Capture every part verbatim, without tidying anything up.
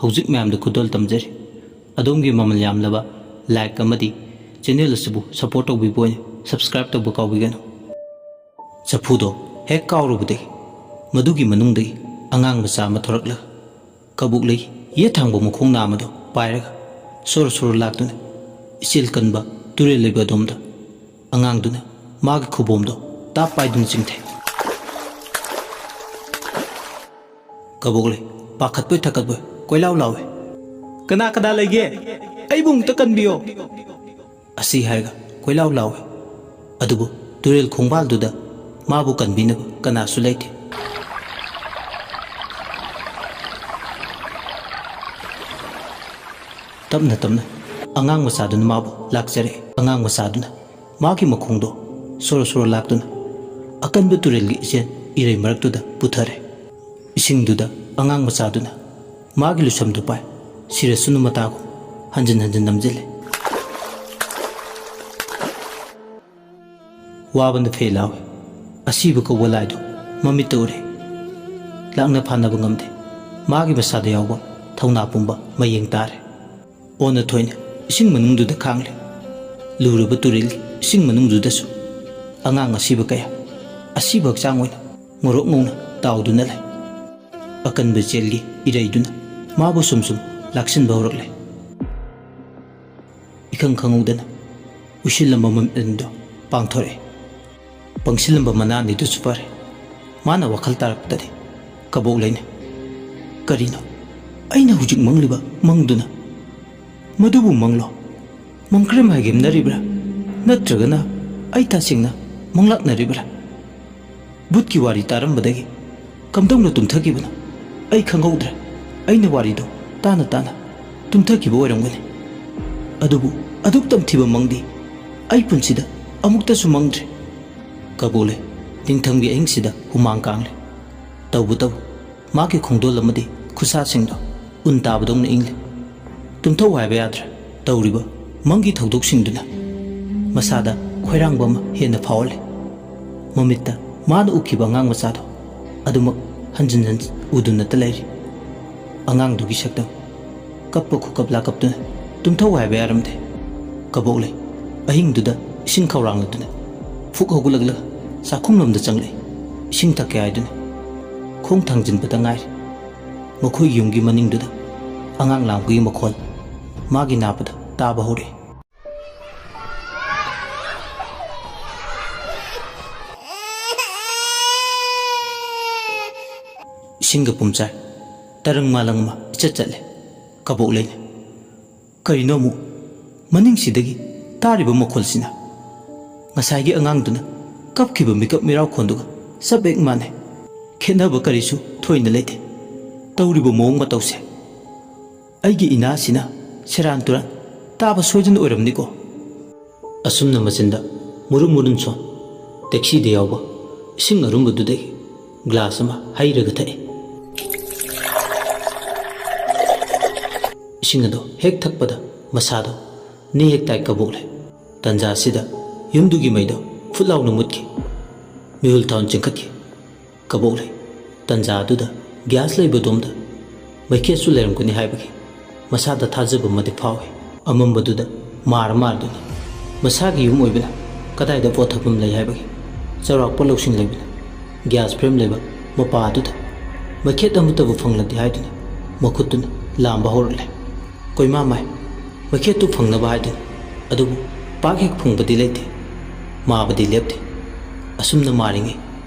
ꯍꯧꯖꯤꯛ ꯃꯌꯥꯝꯗ ꯈꯨꯗꯣꯜ ꯇꯝꯖꯔꯤ꯫ ꯑꯗꯣꯝꯒꯤ ꯃꯃꯜ ꯌꯥꯝꯂꯕ like ꯑꯃꯗꯤ channel ꯑꯁꯤꯕꯨ support ꯇꯧꯕꯤꯕ ꯑꯣꯏꯅ subscribe ꯇꯧꯕ ꯀꯥꯎꯕꯤꯒꯅꯨ꯫ ꯆꯐꯨꯗꯣ ꯍꯦꯛ ꯀꯥꯎꯔꯨꯕꯗꯒꯤ ꯃꯗꯨꯒꯤ ꯃꯅꯨꯡꯗꯒꯤ ꯑꯉꯥꯡ ꯃꯆꯥ ꯑꯃ ꯊꯣꯔꯛꯂꯒ ꯀꯕꯣꯛꯂꯩ ꯌꯦꯠ ꯊꯪꯕ ꯃꯈꯣꯡ ꯅꯥꯝꯃꯗꯣ ꯄꯥꯏꯔꯒ ꯁꯣꯔ ꯁꯣꯔ ꯂꯥꯛꯇꯨꯅ ꯏꯆꯦꯜ ꯀꯟꯕ ꯇꯨꯔꯦꯜ ꯂꯩꯕ ꯑꯗꯣꯝꯗ ꯑꯉꯥꯡꯗꯨꯅ ꯃꯥꯒꯤ ꯈꯨꯕꯣꯝꯗꯣ ꯇꯥꯞ ꯄꯥꯏꯗꯨꯅ ꯆꯤꯡꯊꯩ꯫ ꯀꯕꯣꯛꯂꯩ ꯄꯥꯈꯠꯄꯣꯏ ꯊꯛꯀꯠꯄꯣꯏ ꯀꯣꯏꯂꯥꯎ ꯂꯥꯎꯏ, "ꯀꯅꯥ ꯀꯅꯥ ꯂꯩꯒꯦ? ꯑꯩꯕꯨ ꯑꯃꯨꯛꯇ ꯀꯟꯕꯤꯌꯣ!" ꯑꯁꯤ ꯍꯥꯏꯔꯒ ꯀꯣꯏꯂꯥꯎ ꯂꯥꯎꯏ꯫ ꯑꯗꯨꯕꯨ ꯇꯨꯔꯦꯜ ꯈꯣꯡꯕꯥꯜꯗꯨꯗ ꯃꯥꯕꯨ ꯀꯟꯕꯤꯅꯕ ꯀꯅꯥꯁꯨ ꯂꯩꯇꯦ꯫ ꯇꯞꯅ ꯇꯞꯅ ꯑꯉꯥꯡ ꯃꯆꯥꯗꯨꯅ ꯃꯥꯕꯨ ꯂꯥꯛꯆꯔꯛꯏ꯫ ꯑꯉꯥꯡ ꯃꯆꯥꯗꯨꯅ ꯃꯥꯒꯤ ꯃꯈꯣꯡꯗꯣ ꯁꯣꯔꯣ ꯁꯣꯔꯣ ꯂꯥꯛꯇꯨꯅ ꯑꯀꯟꯕ ꯇꯨꯔꯦꯜꯒꯤ ꯏꯆꯦꯜ ꯏꯔꯩ ꯃꯔꯛꯇꯨꯗ ꯄꯨꯊꯔꯦ꯫ ꯏꯁꯤꯡꯗꯨꯗ ꯑꯉꯥꯡ ꯃꯆꯥꯗꯨꯅ ꯃꯥꯒꯤ ꯂꯨꯁꯝꯗꯨ ꯄꯥꯏ ꯁꯤꯔꯁꯅꯨ ꯃꯇꯥꯒꯨꯝ ꯍꯟꯖꯤꯟ ꯍꯟꯖꯤꯟ ꯅꯝꯖꯤꯜꯂꯦ꯫ ꯋꯥꯕꯅ ꯐꯦ ꯂꯥꯎꯏ꯫ ꯑꯁꯤꯕ ꯀꯧꯕ ꯂꯥꯏꯗꯨ ꯃꯃꯤꯠꯇ ꯎꯔꯦ꯫ ꯂꯥꯛꯅ ꯐꯥꯅꯕ ꯉꯝꯗꯦ꯫ ꯃꯥꯒꯤ ꯃꯁꯥꯗ ꯌꯥꯎꯕ ꯊꯧꯅꯥ ꯄꯨꯝꯕ ꯃꯌꯦꯡ ꯇꯥꯔꯦ꯫ ꯑꯣꯟꯅ ꯊꯣꯏꯅ ꯏꯁꯤꯡ ꯃꯅꯨꯡꯗꯨꯗ ꯈꯥꯡꯂꯦ꯫ ꯂꯨꯔꯕ ꯇꯨꯔꯦꯜꯒꯤ ꯏꯁꯤꯡ ꯃꯅꯨꯡꯗꯨꯗꯁꯨ ꯑꯉꯥꯡ ꯑꯁꯤꯕ ꯀꯌꯥ ꯑꯁꯤꯕ ꯍꯛꯆꯥꯡ ꯑꯣꯏꯅ ꯉꯧꯔꯣꯛ ꯉꯧꯅ ꯇꯥꯎꯗꯨꯅ ꯂꯩ꯫ ꯑꯀꯟꯕ ꯆꯦꯜꯒꯤ ꯏꯔꯩꯗꯨꯅ ꯃꯥꯕꯨ ꯁꯨꯝ ꯁꯨꯝ ꯂꯥꯛꯁꯤꯟꯕ ꯍꯧꯔꯛꯂꯦ꯫ ꯏꯈꯪ ꯈꯪꯍꯧꯗꯅ ꯎꯏꯁꯤꯜꯂꯝꯕ ꯃꯃꯤꯠ ꯑꯅꯤꯗꯨ ꯄꯥꯡꯊꯣꯔꯛꯑꯦ꯫ ꯄꯪꯁꯤꯜꯂꯝꯕ ꯃꯅꯥ ꯑꯅꯤꯗꯨꯁꯨ ꯐꯔꯦ꯫ ꯃꯥꯅ ꯋꯥꯈꯜ ꯇꯥꯔꯛꯄꯗꯗꯤ ꯀꯕꯣꯛꯂꯩꯅ, "ꯀꯔꯤꯅꯣ ꯑꯩꯅ ꯍꯧꯖꯤꯛ ꯃꯪꯂꯤꯕ ꯃꯪꯗꯨꯅ? ꯃꯗꯨꯕꯨ ꯃꯪꯂꯣ? ꯃꯪꯀ꯭ꯔꯦꯝ ꯍꯥꯏꯒꯦꯝꯅꯔꯤꯕ꯭ꯔꯥ? ꯅꯠꯇ꯭ꯔꯒꯅ ꯑꯩ ꯇꯁꯦꯡꯅ ꯃꯪꯂꯥꯛꯅꯔꯤꯕ꯭ꯔꯥ?" ꯚꯨꯠꯀꯤ ꯋꯥꯔꯤ ꯇꯥꯔꯝꯕꯗꯒꯤ ꯀꯝꯗꯧꯅ ꯇꯨꯝꯊꯈꯤꯕꯅꯣ ꯑꯩ ꯈꯪꯍꯧꯗ꯭ꯔꯦ꯫ ꯑꯩꯅ ꯋꯥꯔꯤꯗꯣ ꯇꯥꯅ ꯇꯥꯅ ꯇꯨꯝꯊꯈꯤꯕ ꯑꯣꯏꯔꯝꯒꯅꯤ꯫ ꯑꯗꯨꯕꯨ ꯑꯗꯨꯛ ꯇꯝꯊꯤꯕ ꯃꯪꯗꯤ ꯑꯩ ꯄꯨꯟꯁꯤꯗ ꯑꯃꯨꯛꯇꯁꯨ ꯃꯪꯗ꯭ꯔꯤ꯫ ꯀꯕꯣꯛꯂꯩ ꯅꯤꯡꯊꯝꯒꯤ ꯑꯍꯤꯡꯁꯤꯗ ꯍꯨꯃꯥꯡ ꯀꯥꯡꯂꯦ꯫ ꯇꯧꯕꯇꯕꯨ ꯃꯥꯒꯤ ꯈꯣꯡꯗꯣꯜ ꯑꯃꯗꯤ ꯈꯨꯠꯁꯥꯁꯤꯡꯗꯣ ꯎꯟ ꯇꯥꯕꯗꯧꯅ ꯏꯪꯂꯦ꯫ ꯇꯨꯝꯊꯧ ꯍꯥꯏꯕ ꯌꯥꯗ꯭ꯔꯦ꯫ ꯇꯧꯔꯤꯕ ꯃꯪꯒꯤ ꯊꯧꯗꯣꯛꯁꯤꯡꯗꯨꯅ ꯃꯁꯥꯗ ꯈꯣꯏꯔꯥꯡꯕ ꯑꯃ ꯍꯦꯟꯅ ꯐꯥꯎꯍꯜꯂꯦ꯫ ꯃꯃꯤꯠꯇ ꯃꯥꯅ ꯎꯈꯤꯕ ꯑꯉꯥꯡ ꯃꯆꯥꯗꯣ ꯑꯗꯨꯃꯛ ꯍꯟꯖꯤꯟ ꯍꯟꯖꯤꯟ ꯎꯗꯨꯅꯇ ꯂꯩꯔꯤ꯫ ꯑꯉꯥꯡꯗꯨꯒꯤ ꯁꯛꯇꯝ ꯀꯞꯄ ꯈꯨꯀꯞ ꯂꯥꯀꯞꯇꯨꯅ ꯇꯨꯝꯊꯧ ꯍꯥꯏꯕ ꯌꯥꯔꯝꯗꯦ꯫ ꯀꯕꯣꯛꯂꯩ ꯑꯍꯤꯡꯗꯨꯗ ꯏꯁꯤꯡ ꯈꯧꯔꯥꯡꯂꯗꯨꯅ ꯐꯨꯛ ꯍꯧꯒꯠꯂꯛꯂꯒ ꯆꯥꯛꯈꯨꯝꯂꯣꯝꯗ ꯆꯪꯂꯛꯏ꯫ ꯏꯁꯤꯡ ꯊꯛꯀꯦ ꯍꯥꯏꯗꯨꯅ ꯈꯣꯡ ꯊꯥꯡꯖꯤꯟꯕꯗ ꯉꯥꯏꯔꯤ꯫ ꯃꯈꯣꯏꯒꯤ ꯌꯨꯝꯒꯤ ꯃꯅꯤꯡꯗꯨꯗ ꯑꯉꯥꯡ ꯂꯥꯡꯕꯒꯤ ꯃꯈꯣꯜ ꯃꯥꯒꯤ ꯅꯥꯄꯗ ꯇꯥꯕ ꯍꯧꯔꯛꯏ꯫ ꯏꯁꯤꯡꯒ ꯄꯨꯝꯆꯥꯏ ꯇꯔꯪ ꯃꯥꯂꯪ ꯑꯃ ꯏꯆꯠ ꯆꯠꯂꯦ ꯀꯕꯣꯛꯂꯩꯅ꯫ ꯀꯔꯤꯅꯣ ꯑꯃꯨꯛ ꯃꯅꯤꯡꯁꯤꯗꯒꯤ ꯇꯥꯔꯤꯕ ꯃꯈꯣꯜꯁꯤꯅ? ꯉꯁꯥꯏꯒꯤ ꯑꯉꯥꯡꯗꯨꯅ ꯀꯞꯈꯤꯕ ꯃꯤꯀꯞ ꯃꯤꯔꯥꯎꯈꯣꯟꯗꯨꯒ ꯆꯞ ꯍꯦꯛ ꯃꯥꯟꯅꯩ꯫ ꯈꯦꯠꯅꯕ ꯀꯔꯤꯁꯨ ꯊꯣꯏꯅ ꯂꯩꯇꯦ ꯇꯧꯔꯤꯕ ꯃꯑꯣꯡ ꯃꯇꯧꯁꯦ꯫ ꯑꯩꯒꯤ ꯏꯅꯥꯁꯤꯅ ꯁꯦꯔꯥꯟ ꯇꯨꯔꯥꯟ ꯇꯥꯕ ꯁꯣꯏꯗꯅ ꯑꯣꯏꯔꯝꯅꯤꯀꯣ꯫ ꯑꯁꯨꯝꯅ ꯃꯆꯤꯟꯗ ꯃꯨꯔꯨꯝ ꯃꯨꯔꯨꯝ ꯁꯣꯟ ꯇꯦꯛꯁꯤꯗ ꯌꯥꯎꯕ ꯏꯁꯤꯡ ꯑꯔꯨꯝꯕꯗꯨꯗꯒꯤ ꯒ꯭ꯂꯥꯁ ꯑꯃ ꯍꯩꯔꯒ ꯊꯛꯏ꯫ ꯏꯁꯤꯡ ꯑꯗꯣ ꯍꯦꯛ ꯊꯛꯄꯗ ꯃꯁꯥꯗꯣ ꯅꯦ ꯍꯦꯛ ꯇꯥꯏ ꯀꯕꯣꯛꯂꯩ꯫ ꯇꯟꯖꯥꯁꯤꯗ ꯌꯨꯝꯗꯨꯒꯤ ꯃꯩꯗꯣ ꯐꯨꯠ ꯂꯥꯎꯅ ꯃꯨꯠꯈꯤ꯫ ꯃꯤꯍꯨꯜ ꯊꯥꯎꯟ ꯆꯤꯡꯈꯠꯈꯤ꯫ ꯀꯕꯣꯛꯂꯩ ꯇꯟꯖꯥꯗꯨꯗ ꯒ꯭ꯌꯥꯁ ꯂꯩꯕꯗꯣꯝꯗ ꯃꯩꯈꯦꯠꯁꯨ ꯂꯩꯔꯝꯒꯅꯤ ꯍꯥꯏꯕꯒꯤ ꯃꯁꯥꯗ ꯊꯥꯖꯕ ꯑꯃꯗꯤ ꯐꯥꯎꯏ꯫ ꯑꯃꯝꯕꯗꯨꯗ ꯃꯥꯔ ꯃꯥꯔꯗꯨꯅ ꯃꯁꯥꯒꯤ ꯌꯨꯝ ꯑꯣꯏꯕꯅ ꯀꯗꯥꯏꯗ ꯄꯣꯠ ꯊꯝꯐꯝ ꯂꯩ ꯍꯥꯏꯕꯒꯤ ꯆꯥꯎꯔꯥꯛꯄ ꯂꯧꯁꯤꯡ ꯂꯩꯕꯅ ꯒ꯭ꯌꯥꯁ ꯐ꯭ꯔꯦꯝ ꯂꯩꯕ ꯃꯄꯥ ꯑꯗꯨꯗ ꯃꯩꯈꯦꯠ ꯑꯃꯠꯇꯕꯨ ꯐꯪꯂꯗꯤ ꯍꯥꯏꯗꯨꯅ ꯃꯈꯨꯠꯇꯨꯅ ꯂꯥꯝꯕ ꯍꯧꯔꯛꯂꯦ꯫ ꯀꯣꯏꯃꯥ ꯃꯥꯏ ꯃꯩꯈꯦꯠꯇꯨ ꯐꯪꯅꯕ ꯍꯥꯏꯗꯨꯅ, ꯑꯗꯨꯕꯨ ꯄꯥꯛ ꯍꯦꯛ ꯐꯪꯕꯗꯤ ꯂꯩꯇꯦ꯫ ꯃꯥꯕꯗꯤ ꯂꯦꯞꯇꯦ꯫ ꯑꯁꯨꯝꯅ ꯃꯥꯔꯤꯉꯩ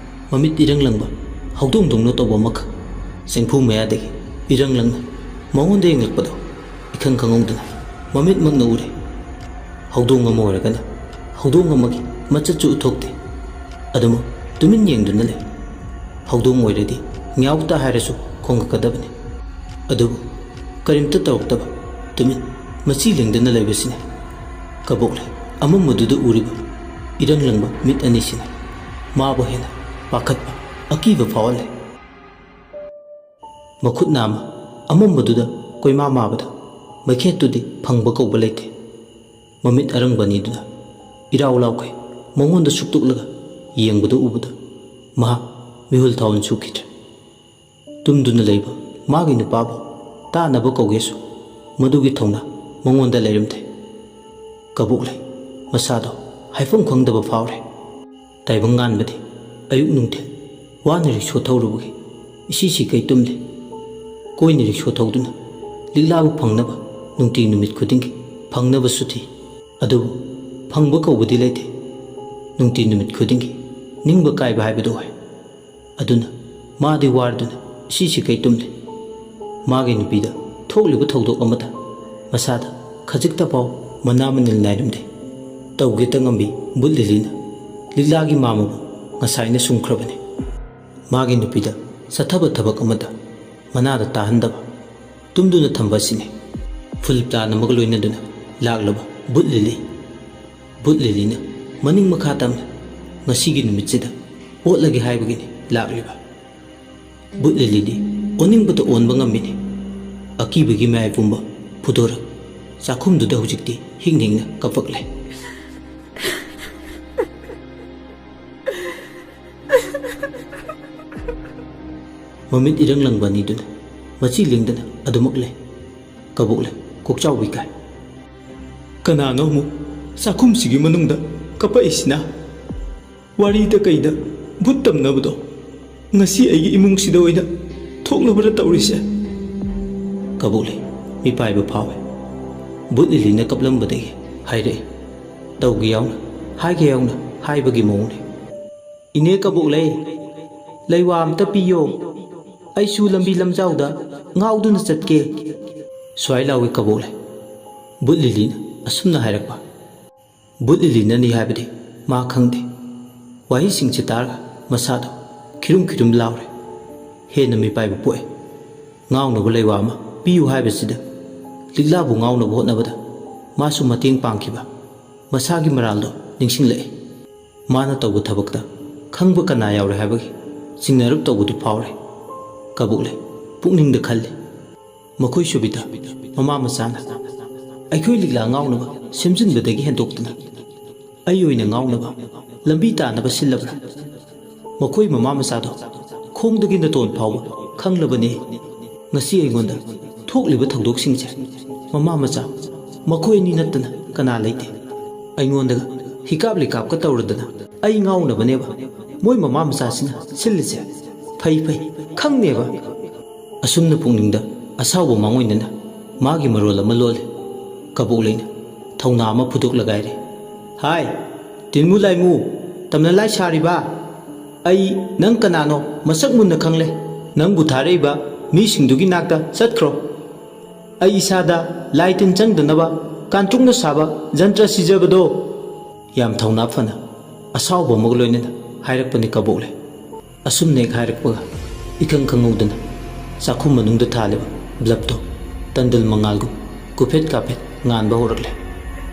ꯃꯃꯤꯠ ꯏꯔꯪ ꯂꯪꯕ ꯍꯧꯗꯣꯡꯗꯧꯅ ꯇꯧꯕ ꯑꯃꯈꯛ ꯆꯦꯡꯐꯨ ꯃꯌꯥꯗꯒꯤ ꯏꯔꯪ ꯂꯪꯅ ꯃꯉꯣꯟꯗ ꯌꯦꯡꯂꯛꯄꯗꯣ ꯏꯈꯪ ꯈꯪꯍꯧꯗꯅ ꯃꯃꯤꯠꯃꯛꯅ ꯎꯔꯦ꯫ ꯍꯧꯗꯣꯡ ꯑꯃ ꯑꯣꯏꯔꯒꯅ ꯍꯧꯗꯣꯡ ꯑꯃꯒꯤ ꯃꯆꯠꯁꯨ ꯎꯠꯊꯣꯛꯇꯦ꯫ ꯑꯗꯨꯃꯛ ꯇꯨꯃꯤꯟ ꯌꯦꯡꯗꯨꯅ ꯂꯩ꯫ ꯍꯧꯗꯣꯡ ꯑꯣꯏꯔꯗꯤ ꯉ꯭ꯌꯥꯎꯇ ꯍꯥꯏꯔꯁꯨ ꯈꯣꯡꯉꯛꯀꯗꯕꯅꯤ꯫ ꯑꯗꯨꯕꯨ ꯀꯔꯤꯝꯇ ꯇꯧꯔꯛꯇꯕ ꯇꯨꯃꯤꯟ ꯃꯆꯤ ꯂꯦꯡꯗꯅ ꯂꯩꯕꯁꯤꯅꯤ ꯀꯕꯣꯛꯂꯩ ꯑꯃꯝꯕꯗꯨꯗ ꯎꯔꯤꯕ ꯏꯔꯪ ꯂꯪꯕ ꯃꯤꯠ ꯑꯅꯤꯁꯤꯅ ꯃꯥꯕꯨ ꯍꯦꯟꯅ ꯄꯥꯈꯠꯄ ꯑꯀꯤꯕ ꯐꯥꯎꯍꯜꯂꯦ꯫ ꯃꯈꯨꯠ ꯅꯥꯝꯃ ꯑꯃꯝꯕꯗꯨꯗ ꯀꯣꯏꯃꯥ ꯃꯥꯕꯗ ꯃꯩꯈꯦꯠꯇꯨꯗꯤ ꯐꯪꯕ ꯀꯧꯕ ꯂꯩꯇꯦ꯫ ꯃꯃꯤꯠ ꯑꯔꯪꯕ ꯑꯅꯤꯗꯨꯅ ꯏꯔꯥꯎ ꯂꯥꯎꯈꯩ ꯃꯉꯣꯟꯗ ꯁꯨꯛꯇꯣꯛꯂꯒ ꯌꯦꯡꯕꯗꯨ ꯎꯕꯗ ꯃꯍꯥꯛ ꯃꯤꯍꯨꯜ ꯊꯥꯎꯍꯟ ꯁꯨꯈꯤꯗ꯭ꯔꯦ꯫ ꯇꯨꯝꯗꯨꯅ ꯂꯩꯕ ꯃꯥꯒꯤ ꯅꯨꯄꯥꯕꯨ ꯇꯥꯅꯕ ꯀꯧꯒꯦꯁꯨ ꯃꯗꯨꯒꯤ ꯊꯧꯅꯥ ꯃꯉꯣꯟꯗ ꯂꯩꯔꯝꯗꯦ꯫ ꯀꯕꯣꯛꯂꯩ ꯃꯁꯥꯗꯣ ꯍꯥꯏꯐꯝ ꯈꯪꯗꯕ ꯐꯥꯎꯔꯦ꯫ ꯇꯥꯏꯕꯪ ꯉꯥꯟꯕꯗꯤ ꯑꯌꯨꯛ ꯅꯨꯡꯊꯤꯜ ꯋꯥꯅ ꯔꯤꯛꯁꯣ ꯊꯧꯔꯨꯕꯒꯤ ꯏꯁꯤ ꯁꯤꯀꯩ ꯇꯨꯝꯗꯦ꯫ ꯀꯣꯏꯅ ꯔꯤꯛꯁꯣ ꯊꯧꯗꯨꯅ ꯂꯤꯛꯂꯥꯕꯨ ꯐꯪꯅꯕ ꯅꯨꯡꯇꯤ ꯅꯨꯃꯤꯠ ꯈꯨꯗꯤꯡꯒꯤ ꯐꯪꯅꯕꯁꯨ ꯊꯤ꯫ ꯑꯗꯨꯕꯨ ꯐꯪꯕ ꯀꯧꯕꯗꯤ ꯂꯩꯇꯦ꯫ ꯅꯨꯡꯇꯤ ꯅꯨꯃꯤꯠ ꯈꯨꯗꯤꯡꯒꯤ ꯅꯤꯡꯕ ꯀꯥꯏꯕ ꯍꯥꯏꯕꯗꯨ ꯑꯣꯏ꯫ ꯑꯗꯨꯅ ꯃꯥꯗꯤ ꯋꯥꯔꯗꯨꯅ ꯏꯁꯤ ꯁꯤꯀꯩ ꯇꯨꯝꯂꯦ꯫ ꯃꯥꯒꯤ ꯅꯨꯄꯤꯗ ꯊꯣꯛꯂꯤꯕ ꯊꯧꯗꯣꯛ ꯑꯃꯗ ꯃꯁꯥꯗ ꯈꯖꯤꯛꯇꯐꯥꯎ ꯃꯅꯥ ꯃꯅꯤꯜ ꯅꯥꯏꯔꯝꯗꯦ꯫ ꯇꯧꯒꯦꯇ ꯉꯝꯕꯤ ꯕꯨꯠ ꯂꯤꯂꯤꯅ ꯂꯤꯛꯂꯥꯒꯤ ꯃꯥꯃꯕꯨ ꯉꯁꯥꯏꯅ ꯁꯨꯝꯈ꯭ꯔꯕꯅꯤ꯫ ꯃꯥꯒꯤ ꯅꯨꯄꯤꯗ ꯆꯠꯊꯕ ꯊꯕꯛ ꯑꯃꯗ ꯃꯅꯥꯗ ꯇꯥꯍꯟꯗꯕ, ꯇꯨꯝꯗꯨꯅ ꯊꯝꯕ ꯑꯁꯤꯅꯤ꯫ ꯐꯨꯜ ꯄ꯭ꯂꯥꯟ ꯑꯃꯒ ꯂꯣꯏꯅꯗꯨꯅ ꯂꯥꯛꯂꯕ ꯕꯨꯠ ꯂꯤꯂꯤ꯫ ꯕꯨꯠ ꯂꯤꯂꯤꯅ ꯃꯅꯤꯡ ꯃꯈꯥ ꯇꯝꯅ ꯉꯁꯤꯒꯤ ꯅꯨꯃꯤꯠꯁꯤꯗ ꯑꯣꯠꯂꯒꯦ ꯍꯥꯏꯕꯒꯤꯅꯤ ꯂꯥꯛꯂꯤꯕ꯫ ꯕꯨꯠ ꯂꯤꯂꯤꯗꯤ ꯑꯣꯅꯤꯡꯕꯗ ꯑꯣꯟꯕ ꯉꯝꯃꯤꯅꯤ꯫ ꯑꯀꯤꯕꯒꯤ ꯃꯌꯥꯏ ꯄꯨꯝꯕ ꯐꯨꯗꯣꯔꯛ ꯆꯥꯛꯈꯨꯝꯗꯨꯗ ꯍꯧꯖꯤꯛꯇꯤ ꯍꯤꯡ ꯍꯤꯡꯅ ꯀꯞꯄꯛꯂꯦ꯫ ꯃꯃꯤꯠ ꯏꯔꯪ ꯂꯪꯕ ꯑꯅꯤꯗꯨꯅ ꯃꯆꯤ ꯂꯦꯡꯗꯅ ꯑꯗꯨꯃꯛ ꯂꯩ꯫ ꯀꯕꯣꯛꯂꯩ ꯀꯣꯛꯆꯥꯎꯕꯤ ꯀꯥꯏ꯫ ꯀꯅꯥꯅꯣ ꯑꯃꯨꯛ ꯆꯥꯛꯈꯨꯝꯁꯤꯒꯤ ꯃꯅꯨꯡꯗ ꯀꯞꯄꯛꯏꯁꯤꯅ? ꯋꯥꯔꯤꯗ ꯀꯩꯗ ꯚꯨꯠ ꯇꯝꯅꯕꯗꯣ ꯉꯁꯤ ꯑꯩꯒꯤ ꯏꯃꯨꯡꯁꯤꯗ ꯑꯣꯏꯅ ꯊꯣꯛꯂꯕ꯭ꯔꯥ ꯇꯧꯔꯤꯁꯦ? ꯀꯕꯣꯛꯂꯩ ꯃꯤꯄꯥꯏꯕ ꯐꯥꯎꯋꯦ꯫ ꯕꯨꯠ ꯂꯤꯂꯤꯅ ꯀꯞꯂꯝꯕꯗꯒꯤ ꯍꯥꯏꯔꯛꯏ꯫ ꯇꯧꯒꯦ ꯌꯥꯎꯅ, ꯍꯥꯏꯒꯦ ꯌꯥꯎꯅ ꯍꯥꯏꯕꯒꯤ ꯃꯑꯣꯡꯅꯤ꯫ "ꯏꯅꯦ ꯀꯕꯣꯛꯂꯩ, ꯂꯩꯋꯥ ꯑꯝꯇ ꯄꯤꯌꯣ, ꯑꯩꯁꯨ ꯂꯝꯕꯤ ꯂꯝꯖꯥꯎꯗ ꯉꯥꯎꯗꯨꯅ ꯆꯠꯀꯦ"꯫ ꯁ꯭ꯋꯥꯏ ꯂꯥꯎꯏ ꯀꯕꯣꯛꯂꯩ꯫ ꯕꯨꯠ ꯂꯤꯂꯤꯅ ꯑꯁꯨꯝꯅ ꯍꯥꯏꯔꯛꯄ꯫ ꯕꯨꯠ ꯂꯤꯂꯤꯅꯅꯤ ꯍꯥꯏꯕꯗꯤ ꯃꯥ ꯈꯪꯗꯦ꯫ ꯋꯥꯍꯩꯁꯤꯡꯁꯤ ꯇꯥꯔꯒ ꯃꯁꯥꯗꯣ ꯈꯤꯔꯨꯝ ꯈꯤꯔꯨꯝ ꯂꯥꯎꯔꯦ꯫ ꯍꯦꯟꯅ ꯃꯤꯄꯥꯏꯕ ꯄꯣꯛꯑꯦ꯫ ꯉꯥꯎꯅꯕ ꯂꯩꯋꯥ ꯑꯃ ꯄꯤꯌꯨ ꯍꯥꯏꯕꯁꯤꯗ ꯂꯤꯛꯂꯥꯕꯨ ꯉꯥꯎꯅꯕ ꯍꯣꯠꯅꯕꯗ ꯃꯥꯁꯨ ꯃꯇꯦꯡ ꯄꯥꯡꯈꯤꯕ ꯃꯁꯥꯒꯤ ꯃꯔꯥꯜꯗꯣ ꯅꯤꯡꯁꯤꯡꯂꯛꯏ꯫ ꯃꯥꯅ ꯇꯧꯕ ꯊꯕꯛꯇ ꯈꯪꯕ ꯀꯅꯥ ꯌꯥꯎꯔꯦ ꯍꯥꯏꯕꯒꯤ ꯆꯤꯡꯅꯔꯞ ꯇꯧꯕꯗꯨ ꯐꯥꯎꯔꯦ꯫ ꯀꯕꯣꯛꯂꯩ ꯄꯨꯛꯅꯤꯡꯗ ꯈꯜꯂꯤ꯫ ꯃꯈꯣꯏ ꯁꯨꯕꯤꯗ ꯃꯃꯥ ꯃꯆꯥꯅ ꯑꯩꯈꯣꯏ ꯂꯤꯛꯂꯥ ꯉꯥꯎꯅꯕ ꯁꯦꯝꯖꯤꯟꯕꯗꯒꯤ ꯍꯦꯟꯗꯣꯛꯇꯅ ꯑꯩ ꯑꯣꯏꯅ ꯉꯥꯎꯅꯕ ꯂꯝꯕꯤ ꯇꯥꯅꯕ ꯁꯤꯜꯂꯕ꯭ꯔꯥ? ꯃꯈꯣꯏ ꯃꯃꯥ ꯃꯆꯥꯗꯣ ꯈꯣꯡꯗꯒꯤ ꯅꯇꯣꯟ ꯐꯥꯎꯕ ꯈꯪꯂꯕꯅꯤ꯫ ꯉꯁꯤ ꯑꯩꯉꯣꯟꯗ ꯊꯣꯛꯂꯤꯕ ꯊꯧꯗꯣꯛꯁꯤꯡꯁꯦ ꯃꯃꯥ ꯃꯆꯥ ꯃꯈꯣꯏ ꯑꯅꯤ ꯅꯠꯇꯅ ꯀꯅꯥ ꯂꯩꯇꯦ꯫ ꯑꯩꯉꯣꯟꯗꯒ ꯍꯤꯀꯥꯞ ꯂꯤꯀꯥꯞꯀ ꯇꯧꯔꯗꯅ ꯑꯩ ꯉꯥꯎꯅꯕꯅꯦꯕ ꯃꯣꯏ ꯃꯃꯥ ꯃꯆꯥꯁꯤꯅ ꯁꯤꯜꯂꯤꯁꯦ꯫ ꯐꯩ ꯐꯩ, ꯈꯪꯅꯦꯕ꯫ ꯑꯁꯨꯝꯅ ꯄꯨꯛꯅꯤꯡꯗ ꯑꯁꯥꯎꯕ ꯃꯥꯡꯑꯣꯏꯅꯅ ꯃꯥꯒꯤ ꯃꯔꯣꯜ ꯑꯃ ꯂꯣꯜꯂꯦ꯫ ꯀꯕꯣꯛꯂꯩꯅ ꯊꯧꯅꯥ ꯑꯃ ꯐꯨꯗꯣꯛꯂꯒ ꯍꯥꯏꯔꯦ, "ꯍꯥꯏ, ꯇꯤꯟꯃꯨ ꯂꯥꯏꯃꯨ, ꯇꯝꯅ ꯂꯥꯏ ꯁꯥꯔꯤꯕ? ꯑꯩ ꯅꯪ ꯀꯅꯥꯅꯣ ꯃꯁꯛ ꯃꯨꯟꯅ ꯈꯪꯂꯦ꯫ ꯅꯪꯕꯨ ꯊꯥꯔꯛꯏꯕ ꯃꯤꯁꯤꯡꯗꯨꯒꯤ ꯅꯥꯛꯇ ꯆꯠꯈ꯭ꯔꯣ꯫ ꯑꯩ ꯏꯁꯥꯗ ꯂꯥꯏ ꯇꯤꯟ ꯆꯪꯗꯅꯕ ꯀꯥꯟꯇ꯭ꯔꯨꯛꯅ ꯁꯥꯕ ꯖꯟꯇ꯭ꯔ ꯁꯤꯖꯕꯗꯣ!" ꯌꯥꯝ ꯊꯧꯅꯥ ꯐꯅ ꯑꯁꯥꯎꯕ ꯑꯃꯒ ꯂꯣꯏꯅꯅ ꯍꯥꯏꯔꯛꯄꯅꯤ ꯀꯕꯣꯛꯂꯩ꯫ ꯑꯁꯨꯝꯅ ꯍꯦꯛ ꯍꯥꯏꯔꯛꯄꯒ ꯏꯈꯪ ꯈꯪꯍꯧꯗꯅ ꯆꯥꯛꯈꯨꯝ ꯃꯅꯨꯡꯗ ꯊꯥꯜꯂꯤꯕ ꯕ꯭ꯂꯕꯇꯣ ꯇꯟꯗꯜ ꯃꯉꯥꯜꯒꯨꯝ ꯀꯨꯐꯦꯠ ꯀꯥꯐꯦꯠ ꯉꯥꯟꯕ ꯍꯧꯔꯛꯂꯦ꯫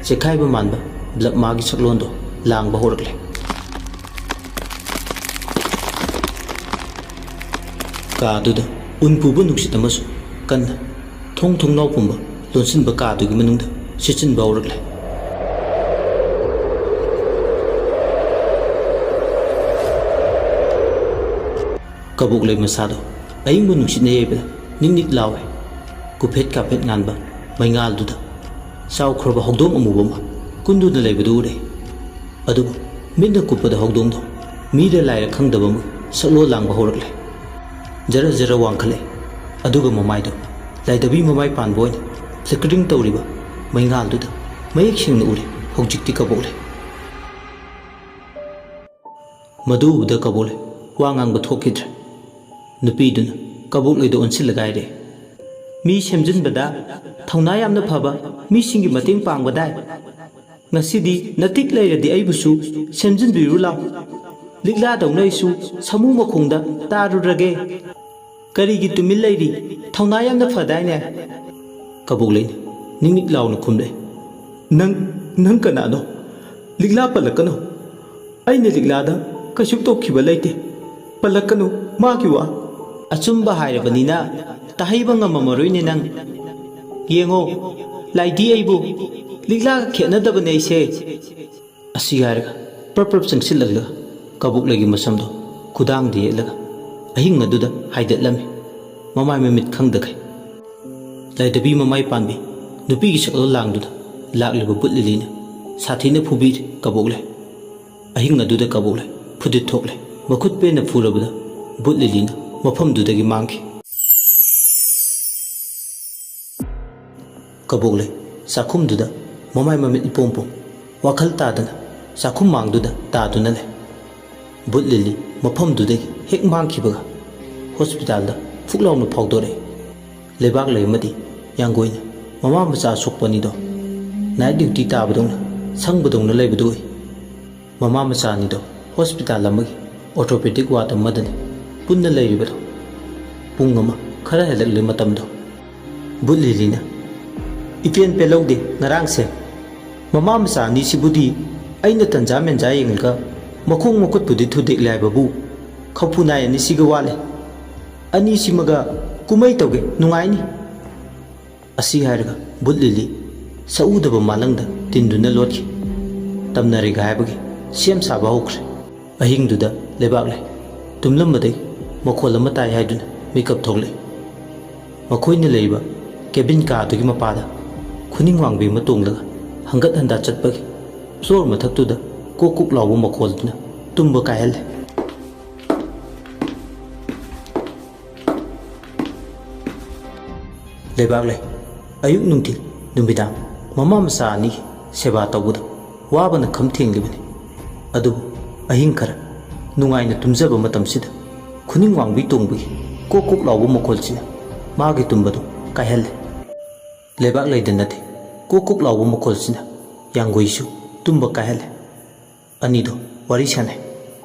ꯆꯦꯈꯥꯏꯕ ꯃꯥꯟꯕ ꯕ꯭ꯂꯕ ꯃꯥꯒꯤ ꯁꯛꯂꯣꯟꯗꯣ ꯂꯥꯡꯕ ꯍꯧꯔꯛꯂꯦ꯫ ꯀꯥꯗꯨꯗ ꯎꯟ ꯄꯨꯕ ꯅꯨꯡꯁꯤꯠ ꯑꯃꯁꯨ ꯀꯟꯅ ꯊꯣꯡ ꯊꯣꯡꯅꯥꯎ ꯄꯨꯝꯕ ꯂꯣꯟꯁꯤꯟꯕ ꯀꯥꯗꯨꯒꯤ ꯃꯅꯨꯡꯗ ꯁꯤꯠꯆꯤꯟꯕ ꯍꯧꯔꯛꯂꯦ꯫ ꯀꯕꯣꯛꯂꯩ ꯃꯁꯥꯗꯣ ꯑꯏꯪꯕ ꯅꯨꯡꯁꯤꯠꯅ ꯌꯩꯕꯗ ꯅꯤꯛ ꯅꯤꯛ ꯂꯥꯎꯋꯦ꯫ ꯀꯨꯐꯦꯠ ꯀꯥꯐꯦꯠ ꯉꯥꯟꯕ ꯃꯩꯉꯥꯜꯗꯨꯗ ꯆꯥꯎꯈ꯭ꯔꯕ ꯍꯧꯗꯣꯡ ꯑꯃꯨꯕ ꯑꯃ ꯀꯨꯟꯗꯨꯅ ꯂꯩꯕꯗꯨ ꯎꯔꯦ꯫ ꯑꯗꯨꯕꯨ ꯃꯤꯠꯅ ꯀꯨꯞꯄꯗ ꯍꯧꯗꯣꯡꯗꯣ ꯃꯤꯔ ꯂꯥꯏꯔ ꯈꯪꯗꯕ ꯑꯃ ꯁꯛꯂꯣꯟ ꯂꯥꯡꯕ ꯍꯧꯔꯛꯂꯦ꯫ ꯖꯔ ꯖꯔ ꯋꯥꯡꯈꯠꯂꯦ꯫ ꯑꯗꯨꯒ ꯃꯃꯥꯏꯗꯣ ꯂꯥꯏꯙꯕꯤ ꯃꯃꯥꯏ ꯄꯥꯟꯕ ꯑꯣꯏꯅ ꯐ꯭ꯂꯤꯀꯔꯤꯡ ꯇꯧꯔꯤꯕ ꯃꯩꯉꯥꯜꯗꯨꯗ ꯃꯌꯦꯛ ꯁꯦꯡꯅ ꯎꯔꯦ꯫ ꯍꯧꯖꯤꯛꯇꯤ ꯀꯕꯣꯛꯂꯩ꯫ ꯃꯗꯨ ꯎꯕꯗ ꯀꯕꯣꯛꯂꯩ ꯋꯥ ꯉꯥꯡꯕ ꯊꯣꯛꯈꯤꯗ꯭ꯔꯦ꯫ ꯅꯨꯄꯤꯗꯨꯅ ꯀꯕꯣꯛꯂꯩꯗ ꯑꯣꯟꯁꯤꯜꯂꯒ ꯍꯥꯏꯔꯛꯑꯦ, "ꯃꯤ ꯁꯦꯝꯖꯤꯟꯕꯗ ꯊꯧꯅꯥ ꯌꯥꯝꯅ ꯐꯕ ꯃꯤꯁꯤꯡꯒꯤ ꯃꯇꯦꯡ ꯄꯥꯡꯕꯗꯥꯏ? ꯉꯁꯤꯗꯤ ꯅꯇꯤꯛ ꯂꯩꯔꯗꯤ ꯑꯩꯕꯨꯁꯨ ꯁꯦꯝꯖꯤꯟꯕꯤꯔꯨ ꯂꯥꯎ꯫ ꯂꯤꯛꯂꯥꯗꯧꯅ ꯑꯩꯁꯨ ꯁꯥꯃꯨ ꯃꯈꯣꯡꯗ ꯇꯥꯔꯨꯔꯒꯦ꯫ ꯀꯔꯤꯒꯤ ꯇꯨꯃꯤꯟ ꯂꯩꯔꯤ? ꯊꯧꯅꯥ ꯌꯥꯝꯅ ꯐꯗꯥꯏꯅꯦ?" ꯀꯕꯣꯛꯂꯩꯅ ꯅꯤꯛ ꯅꯤꯛ ꯂꯥꯎꯅ ꯈꯨꯝꯂꯛꯑꯦ, "ꯅꯪ, ꯅꯪ ꯀꯅꯥꯅꯣ? ꯂꯤꯛꯂꯥ ꯄꯜꯂꯛꯀꯅꯨ꯫ ꯑꯩꯅ ꯂꯤꯛꯂꯥꯗ ꯀꯩꯁꯨ ꯇꯧꯈꯤꯕ ꯂꯩꯇꯦ꯫ ꯄꯜꯂꯛꯀꯅꯨ ꯃꯥꯒꯤ ꯋꯥ꯫" "ꯑꯆꯨꯝꯕ ꯍꯥꯏꯔꯕꯅꯤꯅ ꯇꯥꯍꯩꯕ ꯉꯝꯃꯝꯃꯔꯣꯏꯅꯦ ꯅꯪ꯫ ꯌꯦꯡꯉꯣ, ꯂꯥꯏꯗꯤ ꯑꯩꯕꯨ ꯂꯤꯛꯂꯥꯒ ꯈꯦꯠꯅꯗꯕꯅꯦ ꯑꯩꯁꯦ꯫" ꯑꯁꯤ ꯍꯥꯏꯔꯒ ꯄ꯭ꯔꯞ ꯄ꯭ꯔꯞ ꯆꯪꯁꯤꯜꯂꯛꯂꯒ ꯀꯕꯣꯛꯂꯩꯒꯤ ꯃꯁꯝꯗꯣ ꯈꯨꯗꯥꯡꯗ ꯌꯦꯠꯂꯒ ꯑꯍꯤꯡ ꯑꯗꯨꯗ ꯍꯥꯏꯗꯠꯂꯝꯃꯤ꯫ ꯃꯃꯥꯏ ꯃꯃꯤꯠ ꯈꯪꯗꯈꯩ꯫ ꯂꯥꯏꯙꯕꯤ ꯃꯃꯥꯏ ꯄꯥꯟꯕꯤ ꯅꯨꯄꯤꯒꯤ ꯁꯛꯂꯣꯟ ꯂꯥꯡꯗꯨꯗ ꯂꯥꯛꯂꯤꯕ ꯕꯨꯠ ꯂꯤꯂꯤꯅ ꯁꯥꯊꯤꯅ ꯐꯨꯕꯤꯔꯤ ꯀꯕꯣꯛꯂꯩ꯫ ꯑꯍꯤꯡ ꯑꯗꯨꯗ ꯀꯕꯣꯛꯂꯩ ꯐꯨꯗꯤꯠ ꯊꯣꯛꯂꯦ꯫ ꯃꯈꯨꯠ ꯄꯦꯟꯅ ꯐꯨꯔꯕꯗ ꯕꯨꯠ ꯂꯤꯂꯤꯅ ꯃꯐꯝꯗꯨꯗꯒꯤ ꯃꯥꯡꯈꯤ꯫ ꯀꯕꯣꯛꯂꯩ ꯆꯥꯛꯈꯨꯝꯗꯨꯗ ꯃꯃꯥꯏ ꯃꯃꯤꯠ ꯏꯄꯣꯝ ꯄꯣꯝ, ꯋꯥꯈꯜ ꯇꯥꯗꯅ ꯆꯥꯛꯈꯨꯝ ꯃꯥꯡꯗꯨꯗ ꯇꯥꯗꯨꯅ ꯂꯩ꯫ ꯕꯨꯠ ꯂꯤꯂꯤ ꯃꯐꯝꯗꯨꯗꯒꯤ ꯍꯦꯛ ꯃꯥꯡꯈꯤꯕꯒ ꯍꯣꯁꯄꯤꯇꯥꯜꯗ ꯐꯨꯛ ꯂꯥꯎꯅ ꯐꯥꯎꯗꯣꯔꯛꯏ꯫ ꯂꯩꯕꯥꯛꯂꯩ ꯑꯃꯗꯤ ꯌꯥꯡꯒꯣꯏꯅ ꯃꯃꯥ ꯃꯆꯥ ꯑꯁꯣꯛꯄ ꯑꯅꯤꯗꯣ ꯅꯥꯏꯠ ꯗ꯭ꯌꯨꯇꯤ ꯇꯥꯕꯗꯧꯅ ꯁꯪꯕꯗꯧꯅ ꯂꯩꯕꯗꯨ ꯎꯏ꯫ ꯃꯃꯥ ꯃꯆꯥ ꯑꯅꯤꯗꯣ ꯍꯣꯁꯄꯤꯇꯥꯜ ꯑꯃꯒꯤ ꯑꯣꯔꯊꯣꯄꯦꯗꯤꯛ ꯋꯥꯔꯗ ꯑꯃꯗꯅꯤ ꯄꯨꯟꯅ ꯂꯩꯔꯤꯕꯗꯣ꯫ ꯄꯨꯡ ꯑꯃ ꯈꯔ ꯍꯦꯜꯂꯛꯂꯤ ꯃꯇꯝꯗꯣ꯫ ꯕꯨꯠ ꯂꯤꯂꯤꯅ, "ꯏꯄꯦꯟ ꯄꯦꯜꯍꯧꯗꯦ ꯉꯔꯥꯡꯁꯦ꯫ ꯃꯃꯥ ꯃꯆꯥ ꯑꯅꯤꯁꯤꯕꯨꯗꯤ ꯑꯩꯅ ꯇꯟꯖꯥ ꯃꯦꯟꯖꯥ ꯌꯦꯡꯉꯒ ꯃꯈꯣꯡ ꯃꯈꯨꯠꯄꯨꯗꯤ ꯊꯨꯗꯦꯛꯂꯦ ꯍꯥꯏꯕꯕꯨ ꯈꯧꯄꯨ ꯅꯥꯏ ꯑꯅꯤꯁꯤꯒ ꯋꯥꯠꯂꯦ꯫ ꯑꯅꯤꯁꯤꯃꯒ ꯀꯨꯝꯍꯩ ꯇꯧꯒꯦ, ꯅꯨꯡꯉꯥꯏꯅꯤ꯫" ꯑꯁꯤ ꯍꯥꯏꯔꯒ ꯕꯨꯠ ꯂꯤꯂꯤ ꯁꯛꯎꯗꯕ ꯃꯥꯂꯪꯗ ꯇꯤꯟꯗꯨꯅ ꯂꯣꯠꯈꯤ꯫ ꯇꯝꯅꯔꯤꯒ ꯍꯥꯏꯕꯒꯤ ꯁꯦꯝ ꯁꯥꯕ ꯍꯧꯈ꯭ꯔꯦ꯫ ꯑꯍꯤꯡꯗꯨꯗ ꯂꯩꯕꯥꯛꯂꯩ ꯇꯨꯝꯂꯝꯕꯗꯒꯤ ꯃꯈꯣꯜ ꯑꯃ ꯇꯥꯏ ꯍꯥꯏꯗꯨꯅ ꯃꯤꯀꯞ ꯊꯣꯛꯂꯛꯏ꯫ ꯃꯈꯣꯏꯅ ꯂꯩꯔꯤꯕ ꯀꯦꯕꯤꯟ ꯀꯥꯗꯨꯒꯤ ꯃꯄꯥꯗ ꯈꯨꯅꯤꯡ ꯋꯥꯡꯕꯤ ꯑꯃ ꯇꯣꯡꯂꯒ ꯍꯪꯒꯠ ꯍꯟꯗꯥ ꯆꯠꯄꯒꯤ ꯐ꯭ꯂꯣꯔ ꯃꯊꯛꯇꯨꯗ ꯀꯣꯛ ꯀꯣꯛ ꯂꯥꯎꯕ ꯃꯈꯣꯜꯗꯨꯅ ꯇꯨꯝꯕ ꯀꯥꯏꯍꯜꯂꯦ꯫ ꯂꯩꯕꯥꯛꯂꯩ ꯑꯌꯨꯛ ꯅꯨꯡꯊꯤꯜ ꯅꯨꯃꯤꯗꯥꯡ ꯃꯃꯥ ꯃꯆꯥ ꯑꯅꯤꯒꯤ ꯁꯦꯕꯥ ꯇꯧꯕꯗ ꯋꯥꯕꯅ ꯈꯝ ꯊꯦꯡꯂꯤꯕꯅꯤ꯫ ꯑꯗꯨꯕꯨ ꯑꯍꯤꯡ ꯈꯔ ꯅꯨꯡꯉꯥꯏꯅ ꯇꯨꯝꯖꯕ ꯃꯇꯝꯁꯤꯗ ꯈꯨꯅꯤꯡ ꯋꯥꯡꯕꯤ ꯇꯣꯡꯕꯒꯤ ꯀꯣꯛ ꯀꯣꯛ ꯂꯥꯎꯕ ꯃꯈꯣꯜꯁꯤꯅ ꯃꯥꯒꯤ ꯇꯨꯝꯕꯗꯨ ꯀꯥꯏꯍꯜꯂꯦ꯫ ꯂꯩꯕꯥꯛꯂꯩꯗ ꯅꯠꯇꯦ, ꯀꯣꯛ ꯀꯣꯛ ꯂꯥꯎꯕ ꯃꯈꯣꯜꯁꯤꯅ ꯌꯥꯡꯒꯣꯏꯁꯨ ꯇꯨꯝꯕ ꯀꯥꯏꯍꯜꯂꯦ꯫ ꯑꯅꯤꯗꯣ ꯋꯥꯔꯤ ꯁꯥꯟꯅꯩ꯫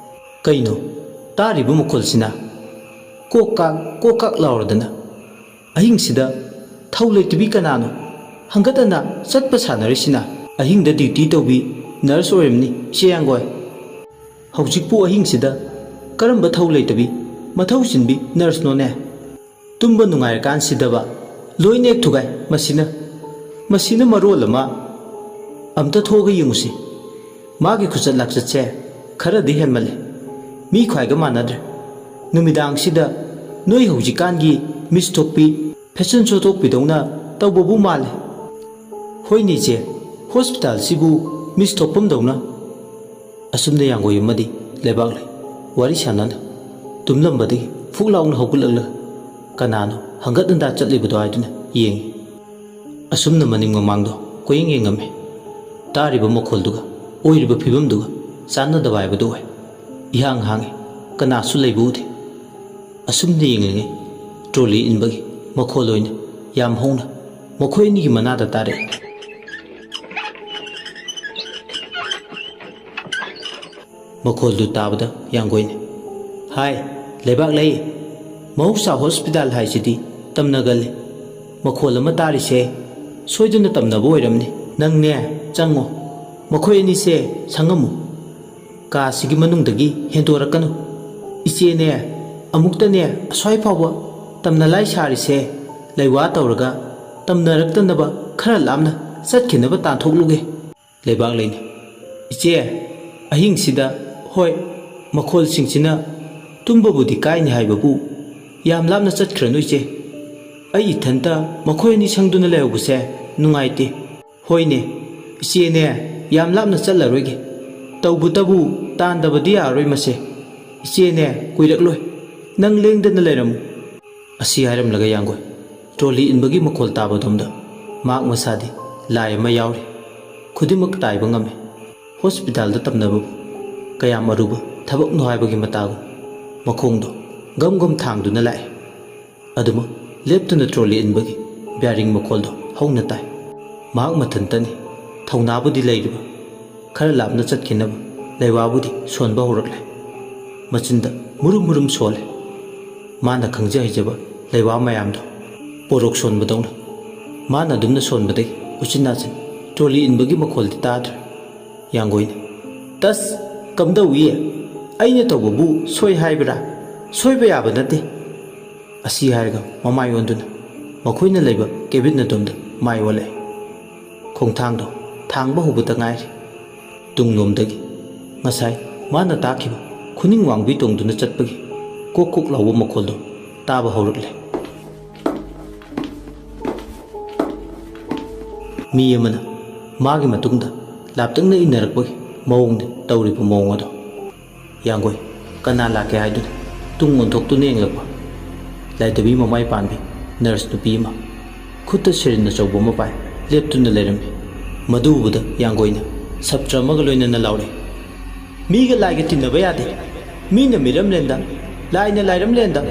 "ꯀꯩꯅꯣ ꯇꯥꯔꯤꯕ ꯃꯈꯣꯜꯁꯤꯅ? ꯀꯣꯛ ꯀꯥꯛ, ꯀꯣꯛ ꯀꯥꯛ ꯂꯥꯎꯔꯗꯅ꯫ ꯑꯍꯤꯡꯁꯤꯗ ꯊꯧ ꯂꯩꯇꯕꯤ ꯀꯅꯥꯅꯣ? ꯍꯪꯒꯠ ꯍꯟꯗꯥ ꯆꯠꯄ ꯁꯥꯟꯅꯔꯤꯁꯤꯅ?" "ꯑꯍꯤꯡꯗ ꯗ꯭ꯌꯨꯇꯤ ꯇꯧꯕꯤ ꯅꯔꯁ ꯑꯣꯏꯔꯝꯅꯤ, ꯏꯆꯦ ꯌꯥꯡꯒꯣꯏ꯫ ꯍꯧꯖꯤꯛꯄꯨ ꯑꯍꯤꯡꯁꯤꯗ ꯀꯔꯝꯕ ꯊꯧ ꯂꯩꯇꯕꯤ, ꯃꯊꯧ ꯆꯤꯟꯕꯤ ꯅꯔꯁꯅꯣꯅꯦ? ꯇꯨꯝꯕ ꯅꯨꯡꯉꯥꯏꯔꯀꯥꯟꯁꯤꯗꯕ ꯂꯣꯏꯅ ꯍꯦꯛ ꯊꯨꯒꯥꯏ ꯃꯁꯤꯅ, ꯃꯁꯤꯅ ꯃꯔꯣꯜ ꯑꯃ꯫ ꯑꯝꯇ ꯊꯣꯛꯑꯒ ꯌꯦꯡꯉꯨꯁꯤ꯫ ꯃꯥꯒꯤ ꯈꯨꯆꯠ ꯂꯥꯛꯆꯠꯁꯦ ꯈꯔꯗꯤ ꯍꯦꯟꯃꯜꯂꯦ꯫ ꯃꯤ ꯈ꯭ꯋꯥꯏꯒ ꯃꯥꯟꯅꯗ꯭ꯔꯦ꯫ ꯅꯨꯃꯤꯗꯥꯡꯁꯤꯗ ꯅꯣꯏ ꯍꯧꯖꯤꯛꯀꯥꯟꯒꯤ ꯃꯤꯁ ꯊꯣꯛꯄꯤ, ꯐꯦꯁꯟ ꯁꯣ ꯊꯣꯛꯄꯤꯗꯧꯅ ꯇꯧꯕꯕꯨ ꯃꯥꯜꯂꯦ꯫ "ꯍꯣꯏꯅꯦ ꯏꯆꯦ, ꯍꯣꯁꯄꯤꯇꯥꯜꯁꯤꯕꯨ ꯃꯤꯁ ꯊꯣꯛꯐꯝꯗꯧꯅ?" ꯑꯁꯨꯝꯅ ꯌꯥꯡꯒꯣꯏ ꯑꯃꯗꯤ ꯂꯩꯕꯥꯛꯂꯩ ꯋꯥꯔꯤ ꯁꯥꯟꯅꯅ ꯇꯨꯝꯂꯝꯕꯗꯒꯤ ꯐꯨꯛ ꯂꯥꯎꯅ ꯍꯧꯒꯠꯂꯛꯂꯒ ꯀꯅꯥꯅꯣ ꯍꯪꯒꯠ ꯍꯟꯗꯥ ꯆꯠꯂꯤꯕꯗꯣ ꯍꯥꯏꯗꯨꯅ ꯌꯦꯡꯉꯤ꯫ ꯑꯁꯨꯝꯅ ꯃꯅꯤꯡ ꯃꯃꯥꯡꯗꯣ ꯀꯣꯏꯌꯦꯡ ꯌꯦꯡꯉꯝꯃꯤ꯫ ꯇꯥꯔꯤꯕ ꯃꯈꯣꯜꯗꯨꯒ ꯑꯣꯏꯔꯤꯕ ꯐꯤꯕꯝꯗꯨꯒ ꯆꯥꯟꯅꯗꯕ ꯍꯥꯏꯕꯗꯨ ꯑꯣꯏ꯫ ꯏꯍꯥꯡ ꯍꯥꯡꯉꯤ꯫ ꯀꯅꯥꯁꯨ ꯂꯩꯕ ꯎꯗꯦ꯫ ꯑꯁꯨꯝꯅ ꯌꯦꯡꯂꯤꯉꯩ ꯇ꯭ꯔꯣꯂꯤ ꯏꯟꯕꯒꯤ ꯃꯈꯣꯜ ꯑꯣꯏꯅ ꯌꯥꯝ ꯍꯧꯅ ꯃꯈꯣꯏ ꯑꯅꯤꯒꯤ ꯃꯅꯥꯗ ꯇꯥꯔꯛꯏ꯫ ꯃꯈꯣꯜꯗꯨ ꯇꯥꯕꯗ ꯌꯥꯡꯒꯣꯏꯅ, "ꯍꯥꯏ, ꯂꯩꯕꯥꯛꯂꯩ, ꯃꯍꯧꯁꯥ ꯍꯣꯁꯄꯤꯇꯥꯜ ꯍꯥꯏꯁꯤꯗꯤ ꯇꯝꯅꯒꯜꯂꯤ꯫ ꯃꯈꯣꯜ ꯑꯃ ꯇꯥꯔꯤꯁꯦ ꯁꯣꯏꯗꯅ ꯇꯝꯅꯕ ꯑꯣꯏꯔꯝꯅꯤ꯫ ꯅꯪꯅꯦ, ꯆꯪꯉꯣ꯫ ꯃꯈꯣꯏ ꯑꯅꯤꯁꯦ ꯁꯪꯉꯝꯃꯨ꯫ ꯀꯥꯁꯤꯒꯤ ꯃꯅꯨꯡꯗꯒꯤ ꯍꯦꯟꯗꯣꯔꯛꯀꯅꯨ꯫ ꯏꯆꯦꯅꯦ, ꯑꯃꯨꯛꯇꯅꯦ ꯑꯁ꯭ꯋꯥꯏ ꯐꯥꯎꯕ ꯇꯝꯅꯂꯥꯏ ꯁꯥꯔꯤꯁꯦ ꯂꯩꯋꯥ ꯇꯧꯔꯒ ꯇꯝꯅꯔꯛꯇꯅꯕ ꯈꯔ ꯂꯥꯞꯅ ꯆꯠꯈꯤꯅꯕ ꯇꯥꯟꯊꯣꯛꯂꯨꯒꯦ꯫" ꯂꯩꯕꯥꯛꯂꯩꯅ, "ꯏꯆꯦ, ꯑꯍꯤꯡꯁꯤꯗ, ꯍꯣꯏ, ꯃꯈꯣꯜꯁꯤꯡꯁꯤꯅ ꯇꯨꯝꯕꯕꯨꯗꯤ ꯀꯥꯏꯅꯤ ꯍꯥꯏꯕꯕꯨ ꯌꯥꯝ ꯂꯥꯞꯅ ꯆꯠꯈ꯭ꯔꯅꯨ ꯏꯆꯦ꯫ ꯑꯩ ꯏꯊꯟꯇ ꯃꯈꯣꯏ ꯑꯅꯤ ꯁꯪꯗꯨꯅ ꯂꯩꯍꯧꯕꯁꯦ ꯅꯨꯡꯉꯥꯏꯇꯦ꯫" "ꯍꯣꯏꯅꯦ, ꯏꯆꯦꯅꯦ, ꯌꯥꯝ ꯂꯥꯞꯅ ꯆꯠꯂꯔꯣꯏꯒꯦ꯫ ꯇꯧꯕꯇꯕꯨ ꯇꯥꯟꯗꯕꯗꯤ ꯌꯥꯔꯔꯣꯏ ꯃꯁꯦ꯫ ꯏꯆꯦꯅꯦ, ꯀꯨꯏꯔꯛꯂꯣꯏ꯫ ꯅꯪ ꯂꯦꯡꯗꯅ ꯂꯩꯔꯝꯃꯨ꯫" ꯑꯁꯤ ꯍꯥꯏꯔꯝꯂꯒ ꯌꯥꯡꯒꯣꯏ ꯇ꯭ꯔꯣꯂꯤ ꯏꯟꯕꯒꯤ ꯃꯈꯣꯜ ꯇꯥꯕꯗꯣꯝꯗ ꯃꯍꯥꯛ ꯃꯁꯥꯗꯤ ꯂꯥꯏ ꯑꯃ ꯌꯥꯎꯔꯤ꯫ ꯈꯨꯗꯤꯡꯃꯛ ꯇꯥꯏꯕ ꯉꯝꯃꯤ꯫ ꯍꯣꯁꯄꯤꯇꯥꯜꯗ ꯇꯝꯅꯕꯕꯨ ꯀꯌꯥꯝ ꯑꯔꯨꯕ ꯊꯕꯛꯅꯣ ꯍꯥꯏꯕꯒꯤ ꯃꯇꯥꯒꯨꯝ ꯃꯈꯣꯡꯗꯣ ꯒꯝ ꯒꯝ ꯊꯥꯡꯗꯨꯅ ꯂꯥꯛꯏ꯫ ꯑꯗꯨꯃꯛ ꯂꯦꯞꯇꯅ ꯇ꯭ꯔꯣꯂꯤ ꯏꯟꯕꯒꯤ ꯕ꯭ꯌꯥꯔꯤꯡ ꯃꯈꯣꯜꯗꯣ ꯍꯧꯅ ꯇꯥꯏ꯫ ꯃꯍꯥꯛ ꯃꯊꯟꯇꯅꯤ꯫ ꯊꯧꯅꯥꯕꯨꯗꯤ ꯂꯩꯔꯤꯕ, ꯈꯔ ꯂꯥꯞꯅ ꯆꯠꯈꯤꯅꯕ ꯂꯩꯋꯥꯕꯨꯗꯤ ꯁꯣꯟꯕ ꯍꯧꯔꯛꯂꯦ꯫ ꯃꯆꯤꯟꯗ ꯃꯨꯔꯨꯝ ꯃꯨꯔꯨꯝ ꯁꯣꯜꯂꯦ꯫ ꯃꯥꯅ ꯈꯪꯖ ꯍꯩꯖꯕ ꯂꯩꯋꯥ ꯃꯌꯥꯝꯗꯣ ꯄꯣꯔꯣꯛ ꯁꯣꯟꯕꯗꯧꯅ ꯃꯥꯅ ꯑꯗꯨꯝꯅ ꯁꯣꯟꯕꯗꯒꯤ ꯎꯆꯤꯟ ꯅꯥꯆꯤꯟ ꯇ꯭ꯔꯣꯂꯤ ꯏꯟꯕꯒꯤ ꯃꯈꯣꯜꯗꯤ ꯇꯥꯗ꯭ꯔꯦ꯫ ꯌꯥꯡꯒꯣꯏꯅ, "ꯇꯁ, ꯀꯝꯗꯧꯏ? ꯑꯩꯅ ꯇꯧꯕꯕꯨ ꯁꯣꯏ ꯍꯥꯏꯕ꯭ꯔꯥ? ꯁꯣꯏꯕ ꯌꯥꯕ ꯅꯠꯇꯦ꯫" ꯑꯁꯤ ꯍꯥꯏꯔꯒ ꯃꯃꯥꯏ ꯑꯣꯟꯗꯨꯅ ꯃꯈꯣꯏꯅ ꯂꯩꯕ ꯀꯦꯕꯤꯟ ꯑꯗꯣꯝꯗ ꯃꯥꯏ ꯑꯣꯜꯂꯛꯏ꯫ ꯈꯣꯡꯊꯥꯡꯗꯣ ꯊꯥꯡꯕ ꯍꯧꯕꯇ ꯉꯥꯏꯔꯤ꯫ ꯇꯨꯡꯂꯣꯝꯗꯒꯤ ꯉꯁꯥꯏ ꯃꯥꯅ ꯇꯥꯈꯤꯕ ꯈꯨꯅꯤꯡ ꯋꯥꯡꯕꯤ ꯇꯣꯡꯗꯨꯅ ꯆꯠꯄꯒꯤ ꯀꯣꯛ ꯀꯣꯛ ꯂꯥꯎꯕ ꯃꯈꯣꯜꯗꯣ ꯇꯥꯕ ꯍꯧꯔꯛꯂꯦ꯫ ꯃꯤ ꯑꯃꯅ ꯃꯥꯒꯤ ꯃꯇꯨꯡꯗ ꯂꯥꯞꯇꯛꯅ ꯏꯟꯅꯔꯛꯄꯒꯤ ꯃꯑꯣꯡꯗ ꯇꯧꯔꯤꯕ ꯃꯑꯣꯡ ꯑꯗꯣ꯫ ꯌꯥꯡꯒꯣꯏ ꯀꯅꯥ ꯂꯥꯛꯀꯦ ꯍꯥꯏꯗꯨꯅ ꯇꯨꯡ ꯑꯣꯟꯊꯣꯛꯇꯨꯅ ꯌꯦꯡꯂꯛꯄ꯫ ꯂꯥꯏꯗꯕꯤ ꯃꯃꯥꯏ ꯄꯥꯟꯕꯤ ꯅꯔꯁ ꯅꯨꯄꯤ ꯑꯃ ꯈꯨꯠꯇ ꯁꯤꯔꯤꯟ ꯑꯆꯧꯕ ꯑꯃ ꯄꯥꯏ ꯂꯦꯞꯇꯨꯅ ꯂꯩꯔꯝꯃꯤ꯫ ꯃꯗꯨ ꯎꯕꯗ ꯌꯥꯡꯒꯣꯏꯅ ꯁꯞꯇ꯭ꯔ ꯑꯃꯒ ꯂꯣꯏꯅꯅ ꯂꯥꯎꯔꯛꯏ, "ꯃꯤꯒ ꯂꯥꯏꯒ ꯇꯤꯟꯅꯕ ꯌꯥꯗꯦ꯫ ꯃꯤꯅ ꯃꯤꯔꯝꯂꯦꯟꯗ, ꯂꯥꯏꯅ ꯂꯥꯏꯔꯝꯂꯦꯟꯗ"꯫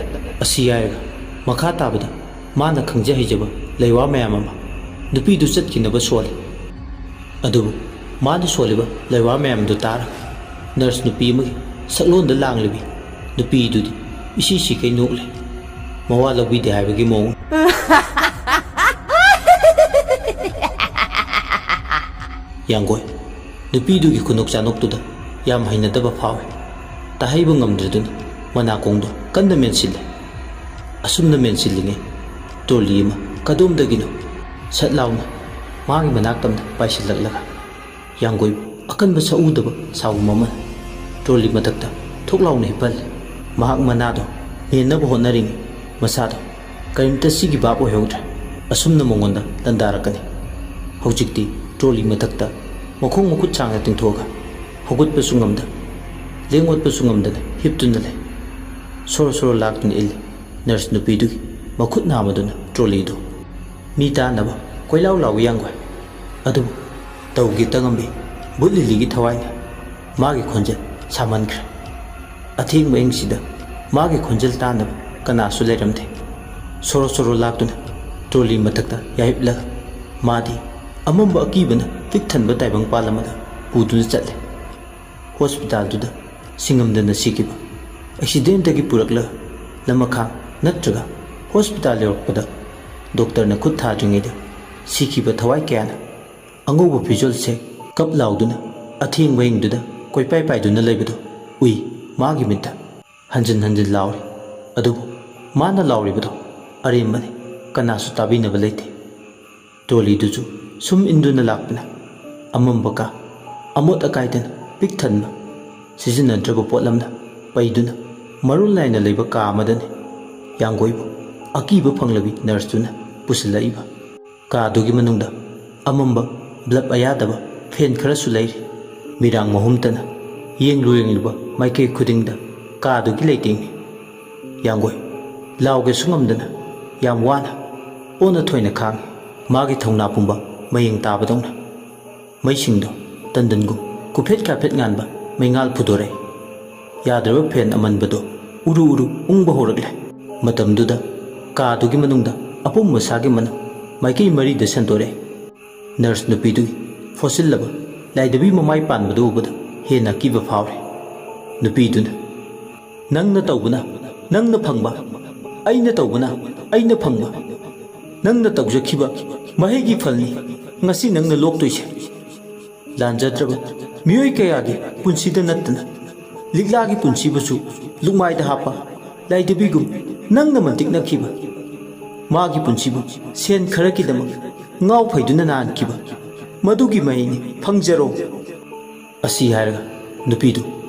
ꯑꯁꯤ ꯍꯥꯏꯔꯒ ꯃꯈꯥ ꯇꯥꯕꯗ ꯃꯥꯅ ꯈꯪꯖ ꯍꯩꯖꯕ ꯂꯩꯋꯥ ꯃꯌꯥꯝ ꯑꯃ ꯅꯨꯄꯤꯗꯨ ꯆꯠꯈꯤꯅꯕ ꯁꯣꯜꯂꯤ꯫ ꯑꯗꯨꯕꯨ ꯃꯥꯅ ꯁꯣꯜꯂꯤꯕ ꯂꯩꯋꯥ ꯃꯌꯥꯝꯗꯨ ꯇꯥꯔꯒ ꯅꯔꯁ ꯅꯨꯄꯤ ꯑꯃꯒꯤ ꯁꯛꯂꯣꯟꯗ ꯂꯥꯡꯂꯤꯕꯤ ꯅꯨꯄꯤꯗꯨꯗꯤ ꯏꯁꯤ ꯁꯤꯈꯩ ꯅꯣꯛꯂꯤ꯫ ꯃꯋꯥ ꯂꯧꯕꯤꯗꯦ ꯍꯥꯏꯕꯒꯤ ꯃꯑꯣꯡ꯫ ꯌꯥꯡꯒꯣꯏ ꯅꯨꯄꯤꯗꯨꯒꯤ ꯈꯨꯅꯣꯛ ꯆꯥꯅꯣꯛꯇꯨꯗ ꯌꯥꯝ ꯍꯩꯅꯗꯕ ꯐꯥꯎꯏ꯫ ꯇꯥꯍꯩꯕ ꯉꯝꯗ꯭ꯔꯗꯨꯅ ꯃꯅꯥꯀꯣꯡꯗꯣ ꯀꯟꯅ ꯃꯦꯟꯁꯤꯜꯂꯦ꯫ ꯑꯁꯨꯝꯅ ꯃꯦꯟꯁꯤꯜꯂꯤꯉꯩ ꯇ꯭ꯔꯣꯂꯤ ꯑꯃ ꯀꯗꯣꯝꯗꯒꯤꯅꯣ ꯁꯠ ꯂꯥꯎꯅ ꯃꯥꯒꯤ ꯃꯅꯥꯛ ꯇꯝꯅ ꯄꯥꯏꯁꯤꯜꯂꯛꯂꯒ ꯌꯥꯡꯒꯣꯏꯕꯨ ꯑꯀꯟꯕ ꯁꯛꯎꯗꯕ ꯁꯥꯎꯕ ꯑꯃꯅ ꯇ꯭ꯔꯣꯂꯤ ꯃꯊꯛꯇ ꯊꯣꯛ ꯂꯥꯎꯅ ꯍꯤꯞꯍꯜꯂꯦ꯫ ꯃꯍꯥꯛ ꯃꯅꯥꯗꯣ ꯃꯦꯟꯅꯕ ꯍꯣꯠꯅꯔꯤꯉꯩ ꯃꯁꯥꯗꯣ ꯀꯔꯤꯝꯇ ꯁꯤꯒꯤ ꯚꯥꯞ ꯑꯣꯏꯍꯧꯗ꯭ꯔꯦ꯫ ꯑꯁꯨꯝꯅ ꯃꯉꯣꯟꯗ ꯂꯥꯟꯗꯥꯔꯛꯀꯅꯤ꯫ ꯍꯧꯖꯤꯛꯇꯤ ꯇ꯭ꯔꯣꯂꯤ ꯃꯊꯛꯇ ꯃꯈꯣꯡ ꯃꯈꯨꯠ ꯁꯥꯡꯅ ꯇꯤꯡꯊꯣꯛꯑꯒ ꯍꯧꯒꯠꯄꯁꯨ ꯉꯝꯗ, ꯂꯦꯡ ꯑꯣꯠꯄꯁꯨ ꯉꯝꯗꯅ ꯍꯤꯞꯇꯨꯅ ꯂꯩ꯫ ꯁꯣꯔꯣ ꯁꯣꯔꯣ ꯂꯥꯛꯇꯨꯅ ꯏꯜꯂꯤ ꯅꯔꯁ ꯅꯨꯄꯤꯗꯨꯒꯤ ꯃꯈꯨꯠ ꯅꯥꯝꯃꯗꯨꯅ ꯇ꯭ꯔꯣꯂꯤꯗꯨ꯫ ꯃꯤ ꯇꯥꯅꯕ ꯀꯣꯏꯂꯥꯎ ꯂꯥꯎꯕ ꯌꯥꯡꯒꯣꯏ꯫ ꯑꯗꯨꯕꯨ ꯇꯧꯒꯦ ꯇꯉꯝꯕꯤ ꯕꯨꯠ ꯂꯤꯂꯤꯒꯤ ꯊꯋꯥꯏꯅ ꯃꯥꯒꯤ ꯈꯣꯟꯖꯦꯜ ꯁꯥꯃꯟꯈ꯭ꯔꯦ꯫ ꯑꯊꯦꯡꯕ ꯑꯍꯤꯡꯁꯤꯗ ꯃꯥꯒꯤ ꯈꯣꯟꯖꯦꯜ ꯇꯥꯅꯕ ꯀꯅꯥꯁꯨ ꯂꯩꯔꯝꯗꯦ꯫ ꯁꯣꯔꯣ ꯁꯣꯔꯣ ꯂꯥꯛꯇꯨꯅ ꯇ꯭ꯔꯣꯂꯤ ꯃꯊꯛꯇ ꯌꯥꯏꯞꯂꯒ ꯃꯥꯗꯤ ꯑꯃꯝꯕ ꯑꯀꯤꯕꯅ ꯄꯤꯛ ꯊꯟꯕ ꯇꯥꯏꯕꯪꯄꯥꯜ ꯑꯃꯗ ꯄꯨꯗꯨꯅ ꯆꯠꯂꯦ꯫ ꯍꯣꯁꯄꯤꯇꯥꯜꯗꯨꯗ ꯁꯤꯡꯉꯝꯗꯅ ꯁꯤꯈꯤꯕ꯫ ꯑꯦꯛꯁꯤꯗꯦꯟꯇꯒꯤ ꯄꯨꯔꯛꯂꯒ ꯂꯃꯈꯥꯡ ꯅꯠꯇ꯭ꯔꯒ ꯍꯣꯁꯄꯤꯇꯥꯜ ꯌꯧꯔꯛꯄꯗ ꯗꯣꯛꯇꯔꯅ ꯈꯨꯠ ꯊꯥꯗ꯭ꯔꯤꯉꯩꯗ ꯁꯤꯈꯤꯕ ꯊꯋꯥꯏ ꯀꯌꯥꯅ ꯑꯉꯧꯕ ꯐꯤꯖꯣꯜꯁꯦ ꯀꯞ ꯂꯥꯎꯗꯨꯅ ꯑꯊꯦꯡꯕ ꯑꯍꯤꯡꯗꯨꯗ ꯀꯣꯏꯄꯥꯏ ꯄꯥꯏꯗꯨꯅ ꯂꯩꯕꯗꯨ ꯎꯏ ꯃꯥꯒꯤ ꯃꯤꯠꯇ꯫ ꯍꯟꯖꯤꯟ ꯍꯟꯖꯤꯟ ꯂꯥꯎꯔꯤ꯫ ꯑꯗꯨꯕꯨ ꯃꯥꯅ ꯂꯥꯎꯔꯤꯕꯗꯣ ꯑꯔꯦꯝꯕꯅꯤ, ꯀꯅꯥꯁꯨ ꯇꯥꯕꯤꯅꯕ ꯂꯩꯇꯦ꯫ ꯇ꯭ꯔꯣꯂꯤꯗꯨꯁꯨ ꯁꯨꯝ ꯏꯟꯗꯨꯅ ꯂꯥꯛꯄꯅ ꯑꯃꯝꯕ ꯀꯥ, ꯑꯃꯣꯠ ꯑꯀꯥꯏꯗꯅ ꯄꯤꯛ ꯊꯟꯕ, ꯁꯤꯖꯤꯟꯅꯗ꯭ꯔꯕ ꯄꯣꯠꯂꯝꯅ ꯄꯩꯗꯨꯅ ꯃꯔꯣꯜ ꯅꯥꯏꯅ ꯂꯩꯕ ꯀꯥ ꯑꯃꯗꯅꯤ ꯌꯥꯡꯒꯣꯏꯕꯨ ꯑꯀꯤꯕ ꯐꯪꯂꯕꯤ ꯅꯔꯁꯇꯨꯅ ꯄꯨꯁꯤꯜꯂꯛꯏꯕ꯫ ꯀꯥꯗꯨꯒꯤ ꯃꯅꯨꯡꯗ ꯑꯃꯝꯕ ꯕ꯭ꯂꯕ ꯑꯌꯥꯗꯕ ꯐꯦꯟ ꯈꯔꯁꯨ ꯂꯩꯔꯤ꯫ ꯃꯤꯔꯥꯡ ꯃꯍꯨꯝꯇꯅ ꯌꯦꯡꯂꯨ ꯌꯦꯡꯂꯨꯕ ꯃꯥꯏꯀꯩ ꯈꯨꯗꯤꯡꯗ ꯀꯥꯗꯨꯒꯤ ꯂꯩꯇꯦꯡꯅꯤ꯫ ꯌꯥꯡꯒꯣꯏ ꯂꯥꯎꯒꯦꯁꯨ ꯉꯝꯗꯅ ꯌꯥꯝ ꯋꯥꯅ ꯑꯣꯟꯅ ꯊꯣꯏꯅ ꯈꯥꯡꯉꯤ꯫ ꯃꯥꯒꯤ ꯊꯧꯅꯥ ꯄꯨꯝꯕ ꯃꯌꯦꯡ ꯇꯥꯕꯗꯧꯅ꯫ ꯃꯩꯁꯤꯡꯗꯣ ꯇꯟꯗꯟꯒꯨꯝ ꯀꯨꯐꯦꯠ ꯀꯥꯐꯦꯠ ꯉꯥꯟꯕ ꯃꯩꯉꯥꯜ ꯐꯨꯗꯣꯔꯛꯏ꯫ ꯌꯥꯗ꯭ꯔꯕ ꯐꯦꯟ ꯑꯃꯟꯕꯗꯣ ꯎꯔꯨ ꯎꯔꯨ ꯎꯪꯕ ꯍꯧꯔꯛꯂꯦ꯫ ꯃꯇꯝꯗꯨꯗ ꯀꯥꯗꯨꯒꯤ ꯃꯅꯨꯡꯗ ꯑꯄꯨꯝꯕ ꯁꯥꯒꯤ ꯃꯅꯝ ꯃꯥꯏꯀꯩ ꯃꯔꯤꯗ ꯁꯟꯗꯣꯔꯛꯏ꯫ ꯅꯔꯁ ꯅꯨꯄꯤꯗꯨꯒꯤ ꯐꯣꯠꯆꯤꯜꯂꯕ ꯂꯥꯏꯗꯕꯤ ꯃꯃꯥꯏ ꯄꯥꯟꯕꯗꯨ ꯎꯕꯗ ꯍꯦꯟꯅ ꯑꯀꯤꯕ ꯐꯥꯎꯔꯦ꯫ ꯅꯨꯄꯤꯗꯨꯅ, "ꯅꯪꯅ ꯇꯧꯕꯅ ꯅꯪꯅ ꯐꯪꯕ, ꯑꯩꯅ ꯇꯧꯕꯅ ꯑꯩꯅ ꯐꯪꯕ꯫ ꯅꯪꯅ ꯇꯧꯖꯈꯤꯕ ꯃꯍꯩꯒꯤ ꯐꯜꯅꯤ ꯉꯁꯤ ꯅꯪꯅ ꯂꯣꯛꯇꯣꯏꯁꯦ꯫ ꯂꯥꯟꯖꯗ꯭ꯔꯕ ꯃꯤꯑꯣꯏ ꯀꯌꯥꯒꯤ ꯄꯨꯟꯁꯤꯗ ꯅꯠꯇꯅ ꯂꯤꯛꯂꯥꯒꯤ ꯄꯨꯟꯁꯤꯕꯨꯁꯨ ꯂꯨꯛꯃꯥꯏꯗ ꯍꯥꯞꯄ ꯂꯥꯏꯗꯕꯤꯒꯨꯝ ꯅꯪꯅ ꯃꯟꯇꯤꯛꯅꯈꯤꯕ꯫ ꯃꯥꯒꯤ ꯄꯨꯟꯁꯤꯕꯨ ꯁꯦꯟ ꯈꯔꯒꯤꯗꯃꯛ ꯉꯥꯎ ꯐꯩꯗꯨꯅ ꯅꯥꯍꯟꯈꯤꯕ꯫ ꯃꯗꯨꯒꯤ ꯃꯍꯩꯅꯤ, ꯐꯪꯖꯔꯣ!" ꯑꯁꯤ ꯍꯥꯏꯔꯒ ꯅꯨꯄꯤꯗꯨ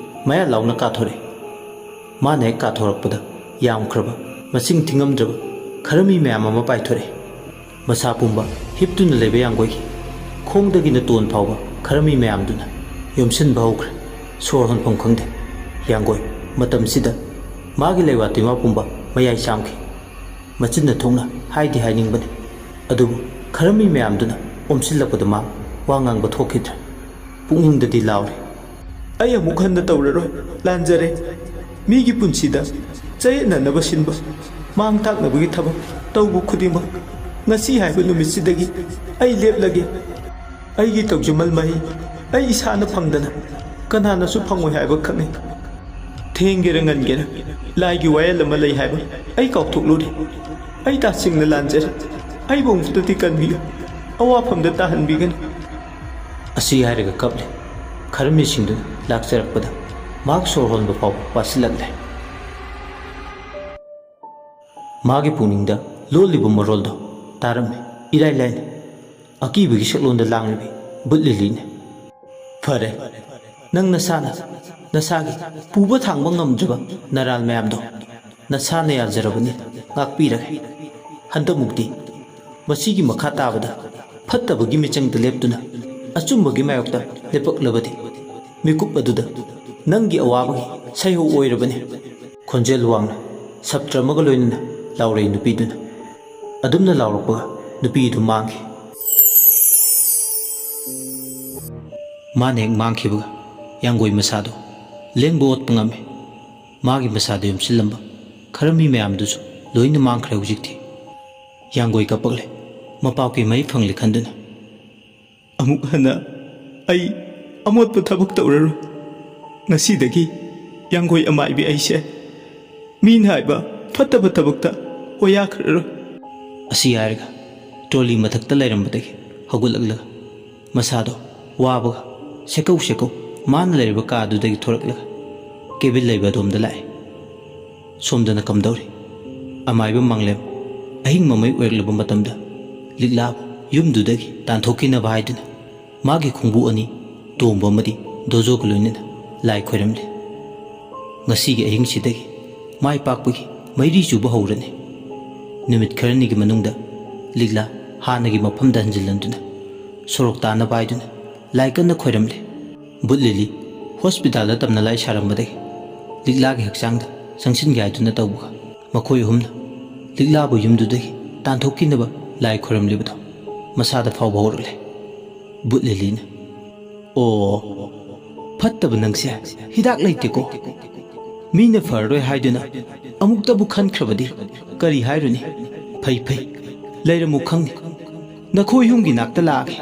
ꯃꯌꯥ ꯂꯥꯎꯅ ꯀꯥꯊꯣꯔꯛꯏ꯫ ꯃꯥꯅ ꯍꯦꯛ ꯀꯥꯊꯣꯔꯛꯄꯗ ꯌꯥꯝꯈ꯭ꯔꯕ, ꯃꯁꯤꯡ ꯊꯤꯉꯝꯗ꯭ꯔꯕ ꯈꯔ ꯃꯤ ꯃꯌꯥꯝ ꯑꯃ ꯄꯥꯏꯊꯣꯔꯛꯏ꯫ ꯃꯁꯥ ꯄꯨꯝꯕ ꯍꯤꯞꯇꯨꯅ ꯂꯩꯕ ꯌꯥꯡꯒꯣꯏꯒꯤ ꯈꯣꯡꯗꯒꯤꯅ ꯇꯣꯟ ꯐꯥꯎꯕ ꯈꯔ ꯃꯤ ꯃꯌꯥꯝꯗꯨꯅ ꯌꯣꯝꯁꯤꯟꯕ ꯍꯧꯈ꯭ꯔꯦ꯫ ꯁꯣꯔ ꯍꯣꯟꯐꯝ ꯈꯪꯗꯦ꯫ ꯌꯥꯡꯒꯣꯏ ꯃꯇꯝꯁꯤꯗ ꯃꯥꯒꯤ ꯂꯩꯋꯥ ꯇꯤꯟꯋꯥ ꯄꯨꯝꯕ ꯃꯌꯥꯏ ꯆꯥꯝꯈꯤ꯫ ꯃꯆꯤꯟꯅ ꯊꯣꯛꯅ ꯍꯥꯏꯗꯤ ꯍꯥꯏꯅꯤꯡꯕꯅꯤ, ꯑꯗꯨꯕꯨ ꯈꯔ ꯃꯤ ꯃꯌꯥꯝꯗꯨꯅ ꯑꯣꯝꯁꯤꯜꯂꯛꯄꯗ ꯃꯥ ꯋꯥ ꯉꯥꯡꯕ ꯊꯣꯛꯈꯤꯗ꯭ꯔꯦ꯫ ꯄꯨꯛꯅꯤꯡꯗꯗꯤ ꯂꯥꯎꯔꯤ, "ꯑꯩ ꯑꯃꯨꯛ ꯍꯟꯅ ꯇꯧꯔꯔꯣꯏ, ꯂꯥꯟꯖꯔꯦ꯫ ꯃꯤꯒꯤ ꯄꯨꯟꯁꯤꯗ ꯆꯌꯦꯠꯅꯅꯕ ꯁꯤꯟꯕ ꯃꯥꯡ ꯇꯥꯛꯅꯕꯒꯤ ꯊꯕꯛ ꯇꯧꯕ ꯈꯨꯗꯤꯡꯃꯛ ꯉꯁꯤ ꯍꯥꯏꯕ ꯅꯨꯃꯤꯠꯁꯤꯗꯒꯤ ꯑꯩ ꯂꯦꯞꯂꯒꯦ꯫ ꯑꯩꯒꯤ ꯇꯧꯖꯃꯜ ꯃꯍꯩ ꯑꯩ ꯏꯁꯥꯅ ꯐꯪꯗꯅ ꯀꯅꯥꯅꯁꯨ ꯐꯪꯉꯣꯏ ꯍꯥꯏꯕ ꯈꯪꯏ꯫ ꯊꯦꯡꯒꯦꯔꯥ ꯉꯟꯒꯦꯔꯥ ꯂꯥꯏꯒꯤ ꯋꯥꯌꯦꯜ ꯑꯃ ꯂꯩ ꯍꯥꯏꯕ ꯑꯩ ꯀꯥꯎꯊꯣꯛꯂꯨꯔꯦ꯫ ꯑꯩ ꯇꯁꯦꯡꯅ ꯂꯥꯟꯖꯔꯦ꯫ ꯑꯩꯕꯨ ꯑꯃꯨꯛꯇꯗꯤ ꯀꯟꯕꯤꯌꯨ꯫ ꯑꯋꯥꯐꯝꯗ ꯇꯥꯍꯟꯕꯤꯒꯅꯨ꯫" ꯑꯁꯤ ꯍꯥꯏꯔꯒ ꯀꯞꯂꯦ꯫ ꯈꯔꯝꯕꯤꯁꯤꯡꯗꯨ ꯂꯥꯛꯆꯔꯛꯄꯗ ꯃꯍꯥꯛ ꯁꯣꯔ ꯍꯣꯟꯕ ꯐꯥꯎꯕ ꯋꯥꯁꯤꯜꯂꯛꯂꯦ꯫ ꯃꯥꯒꯤ ꯄꯨꯛꯅꯤꯡꯗ ꯂꯣꯜꯂꯤꯕ ꯃꯔꯣꯜꯗꯣ ꯇꯥꯔꯝꯃꯤ꯫ ꯏꯔꯥꯏ ꯂꯥꯏꯅ ꯑꯀꯤꯕꯒꯤ ꯁꯛꯂꯣꯟꯗ ꯂꯥꯡꯂꯤꯕꯤ ꯕꯨꯠ ꯂꯤꯂꯤꯅꯤ꯫ "ꯐꯔꯦ, ꯅꯪ ꯅꯁꯥꯅ ꯅꯁꯥꯒꯤ ꯄꯨꯕ ꯊꯥꯡꯕ ꯉꯝꯗ꯭ꯔꯕ ꯅꯔꯥꯜ ꯃꯌꯥꯝꯗꯣ ꯅꯁꯥꯅ ꯌꯥꯖꯔꯕꯅꯤ, ꯉꯥꯛꯄꯤꯔꯒꯦ꯫ ꯍꯟꯗꯛꯃꯨꯛꯇꯤ ꯃꯁꯤꯒꯤ ꯃꯈꯥ ꯇꯥꯕꯗ ꯐꯠꯇꯕꯒꯤ ꯃꯤꯆꯪꯗ ꯂꯦꯞꯇꯨꯅ ꯑꯆꯨꯝꯕꯒꯤ ꯃꯥꯌꯣꯛꯇ ꯂꯦꯞꯄꯛꯂꯕꯗꯤ, ꯃꯤꯀꯨꯞ ꯑꯗꯨꯗ ꯅꯪꯒꯤ ꯑꯋꯥꯕꯒꯤ ꯁꯩꯍꯧ ꯑꯣꯏꯔꯕꯅꯤ꯫ ꯈꯣꯟꯖꯦꯜ ꯋꯥꯡꯅ ꯁꯞꯇ꯭ꯔ ꯑꯃꯒ ꯂꯣꯏꯅꯅ ꯂꯥꯎꯔꯛꯏ ꯅꯨꯄꯤꯗꯨꯅ꯫ ꯑꯗꯨꯝꯅ ꯂꯥꯎꯔꯛꯄꯒ ꯅꯨꯄꯤꯗꯨ ꯃꯥꯡꯈꯤ꯫ ꯃꯥꯅ ꯍꯦꯛ ꯃꯥꯡꯈꯤꯕꯒ ꯌꯥꯡꯒꯣꯏ ꯃꯁꯥꯗꯣ ꯂꯦꯡꯕ ꯑꯣꯠꯄ ꯉꯝꯃꯤ꯫ ꯃꯥꯒꯤ ꯃꯁꯥꯗ ꯌꯣꯝꯁꯤꯜꯂꯝꯕ ꯈꯔ ꯃꯤ ꯃꯌꯥꯝꯗꯨꯁꯨ ꯂꯣꯏꯅ ꯃꯥꯡꯈ꯭ꯔꯦ ꯍꯧꯖꯤꯛꯇꯤ꯫ ꯌꯥꯡꯒꯣꯏ ꯀꯞꯄꯛꯂꯦ꯫ ꯃꯄꯥꯎꯀꯤ ꯃꯍꯩ ꯐꯪꯂꯦ ꯈꯟꯗꯨꯅ꯫ "ꯑꯃꯨꯛ ꯍꯟꯅ ꯑꯩ ꯑꯃꯣꯠꯄ ꯊꯕꯛ ꯇꯧꯔꯔꯣꯏ꯫ ꯉꯁꯤꯗꯒꯤ ꯌꯥꯡꯒꯣꯏ ꯑꯃꯥꯏꯕꯤ ꯑꯩꯁꯦ ꯃꯤꯅ ꯍꯥꯏꯕ ꯐꯠꯇꯕ ꯊꯕꯛꯇ ꯍꯣꯌꯥꯈ꯭ꯔꯔꯣꯏ"꯫ ꯑꯁꯤ ꯍꯥꯏꯔꯒ ꯇ꯭ꯔꯣꯂꯤ ꯃꯊꯛꯇ ꯂꯩꯔꯝꯕꯗꯒꯤ ꯍꯧꯒꯠꯂꯛꯂꯒ ꯃꯁꯥꯗꯣ ꯋꯥꯕꯒ ꯁꯦꯀꯧ ꯁꯦꯀꯧ ꯃꯥꯅ ꯂꯩꯔꯤꯕ ꯀꯥ ꯑꯗꯨꯗꯒꯤ ꯊꯣꯔꯛꯂꯒ ꯀꯦꯕꯤꯟ ꯂꯩꯕ ꯑꯗꯣꯝꯗ ꯂꯥꯛꯑꯦ꯫ ꯁꯣꯝꯗꯅ ꯀꯝꯗꯧꯔꯤ? ꯑꯃꯥꯏꯕ ꯃꯪꯂꯦꯝ ꯑꯍꯤꯡ ꯃꯃꯩ ꯑꯣꯏꯔꯛꯂꯕ ꯃꯇꯝꯗ ꯂꯤꯛꯂꯥꯕꯨ ꯌꯨꯝꯗꯨꯗꯒꯤ ꯇꯥꯟꯊꯣꯛꯈꯤꯅꯕ ꯍꯥꯏꯗꯨꯅ ꯃꯥꯒꯤ ꯈꯣꯡꯕꯨ ꯑꯅꯤ ꯇꯣꯝꯕ ꯑꯃꯗꯤ ꯗꯣꯖꯣꯒ ꯂꯣꯏꯅꯅ ꯂꯥꯏ ꯈꯣꯏꯔꯝꯂꯤ꯫ ꯉꯁꯤꯒꯤ ꯑꯍꯤꯡꯁꯤꯗꯒꯤ ꯃꯥꯏ ꯄꯥꯛꯄꯒꯤ ꯃꯩꯔꯤ ꯆꯨꯕ ꯍꯧꯔꯅꯤ꯫ ꯅꯨꯃꯤꯠ ꯈꯔꯅꯤꯒꯤ ꯃꯅꯨꯡꯗ ꯂꯤꯛꯂꯥ ꯍꯥꯟꯅꯒꯤ ꯃꯐꯝꯗ ꯍꯟꯖꯤꯜꯍꯟꯗꯨꯅ ꯁꯣꯔꯣꯛ ꯇꯥꯅꯕ ꯍꯥꯏꯗꯨꯅ ꯂꯥꯏ ꯀꯟꯅ ꯈꯣꯏꯔꯝꯂꯤ꯫ ꯕꯨꯠ ꯂꯤꯂꯤ ꯍꯣꯁꯄꯤꯇꯥꯜꯗ ꯇꯝꯅ ꯂꯥꯏ ꯁꯥꯔꯝꯕꯗꯒꯤ ꯂꯤꯛꯂꯥꯒꯤ ꯍꯛꯆꯥꯡꯗ ꯆꯪꯁꯤꯟꯒꯦ ꯍꯥꯏꯗꯨꯅ ꯇꯧꯕꯒ ꯃꯈꯣꯏ ꯑꯍꯨꯝꯅ ꯂꯤꯛꯂꯥꯕꯨ ꯌꯨꯝꯗꯨꯗꯒꯤ ꯇꯥꯟꯊꯣꯛꯈꯤꯅꯕ ꯂꯥꯏ ꯈꯣꯏꯔꯝꯂꯤꯕꯗꯣ ꯃꯁꯥꯗ ꯐꯥꯎꯕ ꯍꯧꯔꯛꯂꯦ꯫ ꯕꯨꯠ ꯂꯤꯂꯤꯅ, "ꯑꯣ, ꯐꯠꯇꯕ ꯅꯪꯁꯦ ꯍꯤꯗꯥꯛ ꯂꯩꯇꯦꯀꯣ꯫ ꯃꯤꯅ ꯐꯔꯔꯣꯏ ꯍꯥꯏꯗꯨꯅ ꯑꯃꯨꯛꯇꯕꯨ ꯈꯟꯈ꯭ꯔꯕꯗꯤ ꯀꯔꯤ ꯍꯥꯏꯔꯨꯅꯤ? ꯐꯩ, ꯐꯩ, ꯂꯩꯔꯝꯃꯨ ꯈꯪꯅꯤ꯫ ꯅꯈꯣꯏ ꯑꯍꯨꯝꯒꯤ ꯅꯥꯛꯇ ꯂꯥꯛꯑꯒꯦ"꯫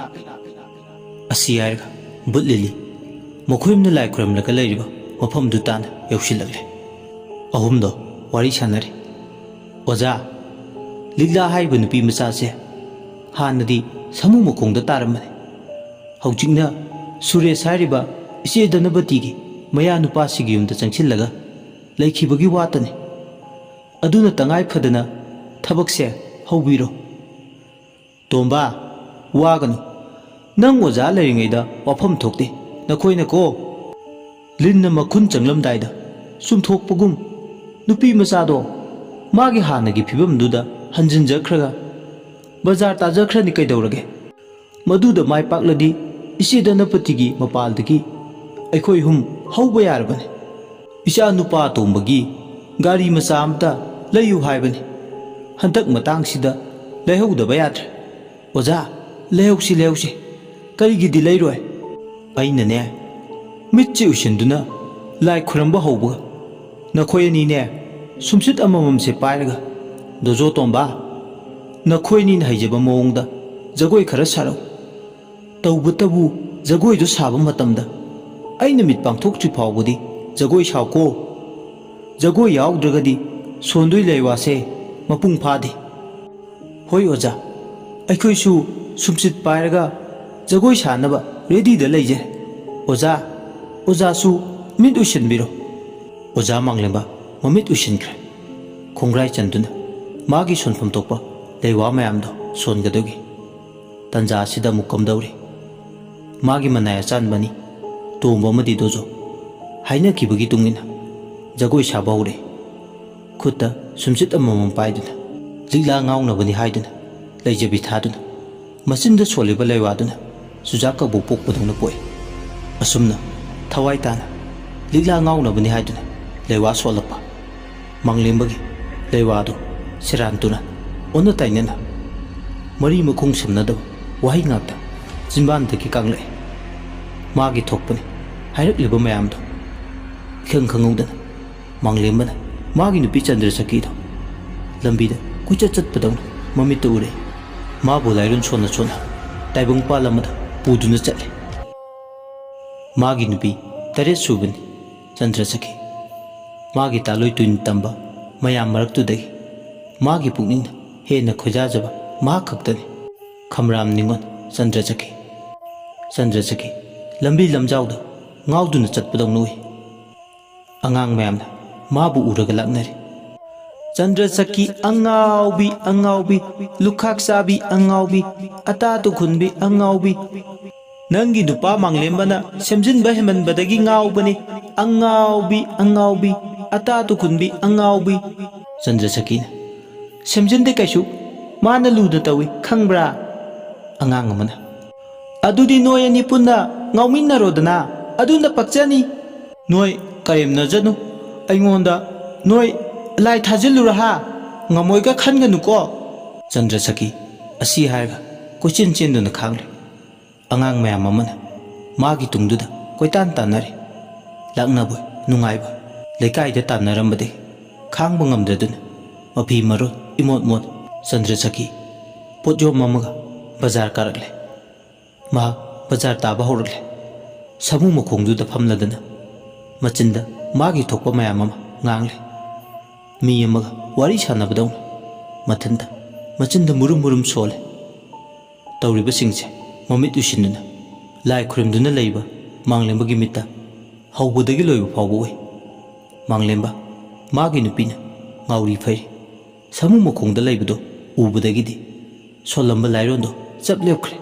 ꯑꯁꯤ ꯍꯥꯏꯔꯒ ꯕꯨꯠ ꯂꯤꯂꯤ ꯃꯈꯣꯏ ꯑꯍꯨꯝꯅ ꯂꯥꯏ ꯈꯨꯔꯝꯂꯒ ꯂꯩꯔꯤꯕ ꯃꯐꯝꯗꯨ ꯇꯥꯟꯅ ꯌꯧꯁꯤꯜꯂꯛꯂꯦ꯫ ꯑꯍꯨꯝꯗꯣ ꯋꯥꯔꯤ ꯁꯥꯟꯅꯔꯤ꯫ "ꯑꯣꯖꯥ, ꯂꯤꯛꯂꯥ ꯍꯥꯏꯔꯤꯕ ꯅꯨꯄꯤ ꯃꯆꯥꯁꯦ ꯍꯥꯟꯅꯗꯤ ꯁꯥꯃꯨ ꯃꯈꯣꯡꯗ ꯇꯥꯔꯝꯕꯅꯤ꯫ ꯍꯧꯖꯤꯛꯅ ꯁꯨꯔꯦꯁ ꯍꯥꯏꯔꯤꯕ ꯏꯆꯦ ꯙꯅꯕꯇꯤꯒꯤ ꯃꯌꯥ ꯅꯨꯄꯥꯁꯤꯒꯤ ꯌꯨꯝꯗ ꯆꯪꯁꯤꯜꯂꯒ ꯂꯩꯈꯤꯕꯒꯤ ꯋꯥꯇꯅꯤ꯫ ꯑꯗꯨꯅ ꯇꯉꯥꯏ ꯐꯗꯅ ꯊꯕꯛꯁꯦ ꯍꯧꯕꯤꯔꯣ"꯫ "ꯇꯣꯝꯕ, ꯋꯥꯒꯅꯨ꯫ ꯅꯪ ꯑꯣꯖꯥ ꯂꯩꯔꯤꯉꯩꯗ ꯋꯥꯐꯝ ꯊꯣꯛꯇꯦ꯫ ꯅꯈꯣꯏꯅꯀꯣ ꯂꯤꯟꯅ ꯃꯈꯨꯟ ꯆꯪꯂꯝꯗꯥꯏꯗ ꯆꯨꯝꯊꯣꯛꯄꯒꯨꯝ ꯅꯨꯄꯤ ꯃꯆꯥꯗꯣ ꯃꯥꯒꯤ ꯍꯥꯟꯅꯒꯤ ꯐꯤꯕꯝꯗꯨꯗ ꯍꯟꯖꯤꯟꯖꯈ꯭ꯔꯒ ꯕꯖꯥꯔ ꯇꯥꯖꯈ꯭ꯔꯅꯤ ꯀꯩꯗꯧꯔꯒꯦ?" ꯃꯗꯨꯗ ꯃꯥꯏ ꯄꯥꯛꯂꯗꯤ ꯏꯆꯦ ꯙꯅꯄꯇꯤꯒꯤ ꯃꯄꯥꯜꯗꯒꯤ ꯑꯩꯈꯣꯏ ꯑꯍꯨꯝ ꯍꯧꯕ ꯌꯥꯔꯕꯅꯤ꯫ ꯏꯆꯥ ꯅꯨꯄꯥ ꯑꯇꯣꯝꯕꯒꯤ ꯒꯥꯔꯤ ꯃꯆꯥ ꯑꯃꯇ ꯂꯩꯌꯨ ꯍꯥꯏꯕꯅꯤ꯫ ꯍꯟꯗꯛ ꯃꯇꯥꯡꯁꯤꯗ ꯂꯩꯍꯧꯗꯕ ꯌꯥꯗ꯭ꯔꯦ꯫ ꯑꯣꯖꯥ, ꯂꯩꯍꯧꯁꯤ, ꯂꯩꯍꯧꯁꯤ꯫ ꯀꯔꯤꯒꯤꯗꯤ ꯂꯩꯔꯣꯏ? ꯑꯩꯅꯅꯦ, ꯃꯤꯠꯁꯤ ꯎꯏꯁꯤꯟꯗꯨꯅ ꯂꯥꯏ ꯈꯨꯔꯝꯕ ꯍꯧꯕꯒ, ꯅꯈꯣꯏ ꯑꯅꯤꯅꯦ, ꯁꯨꯝꯁꯤꯠ ꯑꯃꯃꯝꯁꯦ ꯄꯥꯏꯔꯒ, "ꯗꯣꯖꯣ ꯇꯣꯝꯕ, ꯅꯈꯣꯏ ꯑꯅꯤꯅ ꯍꯩꯖꯕ ꯃꯑꯣꯡꯗ ꯖꯒꯣꯏ ꯈꯔ ꯁꯥꯔꯛꯎ꯫ ꯇꯧꯕꯇꯕꯨ ꯖꯒꯣꯏꯗꯨ ꯁꯥꯕ ꯃꯇꯝꯗ ꯑꯩꯅ ꯃꯤꯠ ꯄꯥꯡꯊꯣꯛꯇ꯭ꯔꯤ ꯐꯥꯎꯕꯗꯤ ꯖꯒꯣꯏ ꯁꯥꯎꯀꯣ꯫ ꯖꯒꯣꯏ ꯌꯥꯎꯗ꯭ꯔꯒꯗꯤ ꯁꯣꯟꯗꯣꯏ ꯂꯩꯋꯥꯁꯦ ꯃꯄꯨꯡ ꯐꯥꯗꯦ꯫" "ꯍꯣꯏ ꯑꯣꯖꯥ, ꯑꯩꯈꯣꯏꯁꯨ ꯁꯨꯝꯁꯤꯠ ꯄꯥꯏꯔꯒ ꯖꯒꯣꯏ ꯁꯥꯅꯕ ꯔꯦꯗꯤꯗ ꯂꯩꯖꯩ꯫ ꯑꯣꯖꯥ, ꯑꯣꯖꯥꯁꯨ ꯃꯤꯠ ꯎꯏꯁꯤꯟꯕꯤꯔꯣ꯫" ꯑꯣꯖꯥ ꯃꯥꯡꯂꯦꯝꯕ ꯃꯃꯤꯠ ꯎꯏꯁꯤꯟꯈ꯭ꯔꯦ꯫ ꯈꯣꯡꯒ꯭ꯔꯥꯏ ꯆꯟꯗꯨꯅ ꯃꯥꯒꯤ ꯁꯣꯟꯐꯝ ꯊꯣꯛꯄ ꯂꯩꯋꯥ ꯃꯌꯥꯝꯗꯣ ꯁꯣꯟꯒꯗꯧꯒꯤ ꯇꯥꯟꯖꯥ ꯑꯁꯤꯗ ꯑꯃꯨꯛ ꯀꯝꯗꯧꯔꯤ꯫ ꯃꯥꯒꯤ ꯃꯅꯥꯏ ꯑꯆꯥꯟꯕꯅꯤ ꯇꯣꯝꯕ ꯑꯃꯗꯤ ꯗꯣꯖꯣ꯫ ꯍꯥꯏꯅꯈꯤꯕꯒꯤ ꯇꯨꯡ ꯏꯟꯅ ꯖꯒꯣꯏ ꯁꯥꯕ ꯍꯧꯔꯦ꯫ ꯈꯨꯠꯇ ꯁꯨꯝꯁꯤꯠ ꯑꯃꯃꯝ ꯄꯥꯏꯗꯨꯅ, ꯂꯤꯛꯂꯥ ꯉꯥꯎꯅꯕꯅꯤ ꯍꯥꯏꯗꯨꯅ ꯂꯩꯖꯕꯤ ꯊꯥꯗꯨꯅ, ꯃꯆꯤꯟꯗ ꯁꯣꯜꯂꯤꯕ ꯂꯩꯋꯥꯗꯨꯅ ꯆꯨꯖꯥꯛ ꯀꯕꯣꯛ ꯄꯣꯛꯄꯗꯧꯅ ꯄꯣꯛꯏ꯫ ꯑꯁꯨꯝꯅ ꯊꯋꯥꯏ ꯇꯥꯅ ꯂꯤꯛꯂꯥ ꯉꯥꯎꯅꯕꯅꯤ ꯍꯥꯏꯗꯨꯅ ꯂꯩꯋꯥ ꯁꯣꯜꯂꯛꯄ ꯃꯥꯡꯂꯦꯝꯕꯒꯤ ꯂꯩꯋꯥꯗꯨ ꯁꯦꯔꯥꯟ ꯇꯨꯔꯥꯟ, ꯑꯣꯟꯅ ꯇꯩꯅꯅ, ꯃꯔꯤ ꯃꯈꯣꯡ ꯁꯝꯅꯗꯕ ꯋꯥꯍꯩ ꯉꯥꯛꯇ ꯆꯤꯟꯕꯥꯟꯗꯒꯤ ꯀꯥꯡꯂꯛꯏ꯫ ꯃꯥꯒꯤ ꯊꯣꯛꯄꯅꯤ ꯍꯥꯏꯔꯛꯂꯤꯕ ꯃꯌꯥꯝꯗꯣ ꯏꯈꯪ ꯈꯪꯍꯧꯗꯅ ꯃꯥꯡꯂꯦꯝꯕꯅ ꯃꯥꯒꯤ ꯅꯨꯄꯤ ꯆꯟꯗ꯭ꯔꯁꯛꯀꯤꯗꯣ ꯂꯝꯕꯤꯗ ꯀꯣꯏꯆꯠ ꯆꯠꯄꯗꯧꯅ ꯃꯃꯤꯠꯇ ꯎꯔꯛꯏ꯫ ꯃꯥꯕꯨ ꯂꯥꯏꯔꯣꯟ ꯁꯣꯟꯅ ꯁꯣꯟꯅ ꯇꯥꯏꯕꯪꯄꯥꯜ ꯑꯃꯗ ꯄꯨꯗꯨꯅ ꯆꯠꯂꯤ꯫ ꯃꯥꯒꯤ ꯅꯨꯄꯤ ꯇꯔꯦꯠ ꯁꯨꯕꯅꯤ ꯆꯟꯗ꯭ꯔꯁꯛꯀꯤ꯫ ꯃꯥꯒꯤ ꯇꯥꯂꯣꯏ ꯇꯨꯏꯟ ꯇꯝꯕ ꯃꯌꯥꯝ ꯃꯔꯛꯇꯨꯗꯒꯤ ꯃꯥꯒꯤ ꯄꯨꯛꯅꯤꯡꯅ ꯍꯦꯟꯅ ꯈꯣꯏꯗꯥꯖꯕ ꯃꯍꯥꯛ ꯈꯛꯇꯅꯤ꯫ ꯈꯝꯔꯥꯝ ꯅꯤꯉꯣꯜ ꯆꯟꯗ꯭ꯔꯁꯛꯀꯤ꯫ ꯆꯟꯗ꯭ꯔꯁꯛꯀꯤ ꯂꯝꯕꯤ ꯂꯝꯖꯥꯎꯗ ꯉꯥꯎꯗꯨꯅ ꯆꯠꯄꯗꯧꯅ ꯎꯏ꯫ ꯑꯉꯥꯡ ꯃꯌꯥꯝꯅ ꯃꯥꯕꯨ ꯎꯔꯒ ꯂꯥꯛꯅꯔꯤ꯫ "ꯆꯟꯗ꯭ꯔꯁꯛꯀꯤ ꯑꯉꯥꯎꯕꯤ, ꯑꯉꯥꯎꯕꯤ, ꯂꯨꯈꯥꯛ ꯆꯥꯕꯤ ꯑꯉꯥꯎꯕꯤ, ꯑꯇꯥ ꯇꯨꯈꯨꯟꯕꯤ ꯑꯉꯥꯎꯕꯤ, ꯅꯪꯒꯤ ꯅꯨꯄꯥ ꯃꯥꯡꯂꯦꯝꯕꯅ ꯁꯦꯝꯖꯤꯟꯕ ꯍꯦꯟꯃꯟꯕꯗꯒꯤ ꯉꯥꯎꯕꯅꯤ꯫ ꯑꯉꯥꯎꯕꯤ, ꯑꯉꯥꯎꯕꯤ, ꯑꯇꯥ ꯇꯨꯈꯨꯟꯕꯤ ꯑꯉꯥꯎꯕꯤ꯫" ꯆꯟꯗ꯭ꯔꯁꯛꯀꯤꯅ, "ꯁꯦꯝꯖꯤꯟꯗꯦ ꯀꯩꯁꯨ, ꯃꯥꯅ ꯂꯨꯅ ꯇꯧꯏ, ꯈꯪꯕ꯭ꯔꯥ?" ꯑꯉꯥꯡ ꯑꯃꯅ, "ꯑꯗꯨꯗꯤ ꯅꯣꯏ ꯑꯅꯤ ꯄꯨꯟꯅ ꯉꯥꯎꯃꯤꯟꯅꯔꯣꯗꯅ, ꯑꯗꯨꯅ ꯄꯛꯆꯅꯤ꯫ ꯅꯣꯏ ꯀꯔꯦꯝꯅꯖꯅꯨ ꯑꯩꯉꯣꯟꯗ, ꯅꯣꯏ ꯂꯥꯏ ꯊꯥꯖꯤꯜꯂꯨꯔ ꯍꯥ? ꯉꯝꯃꯣꯏꯒ ꯈꯟꯒꯅꯨꯀꯣ"꯫ ꯆꯟꯗ꯭ꯔꯁꯈꯤ ꯑꯁꯤ ꯍꯥꯏꯔꯒ ꯀꯣꯏꯆꯦꯟ ꯆꯦꯟꯗꯨꯅ ꯈꯥꯡꯂꯦ꯫ ꯑꯉꯥꯡ ꯃꯌꯥꯝ ꯑꯃꯅ ꯃꯥꯒꯤ ꯇꯨꯡꯗꯨꯗ ꯀꯣꯏꯇꯥꯟ ꯇꯥꯟꯅꯔꯤ꯫ ꯂꯥꯛꯅꯕꯣꯏ ꯅꯨꯡꯉꯥꯏꯕꯣꯏ ꯂꯩꯀꯥꯏꯗ ꯇꯥꯟꯅꯔꯝꯕꯗꯒꯤ ꯈꯥꯡꯕ ꯉꯝꯗ꯭ꯔꯗꯨꯅ ꯃꯐꯤ ꯃꯔꯣꯜ ꯏꯃꯣꯠ ꯃꯣꯠ ꯆꯟꯗ꯭ꯔꯁꯈꯤ ꯄꯣꯠ ꯌꯣꯝ ꯑꯃꯒ ꯕꯖꯥꯔ ꯀꯥꯔꯛꯂꯦ꯫ ꯃꯍꯥꯛ ꯕꯖꯥꯔ ꯇꯥꯕ ꯍꯧꯔꯛꯂꯦ꯫ ꯁꯥꯃꯨ ꯃꯈꯣꯡꯗꯨꯗ ꯐꯝꯂꯗꯅ ꯃꯆꯤꯟꯗ ꯃꯥꯒꯤ ꯊꯣꯛꯄ ꯃꯌꯥꯝ ꯑꯃ ꯉꯥꯡꯂꯦ꯫ ꯃꯤ ꯑꯃꯒ ꯋꯥꯔꯤ ꯁꯥꯟꯅꯕꯗꯧꯅ ꯃꯊꯟꯇ ꯃꯆꯤꯟꯗ ꯃꯨꯔꯨꯝ ꯃꯨꯔꯨꯝ ꯁꯣꯜꯂꯦ꯫ ꯇꯧꯔꯤꯕꯁꯤꯡꯁꯦ ꯃꯃꯤꯠ ꯎꯏꯁꯤꯟꯗꯨꯅ ꯂꯥꯏ ꯈꯨꯔꯨꯝꯗꯨꯅ ꯂꯩꯕ ꯃꯥꯡꯂꯦꯝꯕꯒꯤ ꯃꯤꯠꯇ ꯍꯧꯕꯗꯒꯤ ꯂꯣꯏꯕ ꯐꯥꯎꯕ ꯎꯏ꯫ ꯃꯥꯡꯂꯦꯝꯕ, ꯃꯥꯒꯤ ꯅꯨꯄꯤꯅ ꯉꯥꯎꯔꯤ ꯐꯩꯔꯤ꯫ ꯁꯥꯃꯨ ꯃꯈꯣꯡꯗ ꯂꯩꯕꯗꯣ ꯎꯕꯗꯒꯤꯗꯤ ꯁꯣꯜꯂꯝꯕ ꯂꯥꯏꯔꯣꯟꯗꯣ ꯆꯞ ꯂꯦꯞꯈ꯭ꯔꯦ꯫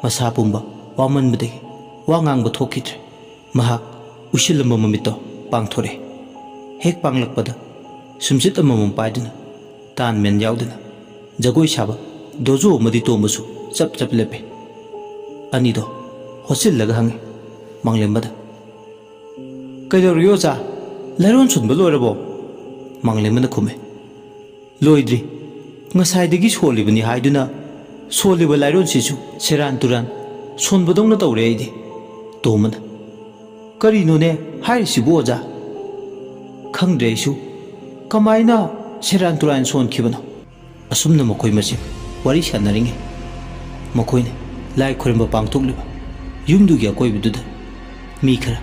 ꯃꯁꯥ ꯄꯨꯝꯕ ꯋꯥꯃꯟꯕꯗꯒꯤ ꯋꯥ ꯉꯥꯡꯕ ꯊꯣꯛꯈꯤꯗ꯭ꯔꯦ꯫ ꯃꯍꯥꯛ ꯎꯏꯁꯤꯜꯂꯝꯕ ꯃꯃꯤꯠꯇꯣ ꯄꯥꯡꯊꯣꯔꯛꯑꯦ꯫ ꯍꯦꯛ ꯄꯥꯡꯂꯛꯄꯗ ꯁꯨꯝꯆꯤꯠ ꯑꯃꯃꯝ ꯄꯥꯏꯗꯨꯅ ꯇꯥꯟ ꯃꯦꯟ ꯌꯥꯎꯗꯅ ꯖꯒꯣꯏ ꯁꯥꯕ ꯗꯣꯖꯣ ꯑꯃꯗꯤ ꯇꯣꯝꯕꯁꯨ ꯆꯞ ꯆꯞ ꯂꯦꯞꯄꯦ꯫ ꯑꯅꯤꯗꯣ ꯍꯣꯠꯆꯤꯜꯂꯒ ꯍꯪꯉꯤ ꯃꯥꯡꯂꯦꯝꯕꯗ, "ꯀꯩꯗꯧꯔꯤ ꯑꯣꯖꯥ? ꯂꯥꯏꯔꯣꯟ ꯁꯣꯟꯕ ꯂꯣꯏꯔꯕꯣ?" ꯃꯥꯡꯂꯦꯝꯕꯅ ꯈꯨꯝꯃꯦ, "ꯂꯣꯏꯗ꯭ꯔꯤ꯫ ꯉꯁꯥꯏꯗꯒꯤ ꯁꯣꯜꯂꯤꯕꯅꯤ ꯍꯥꯏꯗꯨꯅ ꯁꯣꯜꯂꯤꯕ ꯂꯥꯏꯔꯣꯟꯁꯤꯁꯨ ꯁꯦꯔꯥꯟ ꯇꯨꯔꯥꯟ ꯁꯣꯟꯕꯗꯧꯅ ꯇꯧꯔꯦ ꯑꯩꯗꯤ"꯫ ꯇꯣꯝꯕꯅ, "ꯀꯔꯤꯅꯣꯅꯦ ꯍꯥꯏꯔꯤꯁꯤꯕꯨ ꯑꯣꯖꯥ? ꯈꯪꯗ꯭ꯔꯦ ꯑꯩꯁꯨ꯫ ꯀꯃꯥꯏꯅ ꯁꯦꯔꯥꯟ ꯇꯨꯔꯥꯟ ꯁꯣꯟꯈꯤꯕꯅꯣ?" ꯑꯁꯨꯝꯅ ꯃꯈꯣꯏ ꯃꯁꯦꯜ ꯋꯥꯔꯤ ꯁꯥꯟꯅꯔꯤꯉꯩ ꯃꯈꯣꯏꯅ ꯂꯥꯏ ꯈꯨꯔꯨꯝꯕ ꯄꯥꯡꯊꯣꯛꯂꯤꯕ ꯌꯨꯝꯗꯨꯒꯤ ꯑꯀꯣꯏꯕꯗꯨꯗ ꯃꯤ ꯈꯔ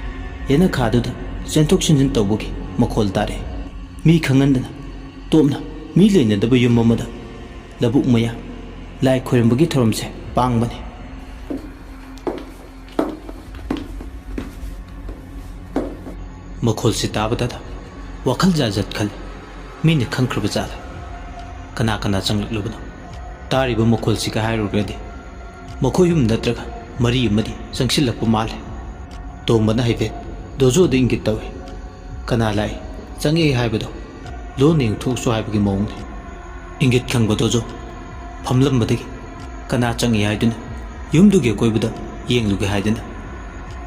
ꯌꯦꯅꯈꯥꯗꯨꯗ ꯆꯦꯟꯊꯣꯛ ꯆꯦꯟꯁꯤꯟ ꯇꯧꯕꯒꯤ ꯃꯈꯣꯜ ꯇꯥꯔꯛꯏ꯫ ꯃꯤ ꯈꯪꯍꯟꯗꯅ ꯇꯣꯞꯅ ꯃꯤ ꯂꯩꯅꯗꯕ ꯌꯨꯝ ꯑꯃꯗ ꯂꯧꯕꯨꯛ ꯃꯌꯥ ꯂꯥꯏ ꯈꯨꯔꯨꯝꯕꯒꯤ ꯊꯧꯔꯝꯁꯦ ꯄꯥꯡꯕꯅꯤ꯫ ꯃꯈꯣꯜꯁꯤ ꯇꯥꯕꯗꯗ ꯋꯥꯈꯜ ꯖꯥꯠ ꯖꯥꯠ ꯈꯜꯂꯤ꯫ ꯃꯤꯅ ꯈꯪꯈ꯭ꯔꯕ ꯖꯥꯠꯂ? ꯀꯅꯥ ꯀꯅꯥ ꯆꯪꯂꯛꯂꯨꯕꯅꯣ? ꯇꯥꯔꯤꯕ ꯃꯈꯣꯜꯁꯤꯒ ꯍꯥꯏꯔꯨꯔꯒꯗꯤ ꯃꯈꯣꯏ ꯑꯍꯨꯝ ꯅꯠꯇ꯭ꯔꯒ ꯃꯔꯤ ꯑꯃꯗꯤ ꯆꯪꯁꯤꯜꯂꯛꯄ ꯃꯥꯜꯂꯦ꯫ ꯇꯣꯝꯕꯅ ꯍꯥꯏꯐꯦꯠ ꯗꯣꯖꯣꯗ ꯏꯪꯒꯤꯠ ꯇꯧꯏ꯫ ꯀꯅꯥ ꯂꯥꯛꯏ, ꯆꯪꯉꯛꯏ ꯍꯥꯏꯕꯗꯣ ꯂꯣꯟꯅ ꯌꯦꯡꯊꯣꯛꯎꯁꯨ ꯍꯥꯏꯕꯒꯤ ꯃꯑꯣꯡꯅꯤ꯫ ꯏꯪꯒꯤꯠ ꯈꯪꯕ ꯗꯣꯖꯣ ꯐꯝꯂꯝꯕꯗꯒꯤ ꯀꯅꯥ ꯆꯪꯉꯤ ꯍꯥꯏꯗꯨꯅ ꯌꯨꯝꯗꯨꯒꯤ ꯑꯀꯣꯏꯕꯗ ꯌꯦꯡꯂꯨꯒꯦ ꯍꯥꯏꯗꯨꯅ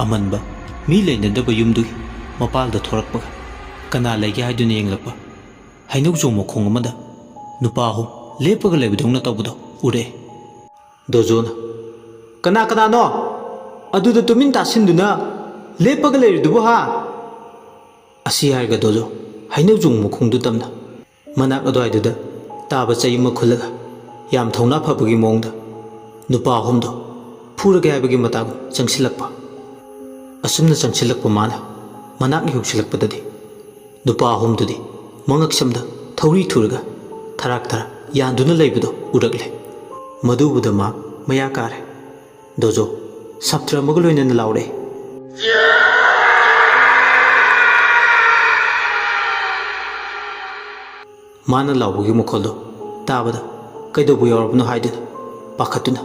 ꯑꯃꯟꯕ ꯃꯤ ꯂꯩꯅꯗꯕ ꯌꯨꯝꯗꯨꯒꯤ ꯃꯄꯥꯜꯗ ꯊꯣꯔꯛꯄꯒ, ꯀꯅꯥ ꯂꯩꯒꯦ ꯍꯥꯏꯗꯨꯅ ꯌꯦꯡꯂꯛꯄ ꯍꯩꯅꯧꯖꯣꯡ ꯃꯈꯣꯡ ꯑꯃꯗ ꯅꯨꯄꯥ ꯑꯍꯨꯝ ꯂꯦꯞꯄꯒ ꯂꯩꯕꯗꯧꯅ ꯇꯧꯕꯗꯣ ꯎꯔꯛꯑꯦ꯫ ꯗꯣꯖꯣꯅ, "ꯀꯅꯥ ꯀꯅꯥꯅꯣ ꯑꯗꯨꯗ ꯇꯨꯃꯤꯟ ꯇꯥꯁꯤꯟꯗꯨꯅ ꯂꯦꯞꯄꯒ ꯂꯩꯔꯤꯗꯨꯕꯨ, ꯍꯥ?" ꯑꯁꯤ ꯍꯥꯏꯔꯒ ꯗꯣꯖꯣ ꯍꯩꯅꯧꯖꯣꯡ ꯃꯈꯣꯡꯗꯨ ꯇꯝꯅ ꯃꯅꯥꯛ ꯑꯗꯨꯋꯥꯏꯗꯨꯗ ꯇꯥꯕ ꯆꯩ ꯑꯃ ꯈꯨꯜꯂꯒ, ꯌꯥꯝ ꯊꯧꯅꯥ ꯐꯕꯒꯤ ꯃꯑꯣꯡꯗ ꯅꯨꯄꯥ ꯑꯍꯨꯝꯗꯣ ꯐꯨꯔꯒꯦ ꯍꯥꯏꯕꯒꯤ ꯃꯇꯥꯒꯨꯝ ꯆꯪꯁꯤꯜꯂꯛꯄ꯫ ꯑꯁꯨꯝꯅ ꯆꯪꯁꯤꯜꯂꯛꯄ ꯃꯥꯅ ꯃꯅꯥꯛ ꯌꯧꯁꯤꯜꯂꯛꯄꯗꯗꯤ, ꯅꯨꯄꯥ ꯑꯍꯨꯝꯗꯨꯗꯤ ꯃꯉꯛꯁꯝꯗ ꯊꯧꯔꯤ ꯊꯨꯔꯒ ꯊꯔꯥꯛ ꯊꯔꯥꯛ ꯌꯥꯟꯗꯨꯅ ꯂꯩꯕꯗꯣ ꯎꯔꯛꯂꯦ꯫ ꯃꯗꯨ ꯎꯕꯗ ꯃꯥ ꯃꯌꯥ ꯀꯥꯔꯦ꯫ ꯗꯣꯖꯣ ꯁꯥꯇ꯭ꯔ ꯑꯃꯒ ꯂꯣꯏꯅꯅ ꯂꯥꯎꯔꯛꯑꯦ꯫ ꯃꯥꯅ ꯂꯥꯎꯕꯒꯤ ꯃꯈꯣꯜꯗꯣ ꯇꯥꯕꯗ, ꯀꯩꯗꯧꯕ ꯌꯥꯎꯔꯕꯅꯣ ꯍꯥꯏꯗꯨꯅ ꯄꯥꯈꯠꯇꯨꯅ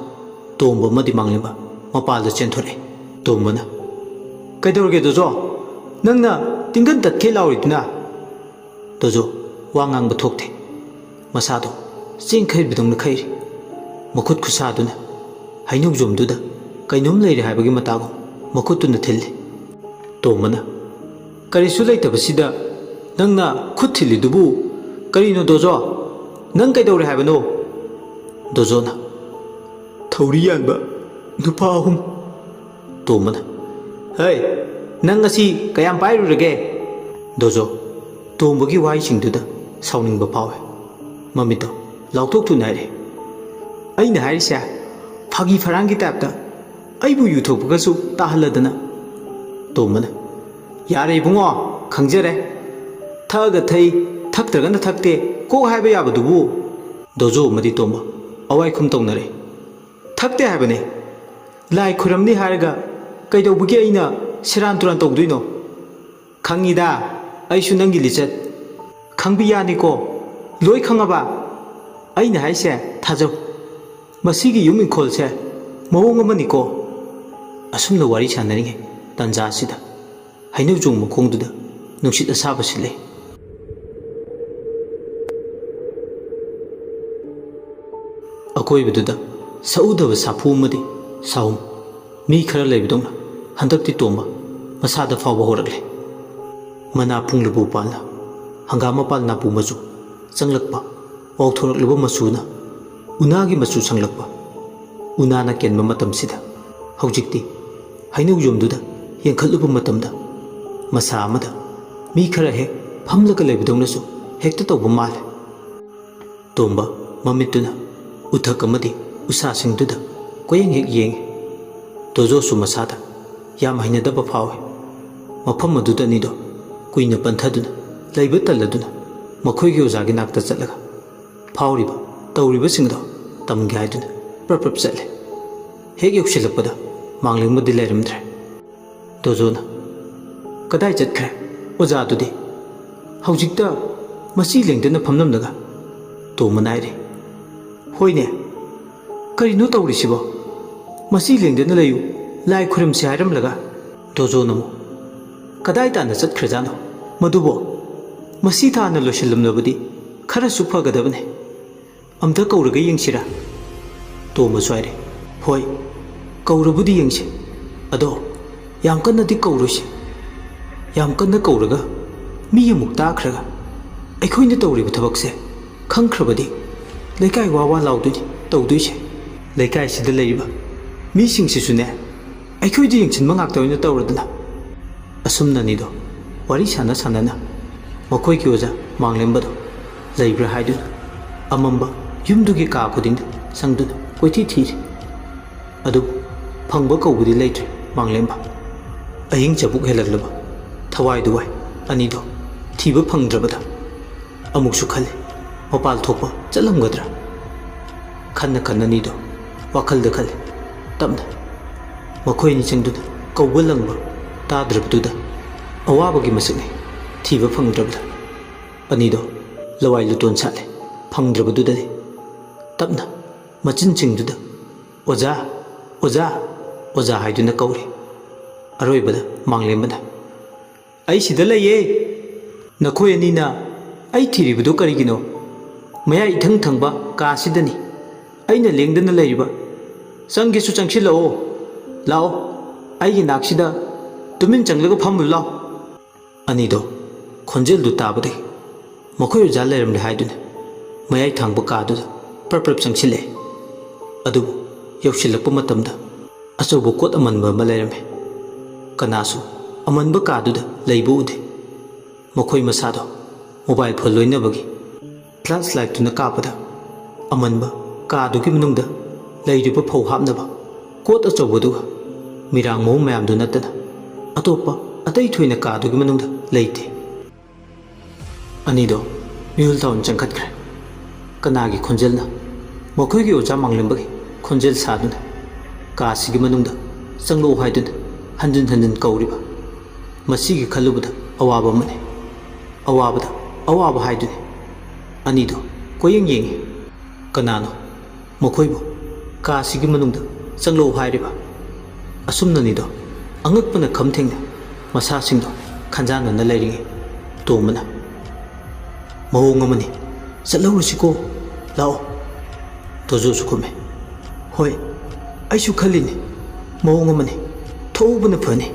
ꯇꯣꯝꯕ ꯑꯃꯗꯤ ꯃꯥꯡꯂꯦꯝꯕ ꯃꯄꯥꯜꯗ ꯆꯦꯟꯊꯣꯔꯛꯑꯦ꯫ ꯇꯣꯝꯕꯅ, "ꯀꯩꯗꯧꯔꯒꯦ ꯗꯣꯖꯣ? ꯅꯪꯅ ꯇꯤꯡꯒꯟ ꯇꯠꯈꯩ ꯂꯥꯎꯔꯤꯗꯨꯅ?" ꯗꯣꯖꯣ ꯋꯥ ꯉꯥꯡꯕ ꯊꯣꯛꯇꯦ꯫ ꯃꯁꯥꯗꯣ ꯆꯦꯡ ꯈꯩꯕꯗꯧꯅ ꯈꯩꯔꯤ꯫ ꯃꯈꯨꯠ ꯈꯨꯠꯁꯥꯗꯨꯅ ꯍꯩꯅꯧꯖꯣꯝꯗꯨꯗ ꯀꯩꯅꯣꯝ ꯂꯩꯔꯦ ꯍꯥꯏꯕꯒꯤ ꯃꯇꯥꯒꯨꯝ ꯃꯈꯨꯠꯇꯨꯅ ꯊꯤꯜꯂꯤ꯫ ꯇꯣꯝꯕꯅ, "ꯀꯔꯤꯁꯨ ꯂꯩꯇꯕꯁꯤꯗ ꯅꯪꯅ ꯈꯨꯠ ꯊꯤꯜꯂꯤꯗꯨꯕꯨ ꯀꯔꯤꯅꯣ ꯗꯣꯖꯣ? ꯅꯪ ꯀꯩꯗꯧꯔꯦ ꯍꯥꯏꯕꯅꯣ?" ꯗꯣꯖꯣꯅ, "ꯊꯧꯔꯤ ꯌꯥꯟꯕ ꯅꯨꯄꯥ ꯑꯍꯨꯝ꯫" ꯇꯣꯝꯕꯅ, "ꯍꯩ, ꯅꯪ ꯉꯁꯤ ꯀꯌꯥꯝ ꯄꯥꯏꯔꯨꯔꯒꯦ?" ꯗꯣꯖꯣ ꯇꯣꯝꯕꯒꯤ ꯋꯥꯍꯩꯁꯤꯡꯗꯨꯗ ꯁꯥꯎꯅꯤꯡꯕ ꯐꯥꯎꯋꯦ꯫ ꯃꯃꯤꯠꯇꯣ ꯂꯥꯎꯊꯣꯛ ꯊꯨꯅ ꯍꯥꯏꯔꯛꯑꯦ, "ꯑꯩꯅ ꯍꯥꯏꯔꯤꯁꯦ ꯐꯥꯒꯤ ꯐꯔꯥꯡꯒꯤ ꯇꯥꯏꯞꯇ ꯑꯩꯕꯨ ꯌꯨ ꯊꯛꯄꯒꯁꯨ ꯇꯥꯍꯜꯂꯗꯅ꯫" ꯇꯣꯝꯕꯅ, "ꯌꯥꯔꯦ ꯏꯕꯨꯡꯉꯣ, ꯈꯪꯖꯔꯦ꯫ ꯊꯛꯑꯒ ꯊꯛꯏ, ꯊꯛꯇ꯭ꯔꯒꯅ ꯊꯛꯇꯦ, ꯀꯣꯛ ꯍꯥꯏꯕ ꯌꯥꯕꯗꯨꯕꯨ꯫" ꯗꯣꯖꯣ ꯑꯃꯗꯤ ꯇꯣꯝꯕ ꯑꯋꯥꯏꯈꯨꯝ ꯇꯧꯅꯔꯦ꯫ "ꯊꯛꯇꯦ ꯍꯥꯏꯕꯅꯦ꯫ ꯂꯥꯏ ꯈꯨꯔꯝꯅꯤ ꯍꯥꯏꯔꯒ ꯀꯩꯗꯧꯕꯒꯤ ꯑꯩꯅ ꯁꯦꯔꯥꯟ ꯇꯨꯔꯥꯟ ꯇꯧꯗꯣꯏꯅꯣ? ꯈꯪꯉꯤꯗ ꯑꯩꯁꯨ ꯅꯪꯒꯤ ꯂꯤꯆꯠ꯫ ꯈꯪꯕꯤ ꯌꯥꯅꯤꯀꯣ? ꯂꯣꯏ ꯈꯪꯉꯕ? ꯑꯩꯅ ꯍꯥꯏꯁꯦ ꯊꯥꯖꯧ꯫ ꯃꯁꯤꯒꯤ ꯌꯨꯝ ꯏꯪꯈꯣꯜꯁꯦ ꯃꯑꯣꯡ ꯑꯃꯅꯤꯀꯣ꯫" ꯑꯁꯨꯝꯅ ꯋꯥꯔꯤ ꯁꯥꯟꯅꯔꯤꯉꯩ ꯇꯥꯟꯖꯥ ꯑꯁꯤꯗ ꯍꯩꯅꯧꯖꯣꯡ ꯃꯈꯣꯡꯗꯨꯗ ꯅꯨꯡꯁꯤꯠ ꯑꯁꯥꯕ ꯁꯤꯠꯂꯦ꯫ ꯑꯀꯣꯏꯕꯗꯨꯗ ꯁꯛꯎꯗꯕ ꯁꯥꯐꯨ ꯑꯃꯗꯤ ꯁꯥꯍꯨꯝ, ꯃꯤ ꯈꯔ ꯂꯩꯕꯗꯧꯅ ꯍꯟꯗꯛꯇꯤ ꯇꯣꯝꯕ ꯃꯁꯥꯗ ꯐꯥꯎꯕ ꯍꯧꯔꯛꯂꯦ꯫ ꯃꯅꯥ ꯄꯨꯡꯂꯨꯕꯨ ꯄꯥꯟꯅ ꯍꯪꯒꯥꯝ ꯃꯄꯥꯜ ꯅꯥꯄꯨ ꯃꯆꯨ ꯆꯪꯂꯛꯄ, ꯋꯥꯎꯊꯣꯔꯛꯂꯕ ꯃꯆꯨꯅ ꯎꯅꯥꯒꯤ ꯃꯆꯨ ꯁꯪꯂꯛꯄ, ꯎꯅꯥꯅ ꯀꯦꯟꯕ ꯃꯇꯝꯁꯤꯗ ꯍꯧꯖꯤꯛꯇꯤ ꯍꯩꯅꯧ ꯌꯣꯝꯗꯨꯗ ꯌꯦꯡꯈꯠꯂꯨꯕ ꯃꯇꯝꯗ ꯃꯁꯥ ꯑꯃꯗ ꯃꯤ ꯈꯔ ꯍꯦꯛ ꯐꯝꯂꯒ ꯂꯩꯕꯗꯧꯅꯁꯨ ꯍꯦꯛꯇ ꯇꯧꯕ ꯃꯥꯜꯂꯦ꯫ ꯇꯣꯝꯕ ꯃꯃꯤꯠꯇꯨꯅ ꯎꯊꯛ ꯑꯃꯗꯤ ꯎꯁꯥꯁꯤꯡꯗꯨꯗ ꯀꯣꯌꯦꯡ ꯍꯦꯛ ꯌꯦꯡꯉꯤ꯫ ꯗꯣꯖꯣꯁꯨ ꯃꯁꯥꯗ ꯌꯥꯝ ꯍꯩꯅꯗꯕ ꯐꯥꯎꯏ꯫ ꯃꯐꯝ ꯑꯗꯨꯗ ꯑꯅꯤꯗꯣ ꯀꯨꯏꯅ ꯄꯟꯊꯗꯨꯅ ꯂꯩꯕ ꯇꯜꯂꯗꯨꯅ ꯃꯈꯣꯏꯒꯤ ꯑꯣꯖꯥꯒꯤ ꯅꯥꯛꯇ ꯆꯠꯂꯒ ꯐꯥꯎꯔꯤꯕ ꯇꯧꯔꯤꯕꯁꯤꯡꯗꯣ ꯇꯝꯒꯦ ꯍꯥꯏꯗꯨꯅ ꯄ꯭ꯔꯞ ꯄ꯭ꯔꯞ ꯆꯠꯂꯦ꯫ ꯍꯦꯛ ꯌꯧꯁꯤꯜꯂꯛꯄꯗ ꯃꯥꯡꯂꯦꯝꯕꯗꯤ ꯂꯩꯔꯝꯗ꯭ꯔꯦ꯫ ꯗꯣꯖꯣꯅ, "ꯀꯗꯥꯏ ꯆꯠꯈ꯭ꯔꯦ ꯑꯣꯖꯥꯗꯨꯗꯤ? ꯍꯧꯖꯤꯛꯇ ꯃꯁꯤ ꯂꯦꯡꯗꯅ ꯐꯝꯂꯝꯂꯒ?" ꯇꯣꯝꯕꯅ ꯍꯥꯏꯔꯤ꯫ "ꯍꯣꯏꯅꯦ, ꯀꯔꯤꯅꯣ ꯇꯧꯔꯤꯁꯤꯕꯣ? ꯃꯁꯤ ꯂꯦꯡꯗꯅ ꯂꯩꯌꯨ, ꯂꯥꯏ ꯈꯨꯔꯨꯝꯁꯤ ꯍꯥꯏꯔꯝꯂꯒ?" ꯗꯣꯖꯣꯅ ꯑꯃꯨꯛ, "ꯀꯗꯥꯏ ꯇꯥꯟꯅ ꯆꯠꯈ꯭ꯔꯖꯥꯠꯅꯣ ꯃꯗꯨꯕꯣ? ꯃꯁꯤ ꯊꯥꯅ ꯂꯣꯏꯁꯤꯜꯂꯝꯂꯕꯗꯤ ꯈꯔꯁꯨ ꯐꯒꯗꯕꯅꯤ꯫ ꯑꯝꯇ ꯀꯧꯔꯒ ꯌꯦꯡꯁꯤꯔꯥ?" ꯇꯣꯝꯕꯁꯨ ꯍꯥꯏꯔꯦ, "ꯍꯣꯏ, ꯀꯧꯔꯕꯨꯗꯤ ꯌꯦꯡꯁꯤ꯫ ꯑꯗꯣ ꯌꯥꯝ ꯀꯟꯅꯗꯤ ꯀꯧꯔꯣꯏꯁꯤ꯫ ꯌꯥꯝ ꯀꯟꯅ ꯀꯧꯔꯒ ꯃꯤ ꯑꯃꯨꯛ ꯇꯥꯈ꯭ꯔꯒ ꯑꯩꯈꯣꯏꯅ ꯇꯧꯔꯤꯕ ꯊꯕꯛꯁꯦ ꯈꯪꯈ꯭ꯔꯕꯗꯤ ꯂꯩꯀꯥꯏ ꯋꯥ ꯋꯥ ꯂꯥꯎꯗꯣꯏꯅꯤ ꯇꯧꯗꯣꯏꯁꯦ꯫ ꯂꯩꯀꯥꯏꯁꯤꯗ ꯂꯩꯔꯤꯕ ꯃꯤꯁꯤꯡꯁꯤꯁꯨꯅꯦ ꯑꯩꯈꯣꯏꯗ ꯌꯦꯡꯁꯤꯟꯕ ꯉꯥꯛꯇ ꯑꯣꯏꯅ ꯇꯧꯔꯗꯅ?" ꯑꯁꯨꯝꯅ ꯑꯅꯤꯗꯣ ꯋꯥꯔꯤ ꯁꯥꯟꯅ ꯁꯥꯟꯅꯅ ꯃꯈꯣꯏꯒꯤ ꯑꯣꯖꯥ ꯃꯥꯡꯂꯦꯝꯕꯗꯣ ꯂꯩꯕ꯭ꯔꯥ ꯍꯥꯏꯗꯨꯅ ꯑꯃꯝꯕ ꯌꯨꯝꯗꯨꯒꯤ ꯀꯥ ꯈꯨꯗꯤꯡꯗ ꯆꯪꯗꯨꯅ ꯀꯣꯏꯊꯤ ꯊꯤꯔꯤ꯫ ꯑꯗꯨꯕꯨ ꯐꯪꯕ ꯀꯧꯕꯗꯤ ꯂꯩꯇ꯭ꯔꯦ ꯃꯥꯡꯂꯦꯝꯕ꯫ ꯑꯍꯤꯡ ꯆꯕꯨꯛ ꯍꯦꯜꯂꯛꯂꯕ ꯊꯋꯥꯏꯗꯨ ꯋꯥꯏ꯫ ꯑꯅꯤꯗꯣ ꯊꯤꯕ ꯐꯪꯗ꯭ꯔꯕꯗ ꯑꯃꯨꯛꯁꯨ ꯈꯜꯂꯤ, ꯃꯄꯥꯜ ꯊꯣꯛꯄ ꯆꯠꯂꯝꯒꯗ꯭ꯔꯥ? ꯈꯟꯅ ꯈꯟꯅ ꯑꯅꯤꯗꯣ ꯋꯥꯈꯜꯗ ꯈꯜꯂꯤ꯫ ꯇꯞꯅ ꯃꯈꯣꯏ ꯑꯅꯤ ꯆꯪꯗꯨꯅ ꯀꯧꯕ ꯂꯪꯕ ꯇꯥꯗ꯭ꯔꯕꯗꯨꯗ ꯑꯋꯥꯕꯒꯤ ꯃꯁꯛꯅꯤ ꯊꯤꯕ ꯐꯪꯗ꯭ꯔꯕꯗ꯫ ꯑꯅꯤꯗꯣ ꯂꯋꯥꯏ ꯂꯨꯇꯣꯟ ꯁꯥꯠꯂꯦ, ꯐꯪꯗ꯭ꯔꯕꯗꯨꯗꯗꯤ ꯇꯞꯅ ꯃꯆꯤꯟꯁꯤꯡꯗꯨꯗ "ꯑꯣꯖꯥ, ꯑꯣꯖꯥ, ꯑꯣꯖꯥ" ꯍꯥꯏꯗꯨꯅ ꯀꯧꯔꯦ꯫ ꯑꯔꯣꯏꯕꯗ ꯃꯥꯡꯂꯦꯝꯕꯅ, "ꯑꯩ ꯁꯤꯗ ꯂꯩꯌꯦ꯫ ꯅꯈꯣꯏ ꯑꯅꯤꯅ ꯑꯩ ꯊꯤꯔꯤꯕꯗꯨ ꯀꯔꯤꯒꯤꯅꯣ? ꯃꯌꯥꯏ ꯏꯊꯪ ꯊꯪꯕ ꯀꯥꯁꯤꯗꯅꯤ ꯑꯩꯅ ꯂꯦꯡꯗꯅ ꯂꯩꯔꯤꯕ꯫ "ꯆꯪꯒꯦꯁꯨ ꯆꯪꯁꯤꯜꯂꯛꯑꯣ, ꯂꯥꯛꯑꯣ, ꯑꯩꯒꯤ ꯅꯥꯛꯁꯤꯗ ꯇꯨꯃꯤꯟ ꯆꯪꯂꯒ ꯐꯝꯃꯨ ꯂꯥꯎ"꯫ ꯑꯅꯤꯗꯣ ꯈꯣꯟꯖꯦꯜꯗꯨ ꯇꯥꯕꯗꯒꯤ ꯃꯈꯣꯏ ꯑꯣꯖꯥ ꯂꯩꯔꯝꯂꯦ ꯍꯥꯏꯗꯨꯅ ꯃꯌꯥꯏ ꯊꯪꯕ ꯀꯥꯗꯨꯗ ꯄ꯭ꯔꯞ ꯄ꯭ꯔꯞ ꯆꯪꯁꯤꯜꯂꯛꯑꯦ꯫ ꯑꯗꯨꯕꯨ ꯌꯧꯁꯤꯜꯂꯛꯄ ꯃꯇꯝꯗ ꯑꯆꯧꯕ ꯀꯣꯠ ꯑꯃꯟꯕ ꯑꯃ ꯂꯩꯔꯝꯃꯦ꯫ ꯀꯅꯥꯁꯨ ꯑꯃꯟꯕ ꯀꯥꯗꯨꯗ ꯂꯩꯕ ꯎꯗꯦ꯫ ꯃꯈꯣꯏ ꯃꯁꯥꯗꯣ ꯃꯣꯕꯥꯏꯜ ꯐꯣꯟ ꯂꯣꯏꯅꯕꯒꯤ ꯐ꯭ꯂꯥꯁ ꯂꯥꯏꯠꯇꯨꯅ ꯀꯥꯞꯄꯗ ꯑꯃꯟꯕ ꯀꯥꯗꯨꯒꯤ ꯃꯅꯨꯡꯗ ꯂꯩꯔꯤꯕ ꯐꯧ ꯍꯥꯞꯅꯕ ꯀꯣꯠ ꯑꯆꯧꯕꯗꯨꯒ ꯃꯤꯔꯥꯡ ꯃꯣꯝ ꯃꯌꯥꯝꯗꯨ ꯅꯠꯇꯅ ꯑꯇꯣꯞꯄ ꯑꯇꯩ ꯊꯣꯏꯅ ꯀꯥꯗꯨꯒꯤ ꯃꯅꯨꯡꯗ ꯂꯩꯇꯦ꯫ ꯑꯅꯤꯗꯣ ꯃꯤꯍꯨꯜ ꯊꯥꯎꯟ ꯆꯪꯈꯠꯈ꯭ꯔꯦ꯫ ꯀꯅꯥꯒꯤ ꯈꯣꯟꯖꯦꯜꯅ? ꯃꯈꯣꯏꯒꯤ ꯑꯣꯖꯥ ꯃꯥꯡꯂꯦꯝꯕꯒꯤ ꯈꯣꯟꯖꯦꯜ ꯁꯥꯗꯨꯅ ꯀꯥꯁꯤꯒꯤ ꯃꯅꯨꯡꯗ ꯆꯪꯂꯛꯎ ꯍꯥꯏꯗꯨꯅ ꯍꯟꯖꯤꯟ ꯍꯟꯖꯤꯟ ꯀꯧꯔꯤꯕ꯫ ꯃꯁꯤꯒꯤ ꯈꯜꯂꯨꯕꯗ ꯑꯋꯥꯕ ꯑꯃꯅꯤ꯫ ꯑꯋꯥꯕꯗ ꯑꯋꯥꯕ ꯍꯥꯏꯗꯨꯅꯤ꯫ ꯑꯅꯤꯗꯣ ꯀꯣꯏꯌꯦꯡ ꯌꯦꯡꯉꯤ꯫ ꯀꯅꯥꯅꯣ ꯃꯈꯣꯏꯕꯨ ꯀꯥꯁꯤꯒꯤ ꯃꯅꯨꯡꯗ ꯆꯪꯂꯛꯎ ꯍꯥꯏꯔꯤꯕ? ꯑꯁꯨꯝꯅꯅꯤꯗꯣ ꯑꯉꯛꯄꯅ ꯈꯝ ꯊꯦꯡꯅ ꯃꯁꯥꯁꯤꯡꯗꯣ ꯈꯟꯖꯥꯟꯅꯅ ꯂꯩꯔꯤꯉꯩ ꯇꯣꯝꯕꯅ, "ꯃꯑꯣꯡ ꯑꯃꯅꯤ, ꯆꯠꯍꯧꯔꯁꯤꯀꯣ, ꯂꯥꯛꯑꯣ"꯫ ꯇꯣꯖꯣꯁꯨ ꯈꯨꯝꯃꯦ, "ꯍꯣꯏ, ꯑꯩꯁꯨ ꯈꯜꯂꯤꯅꯤ, ꯃꯑꯣꯡ ꯑꯃꯅꯤ, ꯊꯣꯛꯍꯧꯕꯅ ꯐꯅꯤ"꯫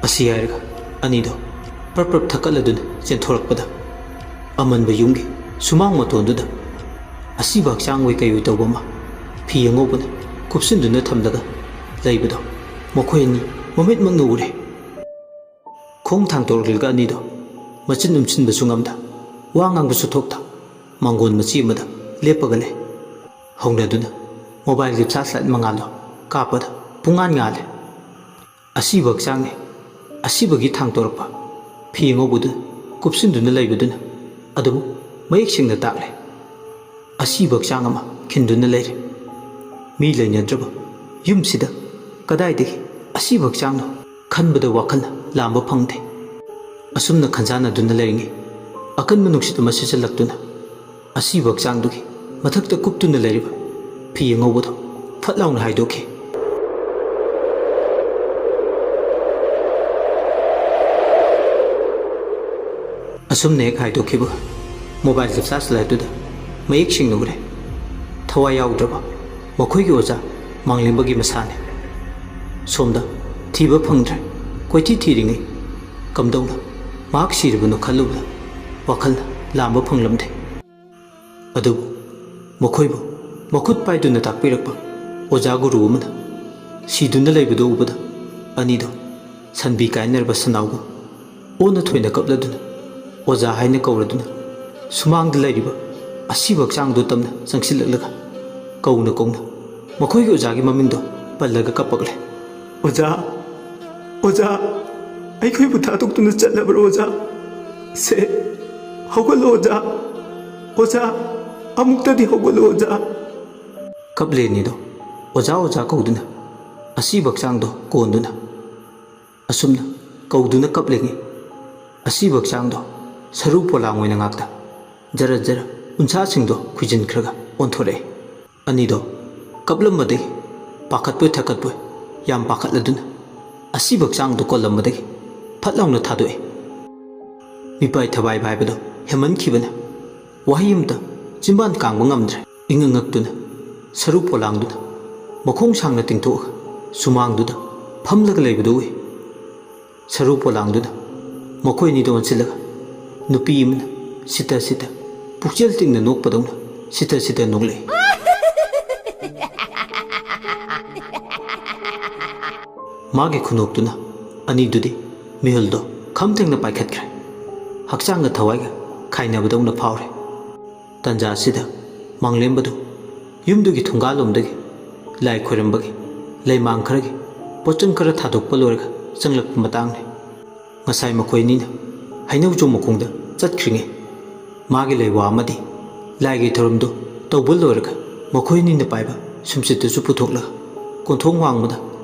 ꯑꯁꯤ ꯍꯥꯏꯔꯒ ꯑꯅꯤꯗꯣ ꯄ꯭ꯔꯞ ꯄ꯭ꯔꯞ ꯊꯛꯀꯠꯂꯗꯨꯅ ꯆꯦꯟꯊꯣꯔꯛꯄꯗ ꯑꯃꯟꯕ ꯌꯨꯝꯒꯤ ꯁꯨꯃꯥꯡ ꯃꯇꯣꯟꯗꯨꯗ ꯑꯁꯤꯕ ꯍꯛꯆꯥꯡ ꯑꯣꯏ ꯀꯩ ꯑꯣꯏ ꯇꯧꯕ ꯑꯃ ꯐꯤ ꯑꯉꯧꯕꯅ ꯀꯨꯞꯁꯤꯟꯗꯨꯅ ꯊꯝꯂꯒ ꯂꯩꯕꯗꯣ ꯃꯈꯣꯏ ꯑꯅꯤ ꯃꯃꯤꯠꯃꯛꯅ ꯎꯔꯦ꯫ ꯈꯣꯡ ꯊꯥꯡꯗꯣꯔꯛꯂꯒ ꯑꯅꯤꯗꯣ ꯃꯆꯤꯟ ꯎꯝꯁꯤꯟꯕꯁꯨ ꯉꯝꯗ, ꯋꯥ ꯉꯥꯡꯕꯁꯨ ꯊꯣꯛꯇ ꯃꯥꯡꯒꯣꯟ ꯃꯆꯤ ꯑꯃꯗ ꯂꯦꯞꯄꯒ ꯂꯩ꯫ ꯍꯧꯅꯗꯨꯅ ꯃꯣꯕꯥꯏꯜꯒꯤ ꯐ꯭ꯂꯥꯁ ꯂꯥꯏꯠ ꯃꯉꯥꯜꯗꯣ ꯀꯥꯞꯄꯗ ꯄꯨꯡꯉꯥꯟ ꯉꯥꯜꯂꯦ꯫ ꯑꯁꯤꯕ ꯍꯛꯆꯥꯡꯅꯤ꯫ ꯑꯁꯤꯕꯒꯤ ꯊꯥꯡꯗꯣꯔꯛꯄ ꯐꯤ ꯑꯉꯧꯕꯗꯨ ꯀꯨꯞꯁꯤꯟꯗꯨꯅ ꯂꯩꯕꯗꯨꯅ ꯑꯗꯨꯕꯨ ꯃꯌꯦꯛ ꯁꯦꯡꯅ ꯇꯥꯛꯂꯦ꯫ ꯑꯁꯤꯕ ꯍꯛꯆꯥꯡ ꯑꯃ ꯈꯤꯟꯗꯨꯅ ꯂꯩꯔꯦ꯫ ꯃꯤ ꯂꯩꯅꯗ꯭ꯔꯕ ꯌꯨꯝꯁꯤꯗ ꯀꯗꯥꯏꯗꯒꯤ ꯑꯁꯤꯕ ꯍꯛꯆꯥꯡꯅꯣ ꯈꯟꯕꯗ ꯋꯥꯈꯜ ꯂꯥꯝꯕ ꯐꯪꯗꯦ꯫ ꯑꯁꯨꯝꯅ ꯈꯟꯖꯥꯟꯅꯗꯨꯅ ꯂꯩꯔꯤꯉꯩ ꯑꯀꯟꯕ ꯅꯨꯡꯁꯤꯠ ꯑꯃ ꯁꯤꯠꯆꯜꯂꯛꯇꯨꯅ ꯑꯁꯤꯕ ꯍꯛꯆꯥꯡꯗꯨꯒꯤ ꯃꯊꯛꯇ ꯀꯨꯞꯇꯨꯅ ꯂꯩꯔꯤꯕ ꯐꯤ ꯑꯉꯧꯕꯗꯨ ꯐꯠ ꯂꯥꯎꯅ ꯍꯥꯏꯗꯣꯛꯈꯤ꯫ ꯑꯁꯨꯝꯅ ꯍꯦꯛ ꯍꯥꯏꯗꯣꯛꯈꯤꯕꯒ ꯃꯣꯕꯥꯏꯜꯒꯤ ꯐ꯭ꯂꯥꯁ ꯂꯥꯏꯠꯇꯨꯗ ꯃꯌꯦꯛ ꯁꯦꯡꯅ ꯎꯔꯦ꯫ ꯊꯋꯥꯏ ꯌꯥꯎꯗ꯭ꯔꯕ ꯃꯈꯣꯏꯒꯤ ꯑꯣꯖꯥ ꯃꯥꯡꯂꯦꯝꯕꯒꯤ ꯃꯁꯥꯅꯤ꯫ ꯁꯣꯝꯗ ꯊꯤꯕ ꯐꯪꯗ꯭ꯔꯦ꯫ ꯀꯣꯏꯊꯤ ꯊꯤꯔꯤꯉꯩ ꯀꯝꯗꯧꯅ ꯃꯍꯥꯛ ꯁꯤꯔꯕꯅꯣ ꯈꯜꯂꯨꯕꯗ ꯋꯥꯈꯜ ꯂꯥꯝꯕ ꯐꯪꯂꯝꯗꯦ꯫ ꯑꯗꯨꯕꯨ ꯃꯈꯣꯏꯕꯨ ꯃꯈꯨꯠ ꯄꯥꯏꯗꯨꯅ ꯇꯥꯛꯄꯤꯔꯛꯄ ꯑꯣꯖꯥ ꯒꯨꯔꯨ ꯑꯃꯅ ꯁꯤꯗꯨꯅ ꯂꯩꯕꯗꯨ ꯎꯕꯗ ꯑꯅꯤꯗꯣ ꯁꯟꯕꯤ ꯀꯥꯏꯅꯔꯕ ꯁꯅꯥꯎꯒꯨꯝ ꯑꯣꯟꯅ ꯊꯣꯏꯅ ꯀꯞꯂꯗꯨꯅ ꯑꯣꯖꯥ ꯍꯥꯏꯅ ꯀꯧꯔꯗꯨꯅ ꯁꯨꯃꯥꯡꯗ ꯂꯩꯔꯤꯕ ꯑꯁꯤꯕ ꯍꯛꯆꯥꯡꯗꯨ ꯇꯝꯅ ꯆꯪꯁꯤꯜꯂꯛꯂꯒ ꯀꯧꯅ ꯀꯧꯅ ꯃꯈꯣꯏꯒꯤ ꯑꯣꯖꯥꯒꯤ ꯃꯃꯤꯡꯗꯣ ꯄꯜꯂꯒ ꯀꯞꯄꯛꯂꯦ꯫ "ꯑꯣꯖꯥ, ꯑꯣꯖꯥ, ꯑꯩꯈꯣꯏꯕꯨ ꯊꯥꯗꯣꯛꯇꯨꯅ ꯆꯠꯂꯕ꯭ꯔꯣ ꯑꯣꯖꯥ? ꯁꯦ, ꯍꯧꯒꯠꯂꯣ ꯑꯣꯖꯥ꯫ ꯑꯣꯖꯥ, ꯑꯃꯨꯛꯇꯗꯤ ꯍꯧꯒꯠꯂꯣ ꯑꯣꯖꯥ"꯫ ꯀꯞꯂꯦ ꯑꯅꯤꯗꯣ ꯑꯣꯖꯥ ꯑꯣꯖꯥ ꯀꯧꯗꯨꯅ ꯑꯁꯤꯕ ꯍꯛꯆꯥꯡꯗꯣ ꯀꯣꯟꯗꯨꯅ ꯑꯁꯨꯝꯅ ꯀꯧꯗꯨꯅ ꯀꯞꯂꯤꯉꯩ ꯑꯁꯤꯕ ꯍꯛꯆꯥꯡꯗꯣ ꯁꯔꯨ ꯄꯣꯂꯥꯡ ꯑꯣꯏꯅ ꯉꯥꯛꯇ ꯖꯔ ꯖꯔ ꯎꯟꯁꯥꯁꯤꯡꯗꯣ ꯈꯨꯏꯖꯤꯟꯈ꯭ꯔꯒ ꯑꯣꯟꯊꯣꯔꯛꯑꯦ꯫ ꯑꯅꯤꯗꯣ ꯀꯞꯂꯝꯕꯗꯒꯤ ꯄꯥꯈꯠꯄꯣꯏ ꯊꯛꯀꯠꯄꯣꯏ ꯌꯥꯝ ꯄꯥꯈꯠꯂꯗꯨꯅ ꯑꯁꯤꯕ ꯍꯛꯆꯥꯡꯗꯣ ꯀꯣꯜꯂꯝꯕꯗꯒꯤ ꯐꯠ ꯂꯥꯎꯅ ꯊꯥꯗꯣꯛꯑꯦ꯫ ꯃꯤꯄꯥꯏ ꯊꯕꯥꯏꯕ ꯍꯥꯏꯕꯗꯣ ꯍꯦꯟꯃꯟꯈꯤꯕꯅ ꯋꯥꯍꯩ ꯑꯃꯇ ꯆꯤꯟꯕꯥꯟ ꯀꯥꯡꯕ ꯉꯝꯗ꯭ꯔꯦ꯫ ꯏꯉꯛ ꯉꯛꯇꯨꯅ ꯁꯔꯨ ꯄꯣꯂꯥꯡꯗꯨꯅ ꯃꯈꯣꯡ ꯁꯥꯡꯅ ꯇꯤꯡꯊꯣꯛꯑꯒ ꯁꯨꯃꯥꯡꯗꯨꯗ ꯐꯝꯂꯒ ꯂꯩꯕꯗꯨ ꯎꯏ꯫ ꯁꯔꯨ ꯄꯣꯂꯥꯡꯗꯨꯅ ꯃꯈꯣꯏ ꯑꯅꯤꯗ ꯑꯣꯟꯁꯤꯜꯂꯒ ꯅꯨꯄꯤ ꯑꯃꯅ ꯁꯤꯇ ꯁꯤꯇ ꯄꯨꯛꯆꯦꯜ ꯇꯤꯡꯅ ꯅꯣꯛꯄꯗꯧꯅ ꯁꯤꯇ ꯁꯤꯇ ꯅꯣꯛꯂꯛꯏ꯫ ꯃꯥꯒꯤ ꯈꯨꯅꯣꯛꯇꯨꯅ ꯑꯅꯤꯗꯨꯗꯤ ꯃꯤꯍꯨꯜꯗꯣ ꯈꯝ ꯊꯦꯡꯅ ꯄꯥꯏꯈꯠꯈ꯭ꯔꯦ꯫ ꯍꯛꯆꯥꯡꯒ ꯊꯋꯥꯏꯒ ꯈꯥꯏꯅꯕꯗꯧꯅ ꯐꯥꯎꯔꯦ꯫ ꯇꯟꯖꯥ ꯑꯁꯤꯗ ꯃꯥꯡꯂꯦꯝꯕꯗꯨ ꯌꯨꯝꯗꯨꯒꯤ ꯊꯣꯡꯒꯥꯜꯂꯣꯝꯗꯒꯤ ꯂꯥꯏ ꯈꯣꯏꯔꯝꯕꯒꯤ ꯂꯩꯃꯥꯡ ꯈꯔꯒꯤ ꯄꯣꯠꯆꯪ ꯈꯔ ꯊꯥꯗꯣꯛꯄ ꯂꯣꯏꯔꯒ ꯆꯪꯂꯛꯄ ꯃꯇꯥꯡꯅꯤ꯫ ꯉꯁꯥꯏ ꯃꯈꯣꯏ ꯑꯅꯤꯅ ꯍꯩꯅꯧꯖꯣꯝ ꯃꯈꯣꯡꯗ ꯆꯠꯈ꯭ꯔꯤꯉꯩ ꯃꯥꯒꯤ ꯂꯩꯋꯥ ꯑꯃꯗꯤ ꯂꯥꯏꯒꯤ ꯊꯧꯔꯝꯗꯨ ꯇꯧꯕ ꯂꯣꯏꯔꯒ ꯃꯈꯣꯏ ꯑꯅꯤꯅ ꯄꯥꯏꯕ ꯁꯨꯝꯆꯤꯠꯇꯨꯁꯨ ꯄꯨꯊꯣꯛꯂꯒ ꯀꯣꯟꯊꯣꯡ ꯋꯥꯡꯃꯗ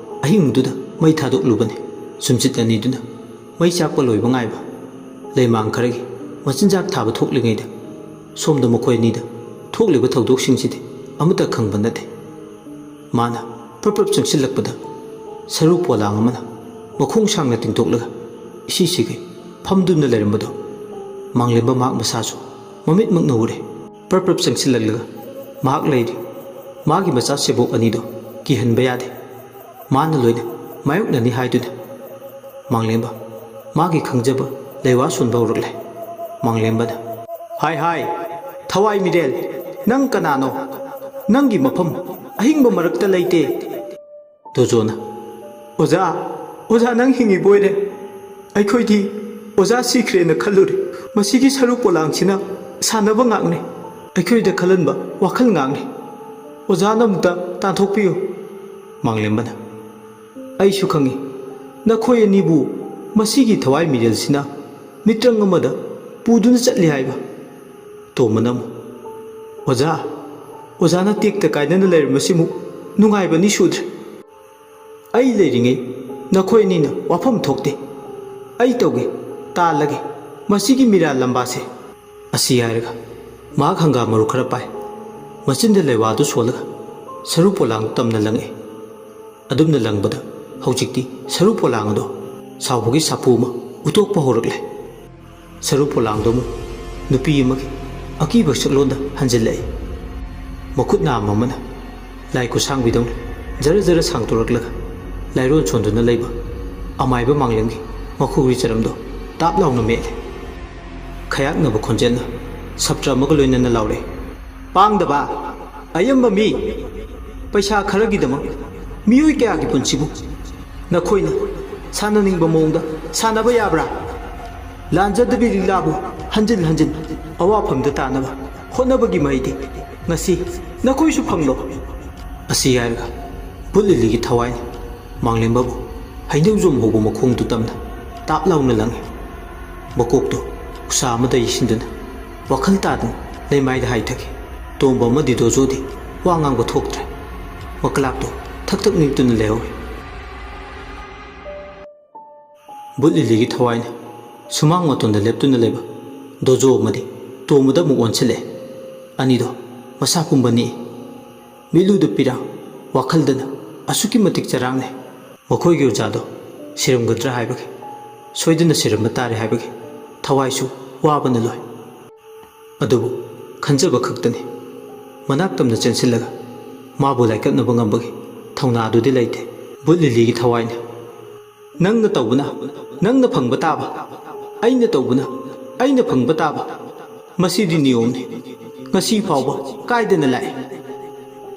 ꯑꯍꯤꯡꯗꯨꯗ ꯃꯩ ꯊꯥꯗꯣꯛꯂꯨꯕꯅꯤ꯫ ꯁꯨꯝꯆꯤꯠ ꯑꯅꯤꯗꯨꯅ ꯃꯩ ꯆꯥꯛꯄ ꯂꯣꯏꯕ ꯉꯥꯏꯕ ꯂꯩꯃꯥꯡ ꯈꯔꯒꯤ ꯃꯆꯤꯟꯖꯥꯛ ꯊꯥꯕ ꯊꯣꯛꯂꯤꯉꯩꯗ ꯁꯣꯝꯗ ꯃꯈꯣꯏ ꯑꯅꯤꯗ ꯊꯣꯛꯂꯤꯕ ꯊꯧꯗꯣꯛꯁꯤꯡꯁꯤꯗꯤ ꯑꯃꯠꯇ ꯈꯪꯕ ꯅꯠꯇꯦ꯫ ꯃꯥꯅ ꯄ꯭ꯔꯞ ꯄ꯭ꯔꯞ ꯆꯪꯁꯤꯜꯂꯛꯄꯗ ꯁꯔꯨ ꯄꯣꯂꯥꯡ ꯑꯃꯅ ꯃꯈꯣꯡ ꯁꯥꯡꯅ ꯇꯤꯡꯊꯣꯛꯂꯒ ꯏꯁꯤ ꯁꯤꯒꯩ ꯐꯝꯗꯨꯅ ꯂꯩꯔꯝꯕꯗꯣ ꯃꯥꯡꯂꯦꯝꯕ ꯃꯍꯥꯛ ꯃꯁꯥꯁꯨ ꯃꯃꯤꯠꯃꯛꯅ ꯎꯔꯦ꯫ ꯄ꯭ꯔꯞ ꯄ꯭ꯔꯞ ꯆꯪꯁꯤꯜꯂꯛꯂꯒ ꯃꯍꯥꯛ ꯂꯩꯔꯤ ꯃꯥꯒꯤ ꯃꯆꯥ ꯁꯦꯕꯣꯛ ꯑꯅꯤꯗꯣ ꯀꯤꯍꯟꯕ ꯌꯥꯗꯦ꯫ ꯃꯥꯅ ꯂꯣꯏꯅ ꯃꯥꯌꯣꯛꯅꯅꯤ ꯍꯥꯏꯗꯨꯅ꯫ ꯃꯥꯡꯂꯦꯝꯕ ꯃꯥꯒꯤ ꯈꯪꯖꯕ ꯂꯩꯋꯥ ꯁꯣꯟꯕ ꯍꯧꯔꯛꯂꯦ꯫ ꯃꯥꯡꯂꯦꯝꯕꯅ, "ꯍꯥꯏ ꯍꯥꯏ, ꯊꯋꯥꯏ ꯃꯤꯔꯦꯜ, ꯅꯪ ꯀꯅꯥꯅꯣ? ꯅꯪꯒꯤ ꯃꯐꯝ ꯑꯍꯤꯡꯕ ꯃꯔꯛꯇ ꯂꯩꯇꯦ꯫" ꯗꯣꯖꯣꯅ, "ꯑꯣꯖꯥ, ꯑꯣꯖꯥ, ꯅꯪ ꯍꯤꯡꯉꯤꯕ ꯑꯣꯏꯔꯦ꯫ ꯑꯩꯈꯣꯏꯗꯤ ꯑꯣꯖꯥ ꯁꯤꯈ꯭ꯔꯦꯅ ꯈꯜꯂꯨꯔꯦ꯫ ꯃꯁꯤꯒꯤ ꯁꯔꯨ ꯄꯣꯂꯥꯡꯁꯤꯅ ꯁꯥꯟꯅꯕ ꯉꯥꯛꯅꯤ꯫ ꯑꯩꯈꯣꯏꯗ ꯈꯜꯍꯟꯕ ꯋꯥꯈꯜ ꯉꯥꯛꯅꯤ꯫ ꯑꯣꯖꯥꯅ ꯑꯃꯨꯛꯇ ꯇꯥꯟꯊꯣꯛꯄꯤꯌꯨ꯫" ꯃꯥꯡꯂꯦꯝꯕꯅ, "ꯑꯩꯁꯨ ꯈꯪꯏ, ꯅꯈꯣꯏ ꯑꯅꯤꯕꯨ ꯃꯁꯤꯒꯤ ꯊꯋꯥꯏ ꯃꯤꯔꯦꯜꯁꯤꯅ ꯃꯤꯇ꯭ꯔꯪ ꯑꯃꯗ ꯄꯨꯗꯨꯅ ꯆꯠꯂꯤ ꯍꯥꯏꯕ꯫" ꯇꯣꯝꯕꯅ ꯑꯃꯨꯛ, "ꯑꯣꯖꯥ, ꯑꯣꯖꯥꯅ ꯇꯦꯛꯇ ꯀꯥꯏꯗꯅ ꯂꯩꯔꯝꯕꯁꯤꯃꯨꯛ ꯅꯨꯡꯉꯥꯏꯕ ꯑꯅꯤ ꯁꯨꯗ꯭ꯔꯦ꯫ ꯑꯩ ꯂꯩꯔꯤꯉꯩ ꯅꯈꯣꯏ ꯑꯅꯤꯅ ꯋꯥꯐꯝ ꯊꯣꯛꯇꯦ꯫ ꯑꯩ ꯇꯧꯒꯦ, ꯇꯥꯜꯂꯒꯦ ꯃꯁꯤꯒꯤ ꯃꯤꯔꯥꯜ ꯂꯝꯕꯥꯁꯦ꯫" ꯑꯁꯤ ꯍꯥꯏꯔꯒ ꯃꯍꯥꯛ ꯍꯪꯒꯥꯝ ꯃꯔꯨ ꯈꯔ ꯄꯥꯏ꯫ ꯃꯆꯤꯟꯗ ꯂꯩꯋꯥꯗꯨ ꯁꯣꯜꯂꯒ ꯁꯔꯨ ꯄꯣꯂꯥꯡ ꯇꯝꯅ ꯂꯪꯉꯛꯏ꯫ ꯑꯗꯨꯝꯅ ꯂꯪꯕꯗ ꯍꯧꯖꯤꯛꯇꯤ ꯁꯔꯨ ꯄꯣꯂꯥꯡ ꯑꯗꯣ ꯁꯥꯎꯕꯒꯤ ꯁꯥꯐꯨ ꯑꯃ ꯎꯠꯊꯣꯛꯄ ꯍꯧꯔꯛꯂꯦ꯫ ꯁꯔꯨ ꯄꯣꯂꯥꯡꯗꯣ ꯑꯃꯨꯛ ꯅꯨꯄꯤ ꯑꯃꯒꯤ ꯑꯀꯤꯕ ꯁꯛꯂꯣꯟꯗ ꯍꯟꯖꯤꯜꯂꯛꯏ꯫ ꯃꯈꯨꯠ ꯅꯥꯝꯃ ꯑꯃꯅ ꯂꯥꯏ ꯈꯨꯠꯁꯥꯡꯕꯤꯗꯧꯅ ꯖꯔ ꯖꯔ ꯁꯥꯡꯗꯣꯔꯛꯂꯒ ꯂꯥꯏꯔꯣꯟ ꯁꯣꯟꯗꯨꯅ ꯂꯩꯕ ꯑꯃꯥꯏꯕ ꯃꯥꯡꯂꯦꯝꯒꯤ ꯃꯈꯣꯡꯒꯤ ꯆꯔꯝꯗꯣ ꯇꯥꯞ ꯂꯥꯎꯅ ꯃꯦꯠꯂꯦ꯫ ꯈꯌꯥꯛꯅꯕ ꯈꯣꯟꯖꯦꯜꯅ ꯁꯞꯇ꯭ꯔ ꯑꯃꯒ ꯂꯣꯏꯅꯅ ꯂꯥꯎꯔꯛꯏ, "ꯄꯥꯡꯗꯕ, ꯑꯌꯝꯕ ꯃꯤ, ꯄꯩꯁꯥ ꯈꯔꯒꯤꯗꯃꯛ ꯃꯤꯑꯣꯏ ꯀꯌꯥꯒꯤ ꯄꯨꯟꯁꯤꯕꯨ ꯅꯈꯣꯏꯅ ꯁꯥꯟꯅꯅꯤꯡꯕ ꯃꯑꯣꯡꯗ ꯁꯥꯟꯅꯕ ꯌꯥꯕ꯭ꯔꯥ? ꯂꯥꯟꯖꯗꯕꯤ ꯂꯤꯂꯥꯕꯨ ꯍꯟꯖꯤꯟ ꯍꯟꯖꯤꯟ ꯑꯋꯥꯐꯝꯗ ꯇꯥꯅꯕ ꯍꯣꯠꯅꯕꯒꯤ ꯃꯍꯩꯗꯤ ꯉꯁꯤ ꯅꯈꯣꯏꯁꯨ ꯐꯪꯂꯣ꯫" ꯑꯁꯤ ꯍꯥꯏꯔꯒ ꯕꯨꯠ ꯂꯤꯂꯤꯒꯤ ꯊꯋꯥꯏꯅ ꯃꯥꯡꯂꯦꯝꯕꯕꯨ ꯍꯩꯅꯧꯖꯣꯝ ꯍꯧꯕ ꯃꯈꯣꯡꯗꯨ ꯇꯝꯅ ꯇꯥꯞ ꯂꯥꯎꯅ ꯂꯪꯉꯤ꯫ ꯃꯀꯣꯛꯇꯨ ꯎꯁꯥ ꯑꯃꯗ ꯌꯩꯁꯤꯟꯗꯨꯅ ꯋꯥꯈꯜ ꯇꯥꯗꯅ ꯂꯩꯃꯥꯏꯗ ꯍꯥꯏꯊꯈꯤ꯫ ꯇꯣꯝꯕ ꯑꯃꯗꯤ ꯗꯣꯖꯣꯗꯤ ꯋꯥ ꯉꯥꯡꯕ ꯊꯣꯛꯇ꯭ꯔꯦ꯫ ꯃꯀ꯭ꯂꯥꯛꯇꯨ ꯊꯛ ꯊꯛ ꯅꯤꯛꯇꯨꯅ ꯂꯩꯍꯧꯔꯤ꯫ ꯕꯨꯠ ꯂꯤꯂꯤꯒꯤ ꯊꯋꯥꯏꯅ ꯁꯨꯃꯥꯡ ꯃꯇꯣꯟꯗ ꯂꯦꯞꯇꯨꯅ ꯂꯩꯕ ꯗꯣꯖꯣ ꯑꯃꯗꯤ ꯇꯣꯝꯕꯗ ꯑꯃꯨꯛ ꯑꯣꯟꯁꯤꯜꯂꯛꯑꯦ꯫ ꯑꯅꯤꯗꯣ ꯃꯁꯥ ꯄꯨꯝꯕ ꯅꯤꯛꯏ꯫ ꯃꯤꯠꯂꯨꯗ ꯄꯤꯔꯥꯡ, ꯋꯥꯈꯜꯗꯅ ꯑꯁꯨꯛꯀꯤ ꯃꯇꯤꯛ ꯆꯔꯥꯡꯅꯩ꯫ ꯃꯈꯣꯏꯒꯤ ꯑꯣꯖꯥꯗꯣ ꯁꯤꯔꯝꯒꯗ꯭ꯔꯥ ꯍꯥꯏꯕꯒꯤ, ꯁꯣꯏꯗꯅ ꯁꯤꯔꯝꯕ ꯇꯥꯔꯦ ꯍꯥꯏꯕꯒꯤ ꯊꯋꯥꯏꯁꯨ ꯋꯥꯕꯅ ꯂꯣꯏ꯫ ꯑꯗꯨꯕꯨ ꯈꯟꯖꯕ ꯈꯛꯇꯅꯤ꯫ ꯃꯅꯥꯛ ꯇꯝꯅ ꯆꯦꯟꯁꯤꯜꯂꯒ ꯃꯥꯕꯨ ꯂꯥꯏꯀꯠꯅꯕ ꯉꯝꯕꯒꯤ ꯊꯧꯅꯥꯗꯨꯗꯤ ꯂꯩꯇꯦ꯫ ꯕꯨꯠ ꯂꯤꯂꯤꯒꯤ ꯊꯋꯥꯏꯅ, "ꯅꯪꯅ ꯇꯧꯕꯅ ꯅꯪꯅ ꯐꯪꯕ ꯇꯥꯕ, ꯑꯩꯅ ꯇꯧꯕꯅ ꯑꯩꯅ ꯐꯪꯕ ꯇꯥꯕ꯫ ꯃꯁꯤꯗꯤ ꯅꯤꯌꯣꯝꯅꯤ꯫ ꯉꯁꯤ ꯐꯥꯎꯕ ꯀꯥꯏꯗꯅ ꯂꯥꯛꯏ꯫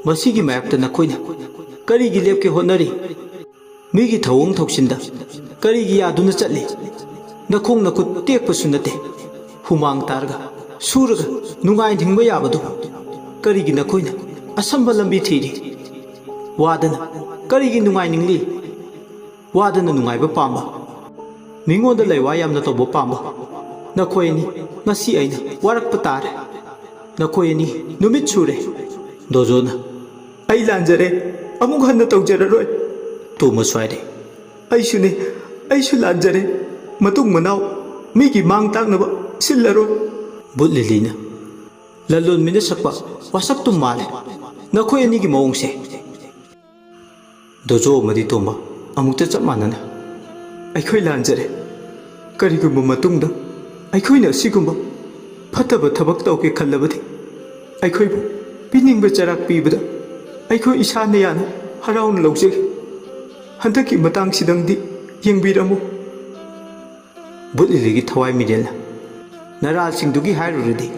ꯃꯁꯤꯒꯤ ꯃꯥꯌꯣꯛꯇ ꯅꯈꯣꯏꯅ ꯀꯔꯤꯒꯤ ꯂꯦꯞꯀꯦ ꯍꯣꯠꯅꯔꯤ? ꯃꯤꯒꯤ ꯊꯧꯑꯣꯡ ꯊꯧꯁꯤꯟꯗ ꯀꯔꯤꯒꯤ ꯌꯥꯗꯨꯅ ꯆꯠꯂꯤ? ꯅꯈꯣꯡ ꯅꯈꯨꯠ ꯇꯦꯛꯄꯁꯨ ꯅꯠꯇꯦ꯫ ꯍꯨꯃꯥꯡ ꯇꯥꯔꯒ, ꯁꯨꯔꯒ ꯅꯨꯡꯉꯥꯏꯅ ꯍꯤꯡꯕ ꯌꯥꯕꯗꯨ ꯀꯔꯤꯒꯤ ꯅꯈꯣꯏꯅ ꯑꯁꯝꯕ ꯂꯝꯕꯤ ꯊꯤꯔꯤ? ꯋꯥꯗꯅ ꯀꯔꯤꯒꯤ ꯅꯨꯡꯉꯥꯏꯅꯤꯡꯂꯤ? ꯋꯥꯗꯅ ꯅꯨꯡꯉꯥꯏꯕ ꯄꯥꯝꯕ, ꯃꯤꯉꯣꯟꯗ ꯂꯩꯋꯥ ꯌꯥꯝꯅ ꯇꯧꯕ ꯄꯥꯝꯕ ꯅꯈꯣꯏ ꯑꯅꯤ, ꯉꯁꯤ ꯑꯩꯅ ꯋꯥꯔꯛꯄ ꯇꯥꯔꯦ꯫ ꯅꯈꯣꯏ ꯑꯅꯤ ꯅꯨꯃꯤꯠ ꯁꯨꯔꯦ꯫" ꯗꯣꯖꯣꯅ, "ꯑꯩ ꯂꯥꯟꯖꯔꯦ, ꯑꯃꯨꯛ ꯍꯟꯅ ꯇꯧꯖꯔꯔꯣꯏ꯫" ꯇꯣꯝꯕ ꯁ꯭ꯋꯥꯏꯔꯦ, "ꯑꯩꯁꯨꯅꯦ, ꯑꯩꯁꯨ ꯂꯥꯟꯖꯔꯦ꯫ ꯃꯇꯨꯡ ꯃꯅꯥꯎ ꯃꯤꯒꯤ ꯃꯥꯡ ꯇꯥꯛꯅꯕ ꯁꯤꯜꯂꯔꯣꯏ꯫" ꯕꯨꯠ ꯂꯤꯂꯤꯅ, "ꯂꯂꯣꯟꯕꯤꯅ ꯁꯛꯄ ꯋꯥꯁꯛꯇꯨꯝ ꯃꯥꯜꯂꯦ ꯅꯈꯣꯏ ꯑꯅꯤꯒꯤ ꯃꯑꯣꯡꯁꯦ꯫" ꯗꯣꯖꯣ ꯑꯃꯗꯤ ꯇꯣꯝꯕ ꯑꯃꯨꯛꯇ ꯆꯞ ꯃꯥꯟꯅꯅ, "ꯑꯩꯈꯣꯏ ꯂꯥꯟꯖꯔꯦ꯫ ꯀꯔꯤꯒꯨꯝꯕ ꯃꯇꯨꯡꯗ ꯑꯩꯈꯣꯏꯅ ꯑꯁꯤꯒꯨꯝꯕ ꯐꯠꯇꯕ ꯊꯕꯛ ꯇꯧꯒꯦ ꯈꯜꯂꯕꯗꯤ, ꯑꯩꯈꯣꯏꯕꯨ ꯄꯤꯅꯤꯡꯕ ꯆꯩꯔꯥꯛ ꯄꯤꯕꯗ ꯑꯩꯈꯣꯏ ꯏꯁꯥꯅ ꯌꯥꯅ ꯍꯔꯥꯎꯅ ꯂꯧꯖꯒꯦ꯫ ꯍꯟꯗꯛꯀꯤ ꯃꯇꯥꯡꯁꯤꯗꯪꯗꯤ ꯌꯦꯡꯕꯤꯔꯝꯃꯨ꯫" ꯕꯨꯠ ꯂꯤꯂꯤꯒꯤ ꯊꯋꯥꯏ ꯃꯤꯔꯦꯜꯅ, "ꯅꯔꯥꯜꯁꯤꯡꯗꯨꯒꯤ ꯍꯥꯏꯔꯨꯔꯗꯤ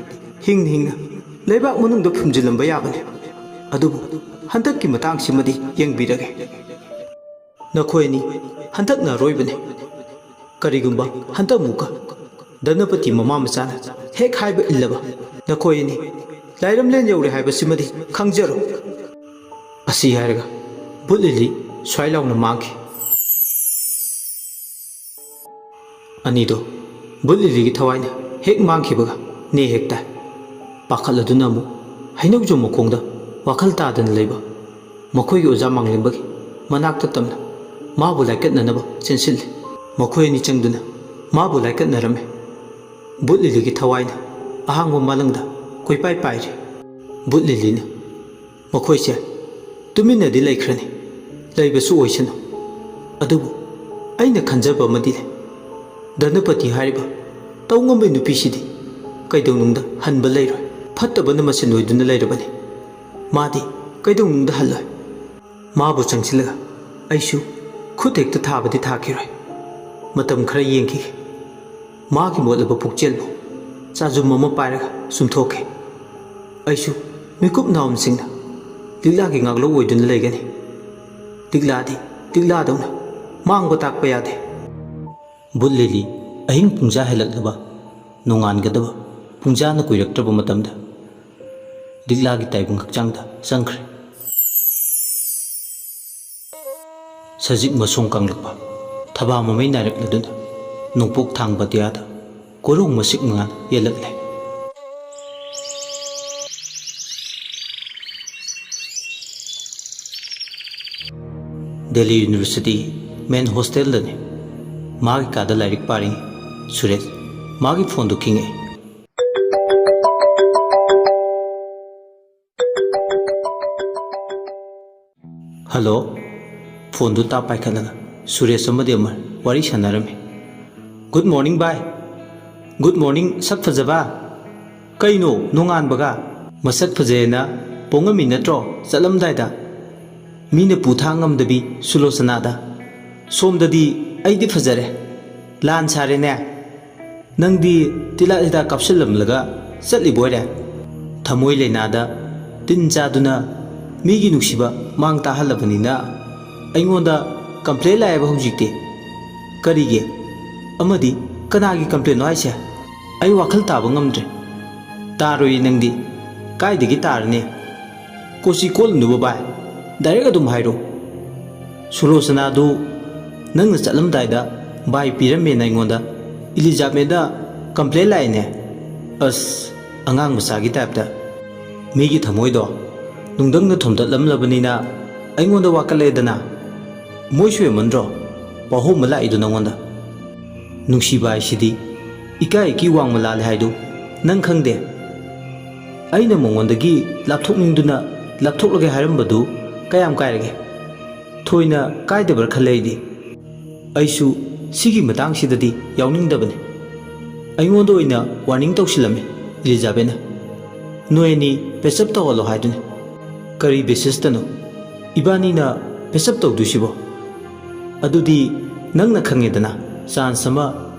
ꯍꯤꯡꯅ ꯍꯤꯡꯅ ꯂꯩꯕꯥꯛ ꯃꯅꯨꯡꯗ ꯐꯨꯝꯖꯤꯜꯂꯝꯕ ꯌꯥꯕꯅꯤ꯫ ꯑꯗꯨꯕꯨ ꯍꯟꯗꯛꯀꯤ ꯃꯇꯥꯡꯁꯤꯃꯗꯤ ꯌꯦꯡꯕꯤꯔꯒꯦ꯫ ꯅꯈꯣꯏ ꯑꯅꯤ ꯍꯟꯗꯛꯅ ꯑꯔꯣꯏꯕꯅꯤ꯫ ꯀꯔꯤꯒꯨꯝꯕ ꯍꯟꯗꯛ ꯑꯃꯨꯛꯀ ꯙꯅꯄꯇꯤ ꯃꯃꯥ ꯃꯆꯥꯅ ꯍꯦꯛ ꯍꯥꯏꯕ ꯏꯜꯂꯕ, ꯅꯈꯣꯏ ꯑꯅꯤ ꯂꯥꯏꯔꯝꯂꯦꯟ ꯌꯧꯔꯦ ꯍꯥꯏꯕꯁꯤꯃꯗꯤ ꯈꯪꯖꯔꯣ꯫" ꯑꯁꯤ ꯍꯥꯏꯔꯒ ꯕꯨꯠ ꯂꯤꯂꯤ ꯁ꯭ꯋꯥꯏ ꯂꯥꯎꯅ ꯃꯥꯡꯈꯤ꯫ ꯑꯅꯤꯗꯣ ꯕꯨꯠ ꯂꯤꯂꯤꯒꯤ ꯊꯋꯥꯏꯅ ꯍꯦꯛ ꯃꯥꯡꯈꯤꯕꯒ ꯅꯦ ꯍꯦꯛ ꯇꯥꯏ꯫ ꯄꯥꯈꯠꯂꯗꯨꯅ ꯑꯃꯨꯛ ꯍꯩꯅꯧꯖꯝ ꯃꯈꯣꯡꯗ ꯋꯥꯈꯜ ꯇꯥꯗꯅ ꯂꯩꯕ ꯃꯈꯣꯏꯒꯤ ꯑꯣꯖꯥ ꯃꯥꯡꯂꯦꯝꯕꯒꯤ ꯃꯅꯥꯛꯇ ꯇꯝꯅ ꯃꯥꯕꯨ ꯂꯥꯏꯀꯠꯅꯅꯕ ꯆꯦꯟꯁꯤꯜꯂꯤ꯫ ꯃꯈꯣꯏ ꯑꯅꯤ ꯆꯪꯗꯨꯅ ꯃꯥꯕꯨ ꯂꯥꯏꯀꯠꯅꯔꯝꯃꯤ꯫ ꯕꯨꯠ ꯂꯤꯂꯤꯒꯤ ꯊꯋꯥꯏꯅ ꯑꯍꯥꯡꯕ ꯃꯥꯂꯪꯗ ꯀꯣꯏꯄꯥꯏ ꯄꯥꯏꯔꯤ꯫ ꯕꯨꯠ ꯂꯤꯂꯤꯅ, "ꯃꯈꯣꯏꯁꯦ ꯇꯨꯃꯤꯟꯅꯗꯤ ꯂꯩꯈ꯭ꯔꯅꯤ, ꯂꯩꯕꯁꯨ ꯑꯣꯏꯁꯅꯨ꯫ ꯑꯗꯨꯕꯨ ꯑꯩꯅ ꯈꯟꯖꯕ ꯑꯃꯗꯤ ꯂꯩ꯫ ꯙꯅꯄꯇꯤ ꯍꯥꯏꯔꯤꯕ ꯇꯧꯉꯝꯕꯤ ꯅꯨꯄꯤꯁꯤꯗꯤ ꯀꯩꯗꯧꯅꯨꯡꯗ ꯍꯟꯕ ꯂꯩꯔꯣꯏ꯫ ꯐꯠꯇꯕꯅ ꯃꯁꯦꯟ ꯑꯣꯏꯗꯨꯅ ꯂꯩꯔꯕꯅꯤ꯫ ꯃꯥꯗꯤ ꯀꯩꯗꯧꯅꯨꯡꯗ ꯍꯜꯂꯣꯏ꯫" ꯃꯥꯕꯨ ꯆꯪꯁꯤꯜꯂꯒ ꯑꯩꯁꯨ ꯈꯨꯠ ꯍꯦꯛꯇ ꯊꯥꯕꯗꯤ ꯊꯥꯈꯤꯔꯣꯏ꯫ ꯃꯇꯝ ꯈꯔ ꯌꯦꯡꯈꯤꯒꯦ꯫ ꯃꯥꯒꯤ ꯃꯣꯠꯂꯕ ꯄꯨꯛꯆꯦꯜꯕꯨ ꯆꯥꯖꯨꯝ ꯑꯃ ꯄꯥꯏꯔꯒ ꯆꯨꯝꯊꯣꯛꯈꯤ꯫ ꯑꯩꯁꯨ ꯃꯤꯀꯨꯞ ꯅꯥꯎꯝꯁꯤꯡꯅ ꯂꯤꯛꯂꯥꯒꯤ ꯉꯥꯛꯂꯧ ꯑꯣꯏꯗꯨꯅ ꯂꯩꯒꯅꯤ꯫ ꯂꯤꯛꯂꯥꯗꯤ ꯂꯤꯛꯂꯥꯗꯧꯅ ꯃꯥꯡꯕ ꯇꯥꯛꯄ ꯌꯥꯗꯦ꯫ ꯕꯨꯠ ꯂꯤꯂꯤ ꯑꯍꯤꯡ ꯄꯨꯡꯖꯥ ꯍꯦꯜꯂꯛꯂꯕ, ꯅꯣꯡꯉꯥꯟꯒꯗꯕ ꯄꯨꯡꯖꯥꯅ ꯀꯨꯏꯔꯛꯇ꯭ꯔꯕ ꯃꯇꯝꯗ ꯂꯤꯛꯂꯥꯒꯤ ꯇꯥꯏꯕꯪ ꯍꯛꯆꯥꯡꯗ ꯆꯪꯈ꯭ꯔꯦ꯫ ꯁꯖꯤꯛ ꯃꯁꯣꯡ ꯀꯪꯂꯛꯄ, ꯊꯕꯥ ꯃꯃꯩ ꯅꯥꯏꯔꯛꯂꯗꯨꯅ ꯅꯣꯡꯄꯣꯛ ꯊꯥꯡꯕ ꯑꯇꯤꯌꯥꯗ ꯀꯣꯔꯧ ꯃꯁꯤꯛ ꯃꯉꯥꯜ ꯌꯦꯜꯂꯛꯂꯦ꯫ ꯗꯦꯜꯂꯤ ꯌꯨꯅꯤꯚꯔꯁꯤꯇꯤ ꯃꯦꯟ ꯍꯣꯁꯇꯦꯜꯗꯅꯤ꯫ ꯃꯥꯒꯤ ꯀꯥꯗ ꯂꯥꯏꯔꯤꯛ ꯄꯥꯔꯤ ꯁꯨꯔꯦꯁ꯫ ꯃꯥꯒꯤ ꯐꯣꯟꯗꯨ ꯈꯤꯡꯉꯛꯏ꯫ ꯍꯜꯂꯣ꯫ ꯐꯣꯟꯗꯨ ꯇꯥꯞ ꯄꯥꯏꯈꯠꯂꯒ ꯁꯨꯔꯦꯁ ꯑꯃꯗꯤ ꯑꯃꯔ ꯋꯥꯔꯤ ꯁꯥꯟꯅꯔꯝꯃꯤ꯫ "ꯒꯨꯗ ꯃꯣꯔꯅꯤꯡ ꯚꯥꯏ꯫ ꯒꯨꯗ ꯃꯣꯔꯅꯤꯡ ꯁꯛ ꯐꯖꯕ꯫ ꯀꯩꯅꯣ ꯅꯣꯡꯉꯥꯟꯕꯒ?" "ꯃꯁꯛ ꯐꯖꯩꯌꯦꯅ ꯄꯣꯡꯉꯝꯃꯤ ꯅꯠꯇ꯭ꯔꯣ ꯆꯠꯂꯝꯗꯥꯏꯗ? ꯃꯤꯅ ꯄꯨ ꯊꯥꯡ ꯉꯝꯗꯕꯤ ꯁꯨꯂꯣꯆꯅꯥꯗ꯫ ꯁꯣꯝꯗꯗꯤ ꯑꯩꯗꯤ ꯐꯖꯔꯦ꯫ ꯂꯥꯟ ꯁꯥꯔꯦꯅꯦ꯫ ꯅꯪꯗꯤ ꯇꯤꯜꯍꯥꯠ ꯍꯤꯗꯥꯛ ꯀꯥꯞꯁꯤꯜꯂꯝꯂꯒ ꯆꯠꯂꯤꯕꯣꯏꯔꯦ꯫ ꯊꯃꯣꯏ ꯂꯩꯅꯥꯗ ꯇꯤꯟ ꯆꯥꯗꯨꯅ ꯃꯤꯒꯤ ꯅꯨꯡꯁꯤꯕ ꯃꯥꯡ ꯇꯥꯍꯜꯂꯕꯅꯤꯅ ꯑꯩꯉꯣꯟꯗ ꯀꯝꯄ꯭ꯂꯦꯟ ꯂꯥꯛꯑꯦꯕ ꯍꯧꯖꯤꯛꯇꯤ꯫ ꯀꯔꯤꯒꯤ? ꯑꯃꯗꯤ ꯀꯅꯥꯒꯤ ꯀꯝꯄ꯭ꯂꯦꯟꯅꯣ ꯍꯥꯏꯁꯦ? ꯑꯩ ꯋꯥꯈꯜ ꯇꯥꯕ ꯉꯝꯗ꯭ꯔꯦ꯫" "ꯇꯥꯔꯣꯏꯌꯦ ꯅꯪꯗꯤ꯫ ꯀꯥꯏꯗꯒꯤ ꯇꯥꯔꯅꯤ? ꯀꯣꯆꯤ ꯀꯣꯠꯂꯨꯅꯨꯕ ꯚꯥꯏ, ꯗꯥꯏꯔꯦꯛ ꯑꯗꯨꯝ ꯍꯥꯏꯔꯣ꯫ ꯁꯨꯂꯣꯆꯅꯥꯗꯨ ꯅꯪꯅ ꯆꯠꯂꯝꯗꯥꯏꯗ ꯕꯥꯏ ꯄꯤꯔꯝꯃꯦꯅ ꯑꯩꯉꯣꯟꯗ ꯏꯂꯤꯖꯥꯕꯦꯠꯅ ꯀꯝꯄ꯭ꯂꯦꯟ ꯂꯥꯛꯑꯦꯅꯦ꯫" "ꯑꯁ, ꯑꯉꯥꯡ ꯃꯆꯥꯒꯤ ꯇꯥꯏꯞꯇ꯫ ꯃꯤꯒꯤ ꯊꯃꯣꯏꯗꯣ ꯅꯨꯡꯗꯪꯅ ꯊꯣꯝꯗꯠꯂꯝꯂꯕꯅꯤꯅ ꯑꯩꯉꯣꯟꯗ ꯋꯥꯀꯠꯂꯛꯑꯦꯗꯅ꯫ ꯃꯣꯏꯁꯨ ꯍꯦꯟꯃꯟꯗ꯭ꯔꯣ? ꯄꯥꯍꯣꯡꯕ ꯂꯥꯛꯏꯗꯣ ꯅꯪꯉꯣꯟꯗ꯫ ꯅꯨꯡꯁꯤꯕ ꯍꯥꯏꯁꯤꯗꯤ ꯏꯀꯥꯏ ꯏꯀꯤ ꯋꯥꯡꯃ ꯂꯥꯜꯂꯦ ꯍꯥꯏꯗꯨ ꯅꯪ ꯈꯪꯗꯦ? ꯑꯩꯅ ꯃꯉꯣꯟꯗꯒꯤ ꯂꯥꯞꯊꯣꯛꯅꯤꯡꯗꯨꯅ ꯂꯥꯞꯊꯣꯛꯂꯒꯦ ꯍꯥꯏꯔꯝꯕꯗꯨ ꯀꯌꯥꯝ ꯀꯥꯏꯔꯒꯦ? ꯊꯣꯏꯅ ꯀꯥꯏꯗꯕ꯭ꯔꯥ ꯈꯜꯂꯦ ꯑꯩꯗꯤ꯫ ꯑꯩꯁꯨ ꯁꯤꯒꯤ ꯃꯇꯥꯡꯁꯤꯗꯗꯤ ꯌꯥꯎꯅꯤꯡꯗꯕꯅꯤ꯫" ꯑꯩꯉꯣꯟꯗ ꯑꯣꯏꯅ ꯋꯥꯔꯅꯤꯡ ꯇꯧꯁꯤꯜꯂꯝꯃꯤ ꯏꯂꯤꯖꯥꯕꯦꯠꯅ꯫ "ꯅꯣꯏ ꯑꯅꯤ ꯄꯦꯆꯞ ꯇꯧꯍꯜꯂꯣ ꯍꯥꯏꯗꯨꯅꯤ꯫ ꯀꯔꯤ ꯕꯦꯁꯤꯁꯇꯅꯣ? ꯏꯕꯥꯅꯤꯅ ꯄꯦꯆꯞ ꯇꯧꯗꯣꯏꯁꯤꯕꯣ? ꯑꯗꯨꯗꯤ ꯅꯪꯅ ꯈꯪꯉꯦꯗꯅ, ꯆꯥꯟꯁ ꯑꯃ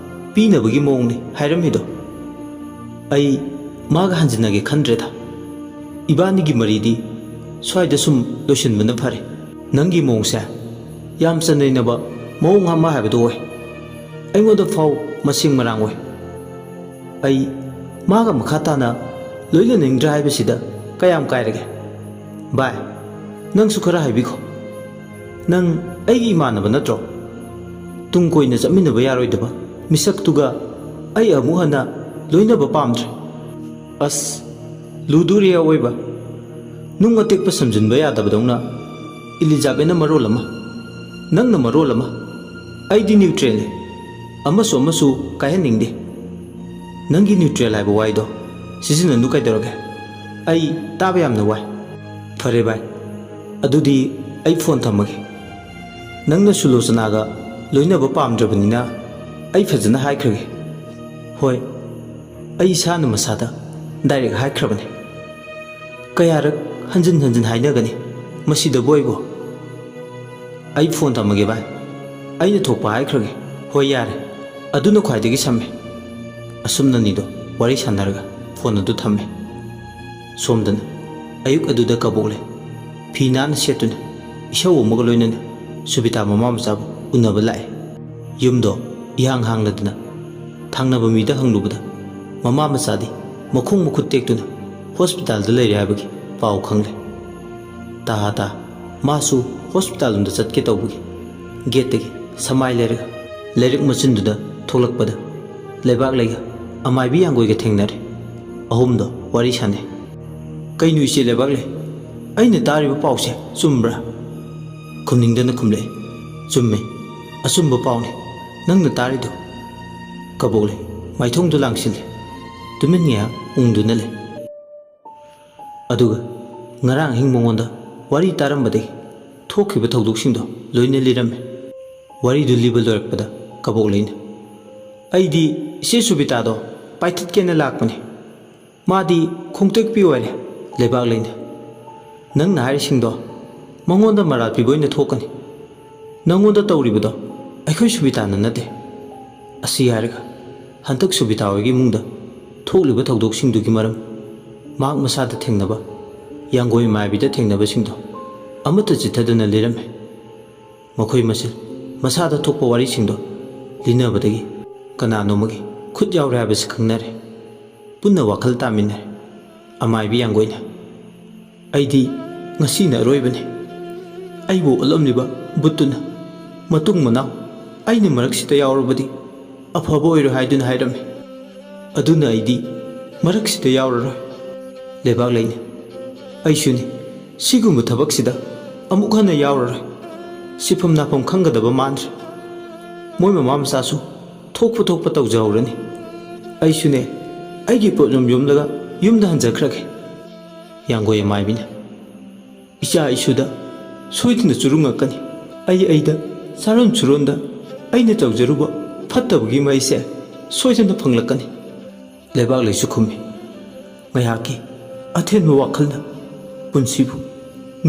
ꯄꯤꯅꯕꯒꯤ ꯃꯑꯣꯡꯅꯤ ꯍꯥꯏꯔꯝꯃꯤꯗꯣ꯫ ꯑꯩ ꯃꯥꯒ ꯍꯟꯖꯤꯟꯅꯒꯦ ꯈꯟꯗ꯭ꯔꯦꯗ꯫ ꯏꯕꯥꯅꯤꯒꯤ ꯃꯔꯤꯗꯤ ꯁ꯭ꯋꯥꯏꯗ ꯁꯨꯝ ꯂꯣꯏꯁꯤꯟꯕꯅ ꯐꯔꯦ꯫ ꯅꯪꯒꯤ ꯃꯑꯣꯡꯁꯦ ꯌꯥꯝ ꯆꯟꯅꯩꯅꯕ ꯃꯑꯣꯡ ꯑꯃ ꯍꯥꯏꯕꯗꯣ ꯑꯣꯏ꯫ ꯑꯩꯉꯣꯟꯗ ꯐꯥꯎ ꯃꯁꯤꯡ ꯃꯔꯥꯡ ꯑꯣꯏ꯫ ꯑꯩ ꯃꯥꯒ ꯃꯈꯥ ꯇꯥꯅ ꯂꯣꯏꯅꯅꯤꯡꯗ꯭ꯔꯦ ꯍꯥꯏꯕꯁꯤꯗ ꯀꯌꯥꯝ ꯀꯥꯏꯔꯒꯦ? ꯚꯥꯏ, ꯅꯪꯁꯨ ꯈꯔ ꯍꯥꯏꯕꯤꯈꯣ꯫ ꯅꯪ ꯑꯩꯒꯤ ꯏꯃꯥꯟꯅꯕ ꯅꯠꯇ꯭ꯔꯣ? ꯇꯨꯡ ꯀꯣꯏꯅ ꯆꯠꯃꯤꯟꯅꯕ ꯌꯥꯔꯣꯏꯗꯕ ꯃꯤꯁꯛꯇꯨꯒ ꯑꯩ ꯑꯃꯨꯛ ꯍꯟꯅ ꯂꯣꯏꯅꯕ ꯄꯥꯝꯗ꯭ꯔꯦ꯫ ꯑꯁ, ꯂꯨꯗꯣꯔꯤ ꯑꯑꯣꯏꯕ꯫ ꯅꯨꯡ ꯑꯇꯦꯛꯄ ꯁꯝꯖꯤꯟꯕ ꯌꯥꯗꯕꯗꯧꯅ ꯏꯂꯤꯖꯥꯕꯦꯠꯅ ꯃꯔꯣꯜ ꯑꯃ, ꯅꯪꯅ ꯃꯔꯣꯜ ꯑꯃ꯫ ꯑꯩꯗꯤ ꯅ꯭ꯌꯨꯇ꯭ꯔꯦꯜꯅꯤ, ꯑꯃꯁꯨ ꯑꯃꯁꯨ ꯀꯥꯏꯍꯟꯅꯤꯡꯗꯦ꯫ ꯅꯪꯒꯤ ꯅ꯭ꯌꯨꯇ꯭ꯔꯦꯜ ꯍꯥꯏꯕ ꯋꯥꯍꯩꯗꯣ ꯁꯤꯖꯤꯟꯅꯅꯨ ꯀꯩꯗꯧꯔꯒꯦ? ꯑꯩ ꯇꯥꯕ ꯌꯥꯝꯅ ꯋꯥꯏ꯫ ꯐꯔꯦ ꯚꯥꯏ, ꯑꯗꯨꯗꯤ ꯑꯩ ꯐꯣꯟ ꯊꯝꯃꯒꯦ꯫ ꯅꯪꯅ ꯁꯨꯂꯣꯆꯅꯥꯒ ꯂꯣꯏꯅꯕ ꯄꯥꯝꯗ꯭ꯔꯕꯅꯤꯅ ꯑꯩ ꯐꯖꯅ ꯍꯥꯏꯈ꯭ꯔꯒꯦ꯫ ꯍꯣꯏ, ꯑꯩ ꯏꯁꯥꯅ ꯃꯁꯥꯗ ꯗꯥꯏꯔꯦꯛ ꯍꯥꯏꯈ꯭ꯔꯕꯅꯦ꯫ ꯀꯌꯥꯔꯛ ꯍꯟꯖꯤꯟ ꯍꯟꯖꯤꯟ ꯍꯥꯏꯅꯒꯅꯤ ꯃꯁꯤꯗꯕꯨ ꯑꯩꯕꯨ? ꯑꯩ ꯐꯣꯟ ꯊꯝꯃꯒꯦ ꯚꯥꯏ, ꯑꯩꯅ ꯊꯣꯛꯄ ꯍꯥꯏꯈ꯭ꯔꯒꯦ꯫ ꯍꯣꯏ, ꯌꯥꯔꯦ, ꯑꯗꯨꯅ ꯈ꯭ꯋꯥꯏꯗꯒꯤ ꯁꯝꯃꯦ꯫ ꯑꯁꯨꯝꯅꯅꯤꯗꯣ ꯋꯥꯔꯤ ꯁꯥꯟꯅꯔꯒ ꯐꯣꯟ ꯑꯗꯨ ꯊꯝꯃꯦ꯫ ꯁꯣꯝꯗꯅ ꯑꯌꯨꯛ ꯑꯗꯨꯗ ꯀꯕꯣꯛꯂꯩ ꯐꯤ ꯅꯥꯟꯅ ꯁꯦꯠꯇꯨꯅ ꯏꯁꯧ ꯑꯃꯒ ꯂꯣꯏꯅꯅ ꯁꯨꯕꯤꯇꯥ ꯃꯃꯥ ꯃꯆꯥꯕꯨ ꯎꯅꯕ ꯂꯥꯛꯑꯦ꯫ ꯌꯨꯝꯗꯣ ꯏꯍꯥꯡ ꯍꯥꯡꯂꯗꯅ ꯊꯪꯅꯕ ꯃꯤꯗ ꯍꯪꯂꯨꯕꯗ ꯃꯃꯥ ꯃꯆꯥꯗꯤ ꯃꯈꯣꯡ ꯃꯈꯨꯠ ꯇꯦꯛꯇꯨꯅ ꯍꯣꯁꯄꯤꯇꯥꯜꯗ ꯂꯩꯔꯦ ꯍꯥꯏꯕꯒꯤ ꯄꯥꯎ ꯈꯪꯂꯦ꯫ ꯇꯥ ꯇꯥ ꯃꯥꯁꯨ ꯍꯣꯁꯄꯤꯇꯥꯜ ꯂꯣꯝꯗ ꯆꯠꯀꯦ ꯇꯧꯕꯒꯤ ꯒꯦꯠꯇꯒꯤ ꯁꯃꯥꯏ ꯂꯩꯔꯒ ꯂꯩꯔꯛ ꯃꯆꯤꯟꯗꯨꯗ ꯊꯣꯛꯂꯛꯄꯗ ꯂꯩꯕꯥꯛꯂꯩꯒ ꯑꯃꯥꯏꯕꯤ ꯌꯥꯡꯒꯣꯏꯒ ꯊꯦꯡꯅꯔꯦ꯫ ꯑꯍꯨꯝꯗꯣ ꯋꯥꯔꯤ ꯁꯥꯟꯅꯩ꯫ "ꯀꯩꯅꯣ ꯏꯆꯦ ꯂꯩꯕꯥꯛꯂꯩ, ꯑꯩꯅ ꯇꯥꯔꯤꯕ ꯄꯥꯎꯁꯦ ꯆꯨꯝꯕ꯭ꯔꯥ?" ꯈꯨꯝꯅꯤꯡꯗꯅ ꯈꯨꯝꯂꯛꯏ꯫ "ꯆꯨꯝꯃꯦ, ꯑꯆꯨꯝꯕ ꯄꯥꯎꯅꯤ ꯅꯪꯅ ꯇꯥꯔꯤꯗꯣ꯫" ꯀꯕꯣꯛꯂꯩ ꯃꯥꯏꯊꯣꯡꯗꯨ ꯂꯥꯡꯁꯤꯜꯂꯤ꯫ ꯇꯨꯃꯤꯟ ꯉꯥꯏꯍꯥꯛ ꯎꯪꯗꯨꯅ ꯂꯩ꯫ ꯑꯗꯨꯒ ꯉꯔꯥꯡ ꯑꯍꯤꯡ ꯃꯉꯣꯟꯗ ꯋꯥꯔꯤ ꯇꯥꯔꯝꯕꯗꯒꯤ ꯊꯣꯛꯈꯤꯕ ꯊꯧꯗꯣꯛꯁꯤꯡꯗꯣ ꯂꯣꯏꯅ ꯂꯤꯔꯝꯃꯤ꯫ ꯋꯥꯔꯤꯗꯨ ꯂꯤꯕ ꯂꯣꯏꯔꯛꯄꯗ ꯀꯕꯣꯛꯂꯩꯅ, "ꯑꯩꯗꯤ ꯏꯆꯦ ꯁꯨꯕꯤꯇꯥꯗꯣ ꯄꯥꯏꯊꯠꯀꯦꯅ ꯂꯥꯛꯄꯅꯤ꯫ ꯃꯥꯗꯤ ꯈꯣꯡꯇꯦꯛꯄꯤ ꯑꯣꯏꯔꯦ, ꯂꯩꯕꯥꯛꯂꯩꯅ꯫ ꯅꯪꯅ ꯍꯥꯏꯔꯤꯁꯤꯡꯗꯣ ꯃꯉꯣꯟꯗ ꯃꯔꯥꯜ ꯄꯤꯕ ꯑꯣꯏꯅ ꯊꯣꯛꯀꯅꯤ꯫ ꯅꯪꯉꯣꯟꯗ ꯇꯧꯔꯤꯕꯗꯣ ꯑꯩꯈꯣꯏ ꯁꯨꯕꯤꯇꯥꯅ ꯅꯠꯇꯦ꯫ ꯑꯁꯤ ꯍꯥꯏꯔꯒ ꯍꯟꯗꯛ ꯁꯨꯕꯤꯇꯥ ꯍꯣꯏꯒꯤ ꯏꯃꯨꯡꯗ ꯊꯣꯛꯂꯤꯕ ꯊꯧꯗꯣꯛꯁꯤꯡꯗꯨꯒꯤ ꯃꯔꯝ, ꯃꯍꯥꯛ ꯃꯁꯥꯗ ꯊꯦꯡꯅꯕ, ꯌꯥꯡꯒꯣꯏ ꯃꯥꯏꯕꯤꯗ ꯊꯦꯡꯅꯕꯁꯤꯡꯗꯣ ꯑꯃꯠꯇ ꯆꯤꯠꯊꯗꯅ ꯂꯤꯔꯝꯃꯤ꯫ ꯃꯈꯣꯏ ꯃꯁꯦꯜ ꯃꯁꯥꯗ ꯊꯣꯛꯄ ꯋꯥꯔꯤꯁꯤꯡꯗꯣ ꯂꯤꯅꯕꯗꯒꯤ ꯀꯅꯥꯅꯣꯃꯒꯤ ꯈꯨꯠ ꯌꯥꯎꯔꯦ ꯍꯥꯏꯕꯁꯤ ꯈꯪꯅꯔꯦ꯫ ꯄꯨꯟꯅ ꯋꯥꯈꯜ ꯇꯥꯃꯤꯟꯅꯔꯦ꯫ ꯑꯃꯥꯏꯕꯤ ꯌꯥꯡꯒꯣꯏꯅ, "ꯑꯩꯗꯤ ꯉꯁꯤꯅ ꯑꯔꯣꯏꯕꯅꯤ꯫ ꯑꯩꯕꯨ ꯑꯣꯠꯂꯝꯂꯤꯕ ꯕꯨꯠꯇꯨꯅ ꯃꯇꯨꯡ ꯃꯅꯥꯎ ꯑꯩꯅ ꯃꯔꯛꯁꯤꯗ ꯌꯥꯎꯔꯕꯗꯤ ꯑꯐꯕ ꯑꯣꯏꯔꯣꯏ ꯍꯥꯏꯗꯨꯅ ꯍꯥꯏꯔꯝꯃꯤ꯫ ꯑꯗꯨꯅ ꯑꯩꯗꯤ ꯃꯔꯛꯁꯤꯗ ꯌꯥꯎꯔꯔꯣꯏ꯫" ꯂꯩꯕꯥꯛ ꯂꯩꯅ, "ꯑꯩꯁꯨꯅꯤ꯫ ꯁꯤꯒꯨꯝꯕ ꯊꯕꯛꯁꯤꯗ ꯑꯃꯨꯛ ꯍꯟꯅ ꯌꯥꯎꯔꯔꯣꯏ꯫ ꯁꯤꯐꯝ ꯅꯥꯐꯝ ꯈꯪꯒꯗꯕ ꯃꯥꯟꯗ꯭ꯔꯦ꯫ ꯃꯣꯏ ꯃꯃꯥ ꯃꯆꯥꯁꯨ ꯊꯣꯛꯄ ꯊꯣꯛꯄ ꯇꯧꯖꯍꯧꯔꯅꯤ꯫ ꯑꯩꯁꯨꯅꯦ, ꯑꯩꯒꯤ ꯄꯣꯠ ꯌꯣꯝ ꯌꯣꯝꯂꯒ ꯌꯨꯝꯗ ꯍꯟꯖꯈ꯭ꯔꯒꯦ꯫" ꯌꯥꯡꯒꯣꯏ ꯑꯃꯥꯏꯕꯤꯅ, "ꯏꯆꯥ ꯏꯁꯨꯗ ꯁꯣꯏꯗꯅ ꯆꯨꯔꯨꯡꯉꯛꯀꯅꯤ꯫ ꯑꯩ ꯑꯩꯗ, ꯆꯥꯔꯣꯟ ꯁꯨꯔꯣꯟꯗ ꯑꯩꯅ ꯇꯧꯖꯔꯨꯕ ꯐꯠꯇꯕꯒꯤ ꯃꯍꯩꯁꯦ ꯁꯣꯏꯗꯅ ꯐꯪꯂꯛꯀꯅꯤ꯫" ꯂꯩꯕꯥꯛ ꯂꯩꯁꯨ ꯈꯨꯝꯃꯤ, "ꯉꯥꯏꯍꯥꯛꯀꯤ ꯑꯊꯦꯟꯕ ꯋꯥꯈꯜꯅ ꯄꯨꯟꯁꯤꯕꯨ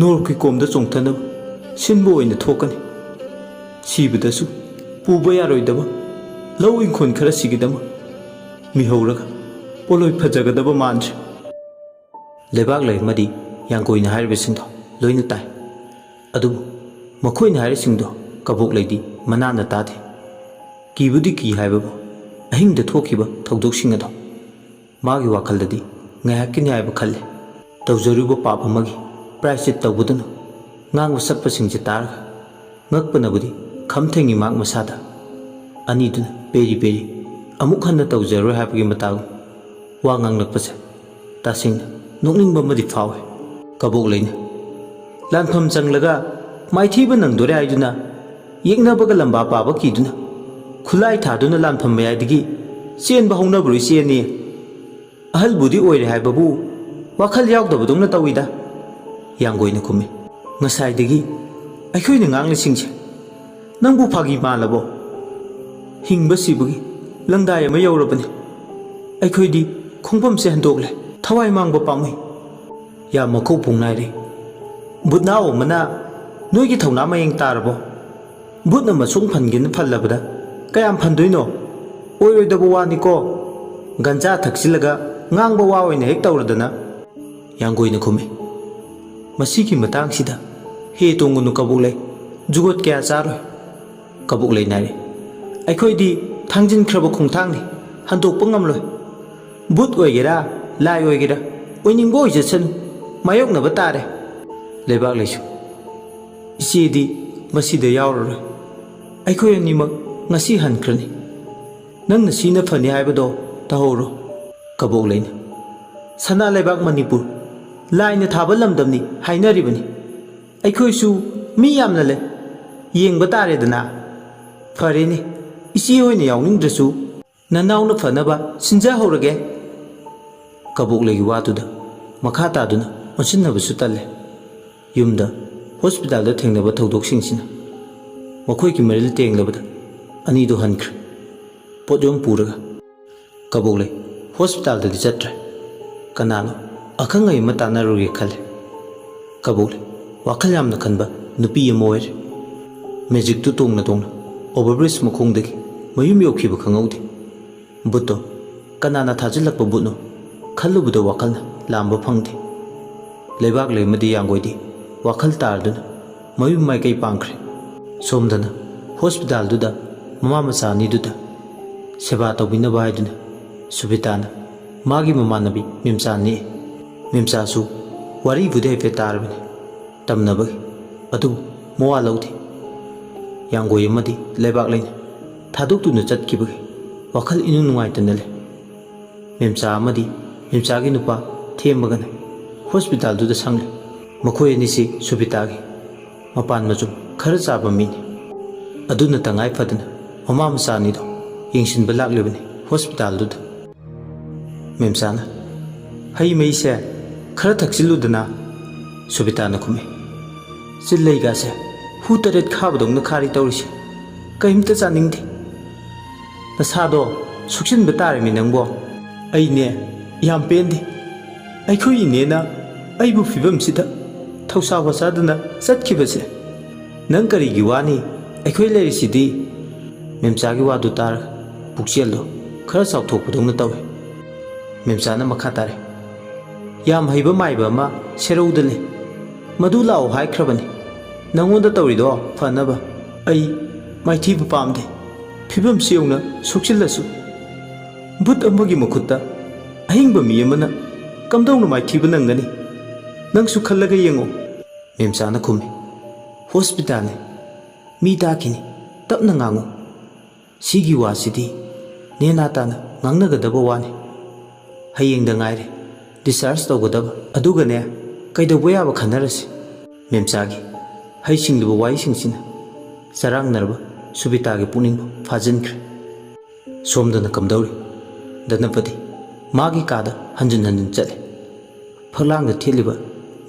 ꯅꯣꯔꯣꯛꯀꯤ ꯀꯣꯝꯗ ꯆꯣꯡꯊꯅꯕ ꯁꯤꯟꯕ ꯑꯣꯏꯅ ꯊꯣꯛꯀꯅꯤ꯫ ꯁꯤꯕꯗꯁꯨ ꯄꯨꯕ ꯌꯥꯔꯣꯏꯗꯕ ꯂꯧ ꯏꯪꯈꯣꯜ ꯈꯔꯁꯤꯒꯤꯗꯃꯛ ꯃꯤꯍꯧꯔꯒ ꯄꯣꯠꯂꯣꯏ ꯐꯖꯒꯗꯕ ꯃꯥꯟꯗ꯭ꯔꯦ꯫" ꯂꯩꯕꯥꯛ ꯂꯩ ꯑꯃꯗꯤ ꯌꯥꯡꯒꯣꯏꯅ ꯍꯥꯏꯔꯤꯕꯁꯤꯡꯗꯣ ꯂꯣꯏꯅ ꯇꯥꯏ꯫ ꯑꯗꯨꯕꯨ ꯃꯈꯣꯏꯅ ꯍꯥꯏꯔꯤꯁꯤꯡꯗꯣ ꯀꯕꯣꯛ ꯂꯩꯗꯤ ꯃꯅꯥꯅ ꯇꯥꯗꯦ꯫ ꯀꯤꯕꯨꯗꯤ ꯀꯤ ꯍꯥꯏꯕꯕꯨ ꯑꯍꯤꯡꯗ ꯊꯣꯛꯈꯤꯕ ꯊꯧꯗꯣꯛꯁꯤꯡ ꯑꯗꯣ ꯃꯥꯒꯤ ꯋꯥꯈꯜꯗꯗꯤ ꯉꯥꯏꯍꯥꯛꯀꯤꯅꯤ ꯍꯥꯏꯕ ꯈꯜꯂꯦ꯫ ꯇꯧꯖꯔꯨꯕ ꯄꯥꯞ ꯑꯃꯒꯤ ꯄ꯭ꯔꯥꯏꯁꯆꯤꯠ ꯇꯧꯕꯗꯨꯅ ꯉꯥꯡꯕ ꯁꯛꯄꯁꯤꯡꯁꯦ ꯇꯥꯔꯒ ꯉꯛꯄꯅꯕꯨꯗꯤ ꯈꯝ ꯊꯦꯡꯉꯤ ꯃꯍꯥꯛ ꯃꯁꯥꯗ꯫ ꯑꯅꯤꯗꯨꯅ ꯄꯦꯔꯤ ꯄꯦꯔꯤ ꯑꯃꯨꯛ ꯍꯟꯅ ꯇꯧꯖꯔꯣꯏ ꯍꯥꯏꯕꯒꯤ ꯃꯇꯥꯒꯨꯝ ꯋꯥ ꯉꯥꯡꯂꯛꯄꯁꯦ ꯇꯁꯦꯡꯅ ꯅꯣꯛꯅꯤꯡꯕ ꯑꯃꯗꯤ ꯐꯥꯎꯏ꯫ ꯀꯕꯣꯛ ꯂꯩꯅ, "ꯂꯥꯟꯐꯝ ꯆꯪꯂꯒ ꯃꯥꯏꯊꯤꯕ ꯅꯪꯗꯣꯔꯦ ꯍꯥꯏꯗꯨꯅ ꯌꯦꯛꯅꯕꯒ ꯂꯝꯕꯥ ꯄꯥꯕ ꯀꯤꯗꯨꯅ ꯈꯨꯠꯂꯥꯏ ꯊꯥꯗꯨꯅ ꯂꯥꯟꯐꯝ ꯃꯌꯥꯏꯗꯒꯤ ꯆꯦꯟꯕ ꯍꯧꯅꯕ꯭ꯔꯣ ꯏꯆꯦꯅꯤ? ꯑꯍꯜꯕꯨꯗꯤ ꯑꯣꯏꯔꯦ ꯍꯥꯏꯕꯕꯨ ꯋꯥꯈꯜ ꯌꯥꯎꯗꯕꯗꯧꯅ ꯇꯧꯏꯗ꯫" ꯌꯥꯡꯒꯣꯏꯅ ꯈꯨꯝꯃꯤ, "ꯉꯁꯥꯏꯗꯒꯤ ꯑꯩꯈꯣꯏꯅ ꯉꯥꯡꯂꯤꯁꯤꯡꯁꯦ ꯅꯪꯕꯨ ꯐꯥꯒꯤ ꯃꯥꯜꯂꯕꯣ? ꯍꯤꯡꯕ ꯁꯤꯕꯒꯤ ꯂꯪꯗꯥꯏ ꯑꯃ ꯌꯧꯔꯕꯅꯤ꯫ ꯑꯩꯈꯣꯏꯗꯤ ꯈꯣꯡꯐꯝꯁꯦ ꯍꯟꯗꯣꯛꯂꯦ꯫ ꯊꯋꯥꯏ ꯃꯥꯡꯕ ꯄꯥꯝꯃꯨꯏ꯫" ꯌꯥꯝ ꯃꯈꯧ ꯄꯨꯡ ꯅꯥꯏꯔꯦ꯫ "ꯕꯨꯠꯅꯥꯎ ꯑꯃꯅ ꯅꯣꯏꯒꯤ ꯊꯧꯅꯥ ꯃꯌꯦꯡ ꯇꯥꯔꯕꯣ? ꯕꯨꯠꯅ ꯃꯁꯨꯡ ꯐꯟꯒꯦꯅ ꯐꯜꯂꯕꯗ ꯀꯌꯥꯝ ꯐꯟꯗꯣꯏꯅꯣ? ꯑꯣꯏꯔꯣꯏꯗꯕ ꯋꯥꯅꯤꯀꯣ, ꯒꯟꯖꯥ ꯊꯛꯆꯤꯜꯂꯒ ꯉꯥꯡꯕ ꯋꯥ ꯑꯣꯏꯅ ꯍꯦꯛ ꯇꯧꯔꯗꯅ"꯫ ꯌꯥꯡꯒꯣꯏꯅ ꯈꯨꯝꯃꯤ, "ꯃꯁꯤꯒꯤ ꯃꯇꯥꯡꯁꯤꯗ ꯍꯦ ꯇꯣꯡꯒꯅꯨ ꯀꯕꯣꯛꯂꯩ, ꯖꯨꯒꯣꯠ ꯀꯌꯥ ꯆꯥꯔꯣꯏ"꯫ ꯀꯕꯣꯛꯂꯩꯅ ꯍꯥꯏꯔꯤ, "ꯑꯩꯈꯣꯏꯗꯤ ꯊꯥꯡꯖꯤꯟꯈ꯭ꯔꯕ ꯈꯣꯡꯊꯥꯡꯅꯤ, ꯍꯟꯗꯣꯛꯄ ꯉꯝꯂꯣꯏ꯫ ꯕꯨꯠ ꯑꯣꯏꯒꯦꯔꯥ, ꯂꯥꯏ ꯑꯣꯏꯒꯦꯔꯥ, ꯑꯣꯏꯅꯤꯡꯕ ꯑꯣꯏꯖꯁꯅꯨ, ꯃꯥꯌꯣꯛꯅꯕ ꯇꯥꯔꯦ"꯫ ꯂꯩꯕꯥꯛꯂꯩꯁꯨ, "ꯏꯆꯦꯗꯤ ꯃꯁꯤꯗ ꯌꯥꯎꯔꯔꯣꯏ꯫ ꯑꯩꯈꯣꯏ ꯑꯅꯤꯃꯛ ꯉꯁꯤ ꯍꯟꯈ꯭ꯔꯅꯤ꯫ ꯅꯪꯅ ꯁꯤꯅ ꯐꯅꯤ ꯍꯥꯏꯕꯗꯣ ꯇꯧꯍꯧꯔꯣ"꯫ ꯀꯕꯣꯛꯂꯩꯅ, "ꯁꯅꯥ ꯂꯩꯕꯥꯛ ꯃꯅꯤꯄꯨꯔ ꯂꯥꯏꯅ ꯊꯥꯕ ꯂꯝꯗꯝꯅꯤ ꯍꯥꯏꯅꯔꯤꯕꯅꯤ꯫ ꯑꯩꯈꯣꯏꯁꯨ ꯃꯤ ꯌꯥꯝꯅ ꯂꯩ, ꯌꯦꯡꯕ ꯇꯥꯔꯦꯗꯅ"꯫ "ꯐꯔꯦꯅꯦ, ꯏꯆꯦ ꯍꯣꯏꯅ ꯌꯥꯎꯅꯤꯡꯗ꯭ꯔꯁꯨ ꯅꯅꯥꯎꯅ ꯐꯅꯕ ꯁꯤꯟꯖꯍꯧꯔꯒꯦ"꯫ ꯀꯕꯣꯛꯂꯩꯒꯤ ꯋꯥꯗꯨꯗ ꯃꯈꯥ ꯇꯥꯗꯨꯅ ꯑꯣꯟꯁꯤꯟꯅꯕꯁꯨ ꯇꯜꯂꯦ꯫ ꯌꯨꯝꯗ, ꯍꯣꯁꯄꯤꯇꯥꯜꯗ ꯊꯦꯡꯅꯕ ꯊꯧꯗꯣꯛꯁꯤꯡꯁꯤꯅ ꯃꯈꯣꯏꯒꯤ ꯃꯔꯤꯜ ꯇꯦꯡꯂꯕꯗ ꯑꯅꯤꯗꯨ ꯍꯟꯈ꯭ꯔꯦ꯫ ꯄꯣꯠꯌꯣꯝ ꯄꯨꯔꯒ ꯀꯕꯣꯛꯂꯩ ꯍꯣꯁꯄꯤꯇꯥꯜꯗꯗꯤ ꯆꯠꯇ꯭ꯔꯦ꯫ ꯀꯅꯥꯅꯣ ꯑꯈꯪ ꯑꯍꯩ ꯑꯃ ꯇꯥꯟꯅꯔꯨꯒꯦ ꯈꯜꯂꯦ꯫ ꯀꯕꯣꯛꯂꯩ ꯋꯥꯈꯜ ꯌꯥꯝꯅ ꯈꯟꯕ ꯅꯨꯄꯤ ꯑꯃ ꯑꯣꯏꯔꯦ꯫ ꯃꯦꯖꯤꯛꯇꯨ ꯇꯣꯡꯅ ꯇꯣꯡꯅ ꯑꯣꯚꯔꯕ꯭ꯔꯤꯖ ꯃꯈꯣꯡꯗꯒꯤ ꯃꯌꯨꯝ ꯌꯧꯈꯤꯕ ꯈꯪꯍꯧꯗꯦ꯫ ꯕꯨꯠꯇꯣ ꯀꯅꯥꯅ ꯊꯥꯖꯤꯜꯂꯛꯄ ꯕꯨꯠꯅꯣ ꯈꯜꯂꯨꯕꯗ ꯋꯥꯈꯜꯅ ꯂꯥꯝꯕ ꯐꯪꯗꯦ꯫ ꯂꯩꯕꯥꯛꯂꯩ ꯑꯃꯗꯤ ꯌꯥꯡꯒꯣꯏꯗꯤ ꯋꯥꯈꯜ ꯇꯥꯔꯗꯨꯅ ꯃꯌꯨꯝ ꯃꯥꯏꯀꯩ ꯄꯥꯡꯈ꯭ꯔꯦ꯫ ꯁꯣꯝꯗꯅ ꯍꯣꯁꯄꯤꯇꯥꯜꯗꯨꯗ ꯃꯃꯥ ꯃꯆꯥ ꯑꯅꯤꯗꯨꯗ ꯁꯦꯕꯥ ꯇꯧꯕꯤꯅꯕ ꯍꯥꯏꯗꯨꯅ ꯁꯨꯕꯤꯇꯥꯅ ꯃꯥꯒꯤ ꯃꯃꯥꯟꯅꯕꯤ ꯃꯦꯝꯆꯥ ꯅꯦꯛꯏ꯫ ꯃꯦꯝꯆꯥꯁꯨ ꯋꯥꯔꯤꯕꯨꯗꯤ ꯍꯥꯏꯐꯦꯠ ꯇꯥꯔꯕꯅꯤ ꯇꯝꯅꯕꯒꯤ, ꯑꯗꯨꯕꯨ ꯃꯋꯥ ꯂꯧꯗꯦ꯫ ꯌꯥꯡꯒꯣꯏ ꯑꯃꯗꯤ ꯂꯩꯕꯥꯛꯂꯩꯅ ꯊꯥꯗꯣꯛꯇꯨꯅ ꯆꯠꯈꯤꯕꯒꯤ ꯋꯥꯈꯜ ꯏꯅꯨꯡ ꯅꯨꯡꯉꯥꯏꯇꯅ ꯂꯩ꯫ ꯃꯦꯝꯆꯥ ꯑꯃꯗꯤ ꯃꯦꯝꯆꯥꯒꯤ ꯅꯨꯄꯥ ꯊꯦꯝꯕꯒꯅ ꯍꯣꯁꯄꯤꯇꯥꯜꯗꯨꯗ ꯁꯪꯂꯦ꯫ ꯃꯈꯣꯏ ꯑꯅꯤꯁꯤ ꯁꯨꯕꯤꯇꯥꯒꯤ ꯃꯄꯥꯟ ꯃꯆꯨꯝ ꯈꯔ ꯆꯥꯕ ꯃꯤꯅꯤ꯫ ꯑꯗꯨꯅ ꯇꯉꯥꯏ ꯐꯗꯅ ꯃꯃꯥ ꯃꯆꯥ ꯑꯅꯤꯗꯣ ꯌꯦꯡꯁꯤꯟꯕ ꯂꯥꯛꯂꯤꯕꯅꯤ ꯍꯣꯁꯄꯤꯇꯥꯜꯗꯨꯗ꯫ ꯃꯦꯝꯆꯥꯅ, "ꯍꯩ ꯃꯍꯤꯁꯦ ꯈꯔ ꯊꯛꯆꯤꯜꯂꯨꯗꯅ"꯫ ꯁꯨꯕꯤꯇꯥꯅ ꯈꯨꯝꯃꯤ, "ꯆꯤꯜꯂꯩꯒꯥꯁꯦ ꯍꯨ ꯇꯔꯦꯠ ꯈꯥꯕꯗꯧꯅ ꯈꯥꯔꯤ ꯇꯧꯔꯤꯁꯦ꯫ ꯀꯔꯤꯝꯇ ꯆꯥꯅꯤꯡꯗꯦ꯫ ꯅꯁꯥꯗꯣ ꯁꯨꯛꯆꯤꯟꯕ ꯇꯥꯔꯦꯃꯤ ꯅꯪꯕꯣ"꯫ "ꯑꯩꯅꯦ ꯌꯥꯝ ꯄꯦꯟꯗꯦ꯫ ꯑꯩꯈꯣꯏ ꯏꯅꯦꯅ ꯑꯩꯕꯨ ꯐꯤꯕꯝꯁꯤꯗ ꯊꯧꯁꯥ ꯋꯥꯁꯥꯗꯅ ꯆꯠꯈꯤꯕꯁꯦ꯫ ꯅꯪ ꯀꯔꯤꯒꯤ ꯋꯥꯅꯤ? ꯑꯩꯈꯣꯏ ꯂꯩꯔꯤꯁꯤꯗꯤ꯫ ꯃꯦꯝꯆꯥꯒꯤ ꯋꯥꯗꯨ ꯇꯥꯔꯒ ꯄꯨꯛꯆꯦꯜꯗꯣ ꯈꯔ ꯆꯥꯎꯊꯣꯛꯄꯗꯧꯅ ꯇꯧꯏ꯫ ꯃꯦꯝꯆꯥꯅ ꯃꯈꯥ ꯇꯥꯔꯦ, ꯌꯥꯝ ꯍꯩꯕ ꯃꯥꯏꯕ ꯑꯃ ꯁꯦꯔꯧꯗ ꯂꯩ꯫ ꯃꯗꯨ ꯂꯥꯛꯑꯣ ꯍꯥꯏꯈ꯭ꯔꯕꯅꯤ꯫ ꯅꯪꯉꯣꯟꯗ ꯇꯧꯔꯤꯗꯣ ꯐꯅꯕ꯫ ꯑꯩ ꯃꯥꯏꯊꯤꯕ ꯄꯥꯝꯗꯦ꯫ ꯐꯤꯕꯝꯁꯤ ꯌꯧꯅ ꯁꯣꯛꯆꯤꯜꯂꯁꯨ꯫ ꯕꯨꯠ ꯑꯃꯒꯤ ꯃꯈꯨꯠꯇ ꯑꯍꯤꯡꯕ ꯃꯤ ꯑꯃꯅ ꯀꯝꯗꯧꯅ ꯃꯥꯏꯊꯤꯕ ꯅꯪꯒꯅꯤ? ꯅꯪꯁꯨ ꯈꯜꯂꯒ ꯌꯦꯡꯉꯣ꯫ ꯃꯦꯝꯆꯥꯅ ꯈꯨꯝꯃꯤ, ꯍꯣꯁꯄꯤꯇꯥꯜꯅꯤ꯫ ꯃꯤ ꯇꯥꯈꯤꯅꯤ꯫ ꯇꯞꯅ ꯉꯥꯡꯉꯨ꯫ ꯁꯤꯒꯤ ꯋꯥꯁꯤꯗꯤ ꯅꯦꯅꯥ ꯇꯥꯅ ꯉꯥꯡꯅꯒꯗꯕ ꯋꯥꯅꯤ꯫ ꯍꯌꯦꯡꯗ ꯉꯥꯏꯔꯦ ꯗꯤꯁꯆꯥꯔꯖ ꯇꯧꯒꯗꯕ꯫ ꯑꯗꯨꯒꯅꯦ, ꯀꯩꯗꯧꯕ ꯌꯥꯕ ꯈꯟꯅꯔꯁꯤ꯫ ꯃꯦꯝꯆꯥꯒꯤ ꯍꯩꯁꯤꯡꯂꯕ ꯋꯥꯍꯩꯁꯤꯡꯁꯤꯅ ꯆꯔꯥꯡꯅꯔꯕ ꯁꯨꯕꯤꯇꯥꯒꯤ ꯄꯨꯛꯅꯤꯡꯕꯨ ꯐꯥꯖꯤꯟꯈ꯭ꯔꯦ꯫ ꯁꯣꯝꯗꯅ ꯀꯝꯗꯧꯔꯤ? ꯙꯅꯄꯇꯤ ꯃꯥꯒꯤ ꯀꯥꯗ ꯍꯟꯖꯤꯟ ꯍꯟꯖꯤꯟ ꯆꯠꯂꯤ꯫ ꯐꯛꯂꯥꯡꯗ ꯊꯦꯠꯂꯤꯕ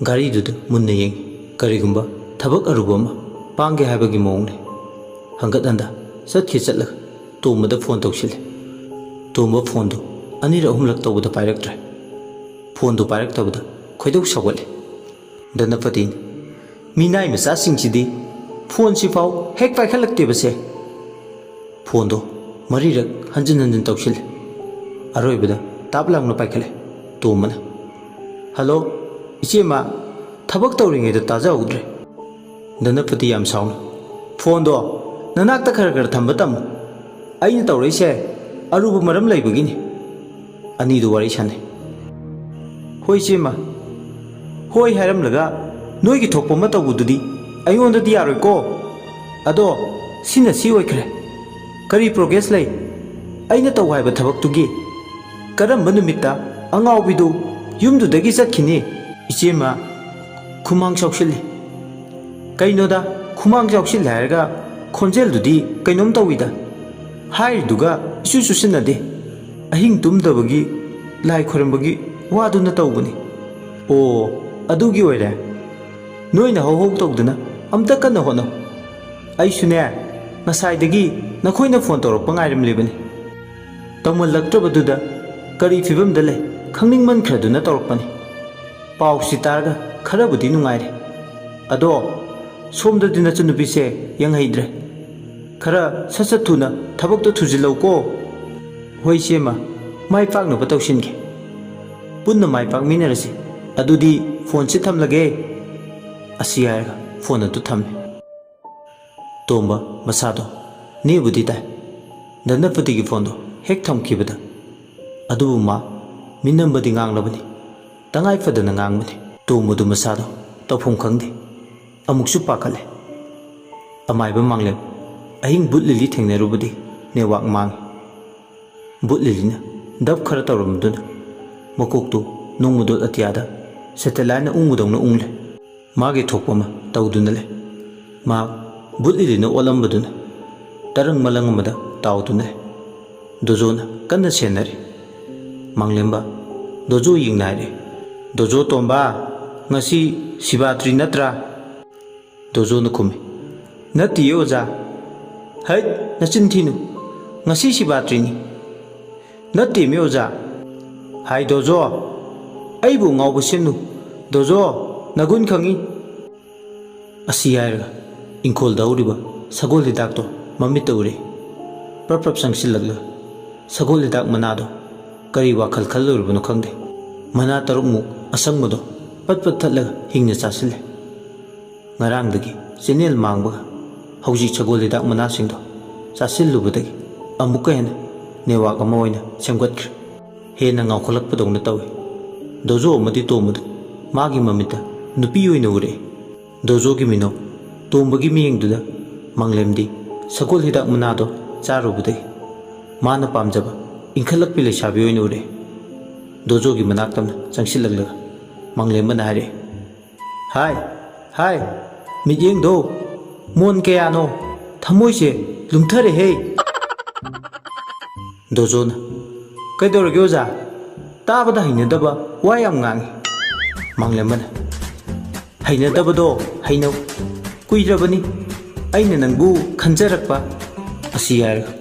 ꯘꯔꯤꯗꯨꯗ ꯃꯨꯟꯅ ꯌꯦꯡꯉꯤ꯫ ꯀꯔꯤꯒꯨꯝꯕ ꯊꯕꯛ ꯑꯔꯨꯕ ꯑꯃ ꯄꯥꯡꯒꯦ ꯍꯥꯏꯕꯒꯤ ꯃꯑꯣꯡꯅꯤ꯫ ꯍꯪꯒꯠ ꯍꯟꯗ ꯆꯠꯈꯤ ꯆꯠꯂꯒ ꯇꯣꯝꯕꯗ ꯐꯣꯟ ꯇꯧꯁꯤꯜꯂꯦ꯫ ꯇꯣꯝꯕ ꯐꯣꯟꯗꯨ ꯑꯅꯤꯔꯛ ꯑꯍꯨꯝꯂꯛ ꯇꯧꯕꯗ ꯄꯥꯏꯔꯛꯇ꯭ꯔꯦ꯫ ꯐꯣꯟꯗꯨ ꯄꯥꯏꯔꯛꯇꯕꯗ ꯈꯣꯏꯗꯧ ꯁꯥꯎꯒꯠꯂꯦ꯫ ꯙꯅꯄꯇꯤꯅ, "ꯃꯤꯅꯥꯏ ꯃꯆꯥꯁꯤꯡꯁꯤꯗꯤ ꯐꯣꯟꯁꯤꯐꯥꯎ ꯍꯦꯛ ꯄꯥꯏꯈꯠꯂꯛꯇꯦꯕꯁꯦ"꯫ ꯐꯣꯟꯗꯣ ꯃꯔꯤꯔꯛ ꯍꯟꯖꯤꯟ ꯍꯟꯖꯤꯟ ꯇꯧꯁꯤꯜꯂꯦ꯫ ꯑꯔꯣꯏꯕꯗ ꯇꯥꯞ ꯂꯥꯎꯅ ꯄꯥꯏꯈꯠꯂꯦ ꯇꯣꯝꯕꯅ꯫ "ꯍꯜꯂꯣ, ꯏꯆꯦꯃ, ꯊꯕꯛ ꯇꯧꯔꯤꯉꯩꯗ ꯇꯥꯖꯍꯧꯗ꯭ꯔꯦ"꯫ ꯙꯅꯄꯇꯤ ꯌꯥꯝ ꯁꯥꯎꯅ, "ꯐꯣꯟꯗꯣ ꯅꯅꯥꯛꯇ ꯈꯔ ꯈꯔ ꯊꯝꯕ ꯇꯝꯃꯨ꯫ ꯑꯩꯅ ꯇꯧꯔꯛꯏꯁꯦ ꯑꯔꯨꯕ ꯃꯔꯝ ꯂꯩꯕꯒꯤꯅꯤ"꯫ ꯑꯅꯤꯗꯨ ꯋꯥꯔꯤ ꯁꯥꯟꯅꯩ꯫ "ꯍꯣꯏ ꯏꯆꯦꯃ, ꯍꯣꯏ ꯍꯥꯏꯔꯝꯂꯒ ꯅꯣꯏꯒꯤ ꯊꯣꯛꯄ ꯑꯃ ꯇꯧꯕꯗꯨꯗꯤ ꯑꯩꯉꯣꯟꯗꯗꯤ ꯌꯥꯔꯣꯏꯀꯣ꯫ ꯑꯗꯣ ꯁꯤꯅ ꯁꯤ ꯑꯣꯏꯈ꯭ꯔꯦ꯫ ꯀꯔꯤ ꯄ꯭ꯔꯣꯒ꯭ꯔꯦꯁ ꯂꯩ? ꯑꯩꯅ ꯇꯧ ꯍꯥꯏꯕ ꯊꯕꯛꯇꯨꯒꯤ? ꯀꯔꯝꯕ ꯅꯨꯃꯤꯠꯇ ꯑꯉꯥꯎꯕꯤꯗꯨ ꯌꯨꯝꯗꯨꯗꯒꯤ ꯆꯠꯈꯤꯅꯤ?" ꯏꯆꯦꯃ ꯈꯨꯃꯥꯡ ꯆꯥꯎꯁꯤꯜꯂꯤ꯫ "ꯀꯩꯅꯣꯗ, ꯈꯨꯃꯥꯡ ꯆꯥꯎꯁꯤꯜꯂꯦ ꯍꯥꯏꯔꯒ ꯈꯣꯟꯖꯦꯜꯗꯨꯗꯤ ꯀꯩꯅꯣꯝ ꯇꯧꯏꯗ꯫ ꯍꯥꯏꯔꯤꯗꯨꯒ ꯏꯆꯨ ꯆꯨꯁꯤꯟꯅꯗꯦ꯫ ꯑꯍꯤꯡ ꯇꯨꯝꯗꯕꯒꯤ ꯂꯥꯏ ꯈꯣꯏꯔꯝꯕꯒꯤ ꯋꯥꯗꯨꯅ ꯇꯧꯕꯅꯤ"꯫ "ꯑꯣ, ꯑꯗꯨꯒꯤ ꯑꯣꯏꯔꯦ꯫ ꯅꯣꯏꯅ ꯍꯧ ꯍꯧ ꯇꯧꯗꯅ ꯑꯝꯇ ꯀꯟꯅ ꯍꯣꯠꯅꯧ꯫ ꯑꯩꯁꯨꯅꯦ, ꯉꯁꯥꯏꯗꯒꯤ ꯅꯈꯣꯏꯅ ꯐꯣꯟ ꯇꯧꯔꯛꯄ ꯉꯥꯏꯔꯝꯂꯤꯕꯅꯤ꯫ ꯇꯧꯃꯜꯂꯛꯇ꯭ꯔꯕꯗꯨꯗ ꯀꯔꯤ ꯐꯤꯕꯝꯗ ꯂꯩ ꯈꯪꯅꯤꯡꯃꯟꯈ꯭ꯔꯗꯨꯅ ꯇꯧꯔꯛꯄꯅꯤ"꯫ ꯄꯥꯎꯁꯤ ꯇꯥꯔꯒ ꯈꯔꯕꯨꯗꯤ ꯅꯨꯡꯉꯥꯏꯔꯦ꯫ ꯑꯗꯣ ꯁꯣꯝꯗꯗꯤ ꯅꯆꯟꯅꯨꯄꯤꯁꯦ ꯌꯦꯡꯍꯩꯗ꯭ꯔꯦ꯫ ꯈꯔ ꯁꯠ ꯁꯠ ꯊꯨꯅ ꯊꯕꯛꯇꯣ ꯊꯨꯖꯤꯜꯂꯧꯀꯣ꯫ ꯍꯣꯏ ꯏꯆꯦꯃ, ꯃꯥꯏ ꯄꯥꯛꯅꯕ ꯇꯧꯁꯤꯟꯒꯦ꯫ ꯄꯨꯟꯅ ꯃꯥꯏ ꯄꯥꯛꯃꯤꯟꯅꯔꯁꯤ꯫ ꯑꯗꯨꯗꯤ ꯐꯣꯟꯁꯤ ꯊꯝꯂꯒꯦ꯫ ꯑꯁꯤ ꯍꯥꯏꯔꯒ ꯐꯣꯟ ꯑꯗꯨ ꯊꯝꯃꯦ꯫ ꯇꯣꯝꯕ ꯃꯁꯥꯗꯣ ꯅꯦꯕꯨꯗꯤ ꯇꯥꯏ꯫ ꯙꯅꯄꯇꯤꯒꯤ ꯐꯣꯟꯗꯣ ꯍꯦꯛ ꯊꯝꯈꯤꯕꯗ, ꯑꯗꯨꯕꯨ ꯃꯥ ꯃꯤꯅꯝꯕꯗꯤ ꯉꯥꯡꯂꯕꯅꯤ꯫ ꯇꯉꯥꯏ ꯐꯗꯅ ꯉꯥꯡꯕꯅꯤ꯫ ꯇꯣꯝꯕꯗꯨ ꯃꯁꯥꯗꯣ ꯇꯧꯐꯝ ꯈꯪꯗꯦ꯫ ꯑꯃꯨꯛꯁꯨ ꯄꯥꯈꯠꯂꯦ꯫ ꯑꯃꯥꯏꯕ ꯃꯥꯡꯂꯦꯝ, ꯑꯍꯤꯡ ꯕꯨꯠ ꯂꯤꯂꯤ ꯊꯦꯡꯅꯔꯨꯕꯗꯤ ꯅꯦꯠꯋꯥꯛ ꯃꯥꯡꯉꯤ꯫ ꯕꯨꯠ ꯂꯤꯂꯤꯅ ꯗꯞ ꯈꯔ ꯇꯧꯔꯝꯕꯗꯨꯅ ꯃꯀꯣꯛꯇꯨ ꯅꯣꯡꯃꯗꯣꯜ ꯑꯇꯤꯌꯥꯗ ꯁꯦꯇꯦꯂꯥꯏꯠꯅ ꯎꯪꯕꯗꯧꯅ ꯎꯪꯂꯦ꯫ ꯃꯥꯒꯤ ꯊꯣꯛꯄ ꯑꯃ ꯇꯧꯗꯨꯅ ꯂꯩ꯫ ꯃꯍꯥꯛ ꯕꯨꯠ ꯂꯤꯂꯤꯅ ꯑꯣꯠꯂꯝꯕꯗꯨꯅ ꯇꯔꯪ ꯃꯂꯪ ꯑꯃꯗ ꯇꯥꯎꯗꯨꯅ ꯂꯩ꯫ ꯗꯣꯖꯣꯅ ꯀꯟꯅ ꯁꯦꯟꯅꯔꯤ꯫ ꯃꯥꯡꯂꯦꯝꯕ ꯗꯣꯖꯣ ꯌꯦꯡꯅꯥꯏꯔꯦ꯫ "ꯗꯣꯖꯣ ꯇꯣꯝꯕ, ꯉꯁꯤ ꯁꯤꯕꯥꯇ꯭ꯔꯤ ꯅꯠꯇ꯭ꯔꯥ?" ꯗꯣꯖꯣꯅ ꯈꯨꯝꯃꯤ, "ꯅꯠꯇꯤꯌꯦ ꯑꯣꯖꯥ꯫" "ꯍꯩꯠ, ꯅꯆꯤꯟ ꯊꯤꯅꯨ꯫ ꯉꯁꯤ ꯁꯤꯕꯥꯇ꯭ꯔꯤꯅꯤ꯫" "ꯅꯠꯇꯦꯃꯤ ꯑꯣꯖꯥ꯫" "ꯍꯥꯏ ꯗꯣꯖꯣ, ꯑꯩꯕꯨ ꯉꯥꯎꯕ ꯁꯦꯝꯅꯨ꯫ ꯗꯣꯖꯣ, ꯅꯒꯨꯟ ꯈꯪꯉꯤ꯫" ꯑꯁꯤ ꯍꯥꯏꯔꯒ ꯏꯪꯈꯣꯜꯗ ꯍꯧꯔꯤꯕ ꯁꯒꯣꯜ ꯍꯤꯗꯥꯛꯇꯣ ꯃꯃꯤꯠꯇ ꯎꯔꯦ꯫ ꯄ꯭ꯔꯞ ꯄ꯭ꯔꯞ ꯆꯪꯁꯤꯜꯂꯛꯂꯒ ꯁꯒꯣꯜ ꯍꯤꯗꯥꯛ ꯃꯅꯥꯗꯣ ꯀꯔꯤ ꯋꯥꯈꯜ ꯈꯜꯂꯨꯔꯕꯅꯣ ꯈꯪꯗꯦ꯫ ꯃꯅꯥ ꯇꯔꯨꯛꯃꯨꯛ ꯑꯁꯪꯕꯗꯣ ꯄꯠ ꯄꯠ ꯊꯠꯂꯒ ꯍꯤꯡꯅ ꯆꯥꯁꯤꯜꯂꯦ꯫ ꯉꯔꯥꯡꯗꯒꯤ ꯆꯦꯅꯦꯜ ꯃꯥꯡꯕꯒ ꯍꯧꯖꯤꯛ ꯁꯒꯣꯜ ꯍꯤꯗꯥꯛ ꯃꯅꯥꯁꯤꯡꯗꯣ ꯆꯥꯁꯤꯜꯂꯨꯕꯗꯒꯤ ꯑꯃꯨꯛꯀ ꯍꯦꯟꯅ ꯅꯦꯠꯋꯥꯛ ꯑꯃ ꯑꯣꯏꯅ ꯁꯦꯝꯒꯠꯈ꯭ꯔꯦ꯫ ꯍꯦꯟꯅ ꯉꯥꯎꯈꯠꯂꯛꯄꯗꯧꯅ ꯇꯧꯏ꯫ ꯗꯣꯖꯣ ꯑꯃꯗꯤ ꯇꯣꯝꯕꯗꯨ ꯃꯥꯒꯤ ꯃꯃꯤꯠꯇ ꯅꯨꯄꯤ ꯑꯣꯏꯅ ꯎꯔꯛꯏ꯫ ꯗꯣꯖꯣꯒꯤ ꯃꯤꯅꯣꯛ ꯇꯣꯝꯕꯒꯤ ꯃꯤꯠꯌꯦꯡꯗꯨꯗ ꯃꯥꯡꯂꯦꯝꯗꯤ ꯁꯒꯣꯜ ꯍꯤꯗꯥꯛ ꯃꯅꯥꯗꯣ ꯆꯥꯔꯨꯕꯗꯒꯤ ꯃꯥꯅ ꯄꯥꯝꯖꯕ ꯏꯟꯈꯠꯂꯛꯄꯤ ꯂꯩꯁꯥꯕꯤ ꯑꯣꯏꯅ ꯎꯔꯛꯏ꯫ ꯗꯣꯖꯣꯒꯤ ꯃꯅꯥꯛ ꯇꯝꯅ ꯆꯪꯁꯤꯜꯂꯛꯂꯒ ꯃꯥꯡꯂꯦꯝꯕꯅ ꯍꯥꯏꯔꯛꯏ, "ꯍꯥꯏ, ꯍꯥꯏ, ꯃꯤꯠꯌꯦꯡꯗꯣ ꯃꯣꯟ ꯀꯌꯥꯅꯣ, ꯊꯃꯣꯏꯁꯦ ꯂꯨꯝꯊꯔꯦꯍꯦ!" ꯗꯣꯖꯣꯅ, "ꯀꯩꯗꯧꯔꯒꯦ ꯑꯣꯖꯥ? ꯇꯥꯕꯗ ꯍꯩꯅꯗꯕ ꯋꯥ ꯌꯥꯝ ꯉꯥꯡꯉꯤ꯫" ꯃꯥꯡꯂꯦꯝꯕꯅ, "ꯍꯩꯅꯗꯕꯗꯣ ꯍꯩꯅꯧ꯫ ꯀꯨꯏꯔꯕꯅꯤ ꯑꯩꯅ ꯅꯪꯕꯨ ꯈꯟꯖꯔꯛꯄ꯫" ꯑꯁꯤ ꯍꯥꯏꯔꯒ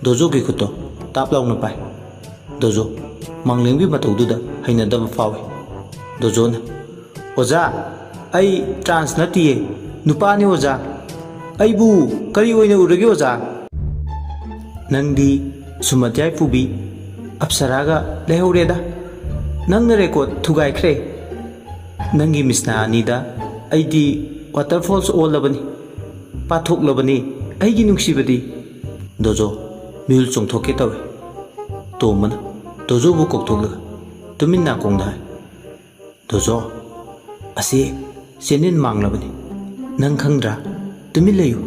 ꯗꯣꯖꯣꯒꯤ ꯈꯨꯠꯇꯣ ꯇꯥꯞ ꯂꯥꯎꯅ ꯄꯥꯏ꯫ ꯗꯣꯖꯣ ꯃꯥꯡꯂꯦꯝꯒꯤ ꯃꯇꯧꯗꯨꯗ ꯍꯩꯅꯗꯕ ꯐꯥꯎꯏ꯫ ꯗꯣꯖꯣꯅ, ꯑꯣꯖꯥ, ꯑꯩ ꯇ꯭ꯔꯥꯟꯁ ꯅꯠꯇꯤꯌꯦ, ꯅꯨꯄꯥꯅꯤ ꯑꯣꯖꯥ꯫ ꯑꯩꯕꯨ ꯀꯔꯤ ꯑꯣꯏꯅ ꯎꯔꯒꯦ ꯑꯣꯖꯥ? ꯅꯪꯗꯤ ꯁꯨꯃꯇ꯭ꯌꯥꯏ ꯄꯨꯕꯤ ꯑꯞꯁꯔꯥꯒ ꯂꯩꯍꯧꯔꯦꯗ꯫ ꯅꯪꯅ ꯔꯦꯀꯣꯔꯗ ꯊꯨꯒꯥꯏꯈ꯭ꯔꯦ꯫ ꯅꯪꯒꯤ ꯃꯤꯁꯅꯥ ꯑꯅꯤꯗ ꯑꯩꯗꯤ ꯋꯥꯇꯔꯐꯣꯜꯁ ꯑꯣꯜꯂꯕꯅꯤ, ꯄꯥꯊꯣꯛꯂꯕꯅꯤ ꯑꯩꯒꯤ ꯅꯨꯡꯁꯤꯕꯗꯤ꯫ ꯗꯣꯖꯣ ꯃꯤꯍꯨꯜ ꯆꯣꯡꯊꯣꯛꯀꯦ ꯇꯧꯏ꯫ ꯇꯣꯝꯕꯅ ꯗꯣꯖꯣꯕꯨ ꯀꯧꯊꯣꯛꯂꯒ ꯇꯨꯃꯤꯟ ꯅꯥꯀꯣꯡꯗ ꯍꯥꯏ, "ꯗꯣꯖꯣ, ꯑꯁꯤ ꯆꯦꯅꯦꯜ ꯃꯥꯡꯂꯕꯅꯤ꯫ ꯅꯪ ꯈꯪꯗ꯭ꯔꯥ? ꯇꯨꯃꯤꯟ ꯂꯩꯌꯨ꯫"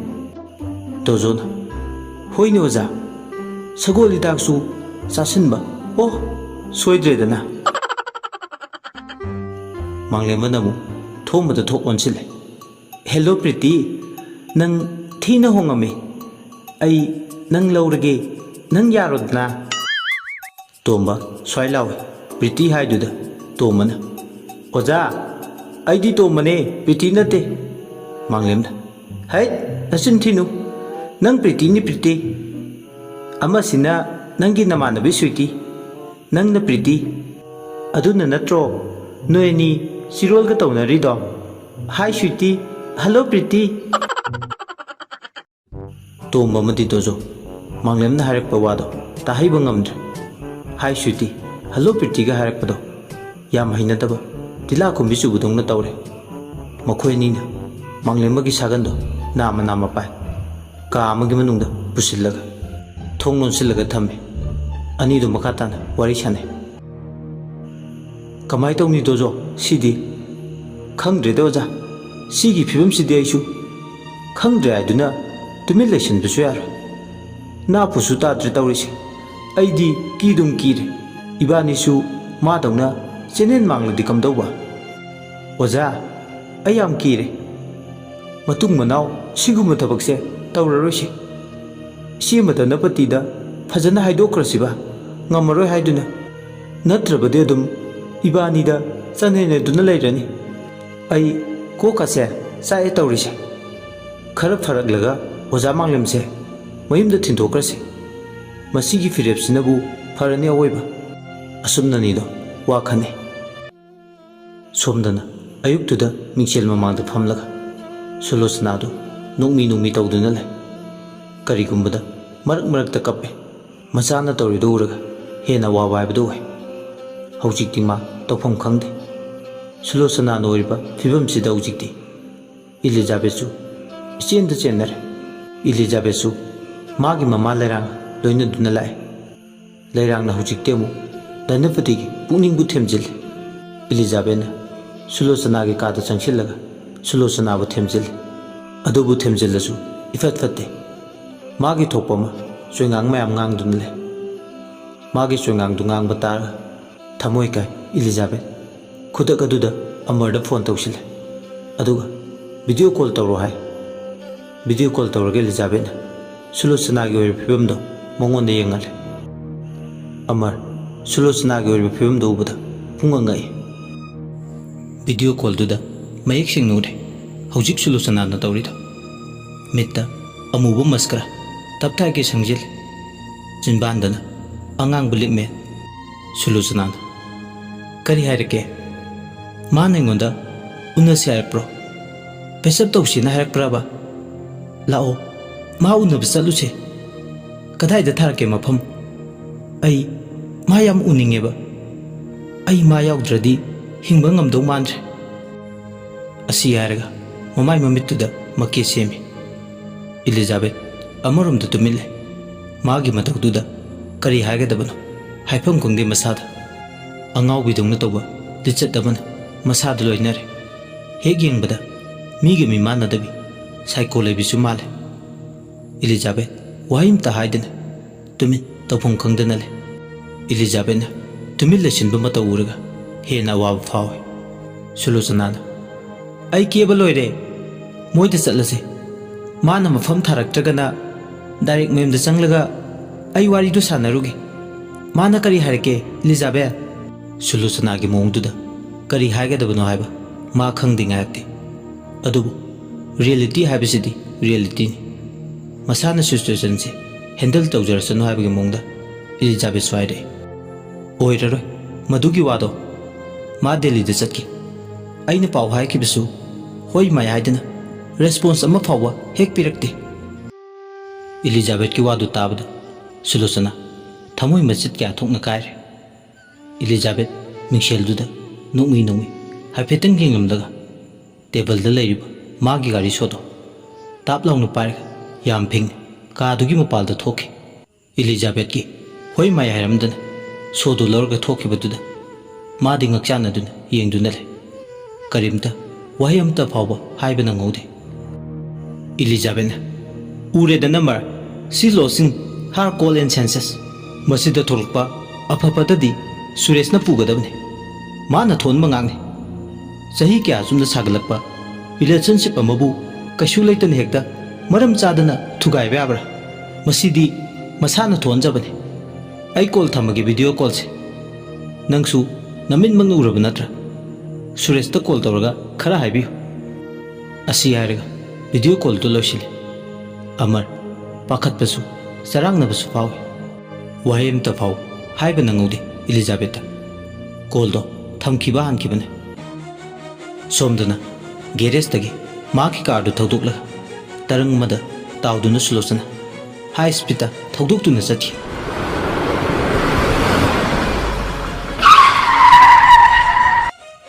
ꯗꯣꯖꯣꯅ, "ꯍꯣꯏꯅꯦ ꯑꯣꯖꯥ, ꯁꯒꯣꯜ ꯍꯤꯗꯥꯛꯁꯨ ꯆꯥꯁꯤꯟꯕ꯫ ꯑꯣ, ꯁꯣꯏꯗ꯭ꯔꯦꯗꯅ꯫" ꯃꯥꯡꯂꯦꯝꯕꯅ ꯑꯃꯨꯛ ꯊꯣꯝꯕꯗ ꯊꯣꯛ ꯑꯣꯟꯁꯤꯜꯂꯦ꯫ "ꯍꯦꯜꯂꯣ ꯄ꯭ꯔꯤꯇꯤ, ꯅꯪ ꯊꯤꯅ ꯍꯣꯡꯉꯝꯃꯤ꯫ ꯑꯩ ꯅꯪ ꯂꯧꯔꯒꯦ, ꯅꯪ ꯌꯥꯔꯣꯗꯅ?" ꯇꯣꯝꯕ ꯁ꯭ꯋꯥꯏ ꯂꯥꯎꯏ꯫ ꯄ꯭ꯔꯤꯇꯤ ꯍꯥꯏꯗꯨꯗ ꯇꯣꯝꯕꯅ, "ꯑꯣꯖꯥ, ꯑꯩꯗꯤ ꯇꯣꯝꯕꯅꯦ, ꯄ꯭ꯔꯤꯇꯤ ꯅꯠꯇꯦ꯫" ꯃꯥꯡꯂꯦꯝꯅ, "ꯍꯩꯠ, ꯅꯆꯤꯟ ꯊꯤꯅꯨ꯫ ꯅꯪ ꯄ꯭ꯔꯤꯇꯤꯅꯤ, ꯄ꯭ꯔꯤꯇꯤ꯫ ꯑꯃꯁꯤꯅ ꯅꯪꯒꯤ ꯅꯃꯥꯟꯅꯕꯤ ꯁ꯭ꯋꯤꯇꯤ, ꯅꯪꯅ ꯄ꯭ꯔꯤꯇꯤ꯫ ꯑꯗꯨꯅ ꯅꯠꯇ꯭ꯔꯣ ꯅꯣꯏ ꯑꯅꯤ ꯆꯤꯔꯣꯜꯒ ꯇꯧꯅꯔꯤꯗꯣ? ꯍꯥꯏ ꯁ꯭ꯋꯤꯇꯤ, ꯍꯜꯂꯣ ꯄ꯭ꯔꯤꯇꯤ꯫" ꯇꯣꯝꯕ ꯑꯃꯗꯤ ꯗꯣꯖꯣ ꯃꯥꯡꯂꯦꯝꯅ ꯍꯥꯏꯔꯛꯄ ꯋꯥꯗꯣ ꯇꯥꯍꯩꯕ ꯉꯝꯗ꯭ꯔꯦ꯫ "ꯍꯥꯏ ꯁ꯭ꯋꯤꯇꯤ, ꯍꯜꯂꯣ ꯄ꯭ꯔꯤꯇꯤꯒ ꯍꯥꯏꯔꯛꯄꯗꯣ ꯌꯥꯝ ꯍꯩꯅꯗꯕ, ꯇꯤꯜꯂꯥ ꯈꯨꯝꯕꯤ ꯆꯨꯕꯗꯧꯅ ꯇꯧꯔꯦ꯫" ꯃꯈꯣꯏ ꯑꯅꯤꯅ ꯃꯥꯡꯂꯦꯝꯕꯒꯤ ꯁꯥꯒꯟꯗꯣ ꯅꯥꯝꯃ ꯅꯥꯝꯃ ꯄꯥꯏ꯫ ꯀꯥ ꯑꯃꯒꯤ ꯃꯅꯨꯡꯗ ꯄꯨꯁꯤꯜꯂꯒ ꯊꯣꯡ ꯂꯣꯟꯁꯤꯜꯂꯒ ꯊꯝꯃꯤ꯫ ꯑꯅꯤꯗꯨ ꯃꯈꯥ ꯇꯥꯅ ꯋꯥꯔꯤ ꯁꯥꯟꯅꯩ꯫ "ꯀꯃꯥꯏ ꯇꯧꯅꯤ ꯗꯣꯖꯣ ꯁꯤꯗꯤ? ꯈꯪꯗ꯭ꯔꯦꯗ ꯑꯣꯖꯥ, ꯁꯤꯒꯤ ꯐꯤꯕꯝꯁꯤꯗꯤ ꯑꯩꯁꯨ ꯈꯪꯗ꯭ꯔꯦ ꯍꯥꯏꯗꯨꯅ ꯇꯨꯃꯤꯟ ꯂꯩꯁꯤꯟꯕꯁꯨ ꯌꯥꯔꯣꯏ꯫ ꯅꯥꯄꯨꯁꯨ ꯇꯥꯗ꯭ꯔꯦ ꯇꯧꯔꯤꯁꯦ꯫ ꯑꯩꯗꯤ ꯀꯤꯗꯨꯝ ꯀꯤꯔꯦ꯫ ꯏꯕꯥꯅꯤꯁꯨ ꯃꯥꯗꯧꯅ ꯆꯦꯅꯦꯜ ꯃꯥꯡꯂꯗꯤ ꯀꯝꯗꯧꯕ? ꯑꯣꯖꯥ, ꯑꯩ ꯌꯥꯝ ꯀꯤꯔꯦ꯫ ꯃꯇꯨꯡ ꯃꯅꯥꯎ ꯁꯤꯒꯨꯝꯕ ꯊꯕꯛꯁꯦ ꯇꯧꯔꯔꯣꯏꯁꯤ꯫ ꯏꯆꯦ ꯃꯗꯅꯄꯇꯤꯗ ꯐꯖꯅ ꯍꯥꯏꯗꯣꯛꯈ꯭ꯔꯁꯤꯕ, ꯉꯝꯃꯔꯣꯏ ꯍꯥꯏꯗꯨꯅ꯫ ꯅꯠꯇ꯭ꯔꯕꯗꯤ ꯑꯗꯨꯝ ꯏꯕꯥꯅꯤꯗ ꯆꯥꯟꯅꯅꯗꯨꯅ ꯂꯩꯔꯅꯤ꯫ ꯑꯩ ꯀꯣꯛꯀꯁꯦ ꯆꯥꯛꯑꯦ ꯇꯧꯔꯤꯁꯦ꯫ ꯈꯔ ꯐꯔꯛꯂꯒ ꯑꯣꯖꯥ ꯃꯥꯡꯂꯦꯝꯁꯦ ꯃꯌꯨꯝꯗ ꯊꯤꯟꯗꯣꯛꯈ꯭ꯔꯁꯤ꯫ ꯃꯁꯤꯒꯤ ꯐꯤꯔꯦꯞꯁꯤꯅꯕꯨ ꯐꯔꯅꯤ ꯑꯋꯣꯏꯕ꯫" ꯑꯁꯨꯝꯅꯅꯤꯗꯣ ꯋꯥ ꯈꯟꯅꯩ꯫ ꯁꯣꯝꯗꯅ ꯑꯌꯨꯛꯇꯨꯗ ꯃꯤꯡꯁꯦꯜ ꯃꯃꯥꯡꯗ ꯐꯝꯂꯒ ꯁꯨꯂꯣꯆꯅꯥꯗꯨ ꯅꯣꯛꯃꯤ ꯅꯣꯛꯃꯤ ꯇꯧꯗꯨꯅ ꯂꯩ꯫ ꯀꯔꯤꯒꯨꯝꯕꯗ ꯃꯔꯛ ꯃꯔꯛꯇ ꯀꯞꯄꯦ꯫ ꯃꯆꯥꯅ ꯇꯧꯔꯤꯗꯨ ꯎꯔꯒ ꯍꯦꯟꯅ ꯑꯋꯥꯕ ꯍꯥꯏꯕꯗꯨ ꯑꯣꯏ꯫ ꯍꯧꯖꯤꯛꯇꯤ ꯃꯥ ꯇꯧꯐꯝ ꯈꯪꯗꯦ꯫ ꯁꯨꯂꯣꯆꯅꯥꯅ ꯑꯣꯏꯔꯤꯕ ꯐꯤꯕꯝꯁꯤꯗ ꯍꯧꯖꯤꯛꯇꯤ ꯏꯂꯤꯖꯥꯕꯦꯠꯁꯨ ꯏꯆꯦꯟꯗ ꯆꯦꯟꯅꯔꯦ꯫ ꯏꯂꯤꯖꯥꯕꯦꯠꯁꯨ ꯃꯥꯒꯤ ꯃꯃꯥ ꯂꯩꯔꯥꯡ ꯂꯣꯏꯅꯗꯨꯅ ꯂꯥꯛꯑꯦ꯫ ꯂꯩꯔꯥꯡꯅ ꯍꯧꯖꯤꯛꯇꯤ ꯑꯃꯨꯛ ꯙꯅꯄꯇꯤꯒꯤ ꯄꯨꯛꯅꯤꯡꯕꯨ ꯊꯦꯝꯖꯤꯜꯂꯤ꯫ ꯏꯂꯤꯖꯥꯕꯦꯠꯅ ꯁꯨꯂꯣꯆꯅꯥꯒꯤ ꯀꯥꯗ ꯆꯪꯁꯤꯜꯂꯒ ꯁꯨꯂꯣꯆꯅꯥꯕꯨ ꯊꯦꯝꯖꯤꯜꯂꯤ꯫ ꯑꯗꯨꯕꯨ ꯊꯦꯝꯖꯤꯜꯂꯁꯨ ꯏꯐꯠ ꯐꯠꯇꯦ꯫ ꯃꯥꯒꯤ ꯊꯣꯛꯄ ꯑꯃ ꯆꯣꯏꯉꯥꯡ ꯃꯌꯥꯝ ꯉꯥꯡꯗꯨꯅ ꯂꯩ꯫ ꯃꯥꯒꯤ ꯆꯣꯏꯉꯥꯡꯗꯨ ꯉꯥꯡꯕ ꯇꯥꯔꯒ ꯊꯃꯣꯏ ꯀꯥꯏ ꯏꯂꯤꯖꯥꯕꯦꯠ꯫ ꯈꯨꯗꯛ ꯑꯗꯨꯗ ꯑꯃꯔꯗ ꯐꯣꯟ ꯇꯧꯁꯤꯜꯂꯦ꯫ ꯑꯗꯨꯒ ꯚꯤꯗꯤꯑꯣ ꯀꯣꯜ ꯇꯧꯔꯣ ꯍꯥꯏ꯫ ꯚꯤꯗꯤꯑꯣ ꯀꯣꯜ ꯇꯧꯔꯒ ꯏꯂꯤꯖꯥꯕꯦꯠꯅ ꯁꯨꯂꯣꯆꯅꯥꯒꯤ ꯑꯣꯏꯔꯤꯕ ꯐꯤꯕꯝꯗꯣ ꯃꯉꯣꯟꯗ ꯌꯦꯡꯍꯜꯂꯦ꯫ ꯑꯃꯔ ꯁꯨꯂꯣꯆꯅꯥꯒꯤ ꯑꯣꯏꯔꯤꯕ ꯐꯤꯕꯝꯗꯣ ꯎꯕꯗ ꯄꯨꯡꯉꯛ ꯉꯛꯏ꯫ ꯚꯤꯗꯤꯑꯣ ꯀꯣꯜꯗꯨꯗ ꯃꯌꯦꯛ ꯁꯦꯡꯅ ꯎꯔꯦ ꯍꯧꯖꯤꯛ ꯁꯨꯂꯣꯆꯅꯥꯅ ꯇꯧꯔꯤꯗꯣ꯫ ꯃꯤꯠꯇ ꯑꯃꯨꯕ ꯃꯁꯀꯔꯥ ꯇꯞꯇꯥꯏꯒꯩ ꯁꯪꯖꯤꯜꯂꯤ꯫ ꯆꯤꯟꯕꯥꯟꯗꯅ ꯑꯉꯥꯡꯕ ꯂꯤꯛꯃꯦ꯫ ꯁꯨꯂꯣꯆꯅꯥꯅ, "ꯀꯔꯤ ꯍꯥꯏꯔꯛꯀꯦ? ꯃꯥꯅ ꯑꯩꯉꯣꯟꯗ ꯎꯅꯁꯦ ꯍꯥꯏꯔꯛꯄ꯭ꯔꯣ? ꯄꯦꯁꯞ ꯇꯧꯁꯤꯅ ꯍꯥꯏꯔꯛꯄ꯭ꯔꯕ? ꯂꯥꯛꯑꯣ, ꯃꯥ ꯎꯅꯕ ꯆꯠꯂꯨꯁꯦ꯫ ꯀꯗꯥꯏꯗ ꯊꯥꯔꯛꯀꯦ ꯃꯐꯝ? ꯑꯩ ꯃꯥ ꯌꯥꯝ ꯎꯅꯤꯡꯉꯦꯕ꯫ ꯑꯩ ꯃꯥ ꯌꯥꯎꯗ꯭ꯔꯗꯤ ꯍꯤꯡꯕ ꯉꯝꯗꯧ ꯃꯥꯟꯗ꯭ꯔꯦ"꯫ ꯑꯁꯤ ꯍꯥꯏꯔꯒ ꯃꯃꯥꯏ ꯃꯃꯤꯠꯇꯨꯗ ꯃꯀꯦ ꯁꯦꯝꯃꯤ꯫ ꯏꯂꯤꯖꯥꯕꯦꯠ ꯑꯃꯔꯣꯝꯗ ꯇꯨꯃꯤꯟ ꯂꯩ꯫ ꯃꯥꯒꯤ ꯃꯇꯧꯗꯨꯗ ꯀꯔꯤ ꯍꯥꯏꯒꯗꯕꯅꯣ ꯍꯥꯏꯐꯝ ꯈꯪꯗꯦ ꯃꯁꯥꯗ꯫ ꯑꯉꯥꯎꯕꯤꯗꯧꯅ ꯇꯧꯕ ꯂꯤꯆꯠ ꯑꯃꯅ ꯃꯁꯥꯗ ꯂꯣꯏꯅꯔꯦ꯫ ꯍꯦꯛ ꯌꯦꯡꯕꯗ ꯃꯤꯒ ꯃꯤꯃꯥꯟꯅꯗꯕꯤ ꯁꯥꯏꯀꯣ ꯂꯩꯕꯤꯁꯨ ꯃꯥꯜꯂꯦ꯫ ꯏꯂꯤꯖꯥꯕꯦꯠ ꯋꯥꯍꯩ ꯑꯃꯇ ꯍꯥꯏꯗꯅ ꯇꯨꯃꯤꯟ ꯇꯧꯐꯝ ꯈꯪꯗꯅ ꯂꯩ꯫ ꯏꯂꯤꯖꯥꯕꯦꯠꯅ ꯇꯨꯃꯤꯟ ꯂꯩꯁꯤꯟꯕ ꯃꯇꯧ ꯎꯔꯒ ꯍꯦꯟꯅ ꯑꯋꯥꯕ ꯐꯥꯎꯏ꯫ ꯁꯨꯂꯣꯆꯅꯥꯅ, "ꯑꯩ ꯀꯦꯕ ꯂꯣꯏꯔꯦ, ꯃꯣꯏꯗ ꯆꯠꯂꯁꯦ꯫ ꯃꯥꯅ ꯃꯐꯝ ꯊꯥꯔꯛꯇ꯭ꯔꯒꯅ ꯗꯥꯏꯔꯦꯛ ꯃꯌꯨꯝꯗ ꯆꯪꯂꯒ ꯑꯩ ꯋꯥꯔꯤꯗꯨ ꯁꯥꯟꯅꯔꯨꯒꯦ꯫ ꯃꯥꯅ ꯀꯔꯤ ꯍꯥꯏꯔꯛꯀꯦ, ꯏꯂꯤꯖꯥꯕꯦꯠ?" ꯁꯨꯂꯣꯆꯅꯥꯒꯤ ꯃꯑꯣꯡꯗꯨꯗ ꯀꯔꯤ ꯍꯥꯏꯒꯗꯕꯅꯣ ꯍꯥꯏꯕ ꯃꯥ ꯈꯪꯗꯦ ꯉꯥꯏꯔꯛꯇꯦ꯫ ꯑꯗꯨꯕꯨ ꯔꯤꯌꯦꯂꯤꯇꯤ ꯍꯥꯏꯕꯁꯤꯗꯤ ꯔꯤꯌꯦꯂꯤꯇꯤꯅꯤ꯫ ꯃꯁꯥꯅ ꯁꯤꯆꯨꯋꯦꯁꯟꯁꯦ ꯍꯦꯟꯗꯜ ꯇꯧꯖꯔꯁꯅꯨ ꯍꯥꯏꯕꯒꯤ ꯃꯑꯣꯡꯗ ꯏꯂꯤꯖꯥꯕꯦꯠꯁꯨ ꯍꯥꯏꯔꯛꯏ꯫ "ꯑꯣꯏꯔꯔꯣꯏ ꯃꯗꯨꯒꯤ ꯋꯥꯗꯣ꯫ ꯃꯥ ꯗꯦꯜꯂꯤꯗ ꯆꯠꯈꯤ꯫ ꯑꯩꯅ ꯄꯥꯎ ꯍꯥꯏꯈꯤꯕꯁꯨ ꯍꯣꯏ ꯃꯥꯏ ꯍꯥꯏꯗꯅ ꯔꯦꯁꯄꯣꯟꯁ ꯑꯃ ꯐꯥꯎꯕ ꯍꯦꯛ ꯄꯤꯔꯛꯇꯦ꯫ ꯏꯂꯤꯖꯥꯕꯦꯠꯀꯤ ꯋꯥꯗꯨ ꯇꯥꯕꯗ ꯁꯨꯂꯣꯆꯅꯥ ꯊꯃꯣꯏ ꯃꯆꯤꯠ ꯀꯌꯥ ꯊꯣꯛꯅ ꯀꯥꯏꯔꯦ꯫ ꯏꯂꯤꯖꯥꯕꯦꯠ ꯃꯤꯡꯁꯦꯜꯗꯨꯗ ꯅꯣꯛꯃꯤ ꯅꯣꯛꯃꯤ ꯍꯥꯏꯐꯦꯠꯇꯪ ꯌꯦꯡꯂꯝꯂꯒ ꯇꯦꯕꯜꯗ ꯂꯩꯔꯤꯕ ꯃꯥꯒꯤ ꯒꯥꯔꯤ ꯁꯣꯗꯣ ꯇꯥꯞ ꯂꯥꯎꯅ ꯄꯥꯏꯔꯒ ꯌꯥꯝ ꯐꯤꯡꯅ ꯀꯥꯗꯨꯒꯤ ꯃꯄꯥꯜꯗ ꯊꯣꯛꯈꯤ꯫ ꯏꯂꯤꯖꯥꯕꯦꯠꯀꯤ ꯍꯣꯏ ꯃꯥꯏ ꯍꯥꯏꯔꯝꯗꯅ ꯁꯣꯗꯨ ꯂꯧꯔꯒ ꯊꯣꯛꯈꯤꯕꯗꯨꯗ ꯃꯥꯗꯤ ꯉꯛꯆꯥꯟꯅꯗꯨꯅ ꯌꯦꯡꯗꯨꯅ ꯂꯩ꯫ ꯀꯔꯤꯝꯇ ꯋꯥꯍꯩ ꯑꯃꯠꯇ ꯐꯥꯎꯕ ꯍꯥꯏꯕ ꯅꯪꯍꯧꯗꯦ꯫ ꯏꯂꯤꯖꯥꯕꯦꯠꯅ, "ꯎꯔꯦꯗꯅ ꯃꯔ, she losing her cool and senses꯫ ꯃꯁꯤꯗ ꯊꯣꯛꯂꯛꯄ ꯑꯐ ꯐꯠꯇꯗꯤ ꯁꯨꯔꯦꯁꯅ ꯄꯨꯒꯗꯕꯅꯤ꯫ ꯃꯥꯅ ꯊꯣꯟꯕ ꯉꯥꯛꯅꯤ꯫ ꯆꯍꯤ ꯀꯌꯥ ꯑꯁꯨꯝꯅ ꯁꯥꯒꯠꯂꯛꯄ ꯔꯤꯂꯦꯁꯟꯁꯤꯞ ꯑꯃꯕꯨ ꯀꯩꯁꯨ ꯂꯩꯇꯅ ꯍꯦꯛꯇ ꯃꯔꯝ ꯆꯥꯗꯅ ꯊꯨꯒꯥꯏꯕ ꯌꯥꯕ꯭ꯔꯥ? ꯃꯁꯤꯗꯤ ꯃꯁꯥꯅ ꯊꯣꯟꯖꯕꯅꯤ꯫ ꯑꯩ ꯀꯣꯜ ꯊꯝꯃꯒꯦ, ꯚꯤꯗꯤꯑꯣ ꯀꯣꯜꯁꯦ꯫ ꯅꯪꯁꯨ ꯅꯃꯤꯠꯃꯛꯅ ꯎꯔꯕ ꯅꯠꯇ꯭ꯔꯥ? ꯁꯨꯔꯦꯁꯇ ꯀꯣꯜ ꯇꯧꯔꯒ ꯈꯔ ꯍꯥꯏꯕꯤꯌꯨ꯫" ꯑꯁꯤ ꯍꯥꯏꯔꯒ ꯚꯤꯗꯤꯑꯣ ꯀꯣꯜꯗꯨ ꯂꯣꯏꯁꯤꯜꯂꯤ꯫ ꯑꯃꯔ ꯄꯥꯈꯠꯄꯁꯨ ꯆꯔꯥꯡꯅꯕꯁꯨ ꯐꯥꯎꯏ꯫ ꯋꯥꯍꯩ ꯑꯃꯇ ꯐꯥꯎ ꯍꯥꯏꯕ ꯅꯪꯍꯧꯗꯦ ꯏꯂꯤꯖꯥꯕꯦꯠꯇ꯫ ꯀꯣꯜꯗꯣ ꯊꯝꯈꯤꯕ ꯍꯥꯟꯈꯤꯕꯅꯤ꯫ ꯁꯣꯝꯗꯅ ꯒꯦꯔꯦꯖꯇꯒꯤ ꯃꯍꯥꯛꯀꯤ ꯀꯥꯔꯗꯨ ꯊꯧꯗꯣꯛꯂꯒ ꯇꯔꯪ ꯑꯃꯗ ꯇꯥꯎꯗꯨꯅ ꯁꯨꯂꯣꯆꯅꯥ ꯍꯥꯏ ꯁ꯭ꯄꯤꯗꯇ ꯊꯧꯗꯣꯛꯇꯨꯅ ꯆꯠꯈꯤ꯫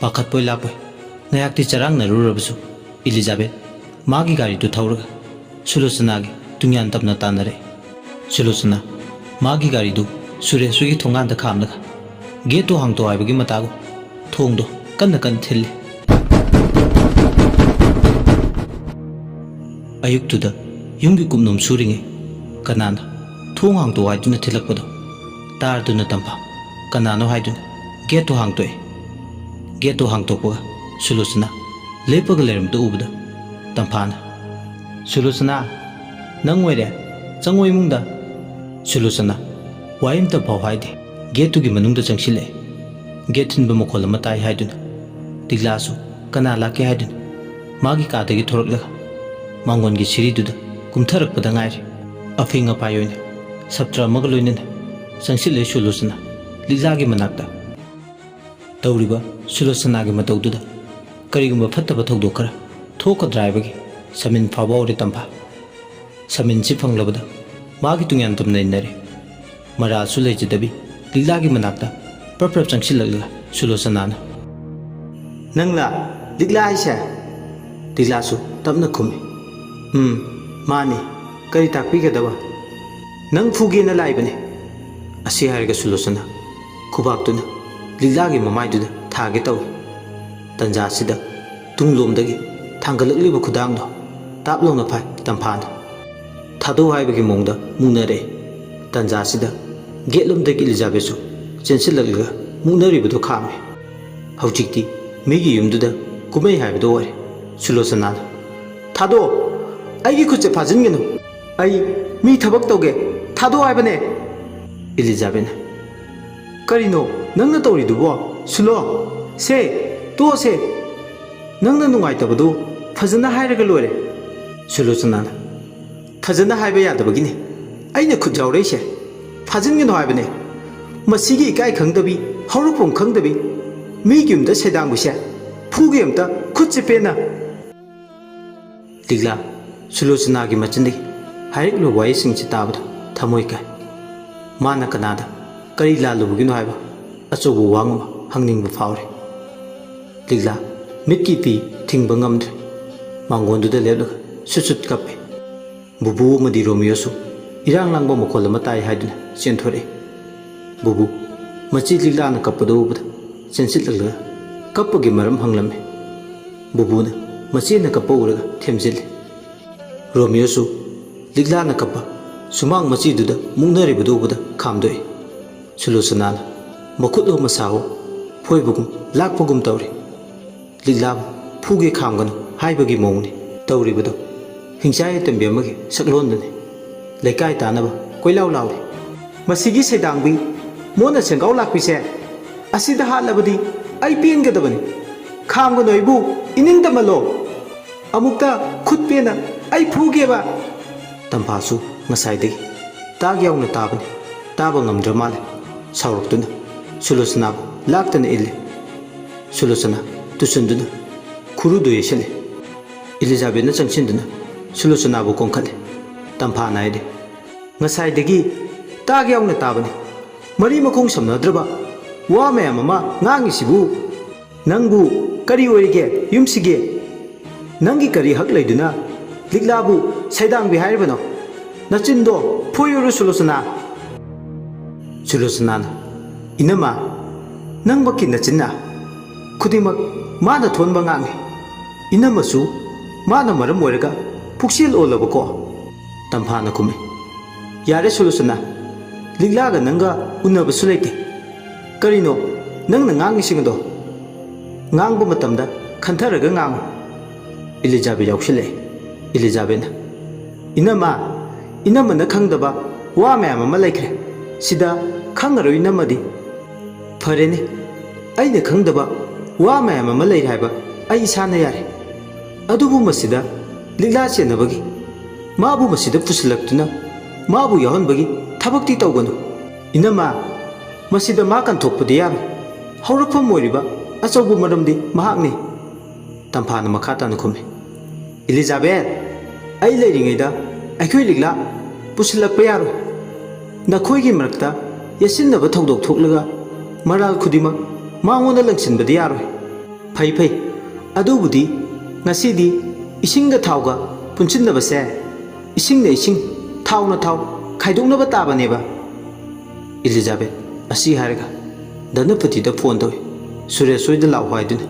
ꯄꯥꯈꯠꯄꯣꯏ ꯂꯥꯛꯄꯣꯏ ꯉꯥꯏꯍꯥꯛꯇꯤ ꯆꯔꯥꯡꯅꯔꯨꯔꯕꯁꯨ ꯏꯂꯤꯖꯥꯕꯦꯠ ꯃꯥꯒꯤ ꯒꯥꯔꯤꯗꯨ ꯊꯧꯔꯒ ꯁꯨꯂꯣꯆꯅꯥꯒꯤ ꯇꯨꯡꯌꯥꯟ ꯇꯞꯅ ꯇꯥꯟꯅꯔꯦ꯫ ꯁꯨꯂꯣꯆꯅꯥ ꯃꯥꯒꯤ ꯒꯥꯔꯤꯗꯨ ꯁꯨꯔꯦꯁ ꯍꯣꯏꯒꯤ ꯊꯣꯡꯒꯥꯟꯗ ꯈꯥꯝꯂꯒ ꯒꯦꯠꯇꯨ ꯍꯥꯡꯇꯣꯛ ꯍꯥꯏꯕꯒꯤ ꯃꯇꯥꯒꯨꯝ ꯊꯣꯡꯗꯣ ꯀꯟꯅ ꯀꯟꯅ ꯊꯤꯜꯂꯤ꯫ ꯑꯌꯨꯛꯇꯨꯗ ꯌꯨꯝꯒꯤ ꯀꯨꯞꯅꯣꯝ ꯁꯨꯔꯤꯉꯩ ꯀꯅꯥꯅꯣ ꯊꯣꯡ ꯍꯥꯡꯇꯣꯛ ꯍꯥꯏꯗꯨꯅ ꯊꯤꯜꯂꯛꯄꯗꯣ ꯇꯥꯔꯗꯨꯅ ꯇꯝꯐꯥ ꯀꯅꯥꯅꯣ ꯍꯥꯏꯗꯨꯅ ꯒꯦꯠꯇꯨ ꯍꯥꯡꯇꯣꯛꯑꯦ꯫ ꯒꯦꯠꯇꯨ ꯍꯥꯡꯇꯣꯛꯄꯒ ꯁꯨꯂꯣꯆꯅꯥ ꯂꯦꯞꯄꯒ ꯂꯩꯔꯝꯕꯗꯨ ꯎꯕꯗ ꯇꯝꯐꯥꯅ, "ꯁꯨꯂꯣꯆꯅꯥ, ꯅꯪ ꯑꯣꯏꯔꯦ? ꯆꯪꯉꯣ ꯏꯃꯨꯡꯗ꯫" ꯁꯨꯂꯣꯆꯅꯥ ꯋꯥꯍꯩ ꯑꯃꯇ ꯐꯥꯎ ꯍꯥꯏꯗꯦ꯫ ꯒꯦꯠꯇꯨꯒꯤ ꯃꯅꯨꯡꯗ ꯆꯪꯁꯤꯜꯂꯛꯑꯦ꯫ ꯒꯦꯠ ꯊꯤꯟꯕ ꯃꯈꯣꯜ ꯑꯃ ꯇꯥꯏ ꯍꯥꯏꯗꯨꯅ ꯂꯤꯛꯂꯥꯁꯨ ꯀꯅꯥ ꯂꯥꯛꯀꯦ ꯍꯥꯏꯗꯨꯅ ꯃꯥꯒꯤ ꯀꯥꯗꯒꯤ ꯊꯣꯔꯛꯂꯒ ꯃꯥꯡꯒꯣꯟꯒꯤ ꯁꯤꯔꯤꯗꯨꯗ ꯀꯨꯝꯊꯔꯛꯄꯗ ꯉꯥꯏꯔꯤ꯫ ꯑꯐꯤꯡ ꯑꯐꯥꯏ ꯑꯣꯏꯅ ꯁꯞꯇ꯭ꯔ ꯑꯃꯒ ꯂꯣꯏꯅꯅ ꯆꯪꯁꯤꯜꯂꯦ ꯁꯨꯂꯣꯆꯅꯥ ꯂꯤꯛꯂꯥꯒꯤ ꯃꯅꯥꯛꯇ꯫ ꯇꯧꯔꯤꯕ ꯁꯨꯂꯣꯆꯅꯥꯒꯤ ꯃꯇꯧꯗꯨꯗ ꯀꯔꯤꯒꯨꯝꯕ ꯐꯠꯇꯕ ꯊꯧꯗꯣꯛ ꯈꯔ ꯊꯣꯛꯀꯗ꯭ꯔꯥ ꯍꯥꯏꯕꯒꯤ ꯁꯃꯤꯟ ꯐꯥꯎꯕ ꯍꯧꯔꯦ ꯇꯝꯐꯥ꯫ ꯁꯃꯤꯟꯁꯤ ꯐꯪꯂꯕꯗ ꯃꯥꯒꯤ ꯇꯨꯡꯌꯥꯟ ꯇꯝꯅ ꯏꯟꯅꯔꯦ꯫ ꯃꯔꯥꯜꯁꯨ ꯂꯩꯖꯗꯕꯤ ꯂꯤꯛꯂꯥꯒꯤ ꯃꯅꯥꯛꯇ ꯄ꯭ꯔꯞ ꯄ꯭ꯔꯞ ꯆꯪꯁꯤꯜꯂꯛꯂꯒ ꯁꯨꯂꯣꯆꯅꯥꯅ, "ꯅꯪꯂꯥ ꯂꯤꯛꯂꯥ ꯍꯥꯏꯁꯦ?" ꯂꯤꯛꯂꯥꯁꯨ ꯇꯞꯅ ꯈꯨꯝꯃꯤ, "ꯎꯝ, ꯃꯥꯅꯤ꯫ ꯀꯔꯤ ꯇꯥꯛꯄꯤꯒꯗꯕ?" "ꯅꯪ ꯐꯨꯒꯦꯅ ꯂꯥꯛꯏꯕꯅꯦ," ꯑꯁꯤ ꯍꯥꯏꯔꯒ ꯁꯨꯂꯣꯆꯅꯥ ꯈꯨꯕꯥꯛꯇꯨꯅ ꯂꯤꯛꯂꯥꯒꯤ ꯃꯃꯥꯏꯗꯨꯗ ꯊꯥꯒꯦ ꯇꯧꯏ꯫ ꯇꯟꯖꯥꯁꯤꯗ ꯇꯨꯡꯂꯣꯝꯗꯒꯤ ꯊꯥꯡꯒꯠꯂꯛꯂꯤꯕ ꯈꯨꯗꯥꯡꯗꯣ ꯇꯥꯞ ꯂꯥꯎꯅ ꯐꯥꯏ ꯇꯝꯐꯥꯅ꯫ ꯊꯥꯗꯣꯛ ꯍꯥꯏꯕꯒꯤ ꯃꯑꯣꯡꯗ ꯃꯨꯛꯅꯔꯛꯏ꯫ ꯇꯟꯖꯥꯁꯤꯗ ꯒꯦꯠꯂꯣꯝꯗꯒꯤ ꯏꯂꯤꯖꯥꯕꯦꯠꯁꯨ ꯆꯦꯟꯁꯤꯜꯂꯛꯂꯒ ꯃꯨꯛꯅꯔꯤꯕꯗꯨ ꯈꯥꯝꯃꯤ꯫ ꯍꯧꯖꯤꯛꯇꯤ ꯃꯤꯒꯤ ꯌꯨꯝꯗꯨꯗ ꯀꯨꯝꯍꯩ ꯍꯥꯏꯕꯗꯨ ꯑꯣꯏꯔꯦ꯫ ꯁꯨꯂꯣꯆꯅꯥꯅ, "ꯊꯥꯗꯣꯛꯑꯣ! ꯑꯩꯒꯤ ꯈꯨꯠꯁꯦ ꯐꯥꯖꯤꯟꯒꯅꯨ꯫ ꯑꯩ ꯃꯤ ꯊꯕꯛ ꯇꯧꯒꯦ꯫ ꯊꯥꯗꯣꯛꯑꯣ ꯍꯥꯏꯕꯅꯦ!" ꯏꯂꯤꯖꯥꯕꯦꯠꯅ, "ꯀꯔꯤꯅꯣ ꯅꯪꯅ ꯇꯧꯔꯤꯗꯨꯕꯣ? ꯁꯨꯂꯣ, ꯁꯦ, ꯇꯣꯛꯑꯁꯦ꯫ ꯅꯪꯅ ꯅꯨꯡꯉꯥꯏꯇꯕꯗꯨ ꯐꯖꯅ ꯍꯥꯏꯔꯒ ꯂꯣꯏꯔꯦ꯫" ꯁꯨꯂꯣꯆꯅꯥꯅ, "ꯐꯖꯅ ꯍꯥꯏꯕ ꯌꯥꯗꯕꯒꯤꯅꯤ ꯑꯩꯅ ꯈꯨꯠ ꯌꯥꯎꯔꯛꯏꯁꯦ꯫ ꯐꯥꯖꯤꯟꯒꯅꯨ ꯍꯥꯏꯕꯅꯦ꯫ ꯃꯁꯤꯒꯤ ꯏꯀꯥꯏ ꯈꯪꯗꯕꯤ, ꯍꯧꯔꯛꯐꯝ ꯈꯪꯗꯕꯤ, ꯃꯤꯒꯤ ꯌꯨꯝꯗ ꯁꯩꯗꯥꯡꯕꯤꯁꯦ ꯐꯨꯒꯦ ꯑꯝꯇ, ꯈꯨꯠꯁꯦ ꯄꯦꯟꯅ!" ꯂꯤꯛꯂꯥ ꯁꯨꯂꯣꯆꯅꯥꯒꯤ ꯃꯆꯤꯟꯗꯒꯤ ꯍꯥꯏꯔꯛꯂꯤꯕ ꯋꯥꯍꯩꯁꯤꯡꯁꯤ ꯇꯥꯕꯗ ꯊꯃꯣꯏ ꯀꯥꯏ꯫ ꯃꯥꯅ ꯀꯅꯥꯗ ꯀꯔꯤ ꯂꯥꯜꯂꯨꯕꯒꯤꯅꯣ ꯍꯥꯏꯕ ꯑꯆꯧꯕ ꯋꯥꯍꯪ ꯑꯃ ꯍꯪꯅꯤꯡꯕ ꯐꯥꯎꯔꯦ꯫ ꯂꯤꯛꯂꯥ ꯃꯤꯠꯀꯤ ꯏꯄꯤ ꯊꯤꯡꯕ ꯉꯝꯗ꯭ꯔꯦ꯫ ꯃꯥꯡꯒꯣꯟꯗꯨꯗ ꯂꯦꯞꯂꯒ ꯁꯨꯠ ꯁꯨꯠ ꯀꯞꯄꯦ꯫ ꯕꯨꯕꯨ ꯑꯃꯗꯤ ꯔꯣꯃꯤꯌꯣꯁꯨ ꯏꯔꯥꯡ ꯂꯥꯡꯕ ꯃꯈꯣꯜ ꯑꯃ ꯇꯥꯏ ꯍꯥꯏꯗꯨꯅ ꯆꯦꯟꯊꯣꯔꯛꯏ꯫ ꯕꯨꯕꯨ ꯃꯆꯦ ꯂꯤꯛꯂꯥꯅ ꯀꯞꯄꯗꯨ ꯎꯕꯗ ꯆꯦꯟꯁꯤꯜꯂꯛꯂꯒ ꯀꯞꯄꯒꯤ ꯃꯔꯝ ꯍꯪꯂꯝꯃꯤ꯫ ꯕꯨꯕꯨꯅ ꯃꯆꯦꯅ ꯀꯞꯄ ꯎꯔꯒ ꯊꯦꯝꯖꯤꯜꯂꯤ꯫ ꯔꯣꯃꯤꯌꯣꯁꯨ ꯂꯤꯛꯂꯥꯅ ꯀꯞꯄ ꯁꯨꯃꯥꯡ ꯃꯆꯤꯗꯨꯗ ꯃꯨꯛꯅꯔꯤꯕꯗꯨ ꯎꯕꯗ ꯈꯥꯝꯗꯣꯛꯏ꯫ ꯁꯨꯂꯣꯆꯅꯥꯅ ꯃꯈꯨꯠꯂꯣ ꯃꯁꯥꯋꯣ ꯐꯣꯏꯕꯒꯨꯝ ꯂꯥꯛꯄꯒꯨꯝ ꯇꯧꯔꯤ꯫ ꯂꯤꯛꯂꯥꯕꯨ ꯐꯨꯒꯦ ꯈꯥꯝꯒꯅꯨ ꯍꯥꯏꯕꯒꯤ ꯃꯑꯣꯡꯅꯤ ꯇꯧꯔꯤꯕꯗꯣ꯫ ꯍꯤꯡꯆꯥꯏ ꯑꯇꯦꯝꯕꯤ ꯑꯃꯒꯤ ꯁꯛꯂꯣꯟꯗꯨꯅꯤ꯫ ꯂꯩꯀꯥꯏ ꯇꯥꯅꯕ ꯀꯣꯏꯂꯥꯎ ꯂꯥꯎꯔꯤ꯫ "ꯃꯁꯤꯒꯤ ꯁꯩꯗꯥꯡꯕꯤ ꯃꯣꯟꯅ ꯁꯦꯡꯒꯥꯎ ꯂꯥꯛꯄꯤꯁꯦ ꯑꯁꯤꯗ ꯍꯥꯠꯂꯕꯗꯤ ꯑꯩ ꯄꯦꯟꯒꯗꯕꯅꯤ꯫ ꯈꯥꯝꯒꯅꯨ ꯑꯩꯕꯨ, ꯏꯅꯤꯡ ꯇꯝꯍꯜꯂꯣ꯫ ꯑꯃꯨꯛꯇ ꯈꯨꯠ ꯄꯦꯟꯅ ꯑꯩ ꯐꯨꯒꯦꯕ!" ꯇꯝꯐꯥꯁꯨ ꯉꯁꯥꯏꯗꯒꯤ ꯇꯥꯛ ꯌꯥꯎꯅ ꯇꯥꯕꯅꯤ꯫ ꯇꯥꯕ ꯉꯝꯗ꯭ꯔ ꯃꯥꯜꯂꯦ꯫ ꯁꯥꯎꯔꯛꯇꯨꯅ ꯁꯨꯂꯣꯆꯅꯥꯕꯨ ꯂꯥꯛꯇꯅ ꯏꯜꯂꯦ꯫ ꯁꯨꯂꯣꯆꯅꯥ ꯇꯨꯁꯨꯟꯗꯨꯅ, ꯐꯨꯔꯨꯗꯨ ꯌꯩꯁꯜꯂꯦ꯫ ꯏꯂꯤꯖꯥꯕꯦꯠꯅ ꯆꯪꯁꯤꯟꯗꯨꯅ ꯁꯨꯂꯣꯆꯅꯥꯕꯨ ꯀꯣꯟꯈꯠꯂꯦ꯫ ꯇꯝꯐꯥꯅ ꯍꯥꯏꯔꯦ, "ꯉꯁꯥꯏꯗꯒꯤ ꯇꯥꯒꯦ ꯌꯥꯎꯅ ꯇꯥꯕꯅꯤ꯫ ꯃꯔꯤ ꯃꯈꯣꯡ ꯁꯝꯅꯗ꯭ꯔꯕ ꯋꯥ ꯃꯌꯥꯝ ꯑꯃ ꯉꯥꯡꯉꯤꯁꯤꯕꯨ? ꯅꯪꯕꯨ ꯀꯔꯤ ꯑꯣꯏꯔꯤꯒꯦ ꯌꯨꯝꯁꯤꯒꯤ? ꯅꯪꯒꯤ ꯀꯔꯤ ꯍꯛ ꯂꯩꯗꯨꯅ ꯂꯤꯛꯂꯥꯕꯨ ꯁꯩꯗꯥꯡꯕꯤ ꯍꯥꯏꯔꯤꯕꯅꯣ? ꯅꯆꯤꯟꯗꯣ ꯐꯣꯏꯌꯨꯔꯣ, ꯁꯨꯂꯣꯆꯅꯥ?" ꯁꯨꯂꯣꯆꯅꯥꯅ, "ꯏꯅꯝꯃ, ꯅꯪꯃꯛꯀꯤ ꯅꯆꯤꯟꯅ ꯈꯨꯗꯤꯡꯃꯛ ꯃꯥꯅ ꯊꯣꯟꯕ ꯉꯥꯡꯉꯤ꯫ ꯏꯅꯝꯃꯁꯨ ꯃꯥꯅ ꯃꯔꯝ ꯑꯣꯏꯔꯒ ꯄꯨꯛꯆꯦꯜ ꯑꯣꯜꯂꯕꯀꯣ?" ꯇꯝꯐꯥꯅ ꯈꯨꯝꯃꯤ, "ꯌꯥꯔꯦ ꯁꯨꯂꯣꯆꯅꯥ, ꯂꯤꯛꯂꯥꯒ ꯅꯪꯒ ꯎꯅꯕꯁꯨ ꯂꯩꯇꯦ꯫ ꯀꯔꯤꯅꯣ ꯅꯪꯅ ꯉꯥꯡꯉꯤꯁꯤꯡ ꯑꯗꯣ? ꯉꯥꯡꯕ ꯃꯇꯝꯗ ꯈꯟꯊꯔꯒ ꯉꯥꯡꯉꯨ꯫" ꯏꯂꯤꯖꯥꯕꯦꯠ ꯌꯥꯎꯁꯤꯜꯂꯛꯑꯦ꯫ ꯏꯂꯤꯖꯥꯕꯦꯠꯅ, "ꯏꯅꯝꯃ, ꯏꯅꯝꯃꯅ ꯈꯪꯗꯕ ꯋꯥ ꯃꯌꯥꯝ ꯑꯃ ꯂꯩꯈ꯭ꯔꯦ꯫ ꯁꯤꯗ ꯈꯪꯉꯔꯣꯏ ꯏꯅꯝꯃꯗꯤ꯫" "ꯐꯔꯦꯅꯦ, ꯑꯩꯅ ꯈꯪꯗꯕ ꯋꯥ ꯃꯌꯥꯝ ꯑꯃ ꯂꯩꯔꯦ ꯍꯥꯏꯕ ꯑꯩ ꯏꯁꯥꯅ ꯌꯥꯔꯦ꯫ ꯑꯗꯨꯕꯨ ꯃꯁꯤꯗ ꯂꯤꯛꯂꯥ ꯆꯦꯟꯅꯕꯒꯤ, ꯃꯥꯕꯨ ꯃꯁꯤꯗ ꯄꯨꯁꯤꯜꯂꯛꯇꯨꯅ ꯃꯥꯕꯨ ꯌꯥꯎꯍꯟꯕꯒꯤ ꯊꯕꯛꯇꯤ ꯇꯧꯒꯅꯨ꯫ ꯏꯅꯝꯃ, ꯃꯁꯤꯗ ꯃꯥ ꯀꯟꯊꯣꯛꯄꯗꯤ ꯌꯥꯔꯣꯏ꯫ ꯍꯧꯔꯛꯐꯝ ꯑꯣꯏꯔꯤꯕ ꯑꯆꯧꯕ ꯃꯔꯝꯗꯤ ꯃꯍꯥꯛꯅꯤ꯫" ꯇꯝꯐꯥꯅ ꯃꯈꯥ ꯇꯥꯅ ꯈꯨꯝꯃꯤ, "ꯏꯂꯤꯖꯥꯕꯦꯠ, ꯑꯩ ꯂꯩꯔꯤꯉꯩꯗ ꯑꯩꯈꯣꯏ ꯂꯤꯛꯂꯥ ꯄꯨꯁꯤꯜꯂꯛꯄ ꯌꯥꯔꯣꯏ꯫ ꯅꯈꯣꯏꯒꯤ ꯃꯔꯛꯇ ꯌꯦꯠꯁꯤꯟꯅꯕ ꯊꯧꯗꯣꯛ ꯊꯣꯛꯂꯒ ꯃꯔꯥꯜ ꯈꯨꯗꯤꯡꯃꯛ ꯃꯉꯣꯟꯗ ꯂꯪꯁꯤꯟꯕꯗꯤ ꯌꯥꯔꯣꯏ꯫ ꯐꯩ, ꯐꯩ, ꯑꯗꯨꯕꯨꯗꯤ ꯉꯁꯤꯗꯤ ꯏꯁꯤꯡꯒ ꯊꯥꯎꯒ ꯄꯨꯟꯁꯤꯟꯅꯕꯁꯦ, ꯏꯁꯤꯡꯅ ꯏꯁꯤꯡ, ꯊꯥꯎꯅ ꯊꯥꯎ ꯈꯥꯏꯗꯣꯛꯅꯕ ꯇꯥꯕꯅꯦꯕ꯫" ꯏꯂꯤꯖꯥꯕꯦꯠ ꯑꯁꯤ ꯍꯥꯏꯔꯒ ꯙꯅꯄꯇꯤꯗ ꯐꯣꯟ ꯇꯧꯏ꯫ "ꯁꯨꯔꯦꯁ ꯍꯣꯏꯗ ꯂꯥꯛꯑꯣ" ꯍꯥꯏꯗꯨꯅ꯫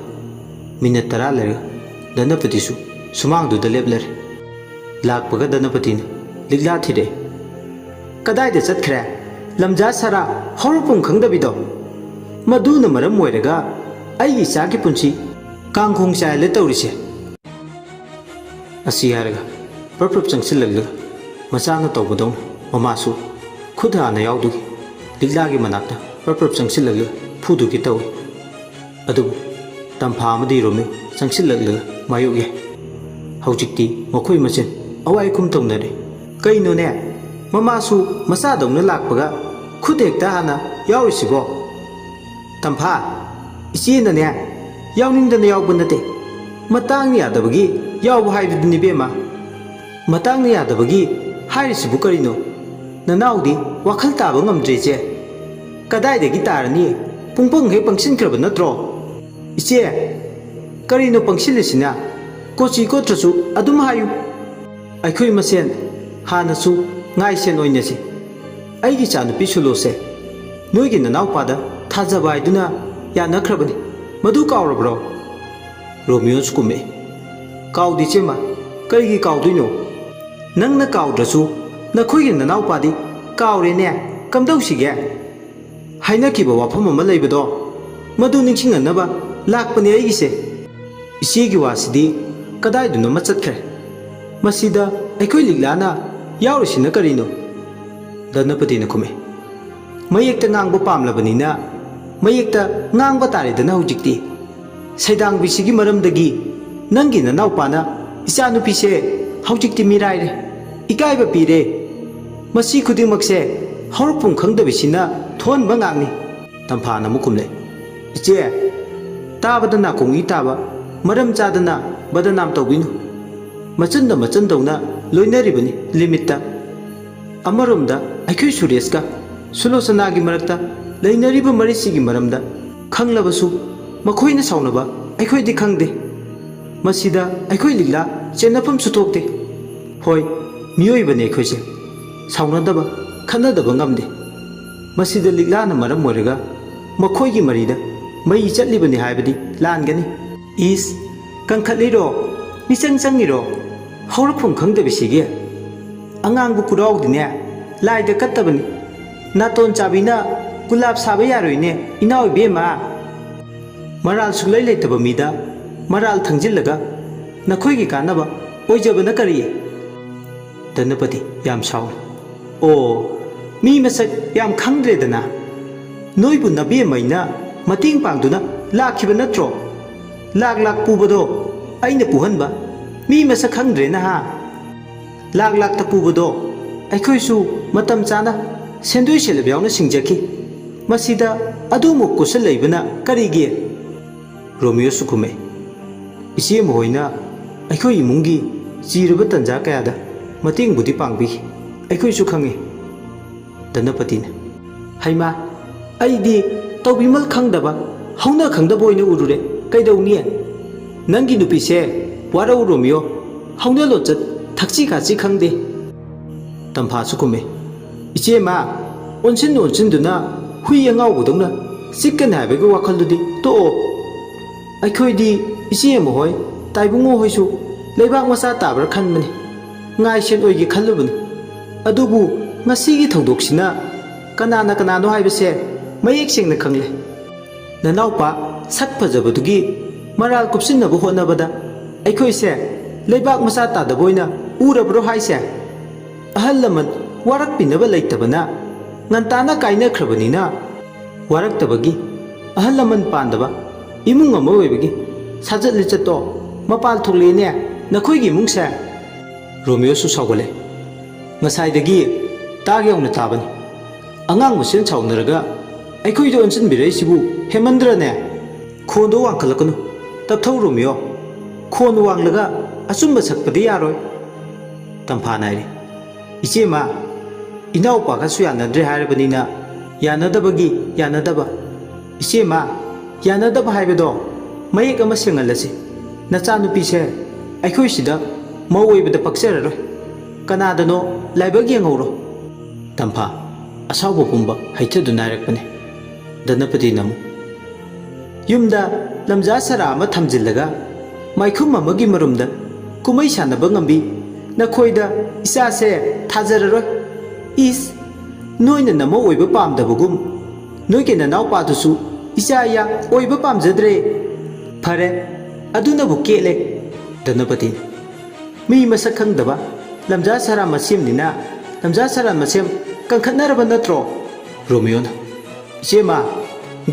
ꯃꯤꯅꯠ ꯇꯔꯥ ꯂꯩꯔꯒ ꯙꯅꯄꯇꯤꯁꯨ ꯁꯨꯃꯥꯡꯗꯨꯗ ꯂꯦꯞꯂꯔꯦ꯫ ꯂꯥꯛꯄꯒ ꯙꯅꯄꯇꯤꯅ ꯂꯤꯛꯂꯥ ꯊꯤꯔꯛꯏ꯫ "ꯀꯗꯥꯏꯗ ꯆꯠꯈ꯭ꯔꯦ? ꯂꯝꯖꯥ ꯁꯔꯥ ꯍꯧꯔꯛꯐꯝ ꯈꯪꯗꯕꯤꯗꯣ꯫ ꯃꯗꯨꯅ ꯃꯔꯝ ꯑꯣꯏꯔꯒ ꯑꯩꯒꯤ ꯏꯆꯥꯒꯤ ꯄꯨꯟꯁꯤ ꯀꯥꯡꯈꯣꯡ ꯆꯥꯏꯍꯜꯂꯦ ꯇꯧꯔꯤꯁꯦ꯫" ꯑꯁꯤ ꯍꯥꯏꯔꯒ ꯄ꯭ꯔꯞ ꯄ꯭ꯔꯞ ꯆꯪꯁꯤꯜꯂꯛꯂꯒ ꯃꯆꯥꯅ ꯇꯧꯕꯗꯧꯅ ꯃꯃꯥꯁꯨ ꯈꯨꯠ ꯍꯥꯟꯅ ꯌꯥꯎꯗꯨꯒꯤ ꯂꯤꯛꯂꯥꯒꯤ ꯃꯅꯥꯛꯇ ꯄ꯭ꯔꯞ ꯄ꯭ꯔꯞ ꯆꯪꯁꯤꯜꯂꯛꯂꯒ ꯐꯨꯗꯨꯒꯤ ꯇꯧꯏ꯫ ꯑꯗꯨꯕꯨ ꯇꯝꯐꯥ ꯑꯃꯗꯤ ꯔꯣꯃꯤꯌꯣ ꯆꯪꯁꯤꯜꯂꯛꯂꯒ ꯃꯥꯌꯣꯛ ꯌꯥꯏ꯫ ꯍꯧꯖꯤꯛꯇꯤ ꯃꯈꯣꯏ ꯃꯁꯦꯟ ꯑꯋꯥꯏ ꯑꯈꯨꯝ ꯇꯧꯅꯔꯦ꯫ "ꯀꯩꯅꯣꯅꯦ, ꯃꯃꯥꯁꯨ ꯃꯆꯥꯗꯧꯅ ꯂꯥꯛꯄꯒ ꯈꯨꯠ ꯍꯦꯛꯇ ꯍꯥꯟꯅ ꯌꯥꯎꯔꯤꯁꯤꯕꯣ?" "ꯇꯝꯐꯥ, ꯏꯆꯦꯅꯅꯦ ꯌꯥꯎꯅꯤꯡꯗꯅ ꯌꯥꯎꯕ ꯅꯠꯇꯦ꯫ "ꯃꯇꯥꯡꯅ ꯌꯥꯗꯕꯒꯤ ꯌꯥꯎꯕ ꯍꯥꯏꯕꯗꯨꯅꯤ, ꯏꯕꯦꯝꯃ꯫ ꯃꯇꯥꯡꯅ ꯌꯥꯗꯕꯒꯤ ꯍꯥꯏꯔꯤꯁꯤꯕꯨ ꯀꯔꯤꯅꯣ? ꯅꯅꯥꯎꯗꯤ ꯋꯥꯈꯜ ꯇꯥꯕ ꯉꯝꯗ꯭ꯔꯦ, ꯏꯆꯦ꯫ ꯀꯗꯥꯏꯗꯒꯤ ꯇꯥꯔꯅꯤ? ꯄꯨꯡꯄꯪ ꯍꯦꯛ ꯄꯪꯁꯤꯟꯈ꯭ꯔꯕ ꯅꯠꯇ꯭ꯔꯣ?" "ꯏꯆꯦ, ꯀꯔꯤꯅꯣ ꯄꯪꯁꯤꯜꯂꯤꯁꯤꯅ? ꯀꯣꯆꯤ ꯀꯣꯠꯇ꯭ꯔꯁꯨ ꯑꯗꯨꯝ ꯍꯥꯏꯌꯨ꯫ ꯑꯩꯈꯣꯏ ꯃꯁꯦꯟ ꯍꯥꯟꯅꯁꯨ ꯉꯥꯏꯁꯦꯟ ꯑꯣꯏꯅꯁꯤ꯫ ꯑꯩꯒꯤ ꯏꯆꯥꯅꯨꯄꯤ ꯁꯨꯂꯣꯁꯦ ꯅꯣꯏꯒꯤ ꯅꯅꯥꯎꯄꯥꯗ ꯊꯥꯖꯕ ꯍꯥꯏꯗꯨꯅ ꯌꯥꯅꯈ꯭ꯔꯕꯅꯤ꯫ ꯃꯗꯨ ꯀꯥꯎꯔꯕ꯭ꯔꯣ?" ꯔꯣꯃꯤꯌꯣꯁꯨ ꯀꯨꯝꯃꯛꯏ꯫ "ꯀꯥꯎꯗꯦ, ꯏꯆꯦꯃ꯫ ꯀꯔꯤꯒꯤ ꯀꯥꯎꯗꯣꯏꯅꯣ? ꯅꯪꯅ ꯀꯥꯎꯗ꯭ꯔꯁꯨ ꯅꯈꯣꯏꯒꯤ ꯅꯅꯥꯎꯄꯥꯗꯤ ꯀꯥꯎꯔꯦꯅꯦ꯫ ꯀꯝꯗꯧꯁꯤꯒꯦ? ꯍꯥꯏꯅꯈꯤꯕ ꯋꯥꯐꯝ ꯑꯃ ꯂꯩꯕꯗꯣ, ꯃꯗꯨ ꯅꯤꯡꯁꯤꯡꯍꯟꯅꯕ ꯂꯥꯛꯄꯅꯦ ꯑꯩꯒꯤꯁꯦ꯫ ꯏꯆꯦꯒꯤ ꯋꯥꯁꯤꯗꯤ ꯀꯗꯥꯏꯗꯅꯣꯃ ꯆꯠꯈ꯭ꯔꯦ꯫ ꯃꯁꯤꯗ ꯑꯩꯈꯣꯏ ꯂꯤꯛꯂꯥꯅ ꯌꯥꯎꯔꯤꯁꯤꯅ ꯀꯔꯤꯅꯣ?" ꯙꯅꯄꯇꯤꯅ ꯈꯨꯝꯃꯤ꯫ "ꯃꯌꯦꯛꯇ ꯉꯥꯡꯕ ꯄꯥꯝꯂꯕꯅꯤꯅ ꯃꯌꯦꯛꯇ ꯉꯥꯡꯕ ꯇꯥꯔꯦꯗꯅ ꯍꯧꯖꯤꯛꯇꯤ꯫ ꯁꯩꯗꯥꯡꯕꯤꯁꯤꯒꯤ ꯃꯔꯝꯗꯒꯤ ꯅꯪꯒꯤ ꯅꯅꯥꯎꯄꯥꯅ ꯏꯆꯥꯅꯨꯄꯤꯁꯦ ꯍꯧꯖꯤꯛꯇꯤ ꯃꯤꯔꯥꯏꯔꯦ, ꯏꯀꯥꯏꯕ ꯄꯤꯔꯦ꯫ ꯃꯁꯤ ꯈꯨꯗꯤꯡꯃꯛꯁꯦ ꯍꯧꯔꯛꯐꯝ ꯈꯪꯗꯕꯤꯁꯤꯅ ꯊꯣꯛꯍꯟꯕ ꯉꯥꯛꯅꯤ꯫" ꯇꯝꯐꯥꯅ ꯑꯃꯨꯛ ꯈꯨꯝꯂꯦ꯫ "ꯏꯆꯦ, ꯇꯥꯕꯗ ꯅꯥꯀꯣꯡ ꯏ ꯇꯥꯕ, ꯃꯔꯝ ꯆꯥꯗꯅ ꯕꯗꯅꯥꯝ ꯇꯧꯕꯤꯅꯨ꯫ ꯃꯆꯟꯗ ꯃꯆꯟꯗꯧꯅ ꯂꯣꯏꯅꯔꯤꯕꯅꯤ ꯂꯤꯃꯤꯠꯇ꯫ ꯑꯃꯔꯣꯝꯗ ꯑꯩꯈꯣꯏ ꯁꯨꯔꯦꯁꯀ ꯁꯨꯂꯣꯆꯅꯥꯒꯤ ꯃꯔꯛꯇ ꯂꯩꯅꯔꯤꯕ ꯃꯔꯤꯁꯤꯒꯤ ꯃꯔꯝꯗ ꯈꯪꯂꯕꯁꯨ ꯃꯈꯣꯏꯅ ꯁꯥꯎꯅꯕ ꯑꯩꯈꯣꯏꯗꯤ ꯈꯪꯗꯦ꯫ ꯃꯁꯤꯗ ꯑꯩꯈꯣꯏ ꯂꯤꯛꯂꯥ ꯆꯦꯟꯅꯐꯝꯁꯨ ꯊꯣꯛꯇꯦ꯫ ꯍꯣꯏ, ꯃꯤꯑꯣꯏꯕꯅꯤ ꯑꯩꯈꯣꯏꯁꯦ, ꯁꯥꯎꯅꯗꯕ, ꯈꯠꯅꯗꯕ ꯉꯝꯗꯦ꯫ ꯃꯁꯤꯗ ꯂꯤꯛꯂꯥꯅ ꯃꯔꯝ ꯑꯣꯏꯔꯒ ꯃꯈꯣꯏꯒꯤ ꯃꯔꯤꯗ ꯃꯩ ꯆꯠꯂꯤꯕꯅꯤ ꯍꯥꯏꯕꯗꯤ ꯂꯥꯟꯒꯅꯤ꯫" "ꯏꯁ, ꯀꯟꯈꯠꯂꯤꯔꯣ? ꯃꯤꯆꯪ ꯆꯪꯉꯤꯔꯣ? ꯍꯧꯔꯛꯐꯝ ꯈꯪꯗꯕꯤꯁꯤꯒꯤ꯫ ꯑꯉꯥꯡꯕ ꯀꯨꯔꯥꯎꯗꯤꯅꯦ ꯂꯥꯏꯗ ꯀꯠꯇꯕꯅꯤ꯫ ꯅꯥꯇꯣꯟ ꯆꯥꯕꯤꯅ ꯒꯨꯂꯥꯞ ꯁꯥꯕ ꯌꯥꯔꯣꯏꯅꯦ, ꯏꯅꯥꯎ ꯏꯕꯦꯝꯃ꯫ ꯃꯔꯥꯜ ꯁꯨꯛꯂꯩ ꯂꯩꯇꯕ ꯃꯤꯗ ꯃꯔꯥꯜ ꯊꯪꯖꯤꯜꯂꯒ ꯅꯈꯣꯏꯒꯤ ꯀꯥꯟꯅꯕ ꯑꯣꯏꯖꯕꯅ ꯀꯔꯤ?" ꯙꯅꯄꯇꯤ ꯌꯥꯝ ꯁꯥꯎꯏ꯫ "ꯑꯣ, ꯃꯤ ꯃꯁꯛ ꯌꯥꯝ ꯈꯪꯗ꯭ꯔꯦꯗꯅ꯫ ꯅꯣꯏꯕꯨ ꯅꯕꯦꯝꯃꯩꯅ ꯃꯇꯦꯡ ꯄꯥꯡꯗꯨꯅ ꯂꯥꯛꯈꯤꯕ ꯅꯠꯇ꯭ꯔꯣ? ꯂꯥꯛ ꯂꯥꯛ ꯄꯨꯕꯗꯣ ꯑꯩꯅ ꯄꯨꯍꯟꯕ꯫ ꯃꯤ ꯃꯁꯛ ꯈꯪꯗ꯭ꯔꯦꯅ ꯍꯥ? ꯂꯥꯛ ꯂꯥꯛꯇ ꯄꯨꯕꯗꯣ ꯑꯩꯈꯣꯏꯁꯨ ꯃꯇꯝ ꯆꯥꯅ ꯁꯦꯟꯗꯣꯏ ꯁꯦꯂꯦꯞ ꯌꯥꯎꯅ ꯁꯤꯡꯖꯈꯤ꯫ ꯃꯁꯤꯗ ꯑꯗꯨꯃꯨꯛ ꯀꯨꯁꯜ ꯂꯩꯕꯅ ꯀꯔꯤꯒꯤ?" ꯔꯣꯃꯤꯌꯣꯁꯨ ꯈꯨꯝꯃꯦ꯫ "ꯏꯆꯦ ꯃꯈꯣꯏꯅ ꯑꯩꯈꯣꯏ ꯏꯃꯨꯡꯒꯤ ꯆꯤꯔꯕ ꯇꯟꯖꯥ ꯀꯌꯥꯗ ꯃꯇꯦꯡꯕꯨꯗꯤ ꯄꯥꯡꯕꯤ, ꯑꯩꯈꯣꯏꯁꯨ ꯈꯪꯉꯤ"꯫ ꯙꯅꯄꯇꯤꯅ, "ꯍꯩꯃꯥ, ꯑꯩꯗꯤ ꯇꯧꯕꯤꯃꯜ ꯈꯪꯗꯕ, ꯍꯧꯅ ꯈꯪꯗꯕ ꯑꯣꯏꯅ ꯎꯔꯨꯔꯦ꯫ ꯀꯩꯗꯧꯅꯤ? ꯅꯪꯒꯤ ꯅꯨꯄꯤꯁꯦ ꯋꯥꯔꯧ ꯔꯣꯃꯤꯌꯣ, ꯍꯧꯅ ꯂꯣꯟꯆꯠ, ꯊꯛꯁꯤ ꯈꯥꯁꯤ ꯈꯪꯗꯦ"꯫ ꯇꯝꯐꯥꯁꯨ ꯈꯨꯝꯃꯤ, "ꯏꯆꯦꯃ, ꯑꯣꯟꯁꯤꯟ ꯑꯣꯟꯁꯤꯟꯗꯨꯅ ꯍꯨꯏ ꯑꯉꯥꯎꯕꯗꯧꯅ ꯆꯤꯛꯀꯅꯤ ꯍꯥꯏꯕꯒꯤ ꯋꯥꯈꯜꯗꯨꯗꯤ ꯇꯣꯛꯑꯣ꯫ ꯑꯩꯈꯣꯏꯗꯤ ꯏꯆꯦ ꯑꯃ ꯍꯣꯏ, ꯇꯥꯏꯕꯨꯡꯉꯣ ꯍꯣꯏꯁꯨ ꯂꯩꯕꯥꯛ ꯃꯆꯥ ꯇꯥꯕ꯭ꯔꯥ ꯈꯟꯕꯅꯤ, ꯉꯥꯏ ꯁꯦꯟ ꯑꯣꯏꯒꯦ ꯈꯜꯂꯨꯕꯅꯤ꯫ ꯑꯗꯨꯕꯨ ꯉꯁꯤꯒꯤ ꯊꯧꯗꯣꯛꯁꯤꯅ ꯀꯅꯥꯅ ꯀꯅꯥꯅꯣ ꯍꯥꯏꯕꯁꯦ ꯃꯌꯦꯛ ꯁꯦꯡꯅ ꯈꯪꯂꯦ꯫ ꯅꯅꯥꯎꯄꯥ ꯁꯛ ꯐꯖꯕꯗꯨꯒꯤ ꯃꯔꯥꯜ ꯀꯨꯞꯁꯤꯟꯅꯕ ꯍꯣꯠꯅꯕꯗ ꯑꯩꯈꯣꯏꯁꯦ ꯂꯩꯕꯥꯛ ꯃꯆꯥ ꯇꯥꯗꯕ ꯑꯣꯏꯅ ꯎꯔꯕ꯭ꯔꯣ ꯍꯥꯏꯁꯦ? ꯑꯍꯜ ꯂꯃꯟ ꯋꯥꯔꯛꯄꯤꯅꯕ ꯂꯩꯇꯕꯅ ꯉꯟꯇꯥꯅ ꯀꯥꯏꯅꯈ꯭ꯔꯕꯅꯤꯅ, ꯋꯥꯔꯛꯇꯕꯒꯤ, ꯑꯍꯜ ꯂꯃꯟ ꯄꯥꯟꯗꯕ ꯏꯃꯨꯡ ꯑꯃ ꯑꯣꯏꯕꯒꯤ ꯁꯥꯖꯠ ꯂꯤꯆꯠꯇꯣ ꯃꯄꯥꯜ ꯊꯣꯛꯂꯛꯑꯦꯅꯦ ꯅꯈꯣꯏꯒꯤ ꯏꯃꯨꯡꯁꯦ"꯫ ꯔꯣꯃꯤꯌꯣꯁꯨ ꯁꯥꯎꯒꯠꯂꯦ꯫ "ꯉꯁꯥꯏꯗꯒꯤ ꯇꯥꯒꯦ ꯌꯥꯎꯅ ꯇꯥꯕꯅꯤ꯫ ꯑꯉꯥꯡ ꯃꯁꯦꯟ ꯁꯥꯎꯅꯔꯒ ꯑꯩꯈꯣꯏꯗ ꯑꯣꯟꯁꯤꯟꯕꯤꯔꯛꯏꯁꯤꯕꯨ ꯍꯦꯟꯃꯟꯗ꯭ꯔꯅꯦ?" "ꯈꯣꯟꯗꯣ ꯋꯥꯡꯈꯠꯂꯛꯀꯅꯨ꯫ ꯇꯞꯊꯧ ꯔꯣꯃꯤꯌꯣ꯫ ꯈꯣꯟ ꯋꯥꯡꯂꯒ ꯑꯆꯨꯝꯕ ꯁꯛꯄꯗꯤ ꯌꯥꯔꯣꯏ"꯫ ꯇꯝꯐꯥꯅ ꯍꯥꯏꯔꯤ꯫ "ꯏꯆꯦꯃ, ꯏꯅꯥꯎꯄꯥꯒꯁꯨ ꯌꯥꯅꯗ꯭ꯔꯦ ꯍꯥꯏꯔꯕꯅꯤꯅ ꯌꯥꯅꯗꯕꯒꯤ ꯌꯥꯅꯗꯕ꯫ ꯏꯆꯦꯃ, ꯌꯥꯅꯗꯕ ꯍꯥꯏꯕꯗꯣ ꯃꯌꯦꯛ ꯑꯃ ꯁꯦꯡꯍꯜꯂꯁꯤ꯫ ꯅꯆꯥꯅꯨꯄꯤꯁꯦ ꯑꯩꯈꯣꯏꯁꯤꯗ ꯃꯧ ꯑꯣꯏꯕꯗ ꯄꯛꯆꯔꯔꯣꯏ꯫ ꯀꯅꯥꯗꯅꯣ ꯂꯥꯏꯕꯛ ꯌꯦꯡꯍꯧꯔꯣ"꯫ ꯇꯝꯐꯥ ꯑꯁꯥꯎꯕ ꯄꯨꯝꯕ ꯍꯩꯊꯗꯨꯅ ꯍꯥꯏꯔꯛꯄꯅꯤ꯫ ꯙꯅꯄꯇꯤꯅ ꯑꯃꯨꯛ, "ꯌꯨꯝꯗ ꯂꯝꯖꯥ ꯁꯔꯥ ꯑꯃ ꯊꯝꯖꯤꯜꯂꯒ ꯃꯥꯏꯈꯨꯝ ꯑꯃꯒꯤ ꯃꯔꯨꯝꯗ ꯀꯨꯝꯍꯩ ꯁꯥꯟꯅꯕ ꯉꯝꯕꯤ ꯅꯈꯣꯏꯗ ꯏꯆꯥꯁꯦ ꯊꯥꯖꯔꯔꯣꯏ꯫ ꯏꯁ, ꯅꯣꯏꯅ ꯅꯃꯧ ꯑꯣꯏꯕ ꯄꯥꯝꯗꯕꯒꯨꯝ ꯅꯣꯏꯒꯤ ꯅꯅꯥꯎꯄꯥꯗꯨꯁꯨ ꯏꯆꯥ ꯏꯌꯥ ꯑꯣꯏꯕ ꯄꯥꯝꯖꯗ꯭ꯔꯦ꯫ ꯐꯔꯦ, ꯑꯗꯨꯅꯕꯨ ꯀꯦꯠꯂꯦ"꯫ ꯙꯅꯄꯇꯤꯅ, "ꯃꯤ ꯃꯁꯛ ꯈꯪꯗꯕ ꯂꯝꯖꯥ ꯁꯔꯥ ꯃꯁꯦꯝꯅꯤꯅ ꯂꯝꯖꯥ ꯁꯔꯥ ꯃꯁꯦꯝ ꯀꯟꯈꯠꯅꯔꯕ ꯅꯠꯇ꯭ꯔꯣ?" ꯔꯣꯃꯤꯌꯣꯅ, "ꯏꯆꯦꯃ,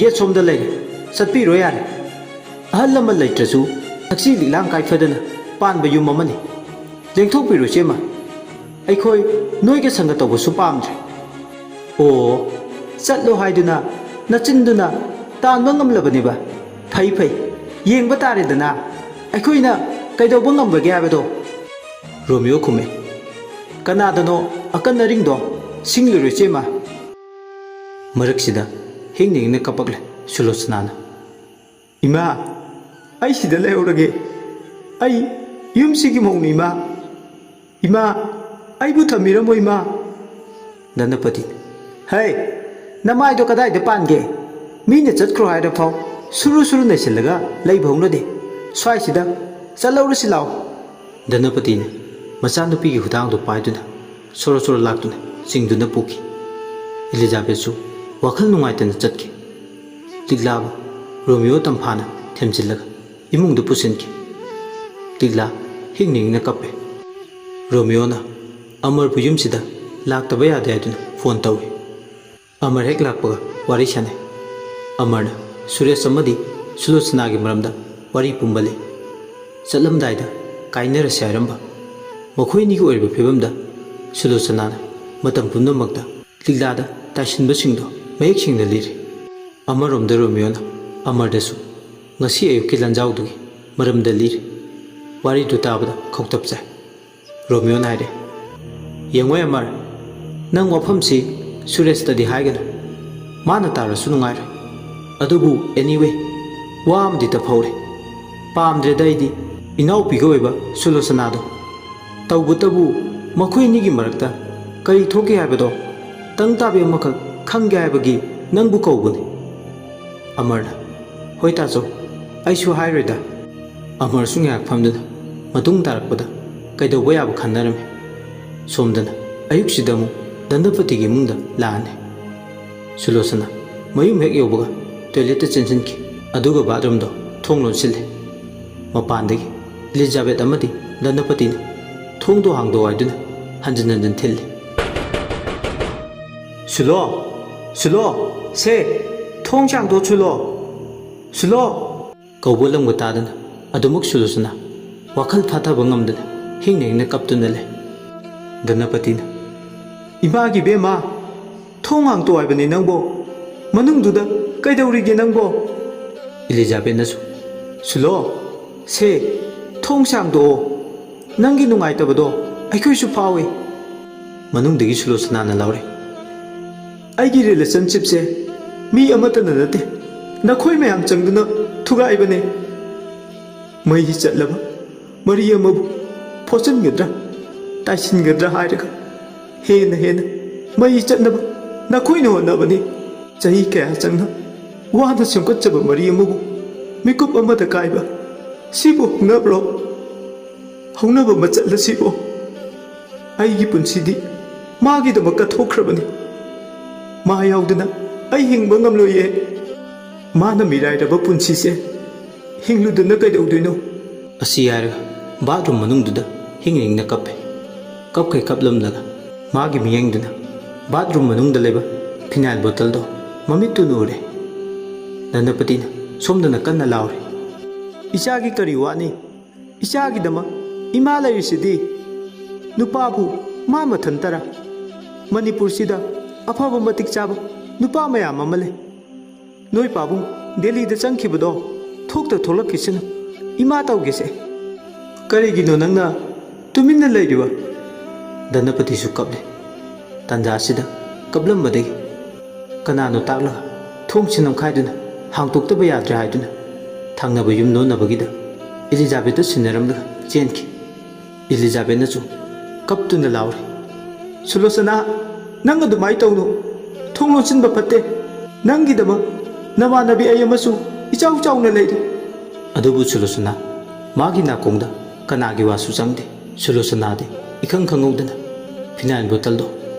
ꯒꯦꯠ ꯁꯣꯝꯗ ꯂꯩꯔꯦ, ꯆꯠꯄꯤꯔꯣ ꯌꯥꯔꯦ꯫ ꯑꯍꯜ ꯂꯃꯟ ꯂꯩꯇ꯭ꯔꯁꯨ ꯊꯛꯁꯤ ꯂꯤꯛꯂꯥꯡ ꯀꯥꯏꯐꯗꯅ ꯄꯥꯟꯕ ꯌꯨꯝ ꯑꯃꯅꯤ꯫ ꯂꯦꯡꯊꯣꯛꯄꯤꯔꯣ ꯏꯆꯦꯃ꯫ ꯑꯩꯈꯣꯏ ꯅꯣꯏꯒ ꯁꯪꯒ ꯇꯧꯕꯁꯨ ꯄꯥꯝꯗ꯭ꯔꯦ"꯫ "ꯑꯣ, ꯆꯠꯂꯣ ꯍꯥꯏꯗꯨꯅ ꯅꯆꯤꯟꯗꯨꯅ ꯇꯥꯟꯕ ꯉꯝꯂꯕꯅꯦꯕ꯫ ꯐꯩ ꯐꯩ, ꯌꯦꯡꯕ ꯇꯥꯔꯦꯗꯅ"꯫ ꯑꯩꯈꯣꯏꯅ ꯀꯩꯗꯧꯕ ꯉꯝꯕꯒꯦ ꯍꯥꯏꯕꯗꯣ꯫ ꯔꯣꯃꯤꯌꯣ ꯈꯨꯝꯃꯦ, "ꯀꯅꯥꯗꯅꯣ ꯑꯀꯟ ꯑꯔꯤꯡꯗꯣ ꯁꯤꯡꯂꯨꯔꯣ ꯏꯆꯦꯃ"꯫ ꯃꯔꯛꯁꯤꯗ ꯍꯤꯡꯅ ꯍꯤꯡꯅ ꯀꯞꯄꯛꯂꯦ ꯁꯨꯂꯣꯆꯅꯥꯅ꯫ "ꯏꯃꯥ, ꯑꯩ ꯁꯤꯗ ꯂꯩꯍꯧꯔꯒꯦ꯫ ꯑꯩ ꯌꯨꯝꯁꯤꯒꯤ ꯃꯧꯅꯤ ꯏꯃꯥ꯫ ꯏꯃꯥ, ꯑꯩꯕꯨ ꯊꯝꯕꯤꯔꯝꯃꯣ ꯏꯃꯥ"꯫ ꯙꯅꯄꯇꯤ, "ꯍꯩ, ꯅꯃꯥꯏꯗꯣ ꯀꯗꯥꯏꯗ ꯄꯥꯟꯒꯦ? ꯃꯤꯅ ꯆꯠꯈ꯭ꯔꯣ ꯍꯥꯏꯔꯐꯥꯎ ꯁꯨꯔꯨ ꯁꯨꯔꯨ ꯅꯩꯁꯤꯜꯂꯒ ꯂꯩꯕ ꯍꯧꯅꯗꯦ꯫ ꯁ꯭ꯋꯥꯏꯁꯤꯗ ꯆꯠꯍꯧꯔꯁꯤ ꯂꯥꯎ"꯫ ꯙꯅꯄꯇꯤꯅ ꯃꯆꯥꯅꯨꯄꯤꯒꯤ ꯍꯨꯗꯥꯡꯗꯨ ꯄꯥꯏꯗꯨꯅ ꯁꯣꯔꯣ ꯁꯣꯔꯣ ꯂꯥꯛꯇꯨꯅ ꯆꯤꯡꯗꯨꯅ ꯄꯨꯈꯤ꯫ ꯏꯂꯤꯖꯥꯕꯦꯠꯁꯨ ꯋꯥꯈꯜ ꯅꯨꯡꯉꯥꯏꯇꯅ ꯆꯠꯈꯤ꯫ ꯂꯤꯛꯂꯥꯕꯨ ꯔꯣꯃꯤꯌꯣ ꯇꯝꯐꯥꯅ ꯊꯦꯝꯖꯤꯜꯂꯒ ꯏꯃꯨꯡꯗ ꯄꯨꯁꯤꯟꯈꯤ꯫ ꯂꯤꯛꯂꯥ ꯍꯤꯡꯅ ꯍꯤꯡꯅ ꯀꯞꯄꯦ꯫ ꯔꯣꯃꯤꯌꯣꯅ ꯑꯃꯔꯕꯨ ꯌꯨꯝꯁꯤꯗ ꯂꯥꯛꯇꯕ ꯌꯥꯗꯦ ꯍꯥꯏꯗꯨꯅ ꯐꯣꯟ ꯇꯧꯏ꯫ ꯑꯃꯔ ꯍꯦꯛ ꯂꯥꯛꯄꯒ ꯋꯥꯔꯤ ꯁꯥꯟꯅꯩ꯫ ꯑꯃꯔꯅ ꯁꯨꯔꯦꯁ ꯑꯃꯗꯤ ꯁꯨꯂꯣꯆꯅꯥꯒꯤ ꯃꯔꯝꯗ ꯋꯥꯔꯤ ꯄꯨꯝꯕ ꯂꯩ꯫ ꯆꯠꯂꯝꯗꯥꯏꯗ ꯀꯥꯏꯅꯔꯁꯦ ꯍꯥꯏꯔꯝꯕ꯫ ꯃꯈꯣꯏ ꯑꯅꯤꯒꯤ ꯑꯣꯏꯔꯤꯕ ꯐꯤꯕꯝꯗ ꯁꯨꯂꯣꯆꯅꯥꯅ ꯃꯇꯝ ꯄꯨꯝꯅꯃꯛꯇ ꯂꯤꯛꯂꯥꯗ ꯇꯥꯏꯁꯤꯟꯕꯁꯤꯡꯗꯣ ꯃꯌꯦꯛ ꯁꯦꯡꯅ ꯂꯤꯔꯤ꯫ ꯑꯃꯔꯣꯝꯗ ꯔꯣꯃꯤꯌꯣꯅ ꯑꯃꯔꯗꯁꯨ ꯉꯁꯤ ꯑꯌꯨꯛꯀꯤ ꯂꯥꯟꯖꯥꯎꯗꯨꯒꯤ ꯃꯔꯝꯗ ꯂꯤꯔꯤ꯫ ꯋꯥꯔꯤꯗꯨ ꯇꯥꯕꯗ ꯈꯧꯇꯛ ꯆꯥꯏ꯫ ꯔꯣꯃꯤꯌꯣꯅ ꯍꯥꯏꯔꯦ, "ꯌꯦꯡꯉꯣ ꯑꯃꯔ, ꯅꯪ ꯋꯥꯐꯝꯁꯤ ꯁꯨꯔꯦꯁꯇꯗꯤ ꯍꯥꯏꯒꯅꯨ꯫ ꯃꯥꯅ ꯇꯥꯔꯁꯨ ꯅꯨꯡꯉꯥꯏꯔꯣꯏ꯫ ꯑꯗꯨꯕꯨ anyway, ꯋꯥ ꯑꯃꯗꯤ ꯇꯞꯍꯧꯔꯦ꯫ ꯄꯥꯝꯗ꯭ꯔꯦꯗ ꯑꯩꯗꯤ ꯏꯅꯥꯎꯄꯤꯒ ꯑꯣꯏꯕ ꯁꯨꯂꯣꯆꯅꯥꯗꯣ꯫ ꯇꯧꯕꯇꯕꯨ ꯃꯈꯣꯏ ꯑꯅꯤꯒꯤ ꯃꯔꯛꯇ ꯀꯔꯤ ꯊꯣꯛꯈꯤ ꯍꯥꯏꯕꯗꯣ ꯇꯪ ꯇꯥꯕꯤ ꯑꯃꯈꯛ ꯈꯪꯒꯦ ꯍꯥꯏꯕꯒꯤ ꯅꯪꯕꯨ ꯀꯧꯕꯅꯤ"꯫ ꯑꯃꯔꯅ, "ꯍꯣꯏ ꯇꯥꯆꯧ, ꯑꯩꯁꯨ ꯍꯥꯏꯔꯣꯏꯗ"꯫ ꯑꯃꯔꯁꯨ ꯉꯥꯏꯍꯥꯛ ꯐꯝꯗꯨꯅ ꯃꯇꯨꯡ ꯇꯥꯔꯛꯄꯗ ꯀꯩꯗꯧꯕ ꯌꯥꯕ ꯈꯟꯅꯔꯝꯃꯤ꯫ ꯁꯣꯝꯗꯅ ꯑꯌꯨꯛꯁꯤꯗ ꯑꯃꯨꯛ ꯗꯟꯗꯄꯇꯤꯒꯤ ꯏꯃꯨꯡꯗ ꯂꯥꯛꯑꯅꯤ꯫ ꯁꯨꯂꯣꯆꯅꯥ ꯃꯌꯨꯝ ꯍꯦꯛ ꯌꯧꯕꯒ ꯇꯣꯏꯂꯦꯠꯇ ꯆꯦꯟꯁꯤꯟꯈꯤ꯫ ꯑꯗꯨꯒ ꯕꯥꯠꯔꯨꯝꯗꯣ ꯊꯣꯡ ꯂꯣꯟꯁꯤꯜꯂꯦ꯫ ꯃꯄꯥꯟꯗꯒꯤ ꯏꯂꯤꯖꯥꯕꯦꯠ ꯑꯃꯗꯤ ꯗꯟꯗꯄꯇꯤꯅ ꯊꯣꯡꯗꯣ ꯍꯥꯡꯗꯣꯛꯑꯣ ꯍꯥꯏꯗꯨꯅ ꯍꯟꯖꯤꯟ ꯍꯟꯖꯤꯟ ꯊꯤꯜꯂꯤ꯫ "ꯁꯨꯂꯣ! ꯁꯨꯂꯣ! ꯁꯦ! ꯊꯣꯡ ꯍꯥꯡꯗꯣꯛꯑꯣ ꯁꯨꯂꯣ! ꯁꯨꯂꯣ!" ꯀꯧꯕ ꯂꯝꯒ ꯇꯥꯗꯅ ꯑꯗꯨꯃꯛ ꯁꯨꯂꯣꯆꯅꯥ ꯋꯥꯈꯜ ꯐꯥꯊꯕ ꯉꯝꯗꯅ ꯍꯤꯡꯅ ꯍꯤꯡꯅ ꯀꯞꯇꯨꯅ ꯂꯩ꯫ ꯗꯟꯗꯄꯇꯤꯅ, "ꯏꯃꯥꯒꯤ ꯏꯕꯦꯝꯃ, ꯊꯣꯡ ꯍꯥꯡꯇꯣꯛ ꯍꯥꯏꯕꯅꯤ ꯅꯪꯕꯣ꯫ ꯃꯅꯨꯡꯗꯨꯗ ꯀꯩꯗꯧꯔꯤꯒꯦ ꯅꯪꯕꯣ?" ꯏꯂꯤꯖꯥꯕꯦꯠꯅꯁꯨ, "ꯁꯨꯂꯣ, "ꯁꯦ, ꯊꯣꯡ ꯁꯥꯡꯗꯣꯛꯑꯣ꯫ ꯅꯪꯒꯤ ꯅꯨꯡꯉꯥꯏꯇꯕꯗꯣ ꯑꯩꯈꯣꯏꯁꯨ ꯐꯥꯎꯏ꯫" ꯃꯅꯨꯡꯗꯒꯤ ꯁꯨꯂꯣꯆꯅꯥꯅ ꯂꯥꯎꯔꯦ, "ꯑꯩꯒꯤ ꯔꯤꯂꯦꯁꯟꯁꯤꯞꯁꯦ ꯃꯤ ꯑꯃꯠꯇꯅ ꯅꯠꯇꯦ, ꯅꯈꯣꯏ ꯃꯌꯥꯝ ꯆꯪꯗꯨꯅ ꯊꯨꯒꯥꯏꯕꯅꯦ꯫ ꯃꯩ ꯆꯠꯂꯕ ꯃꯔꯤ ꯑꯃꯕꯨ ꯐꯣꯠꯆꯤꯟꯒꯗ꯭ꯔꯥ, ꯇꯥꯏꯁꯤꯟꯒꯗ꯭ꯔꯥ ꯍꯥꯏꯔꯒ ꯍꯦꯟꯅ ꯍꯦꯟꯅ ꯃꯩ ꯆꯠꯅꯕ ꯅꯈꯣꯏꯅ ꯍꯣꯠꯅꯕꯅꯤ꯫ ꯆꯍꯤ ꯀꯌꯥ ꯆꯪꯅ ꯋꯥꯅ ꯁꯦꯝꯒꯠꯆꯕ ꯃꯔꯤ ꯑꯃꯕꯨ ꯃꯤꯀꯨꯞ ꯑꯃꯗ ꯀꯥꯏꯕ, ꯁꯤꯕꯨ ꯍꯧꯅꯕ꯭ꯔꯣ? ꯍꯧꯅꯕ ꯃꯆꯠ ꯑꯁꯤꯕꯨ? ꯑꯩꯒꯤ ꯄꯨꯟꯁꯤꯗꯤ ꯃꯥꯒꯤꯗꯃꯛ ꯀꯠꯊꯣꯛꯈ꯭ꯔꯕꯅꯤ꯫ ꯃꯥ ꯌꯥꯎꯗꯅ ꯑꯩ ꯍꯤꯡꯕ ꯉꯝꯂꯣꯏꯌꯦ꯫ ꯃꯥꯅ ꯃꯤꯔꯥꯏꯔꯕ ꯄꯨꯟꯁꯤꯁꯦ ꯍꯤꯡꯂꯨꯗꯅ ꯀꯩꯗꯧꯗꯣꯏꯅꯣ?" ꯑꯁꯤ ꯍꯥꯏꯔꯒ ꯕꯥꯠꯔꯨꯝ ꯃꯅꯨꯡꯗꯨꯗ ꯍꯤꯡ ꯍꯤꯡꯅ ꯀꯞꯄꯦ꯫ ꯀꯞꯈꯩ ꯀꯞꯂꯝꯂꯒ ꯃꯥꯒꯤ ꯃꯤꯠꯌꯦꯡꯗꯨꯅ ꯕꯥꯠꯔꯨꯝ ꯃꯅꯨꯡꯗ ꯂꯩꯕ ꯐꯤꯅꯥꯏꯜ ꯕꯣꯇꯜꯗꯣ ꯃꯃꯤꯠꯇꯨꯅ ꯎꯔꯦ꯫ ꯙꯅꯄꯇꯤꯅ ꯁꯣꯝꯗꯅ ꯀꯟꯅ ꯂꯥꯎꯔꯤ, "ꯏꯆꯥꯒꯤ ꯀꯔꯤ ꯋꯥꯠꯅꯤ? ꯏꯆꯥꯒꯤꯗꯃꯛ ꯏꯃꯥ ꯂꯩꯔꯤꯁꯤꯗꯤ꯫ ꯅꯨꯄꯥꯕꯨ ꯃꯥ ꯃꯊꯟꯇꯔꯥ? ꯃꯅꯤꯄꯨꯔꯁꯤꯗ ꯑꯐꯕ ꯃꯇꯤꯛ ꯆꯥꯕ ꯅꯨꯄꯥ ꯃꯌꯥꯝ ꯑꯃ ꯂꯩ꯫ ꯅꯣꯏ ꯄꯥꯕꯨꯡ ꯗꯦꯜꯂꯤꯗ ꯆꯪꯈꯤꯕꯗꯣ ꯊꯣꯛꯇ ꯊꯣꯛꯂꯛꯈꯤꯁꯅꯨ꯫ ꯏꯃꯥ ꯇꯧꯒꯦꯁꯦ꯫" "ꯀꯔꯤꯒꯤꯅꯣ ꯅꯪꯅ ꯇꯨꯃꯤꯟꯅ ꯂꯩꯔꯤꯕ?" ꯙꯅꯄꯇꯤꯁꯨ ꯀꯞꯂꯦ꯫ ꯇꯥꯟꯖꯥ ꯑꯁꯤꯗ ꯀꯞꯂꯝꯕꯗꯒꯤ ꯀꯅꯥꯅꯣ ꯇꯥꯛꯂꯒ ꯊꯣꯡꯁꯤ ꯅꯝꯈꯥꯏꯗꯨꯅ ꯍꯥꯡꯇꯣꯛꯇꯕ ꯌꯥꯗ꯭ꯔꯦ ꯍꯥꯏꯗꯨꯅ ꯊꯪꯅꯕ ꯌꯨꯝ ꯂꯣꯟꯅꯕꯒꯤꯗ ꯏꯂꯤꯖꯥꯕꯦꯠꯇ ꯁꯤꯟꯅꯔꯝꯂꯒ ꯆꯦꯟꯈꯤ꯫ ꯏꯂꯤꯖꯥꯕꯦꯠꯅꯁꯨ ꯀꯞꯇꯨꯅ ꯂꯥꯎꯔꯤ, "ꯁꯨꯂꯣꯆꯅꯥ, ꯅꯪ ꯑꯗꯨꯃꯥꯏꯅ ꯇꯧꯅꯨ꯫ ꯊꯣꯡ ꯂꯣꯟꯁꯤꯟꯕ ꯐꯠꯇꯦ꯫ ꯅꯪꯒꯤꯗꯃꯛ ꯅꯃꯥꯟꯅꯕꯤ ꯑꯩ ꯑꯃꯁꯨ ꯏꯆꯥꯎ ꯆꯥꯎꯅ ꯂꯩꯔꯤ꯫" ꯑꯗꯨꯕꯨ ꯁꯨꯂꯣꯆꯅꯥ ꯃꯥꯒꯤ ꯅꯥꯀꯣꯡꯗ ꯀꯅꯥꯒꯤ ꯋꯥꯁꯨ ꯆꯪꯗꯦ꯫ ꯁꯨꯂꯣꯆꯅꯥꯗꯤ ꯏꯈꯪ ꯈꯪꯍꯧꯗꯅ ꯐꯤꯅꯥꯏꯜ ꯕꯣꯇꯜꯗꯣ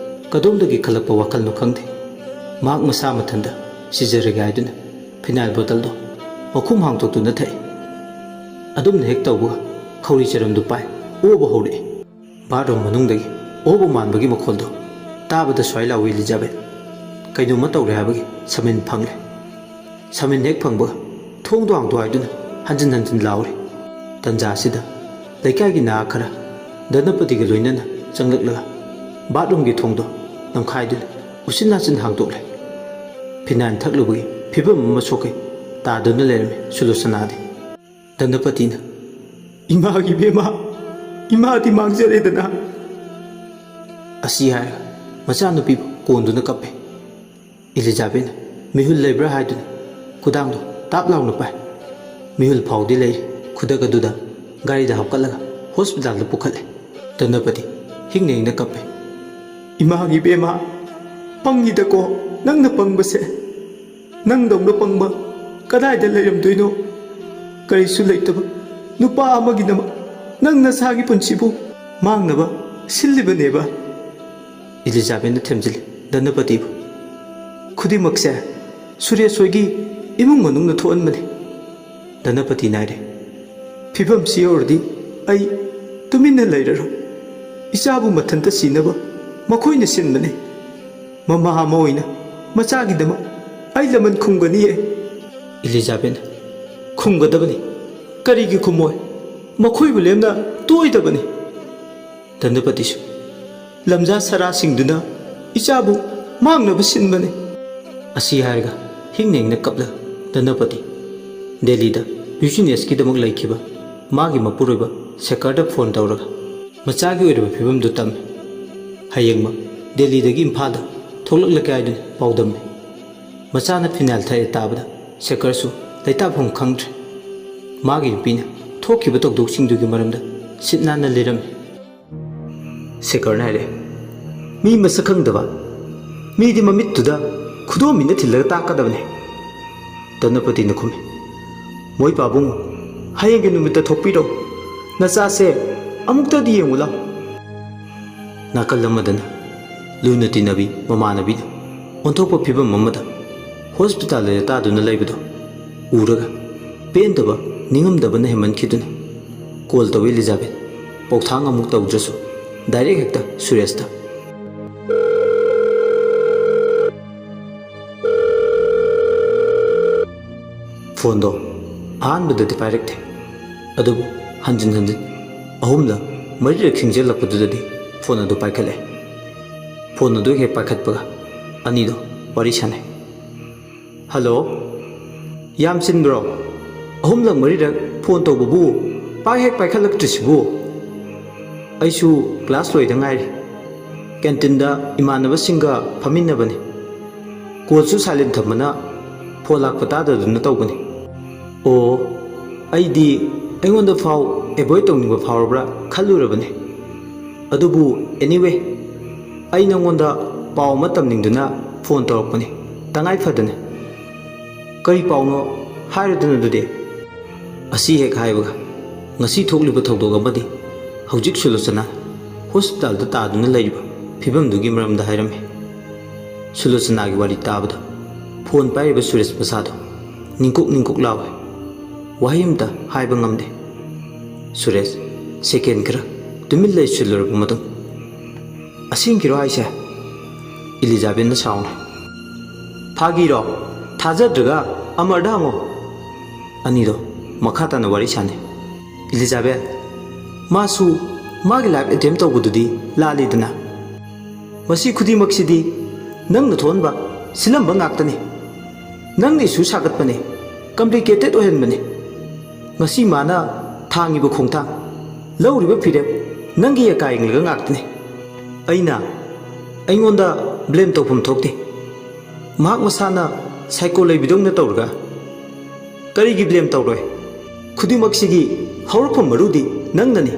ꯀꯗꯣꯝꯗꯒꯤ ꯈꯜꯂꯛꯄ ꯋꯥꯈꯜꯅꯣ ꯈꯪꯗꯦ, ꯃꯍꯥꯛ ꯃꯁꯥ ꯃꯊꯟꯇ ꯁꯤꯖꯔꯒꯦ ꯍꯥꯏꯗꯨꯅ ꯐꯤꯅꯥꯏꯜ ꯕꯣꯇꯜꯗꯣ ꯃꯈꯨꯝ ꯍꯥꯡꯗꯣꯛꯇꯨꯅ ꯊꯛꯏ꯫ ꯑꯗꯨꯝꯅ ꯍꯦꯛ ꯇꯧꯕꯒ ꯈꯧꯔꯤ ꯆꯔꯝꯗꯨ ꯄꯥꯏ ꯑꯣꯕ ꯍꯧꯔꯛꯏ꯫ ꯕꯥꯠꯔꯨꯝ ꯃꯅꯨꯡꯗꯒꯤ ꯑꯣꯕ ꯃꯥꯟꯕꯒꯤ ꯃꯈꯣꯜꯗꯣ ꯇꯥꯕꯗ ꯁ꯭ꯋꯥꯏ ꯂꯥꯎꯏ ꯏꯂꯤꯖꯥꯕꯦꯠ꯫ ꯀꯩꯅꯣꯝꯃ ꯇꯧꯔꯦ ꯍꯥꯏꯕꯒꯤ ꯁꯃꯤꯟ ꯐꯪꯂꯦ꯫ ꯁꯃꯤꯟ ꯍꯦꯛ ꯐꯪꯕꯒ ꯊꯣꯡꯗꯣ ꯍꯥꯡꯗꯣꯛ ꯍꯥꯏꯗꯨꯅ ꯍꯟꯖꯤꯟ ꯍꯟꯖꯤꯟ ꯂꯥꯎꯔꯤ꯫ ꯇꯟꯖꯥ ꯑꯁꯤꯗ ꯂꯩꯀꯥꯏꯒꯤ ꯅꯍꯥ ꯈꯔ ꯙꯅꯄꯇꯤꯒ ꯂꯣꯏꯅꯅ ꯆꯪꯂꯛꯂꯒ ꯕꯥꯠꯔꯨꯝꯒꯤ ꯊꯣꯡꯗꯣ ꯅꯝꯈꯥꯏꯗꯨꯅ ꯎꯆꯤꯟ ꯅꯥꯆꯤꯟ ꯍꯥꯡꯗꯣꯛꯂꯦ꯫ ꯐꯤꯅꯥꯏꯜ ꯊꯛꯂꯨꯕꯒꯤ ꯐꯤꯕꯝ ꯑꯃ ꯁꯣꯛꯀꯩ ꯇꯥꯗꯨꯅ ꯂꯩꯔꯝꯃꯤ ꯁꯨꯂꯣꯆꯅꯥꯗꯤ꯫ ꯙꯅꯄꯇꯤꯅ, "ꯏꯃꯥꯒꯤ ꯏꯕꯦꯝꯃ, ꯏꯃꯥꯗꯤ ꯃꯥꯡꯖꯔꯦꯗꯅ!" ꯑꯁꯤ ꯍꯥꯏꯔꯒ ꯃꯆꯥꯅꯨꯄꯤꯕꯨ ꯀꯣꯟꯗꯨꯅ ꯀꯞꯄꯦ꯫ ꯏꯂꯤꯖꯥꯕꯦꯠꯅ ꯃꯤꯍꯨꯜ ꯂꯩꯕ꯭ꯔꯥ ꯍꯥꯏꯗꯨꯅ ꯈꯨꯗꯥꯡꯗꯣ ꯇꯥꯞ ꯂꯥꯎꯅ ꯄꯥꯏ꯫ ꯃꯤꯍꯨꯜ ꯐꯥꯎꯗꯤ ꯂꯩꯔꯤ꯫ ꯈꯨꯗꯛ ꯑꯗꯨꯗ ꯒꯥꯔꯤꯗ ꯍꯥꯞꯀꯠꯂꯒ ꯍꯣꯁꯄꯤꯇꯥꯜꯗ ꯄꯨꯈꯠꯂꯦ꯫ ꯙꯅꯄꯇꯤ ꯍꯤꯡꯅ ꯍꯤꯡꯅ ꯀꯞꯄꯦ꯫ "ꯏꯃꯥꯒꯤ ꯏꯕꯦꯝꯃ, ꯄꯪꯉꯤꯗꯀꯣ ꯅꯪꯅ ꯄꯪꯕꯁꯦ꯫ ꯅꯪꯗꯧꯅ ꯄꯪꯕ ꯀꯗꯥꯏꯗ ꯂꯩꯔꯝꯗꯣꯏꯅꯣ? ꯀꯔꯤꯁꯨ ꯂꯩꯇꯕ ꯅꯨꯄꯥ ꯑꯃꯒꯤꯗꯃꯛ ꯅꯪ ꯅꯁꯥꯒꯤ ꯄꯨꯟꯁꯤꯕꯨ ꯃꯥꯡꯅꯕ ꯁꯤꯜꯂꯤꯕꯅꯦꯕ?" ꯏꯂꯤꯖꯥꯕꯦꯠꯅ ꯊꯦꯝꯖꯤꯜꯂꯤ ꯙꯅꯄꯇꯤꯕꯨ꯫ "ꯈꯨꯗꯤꯡꯃꯛꯁꯦ ꯁꯨꯔꯦꯁ ꯍꯣꯏꯒꯤ ꯏꯃꯨꯡ ꯃꯅꯨꯡꯅ ꯊꯣꯛꯍꯟꯕꯅꯤ꯫" ꯙꯅꯄꯇꯤꯅ ꯍꯥꯏꯔꯦ꯫ "ꯐꯤꯕꯝꯁꯤ ꯌꯧꯔꯗꯤ ꯑꯩ ꯇꯨꯃꯤꯟꯅ ꯂꯩꯔꯔꯣꯏ꯫ ꯏꯆꯥꯕꯨ ꯃꯊꯟꯇ ꯁꯤꯅꯕ ꯃꯈꯣꯏꯅ ꯁꯤꯟꯕꯅꯤ꯫ ꯃꯃꯥ ꯑꯃ ꯑꯣꯏꯅ ꯃꯆꯥꯒꯤꯗꯃꯛ ꯑꯩ ꯂꯃꯟ ꯈꯨꯝꯒꯅꯤꯌꯦ꯫" ꯏꯂꯤꯖꯥꯕꯦꯠꯅ, "ꯈꯨꯝꯒꯗꯕꯅꯤ꯫ ꯀꯔꯤꯒꯤ ꯈꯨꯝꯃꯣꯏ? ꯃꯈꯣꯏꯕꯨ ꯂꯦꯝꯅ ꯇꯣꯛꯑꯣꯏꯗꯕꯅꯤ꯫" ꯙꯅꯄꯇꯤꯁꯨ, "ꯂꯝꯖꯥ ꯁꯔꯥꯁꯤꯡꯗꯨꯅ ꯏꯆꯥꯕꯨ ꯃꯥꯡꯅꯕ ꯁꯤꯟꯕꯅꯤ꯫" ꯑꯁꯤ ꯍꯥꯏꯔꯒ ꯍꯤꯡꯅ ꯍꯤꯡꯅ ꯀꯞꯂꯒ ꯙꯅꯄꯇꯤ ꯗꯦꯜꯂꯤꯗ ꯕꯤꯖꯤꯅꯦꯁꯀꯤꯗꯃꯛ ꯂꯩꯈꯤꯕ ꯃꯥꯒꯤ ꯃꯄꯨꯔꯣꯏꯕ ꯁꯦꯀꯔꯗ ꯐꯣꯟ ꯇꯧꯔꯒ ꯃꯆꯥꯒꯤ ꯑꯣꯏꯔꯕ ꯐꯤꯕꯝꯗꯨ ꯇꯝꯃꯤ꯫ ꯍꯌꯦꯡꯃꯛ ꯗꯦꯜꯂꯤꯗꯒꯤ ꯏꯝꯐꯥꯜꯗ ꯊꯣꯛꯂꯛꯂꯒꯦ ꯍꯥꯏꯗꯨꯅ ꯄꯥꯎꯗꯝꯃꯤ꯫ ꯃꯆꯥꯅ ꯐꯤꯅꯥꯏꯜ ꯊꯛꯑꯦ ꯇꯥꯕꯗ ꯁꯦꯀꯔꯁꯨ ꯂꯩꯇꯥꯐꯝ ꯈꯪꯗ꯭ꯔꯦ꯫ ꯃꯥꯒꯤ ꯅꯨꯄꯤꯅ ꯊꯣꯛꯈꯤꯕ ꯊꯧꯗꯣꯛꯁꯤꯡꯗꯨꯒꯤ ꯃꯔꯝꯗ ꯁꯤꯠ ꯅꯥꯟꯅ ꯂꯤꯔꯝꯃꯤ꯫ ꯁꯦꯀꯔꯅ ꯍꯥꯏꯔꯛꯑꯦ, "ꯃꯤ ꯃꯁꯛ ꯈꯪꯗꯕ, ꯃꯤꯗꯤ ꯃꯃꯤꯠꯇꯨꯗ ꯈꯨꯗꯣꯝꯕꯤꯅ ꯊꯤꯜꯂꯒ ꯇꯥꯛꯀꯗꯕꯅꯤ꯫" ꯙꯅꯄꯇꯤꯅ ꯈꯨꯝꯃꯤ, "ꯃꯣꯏ ꯄꯥꯕꯨꯡ, ꯍꯌꯦꯡꯒꯤ ꯅꯨꯃꯤꯠꯇ ꯊꯣꯛꯄꯤꯔꯣ꯫ ꯅꯆꯥꯁꯦ ꯑꯃꯨꯛꯇꯗꯤ ꯌꯦꯡꯉꯨ ꯂꯥꯎ꯫" ꯅꯥꯀꯜ ꯑꯃꯗꯅ ꯂꯨꯅ ꯇꯤꯟꯅꯕꯤ ꯃꯃꯥꯟꯅꯕꯤꯅ ꯑꯣꯟꯊꯣꯛꯄ ꯐꯤꯕꯝ ꯑꯃꯗ ꯍꯣꯁꯄꯤꯇꯥꯜꯗ ꯂꯩꯇꯥꯗꯨꯅ ꯂꯩꯕꯗꯣ ꯎꯔꯒ ꯄꯦꯟꯗꯕ, ꯅꯤꯡꯉꯝꯗꯕꯅ ꯍꯦꯟꯃꯟꯈꯤꯗꯨꯅ ꯀꯣꯜ ꯇꯧꯏ ꯏꯂꯤꯖꯥꯕꯦꯠ꯫ ꯄꯧꯊꯥꯡ ꯑꯃꯨꯛ ꯇꯧꯗ꯭ꯔꯁꯨ ꯗꯥꯏꯔꯦꯛ ꯍꯦꯛꯇ ꯁꯨꯔꯦꯁꯇ꯫ ꯐꯣꯟꯗꯣ ꯑꯍꯥꯟꯕꯗꯗꯤ ꯄꯥꯏꯔꯛꯇꯦ, ꯑꯗꯨꯕꯨ ꯍꯟꯖꯤꯟ ꯍꯟꯖꯤꯟ ꯑꯍꯨꯝꯂꯛ ꯃꯔꯤꯔꯛ ꯈꯤꯡꯖꯤꯜꯂꯛꯄꯗꯨꯗꯗꯤ ꯐꯣꯟ ꯑꯗꯨ ꯄꯥꯏꯈꯠꯂꯦ꯫ ꯐꯣꯟ ꯑꯗꯨ ꯍꯦꯛ ꯄꯥꯏꯈꯠꯄꯒ ꯑꯅꯤꯗꯣ ꯋꯥꯔꯤ ꯁꯥꯟꯅꯩ꯫ "ꯍꯜꯂꯣ, ꯌꯥꯝ ꯆꯤꯟꯕ꯭ꯔꯣ?" ꯑꯍꯨꯝꯂꯛ ꯃꯔꯤꯔꯛ ꯐꯣꯟ ꯇꯧꯕꯕꯨ ꯄꯥꯛ ꯍꯦꯛ ꯄꯥꯏꯈꯠꯂꯛꯇ꯭ꯔꯤꯁꯤꯕꯨ? ꯑꯩꯁꯨ ꯀ꯭ꯂꯥꯁ ꯂꯣꯏꯗ ꯉꯥꯏꯔꯤ꯫ ꯀꯦꯟꯇꯤꯟꯗ ꯏꯃꯥꯟꯅꯕꯁꯤꯡꯒ ꯐꯝꯃꯤꯟꯅꯕꯅꯤ꯫ ꯀꯣꯜꯁꯨ ꯁꯥꯏꯂꯦꯟ ꯊꯝꯕꯅ ꯐꯣꯟ ꯂꯥꯛꯄ ꯇꯥꯗꯗꯨꯅ ꯇꯧꯕꯅꯤ꯫ ꯑꯣ, ꯑꯩꯗꯤ ꯑꯩꯉꯣꯟꯗ ꯐꯥꯎ ꯑꯦꯚꯣꯏꯗ ꯇꯧꯅꯤꯡꯕ ꯐꯥꯎꯔꯕ꯭ꯔꯥ ꯈꯜꯂꯨꯔꯕꯅꯤ꯫ ꯑꯗꯨꯕꯨ ꯑꯦꯅꯤꯋꯦ, ꯑꯩ ꯅꯉꯣꯟꯗ ꯄꯥꯎ ꯑꯃ ꯇꯝꯅꯤꯡꯗꯨꯅ ꯐꯣꯟ ꯇꯧꯔꯛꯄꯅꯤ, ꯇꯉꯥꯏ ꯐꯗꯅ꯫ ꯀꯔꯤ ꯄꯥꯎꯅꯣ? ꯍꯥꯏꯔꯨꯗꯅ ꯑꯗꯨꯗꯤ꯫ ꯑꯁꯤ ꯍꯦꯛ ꯍꯥꯏꯕꯒ ꯉꯁꯤ ꯊꯣꯛꯂꯤꯕ ꯊꯧꯗꯣꯛ ꯑꯃꯗꯤ ꯍꯧꯖꯤꯛ ꯁꯨꯂꯣꯆꯅꯥ ꯍꯣꯁꯄꯤꯇꯥꯜꯗ ꯇꯥꯗꯨꯅ ꯂꯩꯔꯤꯕ ꯐꯤꯕꯝꯗꯨꯒꯤ ꯃꯔꯝꯗ ꯍꯥꯏꯔꯝꯃꯤ꯫ ꯁꯨꯂꯣꯆꯅꯥꯒꯤ ꯋꯥꯔꯤ ꯇꯥꯕꯗ ꯐꯣꯟ ꯄꯥꯏꯔꯤꯕ ꯁꯨꯔꯦꯁ ꯃꯁꯥꯗꯣ ꯅꯤꯡꯀꯨꯛ ꯅꯤꯡꯀꯨꯛ ꯂꯥꯎꯏ꯫ ꯋꯥꯍꯩ ꯑꯃꯇ ꯍꯥꯏꯕ ꯉꯝꯗꯦ꯫ ꯁꯨꯔꯦꯁ, ꯁꯦꯀꯦꯟ ꯈꯔ ꯇꯨꯃꯤꯟ ꯂꯩꯁꯤꯜꯂꯨꯔꯕ ꯃꯇꯨꯡ, "ꯑꯁꯦꯡꯀꯤꯔꯣ ꯍꯥꯏꯁꯦ?" ꯏꯂꯤꯖꯥꯕꯦꯠꯅ ꯁꯥꯎꯅ꯫ "ꯐꯥꯒꯤꯔꯣ? ꯊꯥꯖꯗ꯭ꯔꯒ ꯑꯃꯔꯗ ꯍꯪꯉꯣ꯫" ꯑꯅꯤꯗꯣ ꯃꯈꯥ ꯇꯥꯅ ꯋꯥꯔꯤ ꯁꯥꯟꯅꯩ꯫ "ꯏꯂꯤꯖꯥꯕꯦꯠ, ꯃꯥꯁꯨ ꯃꯥꯒꯤ ꯂꯥꯏꯐ ꯑꯦꯇꯦꯝ ꯇꯧꯕꯗꯨꯗꯤ ꯂꯥꯜꯂꯤꯗꯅ꯫ ꯃꯁꯤ ꯈꯨꯗꯤꯡꯃꯛꯁꯤꯗꯤ ꯅꯪꯅ ꯊꯣꯛꯍꯟꯕ, ꯁꯤꯜꯂꯝꯕ ꯉꯥꯛꯇꯅꯤ꯫ ꯅꯪꯅ ꯏꯁꯨ ꯁꯥꯒꯠꯄꯅꯦ, ꯀꯝꯄ꯭ꯂꯤꯀꯦꯇꯦꯠ ꯑꯣꯏꯍꯟꯕꯅꯦ꯫ ꯉꯁꯤ ꯃꯥꯅ ꯊꯥꯡꯉꯤꯕ ꯈꯣꯡꯊꯥꯡ, ꯂꯧꯔꯤꯕ ꯐꯤꯔꯦꯞ ꯅꯪꯒꯤ ꯌꯥꯀꯥ ꯌꯦꯡꯂꯒ ꯉꯥꯛꯇꯅꯤ꯫ ꯑꯩꯅ, ꯑꯩꯉꯣꯟꯗ ꯕ꯭ꯂꯦꯝ ꯇꯧꯐꯝ ꯊꯣꯛꯇꯦ꯫ ꯃꯍꯥꯛ ꯃꯁꯥꯅ ꯁꯥꯏꯀꯣ ꯂꯩꯕꯤꯗꯧꯅ ꯇꯧꯔꯒ ꯀꯔꯤꯒꯤ ꯕ꯭ꯂꯦꯝ ꯇꯧꯔꯣꯏ? ꯈꯨꯗꯤꯡꯃꯛꯁꯤꯒꯤ ꯍꯧꯔꯛꯐꯝ ꯃꯔꯨꯗꯤ ꯅꯪꯅꯅꯤ꯫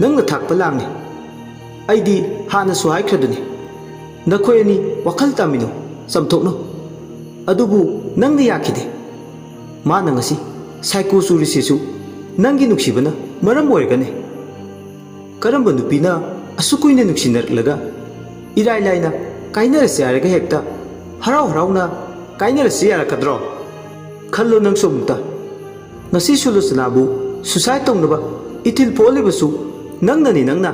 ꯅꯪꯅ ꯊꯥꯛꯄ ꯂꯥꯡꯅꯤ꯫ ꯑꯩꯗꯤ ꯍꯥꯟꯅꯁꯨ ꯍꯥꯏꯈ꯭ꯔꯗꯨꯅꯤ, ꯅꯈꯣꯏ ꯑꯅꯤ ꯋꯥꯈꯜ ꯇꯥꯃꯤꯟꯅꯧ, ꯆꯝꯊꯣꯛꯅꯧ꯫ ꯑꯗꯨꯕꯨ ꯅꯪꯅ ꯌꯥꯈꯤꯗꯦ꯫ ꯃꯥꯅ ꯉꯁꯤ ꯁꯥꯏꯀꯣ ꯆꯨꯔꯤꯁꯤꯁꯨ ꯅꯪꯒꯤ ꯅꯨꯡꯁꯤꯕꯅ ꯃꯔꯝ ꯑꯣꯏꯔꯒꯅꯤ꯫ ꯀꯔꯝꯕ ꯅꯨꯄꯤꯅ ꯑꯁꯨꯛ ꯀꯨꯏꯅ ꯅꯨꯡꯁꯤꯅꯔꯛꯂꯒ ꯏꯔꯥꯏ ꯂꯥꯏꯅ ꯀꯥꯏꯅꯔꯁꯦ ꯍꯥꯏꯔꯒ ꯍꯦꯛꯇ ꯍꯔꯥꯎ ꯍꯔꯥꯎꯅ ꯀꯥꯏꯅꯔꯁꯦ ꯌꯥꯔꯛꯀꯗ꯭ꯔꯣ? ꯈꯜꯂꯣ ꯅꯪꯁꯨ ꯑꯃꯨꯛꯇ꯫ ꯉꯁꯤ ꯁꯨꯂꯣꯆꯅꯥꯕꯨ ꯁꯨꯁꯥꯏꯗ ꯇꯧꯅꯕ ꯏꯊꯤꯜ ꯄꯣꯛꯍꯜꯂꯤꯕꯁꯨ ꯅꯪꯅꯅꯤ, ꯅꯪꯅ꯫"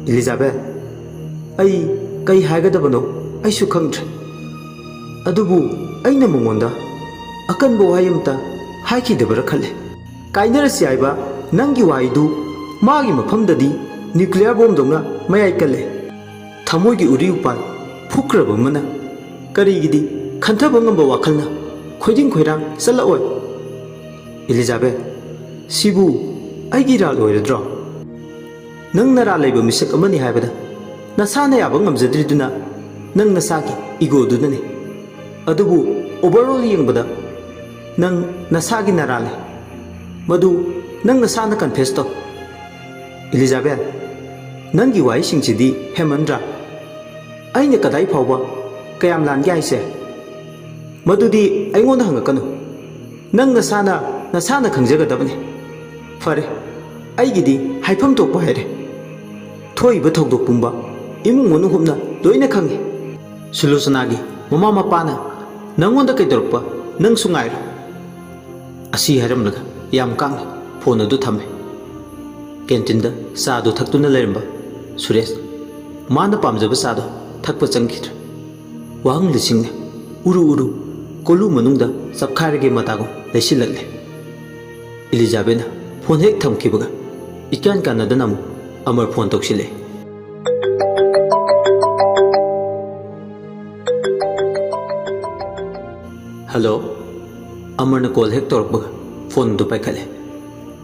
"ꯏꯂꯤꯖꯥꯕꯦꯠ, ꯑꯩ ꯀꯩ ꯍꯥꯏꯒꯗꯕꯅꯣ ꯑꯩꯁꯨ ꯈꯪꯗ꯭ꯔꯦ꯫ ꯑꯗꯨꯕꯨ ꯑꯩꯅ ꯃꯉꯣꯟꯗ ꯑꯀꯟꯕ ꯋꯥꯍꯩ ꯑꯃꯇ ꯍꯥꯏꯈꯤꯗꯕꯔꯥ ꯈꯜꯂꯦ꯫ ꯀꯥꯏꯅꯔꯁꯤ ꯍꯥꯏꯕ ꯅꯪꯒꯤ ꯋꯥꯍꯩꯗꯨ ꯃꯥꯒꯤ ꯃꯐꯝꯗꯗꯤ ꯅ꯭ꯌꯨꯀ꯭ꯂꯤꯌꯔ ꯕꯣꯝꯗꯧꯅ ꯃꯌꯥꯏ ꯀꯜꯂꯦ꯫ ꯊꯃꯣꯏꯒꯤ ꯎꯔꯤ ꯎꯄꯥꯜ ꯐꯨꯛꯈ꯭ꯔꯕ ꯑꯃꯅ ꯀꯔꯤꯒꯤꯗꯤ ꯈꯟꯊꯕ ꯉꯝꯕ ꯋꯥꯈꯜꯅ ꯈꯣꯏꯗꯤꯡ ꯈꯣꯏꯔꯥꯡ ꯆꯠꯂꯛꯑꯣꯏ꯫ ꯏꯂꯤꯖꯥꯕꯦꯠ, ꯁꯤꯕꯨ ꯑꯩꯒꯤ ꯏꯔꯥꯜ ꯑꯣꯏꯔꯗ꯭ꯔꯣ? ꯅꯪ ꯅꯔꯥꯜ ꯂꯩꯕ ꯃꯤꯁꯛ ꯑꯃꯅꯤ ꯍꯥꯏꯕꯗ ꯅꯁꯥꯅ ꯌꯥꯕ ꯉꯝꯖꯗ꯭ꯔꯤꯗꯨꯅ ꯅꯪ ꯅꯁꯥꯒꯤ ꯏꯒꯣꯗꯨꯅꯅꯤ꯫ ꯑꯗꯨꯕꯨ overall ꯌꯦꯡꯕꯗ ꯅꯪ ꯅꯁꯥꯒꯤ ꯅꯔꯥꯜꯅꯤ꯫ ꯃꯗꯨ ꯅꯪ ꯅꯁꯥꯅ confess ꯇꯧ꯫ ꯏꯂꯤꯖꯥꯕꯦꯠ, ꯅꯪꯒꯤ ꯋꯥꯍꯩꯁꯤꯡꯁꯤꯗꯤ ꯍꯦꯟꯃꯟꯗ꯭ꯔꯥ? ꯑꯩꯅ ꯀꯗꯥꯏ ꯐꯥꯎꯕ ꯀꯌꯥꯝ ꯂꯥꯟꯒꯦ ꯍꯥꯏꯁꯦ? ꯃꯗꯨꯗꯤ ꯑꯩꯉꯣꯟꯗ ꯍꯪꯉꯛꯀꯅꯨ꯫ ꯅꯪ ꯅꯁꯥꯅ, ꯅꯁꯥꯅ ꯈꯪꯖꯒꯗꯕꯅꯤ꯫ ꯐꯔꯦ, ꯑꯩꯒꯤꯗꯤ ꯍꯥꯏꯐꯝ ꯊꯣꯛꯄ ꯍꯥꯏꯔꯦ꯫ ꯊꯣꯛꯏꯕ ꯊꯧꯗꯣꯛ ꯄꯨꯝꯕ ꯏꯃꯨꯡ ꯃꯅꯨꯡ ꯍꯨꯞꯅ ꯂꯣꯏꯅ ꯈꯪꯉꯤ꯫ ꯁꯨꯂꯣꯆꯅꯥꯒꯤ ꯃꯃꯥ ꯃꯄꯥꯅ ꯅꯪꯉꯣꯟꯗ ꯀꯩꯗꯧꯔꯛꯄ ꯅꯪꯁꯨ ꯉꯥꯏꯔꯣ꯫ ꯑꯁꯤ ꯍꯥꯏꯔꯝꯂꯒ ꯌꯥꯝ ꯀꯥꯡꯅ phone ꯑꯗꯨ ꯊꯝꯃꯦ꯫ Canteenꯗ ꯆꯥꯗꯨ ꯊꯛꯇꯨꯅ ꯂꯩꯔꯝꯕ ꯁꯨꯔꯦꯁ, ꯃꯥꯅ ꯄꯥꯝꯖꯕ ꯆꯥꯗꯣ ꯊꯛꯄ ꯆꯪꯈꯤꯗ꯭ꯔꯦ꯫ ꯋꯥꯍꯪ ꯂꯤꯁꯤꯡꯅ ꯎꯔꯨ ꯎꯔꯨ ꯀꯣꯂꯨ ꯃꯅꯨꯡꯗ ꯆꯞꯈꯥꯏꯔꯒꯦ ꯃꯇꯥꯒꯨꯝ ꯂꯩꯁꯤꯜꯂꯛꯂꯦ꯫ ꯏꯂꯤꯖꯥꯕꯦꯠꯅ phone ꯍꯦꯛ ꯊꯝꯈꯤꯕꯒ ꯏꯀꯥꯟ ꯀꯥꯟꯅꯗꯅ ꯑꯃꯨꯛ ꯑꯃꯔ phone ꯇꯧꯁꯤꯜꯂꯛꯑꯦ꯫ Hello꯫ ꯑꯃꯔꯅ call ꯍꯦꯛ ꯇꯧꯔꯛꯄꯒ phone ꯑꯗꯨ ꯄꯥꯏꯈꯠꯂꯦ꯫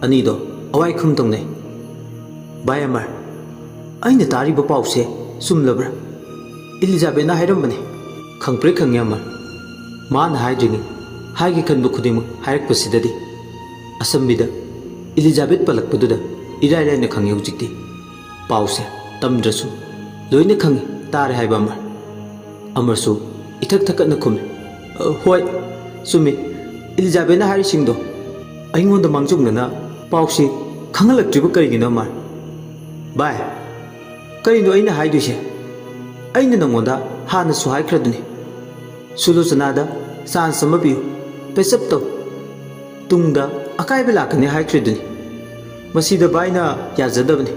ꯑꯅꯤꯗꯣ ꯑꯋꯥꯏ ꯈꯨꯝ ꯇꯧꯅꯩ꯫ ꯚꯥꯏ ꯑꯃꯔ, ꯑꯩꯅ ꯇꯥꯔꯤꯕ ꯄꯥꯎꯁꯦ ꯆꯨꯝꯂꯕ꯭ꯔꯥ? ꯏꯂꯤꯖꯥꯕꯦꯠꯅ ꯍꯥꯏꯔꯝꯕꯅꯦ꯫ ꯈꯪꯄ꯭ꯔꯦꯛ ꯈꯪꯉꯦ ꯑꯃꯔ꯫ ꯃꯥꯅ ꯍꯥꯏꯗ꯭ꯔꯤꯉꯩ ꯍꯥꯏꯒꯦ ꯈꯟꯕ ꯈꯨꯗꯤꯡꯃꯛ ꯍꯥꯏꯔꯛꯄꯁꯤꯗꯗꯤ꯫ ꯑꯁꯝꯕꯤꯗ ꯏꯂꯤꯖꯥꯕꯦꯠ ꯄꯜꯂꯛꯄꯗꯨꯗ ꯏꯔꯥꯏ ꯂꯥꯏꯅ ꯈꯪꯉꯦ ꯍꯧꯖꯤꯛꯇꯤ꯫ ꯄꯥꯎꯁꯦ ꯇꯝꯗ꯭ꯔꯁꯨ ꯂꯣꯏꯅ ꯈꯪꯉꯤ, ꯇꯥꯔꯦ ꯍꯥꯏꯕ ꯑꯃꯔ꯫ ꯑꯃꯔꯁꯨ ꯏꯊꯛ ꯊꯛꯀꯠꯅ ꯈꯨꯝꯃꯤ, "ꯑ, ꯍꯣꯏ, ꯆꯨꯝꯃꯤ꯫ ꯏꯂꯤꯖꯥꯕꯦꯠꯅ ꯍꯥꯏꯔꯤꯁꯤꯡꯗꯣ ꯑꯩꯉꯣꯟꯗ ꯃꯥꯡꯖꯧꯅꯅ ꯄꯥꯎꯁꯤ ꯈꯪꯍꯜꯂꯛꯇ꯭ꯔꯤꯕ ꯀꯔꯤꯒꯤꯅꯣ ꯑꯃꯔ?" ꯚꯥꯏ, ꯀꯔꯤꯅꯣ ꯑꯩꯅ ꯍꯥꯏꯗꯣꯏꯁꯦ? ꯑꯩꯅ ꯅꯪꯉꯣꯟꯗ ꯍꯥꯟꯅꯁꯨ ꯍꯥꯏꯈ꯭ꯔꯗꯨꯅꯤ꯫ ꯁꯨꯂꯣꯆꯅꯥꯗ chance ꯑꯃ ꯄꯤꯌꯨ, patch up ꯇꯧ꯫ ꯇꯨꯡꯗ ꯑꯀꯥꯏꯕ ꯂꯥꯛꯀꯅꯤ ꯍꯥꯏꯈ꯭ꯔꯤꯗꯨꯅꯤ꯫ ꯃꯁꯤꯗ ꯚꯥꯏꯅ ꯌꯥꯖꯗꯕꯅꯤ꯫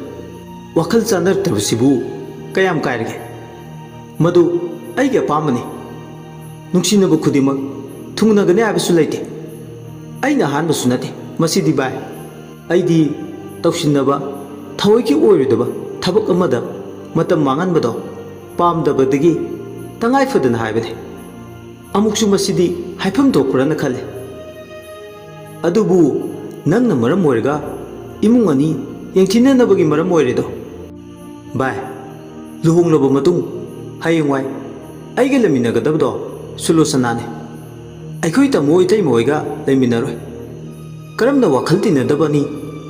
ꯋꯥꯈꯜ ꯆꯥꯅꯔꯛꯇꯕꯁꯤꯕꯨ ꯀꯌꯥꯝ ꯀꯥꯏꯔꯒꯦ? ꯃꯗꯨ ꯑꯩꯒꯤ ꯑꯄꯥꯝꯕꯅꯤ꯫ ꯅꯨꯡꯁꯤꯅꯕ ꯈꯨꯗꯤꯡꯃꯛ ꯊꯨꯡꯅꯒꯅꯤ ꯍꯥꯏꯕꯁꯨ ꯂꯩꯇꯦ꯫ ꯑꯩꯅ ꯑꯍꯥꯟꯕꯁꯨ ꯅꯠꯇꯦ꯫ ꯃꯁꯤꯗꯤ ꯚꯥꯏ, ꯑꯩꯗꯤ ꯇꯧꯁꯤꯟꯅꯕ ꯊꯑꯣꯏꯒꯤ ꯑꯣꯏꯔꯣꯏꯗꯕ ꯊꯕꯛ ꯑꯃꯗ ꯃꯇꯝ ꯃꯥꯡꯍꯟꯕꯗꯣ ꯄꯥꯝꯗꯕꯗꯒꯤ ꯇꯉꯥꯏ ꯐꯗꯅ ꯍꯥꯏꯕꯅꯤ꯫ ꯑꯃꯨꯛꯁꯨ ꯃꯁꯤꯗꯤ ꯍꯥꯏꯐꯝ ꯊꯣꯛꯄ꯭ꯔꯅ ꯈꯜꯂꯦ꯫ ꯑꯗꯨꯕꯨ ꯅꯪꯅ ꯃꯔꯝ ꯑꯣꯏꯔꯒ ꯏꯃꯨꯡ ꯑꯅꯤ ꯌꯦꯡꯊꯤꯅꯅꯕꯒꯤ ꯃꯔꯝ ꯑꯣꯏꯔꯦꯗꯣ꯫ ꯚꯥꯏ, ꯂꯨꯍꯣꯡꯂꯕ ꯃꯇꯨꯡ ꯍꯌꯦꯡꯋꯥꯏ ꯑꯩꯒ ꯂꯩꯃꯤꯟꯅꯒꯗꯕꯗꯣ ꯁꯨꯂꯣꯆꯅꯥꯅꯦ꯫ ꯑꯩꯈꯣꯏ ꯇꯥꯃꯣ ꯏꯇꯩꯃ ꯍꯣꯏꯒ ꯂꯩꯃꯤꯟꯅꯔꯣꯏ꯫ ꯀꯔꯝꯅ ꯋꯥꯈꯜ ꯇꯤꯟꯅꯗꯕ ꯑꯅꯤ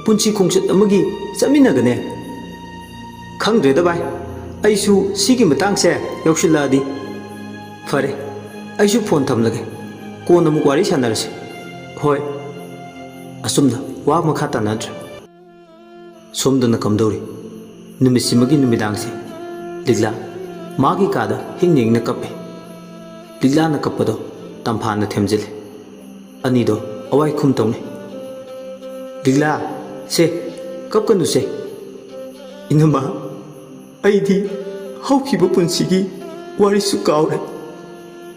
ꯄꯨꯟꯁꯤ ꯈꯣꯡꯆꯠ ꯑꯃꯒꯤ ꯆꯠꯃꯤꯟꯅꯒꯅꯤ? ꯈꯪꯗ꯭ꯔꯦꯗ ꯚꯥꯏ, ꯑꯩꯁꯨ ꯁꯤꯒꯤ ꯃꯇꯥꯡꯁꯦ ꯌꯧꯁꯤꯜꯂꯛꯑꯗꯤ꯫ ꯐꯔꯦ, ꯑꯩꯁꯨ ꯐꯣꯟ ꯊꯝꯂꯒꯦ, ꯀꯣꯟꯅ ꯑꯃꯨꯛ ꯋꯥꯔꯤ ꯁꯥꯟꯅꯔꯁꯤ꯫ ꯍꯣꯏ꯫ ꯑꯁꯨꯝꯅ ꯋꯥ ꯃꯈꯥ ꯇꯥꯅꯗ꯭ꯔꯦ꯫ ꯁꯣꯝꯗꯅ ꯀꯝꯗꯧꯔꯤ? ꯅꯨꯃꯤꯠꯁꯤꯃꯒꯤ ꯅꯨꯃꯤꯗꯥꯡꯁꯦ ꯂꯤꯛꯂꯥ ꯃꯥꯒꯤ ꯀꯥꯗ ꯍꯤꯡꯅ ꯍꯤꯡꯅ ꯀꯞꯄꯦ꯫ ꯂꯤꯛꯂꯥꯅ ꯀꯞꯄꯗꯣ ꯇꯝꯐꯥꯅ ꯊꯦꯝꯖꯤꯜꯂꯦ꯫ ꯑꯅꯤꯗꯣ ꯑꯋꯥꯏ ꯈꯨꯝ ꯇꯧꯅꯩ꯫ "ꯂꯤꯛꯂꯥ, ꯁꯦ, ꯀꯞꯀꯅꯨꯁꯦ꯫ ꯏꯅꯝꯃ, ꯑꯩꯗꯤ ꯍꯧꯈꯤꯕ ꯄꯨꯟꯁꯤꯒꯤ ꯋꯥꯔꯤꯁꯨ ꯀꯥꯎꯔꯦ꯫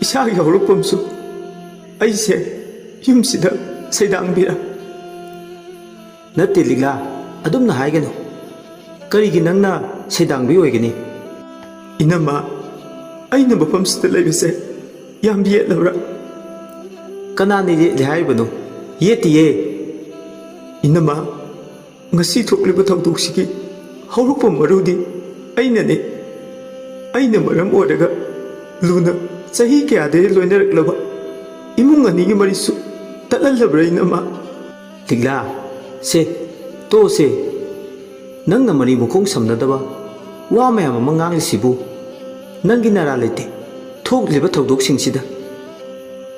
ꯏꯁꯥꯒꯤ ꯍꯧꯔꯛꯐꯝꯁꯨ ꯑꯩꯁꯦ ꯌꯨꯝꯁꯤꯗ ꯁꯩꯗꯥꯡꯕꯤꯔ?" "ꯅꯠꯇꯦ ꯂꯤꯛꯂꯥ, ꯑꯗꯨꯝꯅ ꯍꯥꯏꯒꯅꯨ꯫ ꯀꯔꯤꯒꯤ ꯅꯪꯅ ꯁꯩꯗꯥꯡꯕꯤ ꯑꯣꯏꯒꯅꯤ?" "ꯏꯅꯝꯃ, ꯑꯩꯅ ꯃꯐꯝꯁꯤꯗ ꯂꯩꯕꯁꯦ ꯌꯥꯝ ꯌꯦꯠꯂꯕ꯭ꯔꯥ?" "ꯀꯅꯥꯅ ꯌꯦꯠꯂꯦ ꯍꯥꯏꯔꯤꯕꯅꯣ? ꯌꯦꯠꯇꯤꯌꯦ꯫ ꯏꯅꯝꯃ, ꯉꯁꯤ ꯊꯣꯛꯂꯤꯕ ꯊꯧꯗꯣꯛꯁꯤꯒꯤ ꯍꯧꯔꯛꯐꯝ ꯃꯔꯨꯗꯤ ꯑꯩꯅꯅꯦ꯫ ꯑꯩꯅ ꯃꯔꯝ ꯑꯣꯏꯔꯒ ꯂꯨꯅ ꯆꯍꯤ ꯀꯌꯥꯗꯒꯤ ꯂꯣꯏꯅꯔꯛꯂꯕ ꯏꯃꯨꯡ ꯑꯅꯤꯒꯤ ꯃꯔꯤꯁꯨ ꯇꯠꯍꯜꯂꯕ꯭ꯔꯥ ꯏꯅꯝꯃ?" "ꯂꯤꯛꯂꯥ, ꯁꯦ, ꯇꯣꯛꯑꯣꯁꯦ꯫ ꯅꯪꯅ ꯃꯔꯤ ꯃꯈꯣꯡ ꯁꯝꯅꯗꯕ ꯋꯥ ꯃꯌꯥꯝ ꯑꯃ ꯉꯥꯡꯂꯤꯁꯤꯕꯨ ꯅꯪꯒꯤ ꯅꯔꯥ ꯂꯩꯇꯦ ꯊꯣꯛꯂꯤꯕ ꯊꯧꯗꯣꯛꯁꯤꯡꯁꯤꯗ?"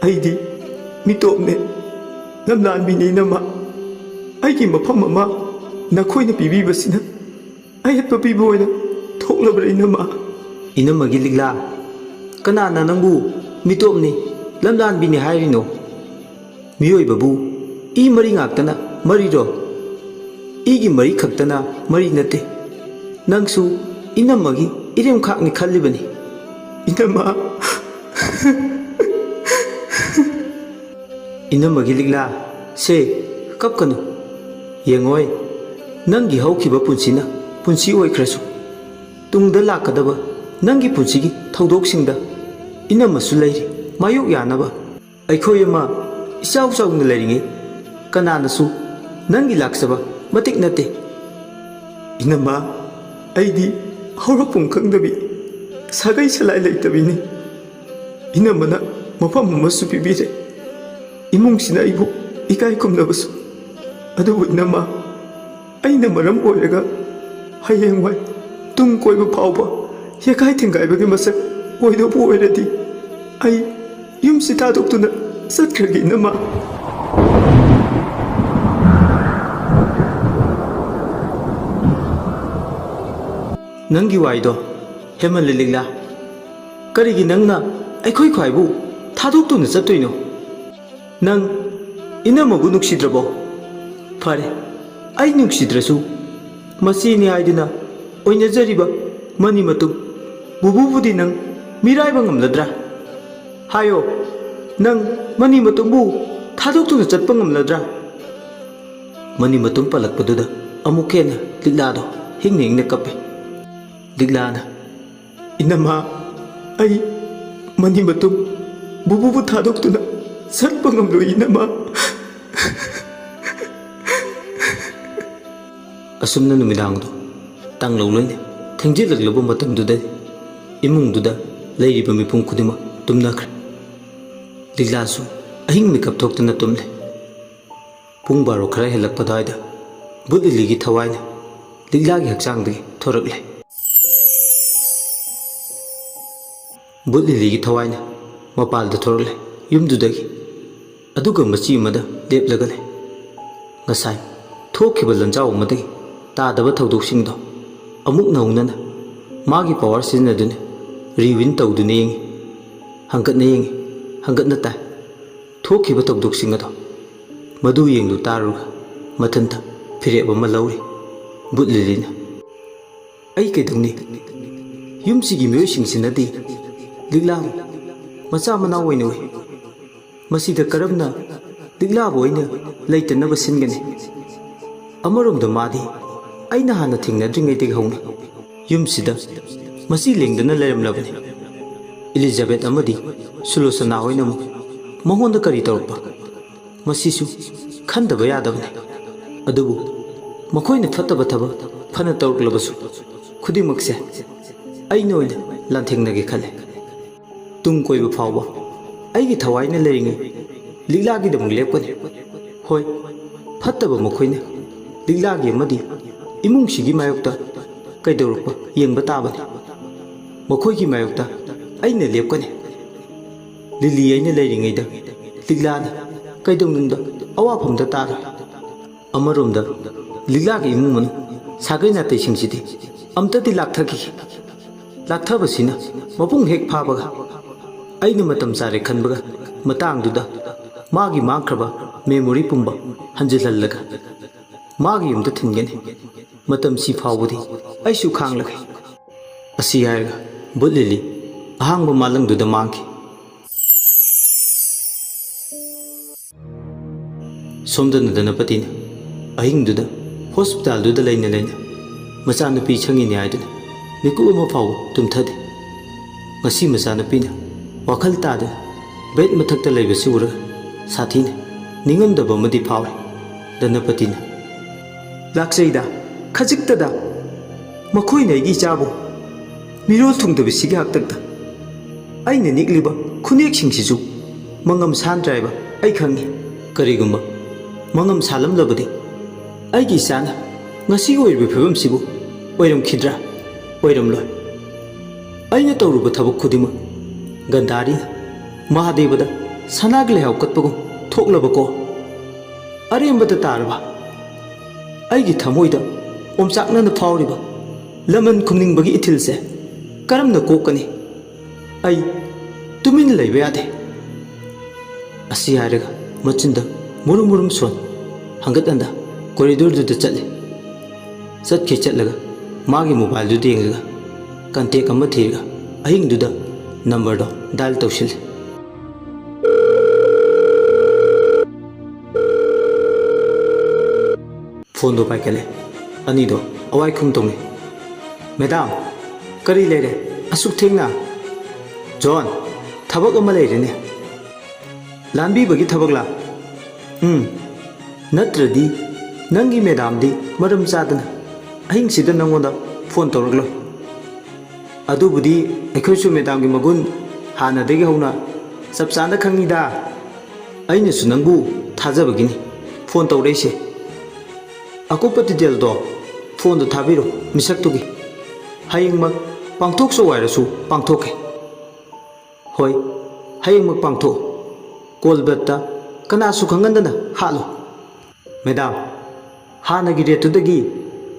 "ꯑꯩꯗꯤ ꯃꯤꯇꯣꯞꯅꯦ, ꯂꯝꯂꯥꯟꯕꯤꯅꯦ ꯏꯅꯝꯃ꯫ ꯑꯩꯒꯤ ꯃꯐꯝ ꯑꯃ ꯅꯈꯣꯏꯅ ꯄꯤꯕꯤꯕꯁꯤꯅ ꯑꯌꯦꯠꯄ ꯄꯤꯕ ꯑꯣꯏꯅ ꯊꯣꯛꯂꯕ꯭ꯔꯥ ꯏꯅꯝꯃ?" "ꯏꯅꯝꯃꯒꯤ ꯂꯤꯛꯂꯥ, ꯀꯅꯥꯅ ꯅꯪꯕꯨ ꯃꯤꯇꯣꯞꯅꯤ, ꯂꯝꯂꯥꯟꯕꯤꯅꯤ ꯍꯥꯏꯔꯤꯅꯣ? ꯃꯤꯑꯣꯏꯕꯕꯨ ꯏ ꯃꯔꯤ ꯉꯥꯛꯇꯅ ꯃꯔꯤꯔꯣ? ꯏꯒꯤ ꯃꯔꯤ ꯈꯛꯇꯅ ꯃꯔꯤ ꯅꯠꯇꯦ꯫ ꯅꯪꯁꯨ ꯏꯅꯝꯃꯒꯤ ꯏꯔꯦꯝꯈꯥꯛꯅꯤ ꯈꯜꯂꯤꯕꯅꯤ꯫" "ꯏꯅꯝꯃ!" "ꯏꯅꯝꯃꯒꯤ ꯂꯤꯛꯂꯥ, ꯁꯦ, ꯀꯞꯀꯅꯨ꯫ ꯌꯦꯡꯉꯣꯏ, ꯅꯪꯒꯤ ꯍꯧꯈꯤꯕ ꯄꯨꯟꯁꯤꯅ ꯄꯨꯟꯁꯤ ꯑꯣꯏꯈ꯭ꯔꯁꯨ, ꯇꯨꯡꯗ ꯂꯥꯛꯀꯗꯕ ꯅꯪꯒꯤ ꯄꯨꯟꯁꯤꯒꯤ ꯊꯧꯗꯣꯛꯁꯤꯡꯗ ꯏꯅꯝꯃꯁꯨ ꯂꯩꯔꯤ꯫ ꯃꯥꯌꯣꯛ ꯌꯥꯅꯕ ꯑꯩꯈꯣꯏ ꯑꯃ ꯏꯆꯥꯎ ꯆꯥꯎꯅ ꯂꯩꯔꯤꯉꯩ ꯀꯅꯥꯅꯁꯨ ꯅꯪꯒꯤ ꯂꯥꯛꯆꯕ ꯃꯇꯤꯛ ꯅꯠꯇꯦ꯫ ꯏꯅꯝꯃ, ꯑꯩꯗꯤ ꯍꯧꯔꯛꯐꯝ ꯈꯪꯗꯕꯤ, ꯁꯥꯒꯩ ꯁꯂꯥꯏ ꯂꯩꯇꯕꯤꯅꯤ꯫ ꯏꯅꯝꯃꯅ ꯃꯐꯝ ꯑꯃꯁꯨ ꯄꯤꯕꯤꯔꯦ꯫ ꯏꯃꯨꯡꯁꯤꯅ ꯑꯩꯕꯨ ꯏꯀꯥꯏ ꯈꯨꯝꯅꯕꯁꯨ꯫ ꯑꯗꯨꯕꯨ ꯏꯅꯝꯃ, ꯑꯩꯅ ꯃꯔꯝ ꯑꯣꯏꯔꯒ ꯍꯌꯦꯡꯋꯥꯏ ꯇꯨꯡ ꯀꯣꯏꯕ ꯐꯥꯎꯕ ꯌꯦꯈꯥꯏ ꯊꯤꯡꯒꯥꯏꯕꯒꯤ ꯃꯁꯛ ꯑꯣꯏꯗꯧꯕ ꯑꯣꯏꯔꯗꯤ, ꯑꯩ ꯌꯨꯝꯁꯤ ꯊꯥꯗꯣꯛꯇꯨꯅ ꯆꯠꯈ꯭ꯔꯒꯦ ꯏꯅꯝꯃ꯫ ꯅꯪꯒꯤ ꯋꯥꯏꯗꯣ ꯍꯦꯃꯜꯂꯦ ꯂꯤꯛꯂꯥ꯫ ꯀꯔꯤꯒꯤ ꯅꯪꯅ ꯑꯩꯈꯣꯏ ꯈ꯭ꯋꯥꯏꯕꯨ ꯊꯥꯗꯣꯛꯇꯨꯅ ꯆꯠꯇꯣꯏꯅꯣ? ꯅꯪ ꯏꯅꯝꯃꯕꯨ ꯅꯨꯡꯁꯤꯗ꯭ꯔꯕꯣ? ꯐꯔꯦ, ꯑꯩ ꯅꯨꯡꯁꯤꯗ꯭ꯔꯁꯨ ꯃꯆꯦꯅꯤ ꯍꯥꯏꯗꯨꯅ ꯑꯣꯏꯅꯖꯔꯤꯕ ꯃꯅꯤ ꯃꯇꯨꯝ ꯕꯨꯕꯨꯕꯨꯗꯤ ꯅꯪ ꯃꯤꯔꯥꯏꯕ ꯉꯝꯂꯗ꯭ꯔꯥ? ꯍꯥꯏꯌꯣ, ꯅꯪ ꯃꯅꯤ ꯃꯇꯨꯝꯕꯨ ꯊꯥꯗꯣꯛꯇꯨꯅ ꯆꯠꯄ ꯉꯝꯂꯗ꯭ꯔꯥ? ꯃꯅꯤ ꯃꯇꯨꯝ ꯄꯜꯂꯛꯄꯗꯨꯗ ꯑꯃꯨꯛ ꯍꯦꯟꯅ ꯂꯤꯛꯂꯥꯗꯣ ꯍꯤꯡꯅ ꯍꯤꯡꯅ ꯀꯞꯄꯦ꯫ ꯂꯤꯛꯂꯥꯅ, "ꯏꯅꯝꯃ, ꯑꯩ ꯃꯅꯤ ꯃꯇꯨꯝ ꯕꯨꯕꯨꯕꯨ ꯊꯥꯗꯣꯛꯇꯨꯅ ꯆꯠꯄ ꯉꯝꯂꯣꯏ ꯏꯅꯝꯃ꯫" ꯑꯁꯨꯝꯅ ꯅꯨꯃꯤꯗꯥꯡꯗꯣ ꯇꯥꯡꯂꯧ ꯂꯣꯏꯅ ꯊꯦꯡꯖꯤꯜꯂꯛꯂꯕ ꯃꯇꯝꯗꯨꯗꯗꯤ ꯏꯃꯨꯡꯗꯨꯗ ꯂꯩꯔꯤꯕ ꯃꯤꯄꯨꯝ ꯈꯨꯗꯤꯡꯃꯛ ꯇꯨꯝꯅꯈ꯭ꯔꯦ꯫ ꯂꯤꯛꯂꯥꯁꯨ ꯑꯍꯤꯡ ꯃꯤꯀꯞ ꯊꯣꯛꯇꯅ ꯇꯨꯝꯂꯦ꯫ ꯄꯨꯡ ꯕꯥꯔꯣ ꯈꯔ ꯍꯦꯜꯂꯛꯄ ꯑꯗꯨꯋꯥꯏꯗ ꯕꯨꯠ ꯂꯤꯂꯤꯒꯤ ꯊꯋꯥꯏꯅ ꯂꯤꯛꯂꯥꯒꯤ ꯍꯛꯆꯥꯡꯗꯒꯤ ꯊꯣꯔꯛꯂꯦ꯫ ꯕꯨꯠ ꯂꯤꯂꯤꯒꯤ ꯊꯋꯥꯏꯅ ꯃꯄꯥꯜꯗ ꯊꯣꯔꯛꯂꯦ ꯌꯨꯝꯗꯨꯗꯒꯤ꯫ ꯑꯗꯨꯒ ꯃꯆꯤ ꯑꯃꯗ ꯂꯦꯞꯂꯒ ꯂꯩ꯫ ꯉꯁꯥꯏ ꯊꯣꯛꯈꯤꯕ ꯂꯟꯖꯥꯎ ꯑꯃꯗꯒꯤ ꯇꯥꯗꯕ ꯊꯧꯗꯣꯛꯁꯤꯡꯗꯣ ꯑꯃꯨꯛ ꯅꯧꯅꯅ ꯃꯥꯒꯤ ꯄꯋꯥꯔ ꯁꯤꯖꯤꯟꯅꯗꯨꯅ ꯔꯤꯋꯤꯟ ꯇꯧꯗꯨꯅ ꯌꯦꯡꯉꯤ꯫ ꯍꯪꯒꯠꯅ ꯌꯦꯡꯉꯤ, ꯍꯪꯒꯠꯅ ꯇꯥꯏ꯫ ꯊꯣꯛꯈꯤꯕ ꯊꯧꯗꯣꯛꯁꯤꯡ ꯑꯗꯣ ꯃꯗꯨ ꯌꯦꯡꯂꯨ ꯇꯥꯔꯨꯔꯒ ꯃꯊꯟꯇ ꯐꯤꯔꯦꯞ ꯑꯃ ꯂꯧꯔꯤ ꯕꯨꯠ ꯂꯤꯂꯤꯅ꯫ "ꯑꯩ ꯀꯩꯗꯧꯅꯤ? ꯌꯨꯝꯁꯤꯒꯤ ꯃꯤꯑꯣꯏꯁꯤꯡꯁꯤꯅꯗꯤ ꯂꯤꯛꯂꯥꯕꯨ ꯃꯆꯥ ꯃꯅꯥꯎ ꯑꯣꯏꯅ ꯎꯏ꯫ ꯃꯁꯤꯗ ꯀꯔꯝꯅ ꯂꯤꯛꯂꯥꯕꯨ ꯑꯩꯅ ꯂꯩꯇꯅꯕ ꯁꯤꯟꯒꯅꯤ? ꯑꯃꯔꯣꯝꯗ ꯃꯥꯗꯤ ꯑꯩꯅ ꯍꯥꯟꯅ ꯊꯦꯡꯅꯗ꯭ꯔꯤꯉꯩꯗꯒꯤ ꯍꯧꯅ ꯌꯨꯝꯁꯤꯗ ꯃꯆꯤ ꯂꯦꯡꯗꯅ ꯂꯩꯔꯝꯂꯕꯅꯤ꯫" ꯏꯂꯤꯖꯥꯕꯦꯊ ꯑꯃꯗꯤ ꯁꯨꯂꯣꯆꯅꯥ ꯍꯣꯏꯅ ꯑꯃꯨꯛ ꯃꯉꯣꯟꯗ ꯀꯔꯤ ꯇꯧꯔꯛꯄ? ꯃꯁꯤꯁꯨ ꯈꯟꯗꯕ ꯌꯥꯗꯕꯅꯤ꯫ ꯑꯗꯨꯕꯨ ꯃꯈꯣꯏꯅ ꯐꯠꯇꯕ ꯊꯕꯛ ꯐꯅ ꯇꯧꯔꯛꯂꯕꯁꯨ, ꯈꯨꯗꯤꯡꯃꯛꯁꯦ ꯑꯩꯅ ꯑꯣꯏꯅ ꯂꯥꯟꯊꯦꯡꯅꯒꯦ ꯈꯜꯂꯦ꯫ ꯇꯨꯡ ꯀꯣꯏꯕ ꯐꯥꯎꯕ ꯑꯩꯒꯤ ꯊꯋꯥꯏꯅ ꯂꯩꯔꯤꯉꯩ ꯂꯤꯛꯂꯥꯒꯤꯗꯃꯛ ꯂꯦꯞꯀꯅꯤ꯫ ꯍꯣꯏ, ꯐꯠꯇꯕ ꯃꯈꯣꯏꯅ ꯂꯤꯛꯂꯥꯒꯤ ꯑꯃꯗꯤ ꯏꯃꯨꯡꯁꯤꯒꯤ ꯃꯥꯌꯣꯛꯇ ꯀꯩꯗꯧꯔꯛꯄ ꯌꯦꯡꯕ ꯇꯥꯕꯅꯤ꯫ ꯃꯈꯣꯏꯒꯤ ꯃꯥꯌꯣꯛꯇ ꯑꯩꯅ ꯂꯦꯞꯀꯅꯤ꯫ ꯂꯤꯂꯤ ꯑꯩꯅ ꯂꯩꯔꯤꯉꯩꯗ ꯂꯤꯛꯂꯥꯅ ꯀꯩꯗꯧꯅꯨꯡꯗ ꯑꯋꯥꯐꯝꯗ ꯇꯥꯔꯣꯏ꯫ ꯑꯃꯔꯣꯝꯗ ꯂꯤꯛꯂꯥꯒꯤ ꯏꯃꯨꯡ ꯃꯅꯨꯡ ꯁꯥꯒꯩ ꯅꯥꯇꯩꯁꯤꯡꯁꯤꯗꯤ ꯑꯝꯇꯗꯤ ꯂꯥꯛꯊꯈꯤꯒꯦ꯫ ꯂꯥꯛꯊꯕꯁꯤꯅ ꯃꯄꯨꯡ ꯍꯦꯛ ꯐꯥꯕꯒ ꯑꯩꯅ ꯃꯇꯝ ꯆꯥꯔꯦ ꯈꯟꯕꯒ ꯃꯇꯥꯡꯗꯨꯗ ꯃꯥꯒꯤ ꯃꯥꯡꯈ꯭ꯔꯕ ꯃꯦꯃꯣꯔꯤ ꯄꯨꯝꯕ ꯍꯟꯖꯤꯜꯍꯜꯂꯒ ꯃꯥꯒꯤ ꯌꯨꯝꯗ ꯊꯤꯟꯒꯅꯤ꯫ ꯃꯇꯝꯁꯤ ꯐꯥꯎꯕꯗꯤ ꯑꯩꯁꯨ ꯈꯥꯡꯂꯒꯦ꯫ ꯑꯁꯤ ꯍꯥꯏꯔꯒ ꯕꯨꯠ ꯂꯤꯂꯤ ꯑꯍꯥꯡꯕ ꯃꯥꯂꯪꯗꯨꯗ ꯃꯥꯡꯈꯤ꯫ ꯁꯣꯝꯗꯅ ꯙꯅꯄꯇꯤꯅ ꯑꯍꯤꯡꯗꯨꯗ ꯍꯣꯁꯄꯤꯇꯥꯜꯗꯨꯗ ꯂꯩꯅ ꯂꯩꯅ ꯃꯆꯥꯅꯨꯄꯤ ꯁꯪꯉꯤꯅꯤ ꯍꯥꯏꯗꯨꯅ ꯃꯤꯀꯨꯞ ꯑꯃ ꯐꯥꯎꯕ ꯇꯨꯝꯊꯗꯦ꯫ ꯉꯁꯤ ꯃꯆꯥꯅꯨꯄꯤꯅ ꯋꯥꯈꯜ ꯇꯥꯗꯅ ꯕꯦꯗ ꯃꯊꯛꯇ ꯂꯩꯕꯁꯤ ꯎꯔꯒ ꯁꯥꯊꯤꯅ ꯅꯤꯡꯉꯝꯗꯕ ꯑꯃꯗꯤ ꯐꯥꯎꯔꯦ꯫ ꯙꯅꯄꯇꯤꯅ, "ꯂꯥꯛꯆꯩꯗ, ꯈꯖꯤꯛꯇꯗ꯫ ꯃꯈꯣꯏꯅ ꯑꯩꯒꯤ ꯏꯆꯥꯕꯨ ꯃꯤꯔꯣꯜ ꯊꯨꯡꯗꯕꯁꯤꯒꯤ ꯍꯥꯛꯇꯛꯇ ꯑꯩꯅ ꯅꯤꯛꯂꯤꯕ ꯈꯨꯅꯦꯛꯁꯤꯡꯁꯤꯁꯨ ꯃꯉꯝ ꯁꯥꯟꯗ꯭ꯔꯦ ꯍꯥꯏꯕ ꯑꯩ ꯈꯪꯏ꯫ ꯀꯔꯤꯒꯨꯝꯕ ꯃꯉꯝ ꯁꯥꯜꯂꯝꯂꯕꯗꯤ ꯑꯩꯒꯤ ꯏꯆꯥꯅ ꯉꯁꯤ ꯑꯣꯏꯔꯤꯕ ꯐꯤꯕꯝꯁꯤꯕꯨ ꯑꯣꯏꯔꯝꯈꯤꯗ꯭ꯔꯥ? ꯑꯣꯏꯔꯝꯂꯣꯏ꯫ ꯑꯩꯅ ꯇꯧꯔꯨꯕ ꯊꯕꯛ ꯈꯨꯗꯤꯡꯃꯛ ꯒꯟꯙꯥꯔꯤꯅ ꯃꯍꯥꯗꯦꯕꯗ ꯁꯅꯥꯒꯤ ꯂꯩꯍꯥꯎ ꯀꯠꯄꯒꯨꯝ ꯊꯣꯛꯂꯕꯀꯣ꯫ ꯑꯔꯦꯝꯕꯗ ꯇꯥꯔꯕ ꯑꯩꯒꯤ ꯊꯃꯣꯏꯗ ꯑꯣꯝꯆꯥꯛꯅꯅ ꯐꯥꯎꯔꯤꯕ ꯂꯃꯟ ꯈꯨꯝꯅꯤꯡꯕꯒꯤ ꯏꯊꯤꯜꯁꯦ ꯀꯔꯝꯅ ꯀꯣꯛꯀꯅꯤ? ꯑꯩ ꯇꯨꯃꯤꯟꯅ ꯂꯩꯕ ꯌꯥꯗꯦ꯫" ꯑꯁꯤ ꯍꯥꯏꯔꯒ ꯃꯆꯤꯟꯗ ꯃꯨꯔꯨꯝ ꯃꯨꯔꯨꯝ ꯁꯣꯟ ꯍꯪꯒꯠ ꯍꯟꯗ ꯀꯣꯔꯤꯗꯣꯔꯗꯨꯗ ꯆꯠꯂꯤ꯫ ꯆꯠꯈꯤ ꯆꯠꯂꯒ ꯃꯥꯒꯤ ꯃꯣꯕꯥꯏꯜꯗꯨꯗ ꯌꯦꯡꯂꯒ ꯀꯟꯇꯦꯛ ꯑꯃ ꯊꯤꯔꯒ ꯑꯍꯤꯡꯗꯨꯗ ꯅꯝꯕꯔꯗꯣ ꯗꯥꯏꯜ ꯇꯧꯁꯤꯜꯂꯤ꯫ ꯐꯣꯟꯗꯣ ꯄꯥꯏꯈꯠꯂꯦ꯫ ꯑꯅꯤꯗꯣ ꯑꯋꯥꯏ ꯈꯨꯝ ꯇꯧꯅꯩ꯫ "ꯃꯦꯗꯥꯝ, ꯀꯔꯤ ꯂꯩꯔꯦ? ꯑꯁꯨꯛ ꯊꯦꯡꯅ?" ꯖꯣꯟ, ꯊꯕꯛ ꯑꯃ ꯂꯩꯔꯦꯅꯦ꯫ ꯂꯥꯟꯕꯤꯕꯒꯤ ꯊꯕꯛꯂꯥ? ꯎꯝ, ꯅꯠꯇ꯭ꯔꯗꯤ ꯅꯪꯒꯤ ꯃꯦꯗꯥꯝꯗꯤ ꯃꯔꯝ ꯆꯥꯗꯅ ꯑꯍꯤꯡꯁꯤꯗ ꯅꯪꯉꯣꯟꯗ ꯐꯣꯟ ꯇꯧꯔꯛꯂꯣꯏ꯫ ꯑꯗꯨꯕꯨꯗꯤ ꯑꯩꯈꯣꯏꯁꯨ ꯃꯦꯗꯥꯝꯒꯤ ꯃꯒꯨꯟ ꯍꯥꯟꯅꯗꯒꯤ ꯍꯧꯅ ꯆꯞ ꯆꯥꯅ ꯈꯪꯉꯤꯗ꯫ ꯑꯩꯅꯁꯨ ꯅꯪꯕꯨ ꯊꯥꯖꯕꯒꯤꯅꯤ ꯐꯣꯟ ꯇꯧꯔꯛꯏꯁꯦ꯫ ꯑꯀꯨꯞꯄ ꯗꯤꯇꯦꯜꯗꯣ ꯐꯣꯟꯗ ꯊꯥꯕꯤꯔꯣ ꯃꯤꯁꯛꯇꯨꯒꯤ꯫ ꯍꯌꯦꯡꯃꯛ ꯄꯥꯡꯊꯣꯛꯆꯧ ꯍꯥꯏꯔꯁꯨ ꯄꯥꯡꯊꯣꯛꯀꯦ꯫ ꯍꯣꯏ, ꯍꯌꯦꯡꯃꯛ ꯄꯥꯡꯊꯣꯛꯎ꯫ ꯀꯣꯜ ꯕ꯭ꯂꯠꯇ ꯀꯅꯥꯁꯨ ꯈꯪꯍꯟꯗꯅ ꯍꯥꯠꯂꯨ꯫ ꯃꯦꯗꯥꯝ, ꯍꯥꯟꯅꯒꯤ ꯔꯦꯠꯇꯨꯗꯒꯤ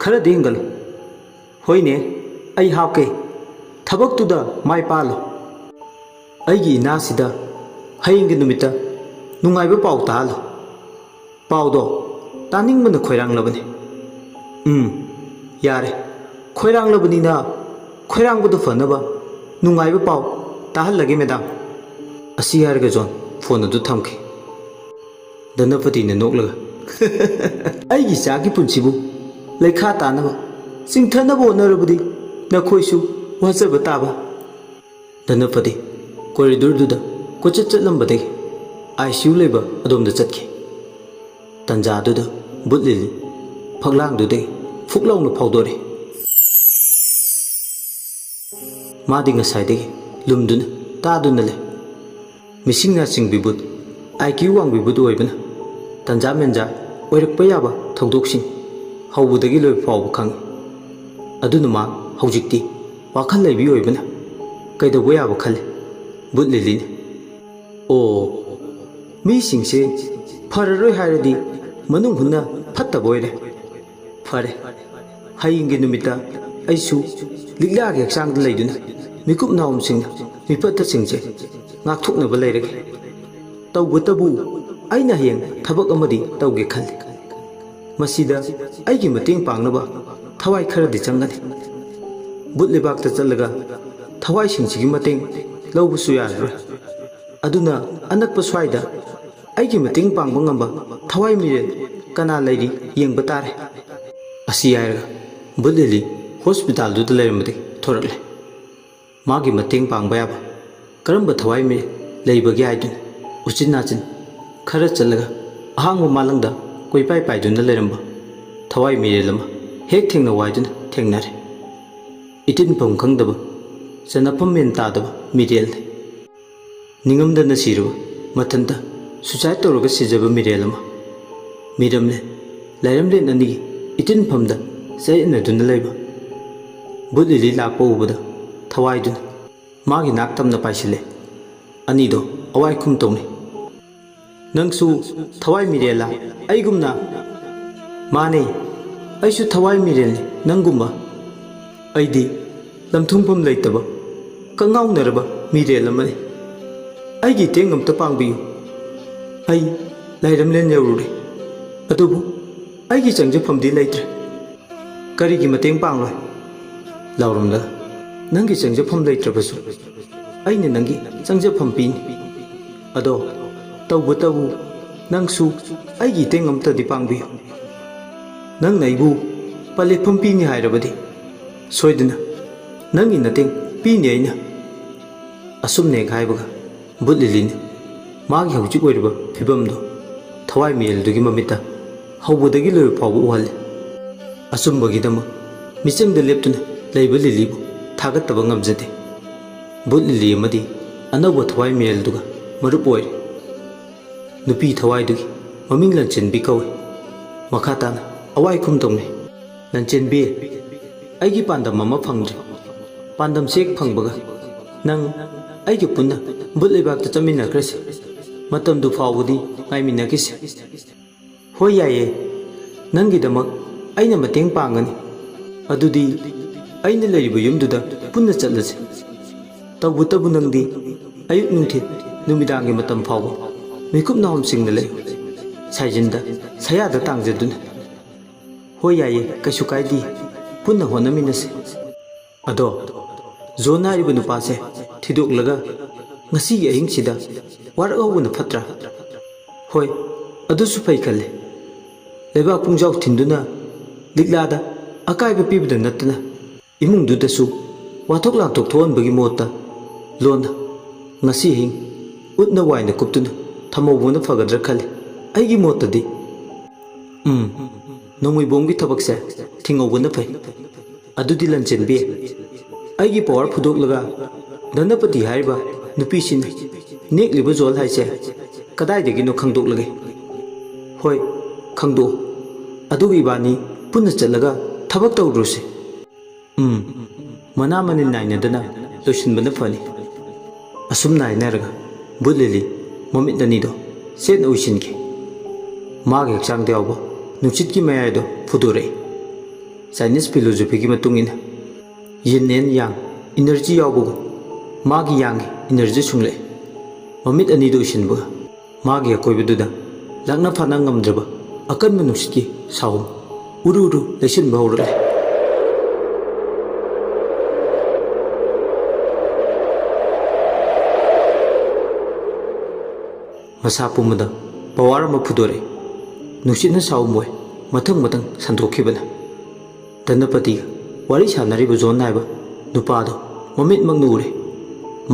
ꯈꯔꯗꯤ ꯍꯦꯟꯒꯠꯂꯨ꯫ ꯍꯣꯏꯅꯦ, ꯑꯩ ꯍꯥꯞꯀꯦ꯫ ꯊꯕꯛꯇꯨꯗ ꯃꯥꯏ ꯄꯥꯛꯍꯜꯂꯨ꯫ ꯑꯩꯒꯤ ꯏꯅꯥꯁꯤꯗ ꯍꯌꯦꯡꯒꯤ ꯅꯨꯃꯤꯠꯇ ꯅꯨꯡꯉꯥꯏꯕ ꯄꯥꯎ ꯇꯥꯍꯜꯂꯨ꯫ ꯄꯥꯎꯗꯣ ꯇꯥꯅꯤꯡꯕꯅ ꯈꯣꯏꯔꯥꯡꯂꯕꯅꯤ꯫ ꯎꯝ, ꯌꯥꯔꯦ꯫ ꯈꯣꯏꯔꯥꯡꯂꯕꯅꯤꯅ ꯈꯣꯏꯔꯥꯡꯕꯗꯨ ꯐꯅꯕ ꯅꯨꯡꯉꯥꯏꯕ ꯄꯥꯎ ꯇꯥꯍꯜꯂꯒꯦ, ꯃꯦꯗꯥꯝ꯫ ꯑꯁꯤ ꯍꯥꯏꯔꯒ ꯖꯣꯟ ꯐꯣꯟ ꯑꯗꯨ ꯊꯝꯈꯤ꯫ ꯙꯅꯄꯇꯤꯅ ꯅꯣꯛꯂꯒ, "ꯑꯩꯒꯤ ꯏꯆꯥꯒꯤ ꯄꯨꯟꯁꯤꯕꯨ ꯂꯩꯈꯥ ꯇꯥꯅꯕ, ꯆꯤꯡꯊꯅꯕ ꯍꯣꯠꯅꯔꯕꯗꯤ ꯅꯈꯣꯏꯁꯨ ꯋꯥꯖꯕ ꯇꯥꯕ꯫" ꯙꯅꯄꯇꯤ ꯀꯣꯔꯤꯗꯣꯔꯗꯨꯗ ꯀꯣꯏꯆꯠ ꯆꯠꯂꯝꯕꯗꯒꯤ ꯑꯥꯏ ꯁꯤ ꯌꯨ ꯂꯩꯕ ꯑꯗꯣꯝꯗ ꯆꯠꯈꯤ꯫ ꯇꯟꯖꯥꯗꯨꯗ ꯕꯨꯠ ꯂꯤꯂꯤ ꯐꯛꯂꯥꯡꯗꯨꯗꯒꯤ ꯐꯨꯛ ꯂꯥꯎꯅ ꯐꯥꯎꯗꯣꯔꯛꯏ꯫ ꯃꯥꯗꯤ ꯉꯁꯥꯏꯗꯒꯤ ꯂꯨꯝꯗꯨꯅ ꯇꯥꯗꯨꯅ ꯂꯩ꯫ ꯃꯤꯁꯤꯡ ꯅꯥ ꯆꯤꯡꯕꯤ ꯕꯨꯠ, ꯑꯥꯏ ꯀ꯭ꯌꯨ ꯋꯥꯡꯕꯤ ꯕꯨꯠ ꯑꯣꯏꯕꯅ ꯇꯟꯖꯥ ꯃꯦꯟꯖꯥ ꯑꯣꯏꯔꯛꯄ ꯌꯥꯕ ꯊꯧꯗꯣꯛꯁꯤꯡ ꯍꯧꯕꯗꯒꯤ ꯂꯣꯏꯕ ꯐꯥꯎꯕ ꯈꯪꯏ꯫ ꯑꯗꯨꯅ ꯃꯥ ꯍꯧꯖꯤꯛꯇꯤ ꯋꯥꯈꯜ ꯂꯩꯕꯤ ꯑꯣꯏꯕꯅ ꯀꯩꯗꯧꯕ ꯌꯥꯕ ꯈꯜꯂꯤ꯫ ꯕꯨꯠ ꯂꯤꯂꯤꯅ, "ꯑꯣ, ꯃꯤꯁꯤꯡꯁꯦ ꯐꯔꯔꯣꯏ ꯍꯥꯏꯔꯗꯤ ꯃꯅꯨꯡ ꯍꯨꯠꯅ ꯐꯠꯇꯕ ꯑꯣꯏꯔꯦ꯫ ꯐꯔꯦ, ꯍꯌꯦꯡꯒꯤ ꯅꯨꯃꯤꯠꯇ ꯑꯩꯁꯨ ꯂꯤꯛꯂꯥꯒꯤ ꯍꯛꯆꯥꯡꯗ ꯂꯩꯗꯨꯅ ꯃꯤꯀꯨꯞ ꯅꯥꯎꯝꯁꯤꯡꯅ ꯃꯤꯐꯠꯇꯁꯤꯡꯁꯦ ꯉꯥꯛꯊꯣꯛꯅꯕ ꯂꯩꯔꯒꯦ꯫ ꯇꯧꯕꯇꯕꯨ ꯑꯩꯅ ꯍꯌꯦꯡ ꯊꯕꯛ ꯑꯃꯗꯤ ꯇꯧꯒꯦ ꯈꯜꯂꯤ꯫ ꯃꯁꯤꯗ ꯑꯩꯒꯤ ꯃꯇꯦꯡ ꯄꯥꯡꯅꯕ ꯊꯋꯥꯏ ꯈꯔꯗꯤ ꯆꯪꯒꯅꯤ꯫ ꯕꯨꯠ ꯂꯩꯕꯥꯛꯇ ꯆꯠꯂꯒ ꯊꯋꯥꯏꯁꯤꯡꯁꯤꯒꯤ ꯃꯇꯦꯡ ꯂꯧꯕꯁꯨ ꯌꯥꯔꯔꯣꯏ꯫ ꯑꯗꯨꯅ ꯑꯅꯛꯄ ꯁ꯭ꯋꯥꯏꯗ ꯑꯩꯒꯤ ꯃꯇꯦꯡ ꯄꯥꯡꯕ ꯉꯝꯕ ꯊꯋꯥꯏ ꯃꯤꯔꯦꯜ ꯀꯅꯥ ꯂꯩꯔꯤ ꯌꯦꯡꯕ ꯇꯥꯔꯦ꯫" ꯑꯁꯤ ꯍꯥꯏꯔꯒ ꯕꯨꯠ ꯂꯤꯂꯤ ꯍꯣꯁꯄꯤꯇꯥꯜꯗꯨꯗ ꯂꯩꯔꯝꯕꯗꯒꯤ ꯊꯣꯔꯛꯂꯦ꯫ ꯃꯥꯒꯤ ꯃꯇꯦꯡ ꯄꯥꯡꯕ ꯌꯥꯕ ꯀꯔꯝꯕ ꯊꯋꯥꯏ ꯃꯤꯔꯦꯜ ꯂꯩꯕꯒꯦ ꯍꯥꯏꯗꯨꯅ ꯎꯆꯤꯟ ꯅꯥꯆꯤꯟ ꯈꯔ ꯆꯠꯂꯒ ꯑꯍꯥꯡꯕ ꯃꯥꯂꯪꯗ ꯀꯣꯏꯄꯥꯏ ꯄꯥꯏꯗꯨꯅ ꯂꯩꯔꯝꯕ ꯊꯋꯥꯏ ꯃꯤꯔꯦꯜ ꯑꯃ ꯍꯦꯛ ꯊꯦꯡꯅꯧ ꯍꯥꯏꯗꯨꯅ ꯊꯦꯡꯅꯔꯦ꯫ ꯏꯇꯤꯟꯐꯝ ꯈꯪꯗꯕ, ꯆꯅꯐꯝ ꯃꯦꯟ ꯇꯥꯗꯕ ꯃꯤꯔꯦꯜꯅꯤ꯫ ꯅꯤꯡꯉꯝꯗꯅ ꯁꯤꯔꯕ, ꯃꯊꯟꯇ ꯁꯨꯁꯥꯏꯠ ꯇꯧꯔꯒ ꯁꯤꯖꯕ ꯃꯤꯔꯦꯜ ꯑꯃ꯫ ꯃꯤꯔꯝꯂꯦꯟ ꯂꯥꯏꯔꯝꯂꯦꯟ ꯑꯅꯤꯒꯤ ꯏꯇꯤꯟꯐꯝꯗ ꯆꯌꯦꯠꯅꯗꯨꯅ ꯂꯩꯕ ꯕꯨꯠ ꯂꯤꯂꯤ ꯂꯥꯛꯄ ꯎꯕꯗ ꯊꯋꯥꯏꯗꯨꯅ ꯃꯥꯒꯤ ꯅꯥꯛ ꯇꯝꯅ ꯄꯥꯏꯁꯤꯜꯂꯦ꯫ ꯑꯅꯤꯗꯣ ꯑꯋꯥꯏ ꯈꯨꯝ ꯇꯧꯅꯩ꯫ "ꯅꯪꯁꯨ ꯊꯋꯥꯏ ꯃꯤꯔꯦꯜꯂꯥ? ꯑꯩꯒꯨꯝꯅ?" "ꯃꯥꯅꯦ, ꯑꯩꯁꯨ ꯊꯋꯥꯏ ꯃꯤꯔꯦꯜꯅꯤ, ꯅꯪꯒꯨꯝꯕ꯫ ꯑꯩꯗꯤ ꯂꯝꯊꯨꯡꯐꯝ ꯂꯩꯇꯕ, ꯀꯉꯥꯎꯅꯔꯕ ꯃꯤꯔꯦꯜ ꯑꯃꯅꯤ꯫ ꯑꯩꯒꯤ ꯏꯇꯦꯡ ꯑꯝꯇ ꯄꯥꯡꯕꯤꯌꯨ꯫ ꯑꯩ ꯂꯥꯏꯔꯝꯂꯦꯟ ꯌꯧꯔꯨꯔꯦ, ꯑꯗꯨꯕꯨ ꯑꯩꯒꯤ ꯆꯪꯖꯐꯝꯗꯤ ꯂꯩꯇ꯭ꯔꯦ꯫ ꯀꯔꯤꯒꯤ ꯃꯇꯦꯡ ꯄꯥꯡꯂꯣꯏ?" ꯂꯥꯎꯔꯝꯂꯒ, "ꯅꯪꯒꯤ ꯆꯪꯖꯐꯝ ꯂꯩꯇ꯭ꯔꯕꯁꯨ ꯑꯩꯅ ꯅꯪꯒꯤ ꯆꯪꯖꯐꯝ ꯄꯤꯅꯤ꯫ ꯑꯗꯣ ꯇꯧꯕꯇꯕꯨ ꯅꯪꯁꯨ ꯑꯩꯒꯤ ꯏꯇꯦꯡ ꯑꯃꯇꯗꯤ ꯄꯥꯡꯕꯤꯌꯨ꯫ ꯅꯪꯅ ꯑꯩꯕꯨ ꯄꯂꯦꯞꯐꯝ ꯄꯤꯅꯤ ꯍꯥꯏꯔꯕꯗꯤ ꯁꯣꯏꯗꯅ ꯅꯪꯒꯤ ꯅꯇꯦꯡ ꯄꯤꯅꯤ ꯑꯩꯅ꯫" ꯑꯁꯨꯝꯅ ꯍꯦꯛ ꯍꯥꯏꯕꯒ ꯕꯨꯠ ꯂꯤꯂꯤꯅ ꯃꯥꯒꯤ ꯍꯧꯖꯤꯛ ꯑꯣꯏꯔꯤꯕ ꯐꯤꯕꯝꯗꯣ ꯊꯋꯥꯏ ꯃꯤꯔꯦꯜꯗꯨꯒꯤ ꯃꯃꯤꯠꯇ ꯍꯧꯕꯗꯒꯤ ꯂꯣꯏꯕ ꯐꯥꯎꯕ ꯎꯍꯜꯂꯤ꯫ ꯑꯆꯨꯝꯕꯒꯤꯗꯃꯛ ꯃꯤꯆꯪꯗ ꯂꯦꯞꯇꯨꯅ ꯂꯩꯕ ꯂꯤꯂꯤꯕꯨ ꯊꯥꯒꯠꯇꯕ ꯉꯝꯖꯗꯦ꯫ ꯕꯨꯠ ꯂꯤꯂꯤ ꯑꯃꯗꯤ ꯑꯅꯧꯕ ꯊꯋꯥꯏ ꯃꯤꯔꯦꯜꯗꯨꯒ ꯃꯔꯨꯞ ꯑꯣꯏꯔꯦ꯫ ꯅꯨꯄꯤ ꯊꯋꯥꯏꯗꯨꯒꯤ ꯃꯃꯤꯡ ꯂꯟꯆꯦꯟꯕꯤ ꯀꯧꯏ꯫ ꯃꯈꯥ ꯇꯥꯅ ꯑꯋꯥꯏ ꯈꯨꯝ ꯇꯧꯅꯩ꯫ "ꯂꯟꯆꯦꯟꯕꯤ, ꯑꯩꯒꯤ ꯄꯥꯟꯗꯝ ꯑꯃ ꯐꯪꯗ꯭ꯔꯤ꯫ ꯄꯥꯟꯗꯝꯁꯦ ꯍꯦꯛ ꯐꯪꯕꯒ ꯅꯪ ꯑꯩꯒ ꯄꯨꯟꯅ ꯕꯨꯠ ꯂꯩꯕꯥꯛꯇ ꯆꯠꯃꯤꯟꯅꯈ꯭ꯔꯁꯤ꯫ ꯃꯇꯝꯗꯨ ꯐꯥꯎꯕꯗꯤ ꯉꯥꯏꯃꯤꯟꯅꯈꯤꯁꯤ꯫ ꯍꯣꯏ, ꯌꯥꯏꯌꯦ꯫ ꯅꯪꯒꯤꯗꯃꯛ ꯑꯩꯅ ꯃꯇꯦꯡ ꯄꯥꯡꯒꯅꯤ꯫ ꯑꯗꯨꯗꯤ ꯑꯩꯅ ꯂꯩꯔꯤꯕ ꯌꯨꯝꯗꯨꯗ ꯄꯨꯟꯅ ꯆꯠꯂꯁꯤ꯫ ꯇꯧꯕꯇꯕꯨ ꯅꯪꯗꯤ ꯑꯌꯨꯛ ꯅꯨꯡꯊꯤꯜ ꯅꯨꯃꯤꯗꯥꯡꯒꯤ ꯃꯇꯝ ꯐꯥꯎꯕ ꯃꯤꯀꯨꯞ ꯅꯥꯍꯨꯝꯁꯤꯡꯅ ꯂꯩ꯫ ꯁꯥꯏꯖꯤꯟꯗ ꯁꯌꯥꯗ ꯇꯥꯡꯖꯗꯨꯅ꯫" "ꯍꯣꯏ, ꯌꯥꯏꯌꯦ, ꯀꯩꯁꯨ ꯀꯥꯏꯗꯦ꯫ ꯄꯨꯟꯅ ꯍꯣꯠꯅꯃꯤꯟꯅꯁꯤ꯫" ꯑꯗꯣ ꯖꯣꯟ ꯍꯥꯏꯔꯤꯕ ꯅꯨꯄꯥꯁꯦ ꯊꯤꯗꯣꯛꯂꯒ ꯉꯁꯤꯒꯤ ꯑꯍꯤꯡꯁꯤꯗ ꯋꯥꯔꯛꯍꯧꯕꯅ ꯐꯠꯇ꯭ꯔꯥ? ꯍꯣꯏ, ꯑꯗꯨꯁꯨ ꯐꯩ ꯈꯜꯂꯦ꯫ ꯂꯩꯕꯥꯛ ꯄꯨꯡꯖꯥꯎ ꯊꯤꯟꯗꯨꯅ ꯂꯤꯛꯂꯥꯗ ꯑꯀꯥꯏꯕ ꯄꯤꯕꯗ ꯅꯠꯇꯅ ꯏꯃꯨꯡꯗꯨꯗꯁꯨ ꯋꯥꯊꯣꯛ ꯂꯥꯟꯊꯣꯛ ꯊꯣꯛꯍꯟꯕꯒꯤ ꯃꯍꯨꯠꯇ ꯂꯣꯟꯅ ꯉꯁꯤ ꯍꯤꯡ ꯎꯠꯅ ꯋꯥꯏꯅ ꯀꯨꯞꯇꯨꯅ ꯊꯝꯍꯧꯕꯅ ꯐꯒꯗ꯭ꯔꯥ ꯈꯜꯂꯤ꯫ ꯑꯩꯒꯤ ꯃꯣꯠꯇꯗꯤ꯫ ꯎꯝ, ꯅꯣꯡꯃꯩꯕꯣꯝꯒꯤ ꯊꯕꯛꯁꯦ ꯊꯤꯡꯍꯧꯕꯅ ꯐꯩ꯫ ꯑꯗꯨꯗꯤ ꯂꯟꯆꯦꯟꯕꯤ, ꯑꯩꯒꯤ ꯄꯋꯥꯔ ꯐꯨꯗꯣꯛꯂꯒ ꯙꯅꯄꯇꯤ ꯍꯥꯏꯔꯤꯕ ꯅꯨꯄꯤꯁꯤꯅ ꯅꯦꯛꯂꯤꯕ ꯖꯣꯟ ꯍꯥꯏꯁꯦ ꯀꯗꯥꯏꯗꯒꯤꯅꯣ ꯈꯪꯗꯣꯛꯂꯒꯦ꯫ ꯍꯣꯏ, ꯈꯪꯗꯣꯛꯑꯣ꯫ ꯑꯗꯨꯒ ꯏꯕꯥꯅꯤ ꯄꯨꯟꯅ ꯆꯠꯂꯒ ꯊꯕꯛ ꯇꯧꯔꯨꯔꯁꯦ꯫ ꯎꯝ, ꯃꯅꯥ ꯃꯅꯤꯟ ꯅꯥꯏꯅꯗꯅ ꯂꯣꯏꯁꯤꯟꯕꯅ ꯐꯅꯤ꯫ ꯑꯁꯨꯝꯅ ꯍꯥꯏꯅꯔꯒ ꯕꯨꯠ ꯂꯤꯂꯤ ꯃꯃꯤꯠ ꯑꯅꯤꯗꯣ ꯆꯦꯠꯅ ꯎꯏꯁꯤꯟꯈꯤ꯫ ꯃꯥꯒꯤ ꯍꯛꯆꯥꯡꯗ ꯌꯥꯎꯕ ꯅꯨꯡꯁꯤꯠꯀꯤ ꯃꯌꯥꯏꯗꯣ ꯐꯨꯗꯣꯔꯛꯏ꯫ ꯆꯥꯏꯅꯤꯁ ꯐꯤꯂꯣꯁꯣꯐꯤꯒꯤ ꯃꯇꯨꯡ ꯏꯟꯅ ꯌꯤꯟ ꯑꯦꯟ ꯌꯥꯡ ꯏꯅꯔꯖꯤ ꯌꯥꯎꯕꯒꯨꯝ ꯃꯥꯒꯤ ꯌꯥꯡꯒꯤ ꯏꯅꯔꯖꯤ ꯁꯨꯡꯂꯛꯏ꯫ ꯃꯃꯤꯠ ꯑꯅꯤꯗꯨ ꯎꯏꯁꯤꯟꯕꯒ ꯃꯥꯒꯤ ꯑꯀꯣꯏꯕꯗꯨꯗ ꯂꯥꯛꯅ ꯐꯥꯅ ꯉꯝꯗ꯭ꯔꯕ ꯑꯀꯟꯕ ꯅꯨꯡꯁꯤꯠꯀꯤ ꯁꯥꯍꯨꯝ ꯎꯔꯨ ꯎꯔꯨ ꯂꯩꯁꯤꯟꯕ ꯍꯧꯔꯛꯂꯦ꯫ ꯃꯁꯥ ꯄꯨꯝꯕꯗ ꯄꯋꯥꯔ ꯑꯃ ꯐꯨꯗꯣꯔꯛꯏ꯫ ꯅꯨꯡꯁꯤꯠꯅ ꯁꯥꯍꯨꯝ ꯑꯣꯏ ꯃꯊꯪ ꯃꯊꯪ ꯁꯟꯗꯣꯛꯈꯤꯕꯅ꯫ ꯙꯅꯄꯇꯤꯒ ꯋꯥꯔꯤ ꯁꯥꯟꯅꯔꯤꯕ ꯖꯣꯟ ꯍꯥꯏꯕ ꯅꯨꯄꯥꯗꯣ ꯃꯃꯤꯠꯃꯛꯅ ꯎꯔꯦ꯫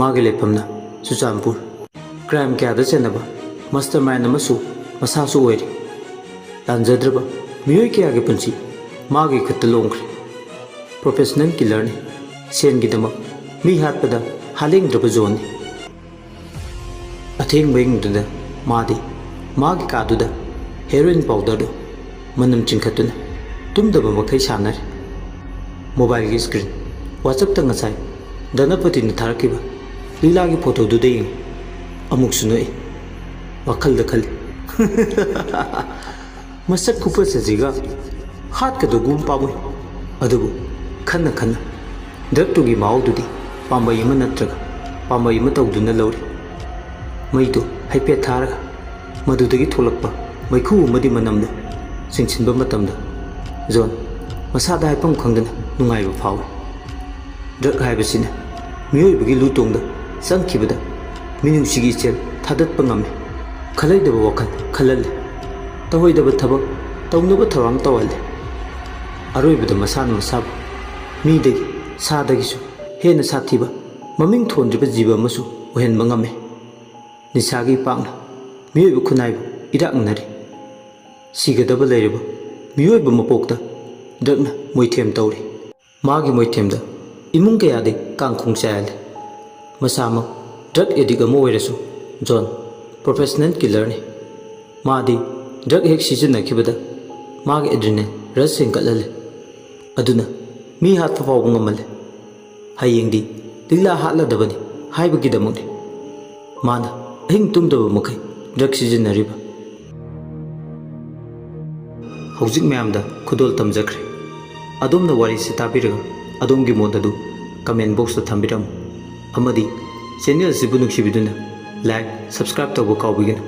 ꯃꯥꯒꯤ ꯂꯩꯐꯝꯅ ꯆꯨꯔꯆꯥꯟꯄꯨꯔ꯫ ꯀ꯭ꯔꯥꯏꯝ ꯀꯌꯥꯗ ꯆꯦꯟꯅꯕ ꯃꯥꯁꯇꯔ ꯃꯥꯏꯟ ꯑꯃꯁꯨ ꯃꯁꯥꯁꯨ ꯑꯣꯏꯔꯤ꯫ ꯂꯥꯟꯖꯗ꯭ꯔꯕ ꯃꯤꯑꯣꯏ ꯀꯌꯥꯒꯤ ꯄꯨꯟꯁꯤ ꯃꯥꯒꯤ ꯈꯨꯠꯇ ꯂꯣꯡꯈ꯭ꯔꯦ꯫ ꯄ꯭ꯔꯣꯐꯦꯁꯅꯦꯜ ꯀꯤꯂꯔꯅꯤ꯫ ꯁꯦꯟꯒꯤꯗꯃꯛ ꯃꯤ ꯍꯥꯠꯄꯗ ꯍꯥꯂꯦꯡꯗ꯭ꯔꯕ ꯖꯣꯟꯅꯤ꯫ ꯑꯊꯦꯡꯕ ꯑꯍꯤꯡꯗꯨꯗ ꯃꯥꯗꯤ ꯃꯥꯒꯤ ꯀꯥꯗꯨꯗ ꯍꯦꯔꯣꯏꯟ ꯄꯥꯎꯗꯔꯗꯨ ꯃꯅꯝ ꯆꯤꯡꯈꯠꯇꯨꯅ ꯇꯨꯝꯗꯕ ꯃꯈꯩ ꯁꯥꯟꯅꯔꯤ꯫ ꯃꯣꯕꯥꯏꯜꯒꯤ ꯁ꯭ꯀ꯭ꯔꯤꯟ ꯋꯥꯆꯞꯇ ꯉꯁꯥꯏ ꯙꯅꯄꯇꯤꯅ ꯊꯥꯔꯛꯈꯤꯕ ꯂꯤꯂꯥꯒꯤ ꯐꯣꯇꯣꯗꯨꯗ ꯌꯦꯡꯉꯤ꯫ ꯑꯃꯨꯛꯁꯨ ꯅꯣꯛꯏ꯫ ꯋꯥꯈꯜꯗ ꯈꯜꯂꯤ, "ꯃꯁꯛ ꯈꯨꯐꯖꯁꯤꯒ ꯍꯥꯠꯀꯗꯧꯒꯨꯝ ꯄꯥꯝꯃꯨꯏ꯫ ꯑꯗꯨꯕꯨ ꯈꯟꯅ ꯈꯟꯅ ꯗ꯭ꯔꯛꯇꯨꯒꯤ ꯃꯍꯥꯎꯗꯨꯗꯤ ꯄꯥꯝꯕꯩ ꯑꯃ ꯅꯠꯇ꯭ꯔꯒ ꯄꯥꯝꯕꯩ ꯑꯃ ꯇꯧꯗꯨꯅ ꯂꯧꯔꯤ꯫" ꯃꯩꯗꯨ ꯍꯥꯏꯐꯦꯠ ꯊꯥꯔꯒ ꯃꯗꯨꯗꯒꯤ ꯊꯣꯛꯂꯛꯄ ꯃꯩꯈꯨ ꯑꯃꯗꯤ ꯃꯅꯝꯗ ꯆꯤꯡꯁꯤꯟꯕ ꯃꯇꯝꯗ ꯖꯣꯟ ꯃꯁꯥꯗ ꯍꯥꯏꯐꯝ ꯈꯪꯗꯅ ꯅꯨꯡꯉꯥꯏꯕ ꯐꯥꯎꯏ꯫ ꯗ꯭ꯔꯛ ꯍꯥꯏꯕꯁꯤꯅ ꯃꯤꯑꯣꯏꯕꯒꯤ ꯂꯨꯇꯣꯡꯗ ꯆꯪꯈꯤꯕꯗ ꯃꯤꯅꯨꯡꯁꯤꯒꯤ ꯏꯆꯦꯜ ꯊꯥꯗꯠꯄ ꯉꯝꯃꯤ꯫ ꯈꯜꯂꯩꯗꯕ ꯋꯥꯈꯜ ꯈꯜꯍꯜꯂꯤ꯫ ꯇꯧꯔꯣꯏꯗꯕ ꯊꯕꯛ ꯇꯧꯅꯕ ꯊꯧꯔꯥꯡ ꯇꯧꯍꯜꯂꯤ꯫ ꯑꯔꯣꯏꯕꯗ ꯃꯁꯥꯅ ꯃꯁꯥꯕꯨ ꯃꯤꯗꯒꯤ, ꯁꯥꯗꯒꯤꯁꯨ ꯍꯦꯟꯅ ꯁꯥꯊꯤꯕ ꯃꯃꯤꯡ ꯊꯣꯟꯗ꯭ꯔꯤꯕ ꯖꯤꯕ ꯑꯃꯁꯨ ꯑꯣꯏꯍꯟꯕ ꯉꯝꯃꯤ꯫ ꯅꯤꯁꯥꯒꯤ ꯏꯄꯥꯛꯅ ꯃꯤꯑꯣꯏꯕ ꯈꯨꯟꯅꯥꯏꯕꯨ ꯏꯔꯥꯛꯅꯔꯤ꯫ ꯁꯤꯒꯗꯕ ꯂꯩꯔꯕ ꯃꯤꯑꯣꯏꯕ ꯃꯄꯣꯛꯇ ꯗ꯭ꯔꯛꯅ ꯃꯣꯏꯊꯦꯝ ꯇꯧꯔꯤ꯫ ꯃꯥꯒꯤ ꯃꯣꯏꯊꯦꯝꯗ ꯏꯃꯨꯡ ꯀꯌꯥꯗꯤ ꯀꯥꯡꯈꯣꯡ ꯆꯥꯏꯍꯜꯂꯤ꯫ ꯃꯁꯥꯃꯛ ꯗ꯭ꯔꯛ ꯑꯦꯗꯤꯛ ꯑꯃ ꯑꯣꯏꯔꯁꯨ ꯖꯣꯟ ꯄ꯭ꯔꯣꯐꯦꯁꯅꯦꯜ ꯀꯤꯂꯔꯅꯤ꯫ ꯃꯥꯗꯤ ꯗ꯭ꯔꯛ ꯍꯦꯛ ꯁꯤꯖꯤꯟꯅꯈꯤꯕꯗ ꯃꯥꯒꯤ ꯑꯦꯗ꯭ꯔꯤꯅꯦꯜ ꯔꯁ ꯍꯦꯟꯒꯠꯍꯜꯂꯤ꯫ ꯑꯗꯨꯅ ꯃꯤ ꯍꯥꯠꯄ ꯐꯥꯎꯕ ꯉꯝꯍꯜꯂꯤ꯫ ꯍꯌꯦꯡꯗꯤ ꯂꯤꯛꯂꯥ ꯍꯥꯠꯂꯗꯕꯅꯤ ꯍꯥꯏꯕꯒꯤꯗꯃꯛꯅꯤ ꯃꯥꯅ ꯑꯍꯤꯡ ꯇꯨꯝꯗꯕ ꯃꯈꯩ ꯗ꯭ꯔꯛ ꯁꯤꯖꯤꯟꯅꯔꯤꯕ꯫ ꯍꯧꯖꯤꯛ ꯃꯌꯥꯝꯗ ꯈꯨꯗꯣꯜ ꯇꯝꯖꯈ꯭ꯔꯦ꯫ ꯑꯗꯣꯝꯅ ꯋꯥꯔꯤꯁꯤ ꯇꯥꯕꯤꯔꯒ ꯑꯗꯣꯝꯒꯤ ꯃꯣꯠ ꯑꯗꯨ ꯀꯃꯦꯟ ꯕꯣꯛꯁꯇ ꯊꯝꯕꯤꯔꯝꯃꯨ꯫ ꯑꯃꯗꯤ ꯆꯦꯅꯦꯜꯁꯤꯕꯨ ꯅꯨꯡꯁꯤꯕꯤꯗꯨꯅ ꯂꯥꯏꯛ, ꯁꯕꯁꯀ꯭ꯔꯥꯏꯕ ꯇꯧꯕ ꯀꯥꯎꯕꯤꯒꯅꯨ꯫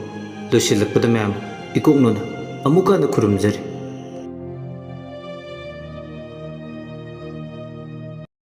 ꯂꯣꯏꯁꯤꯜꯂꯛꯄꯗ ꯃꯌꯥꯝ ꯏꯀꯣꯛꯅꯣꯅ ꯑꯃꯨꯛꯀ ꯍꯟꯅ ꯈꯨꯔꯨꯝꯖꯔꯤ꯫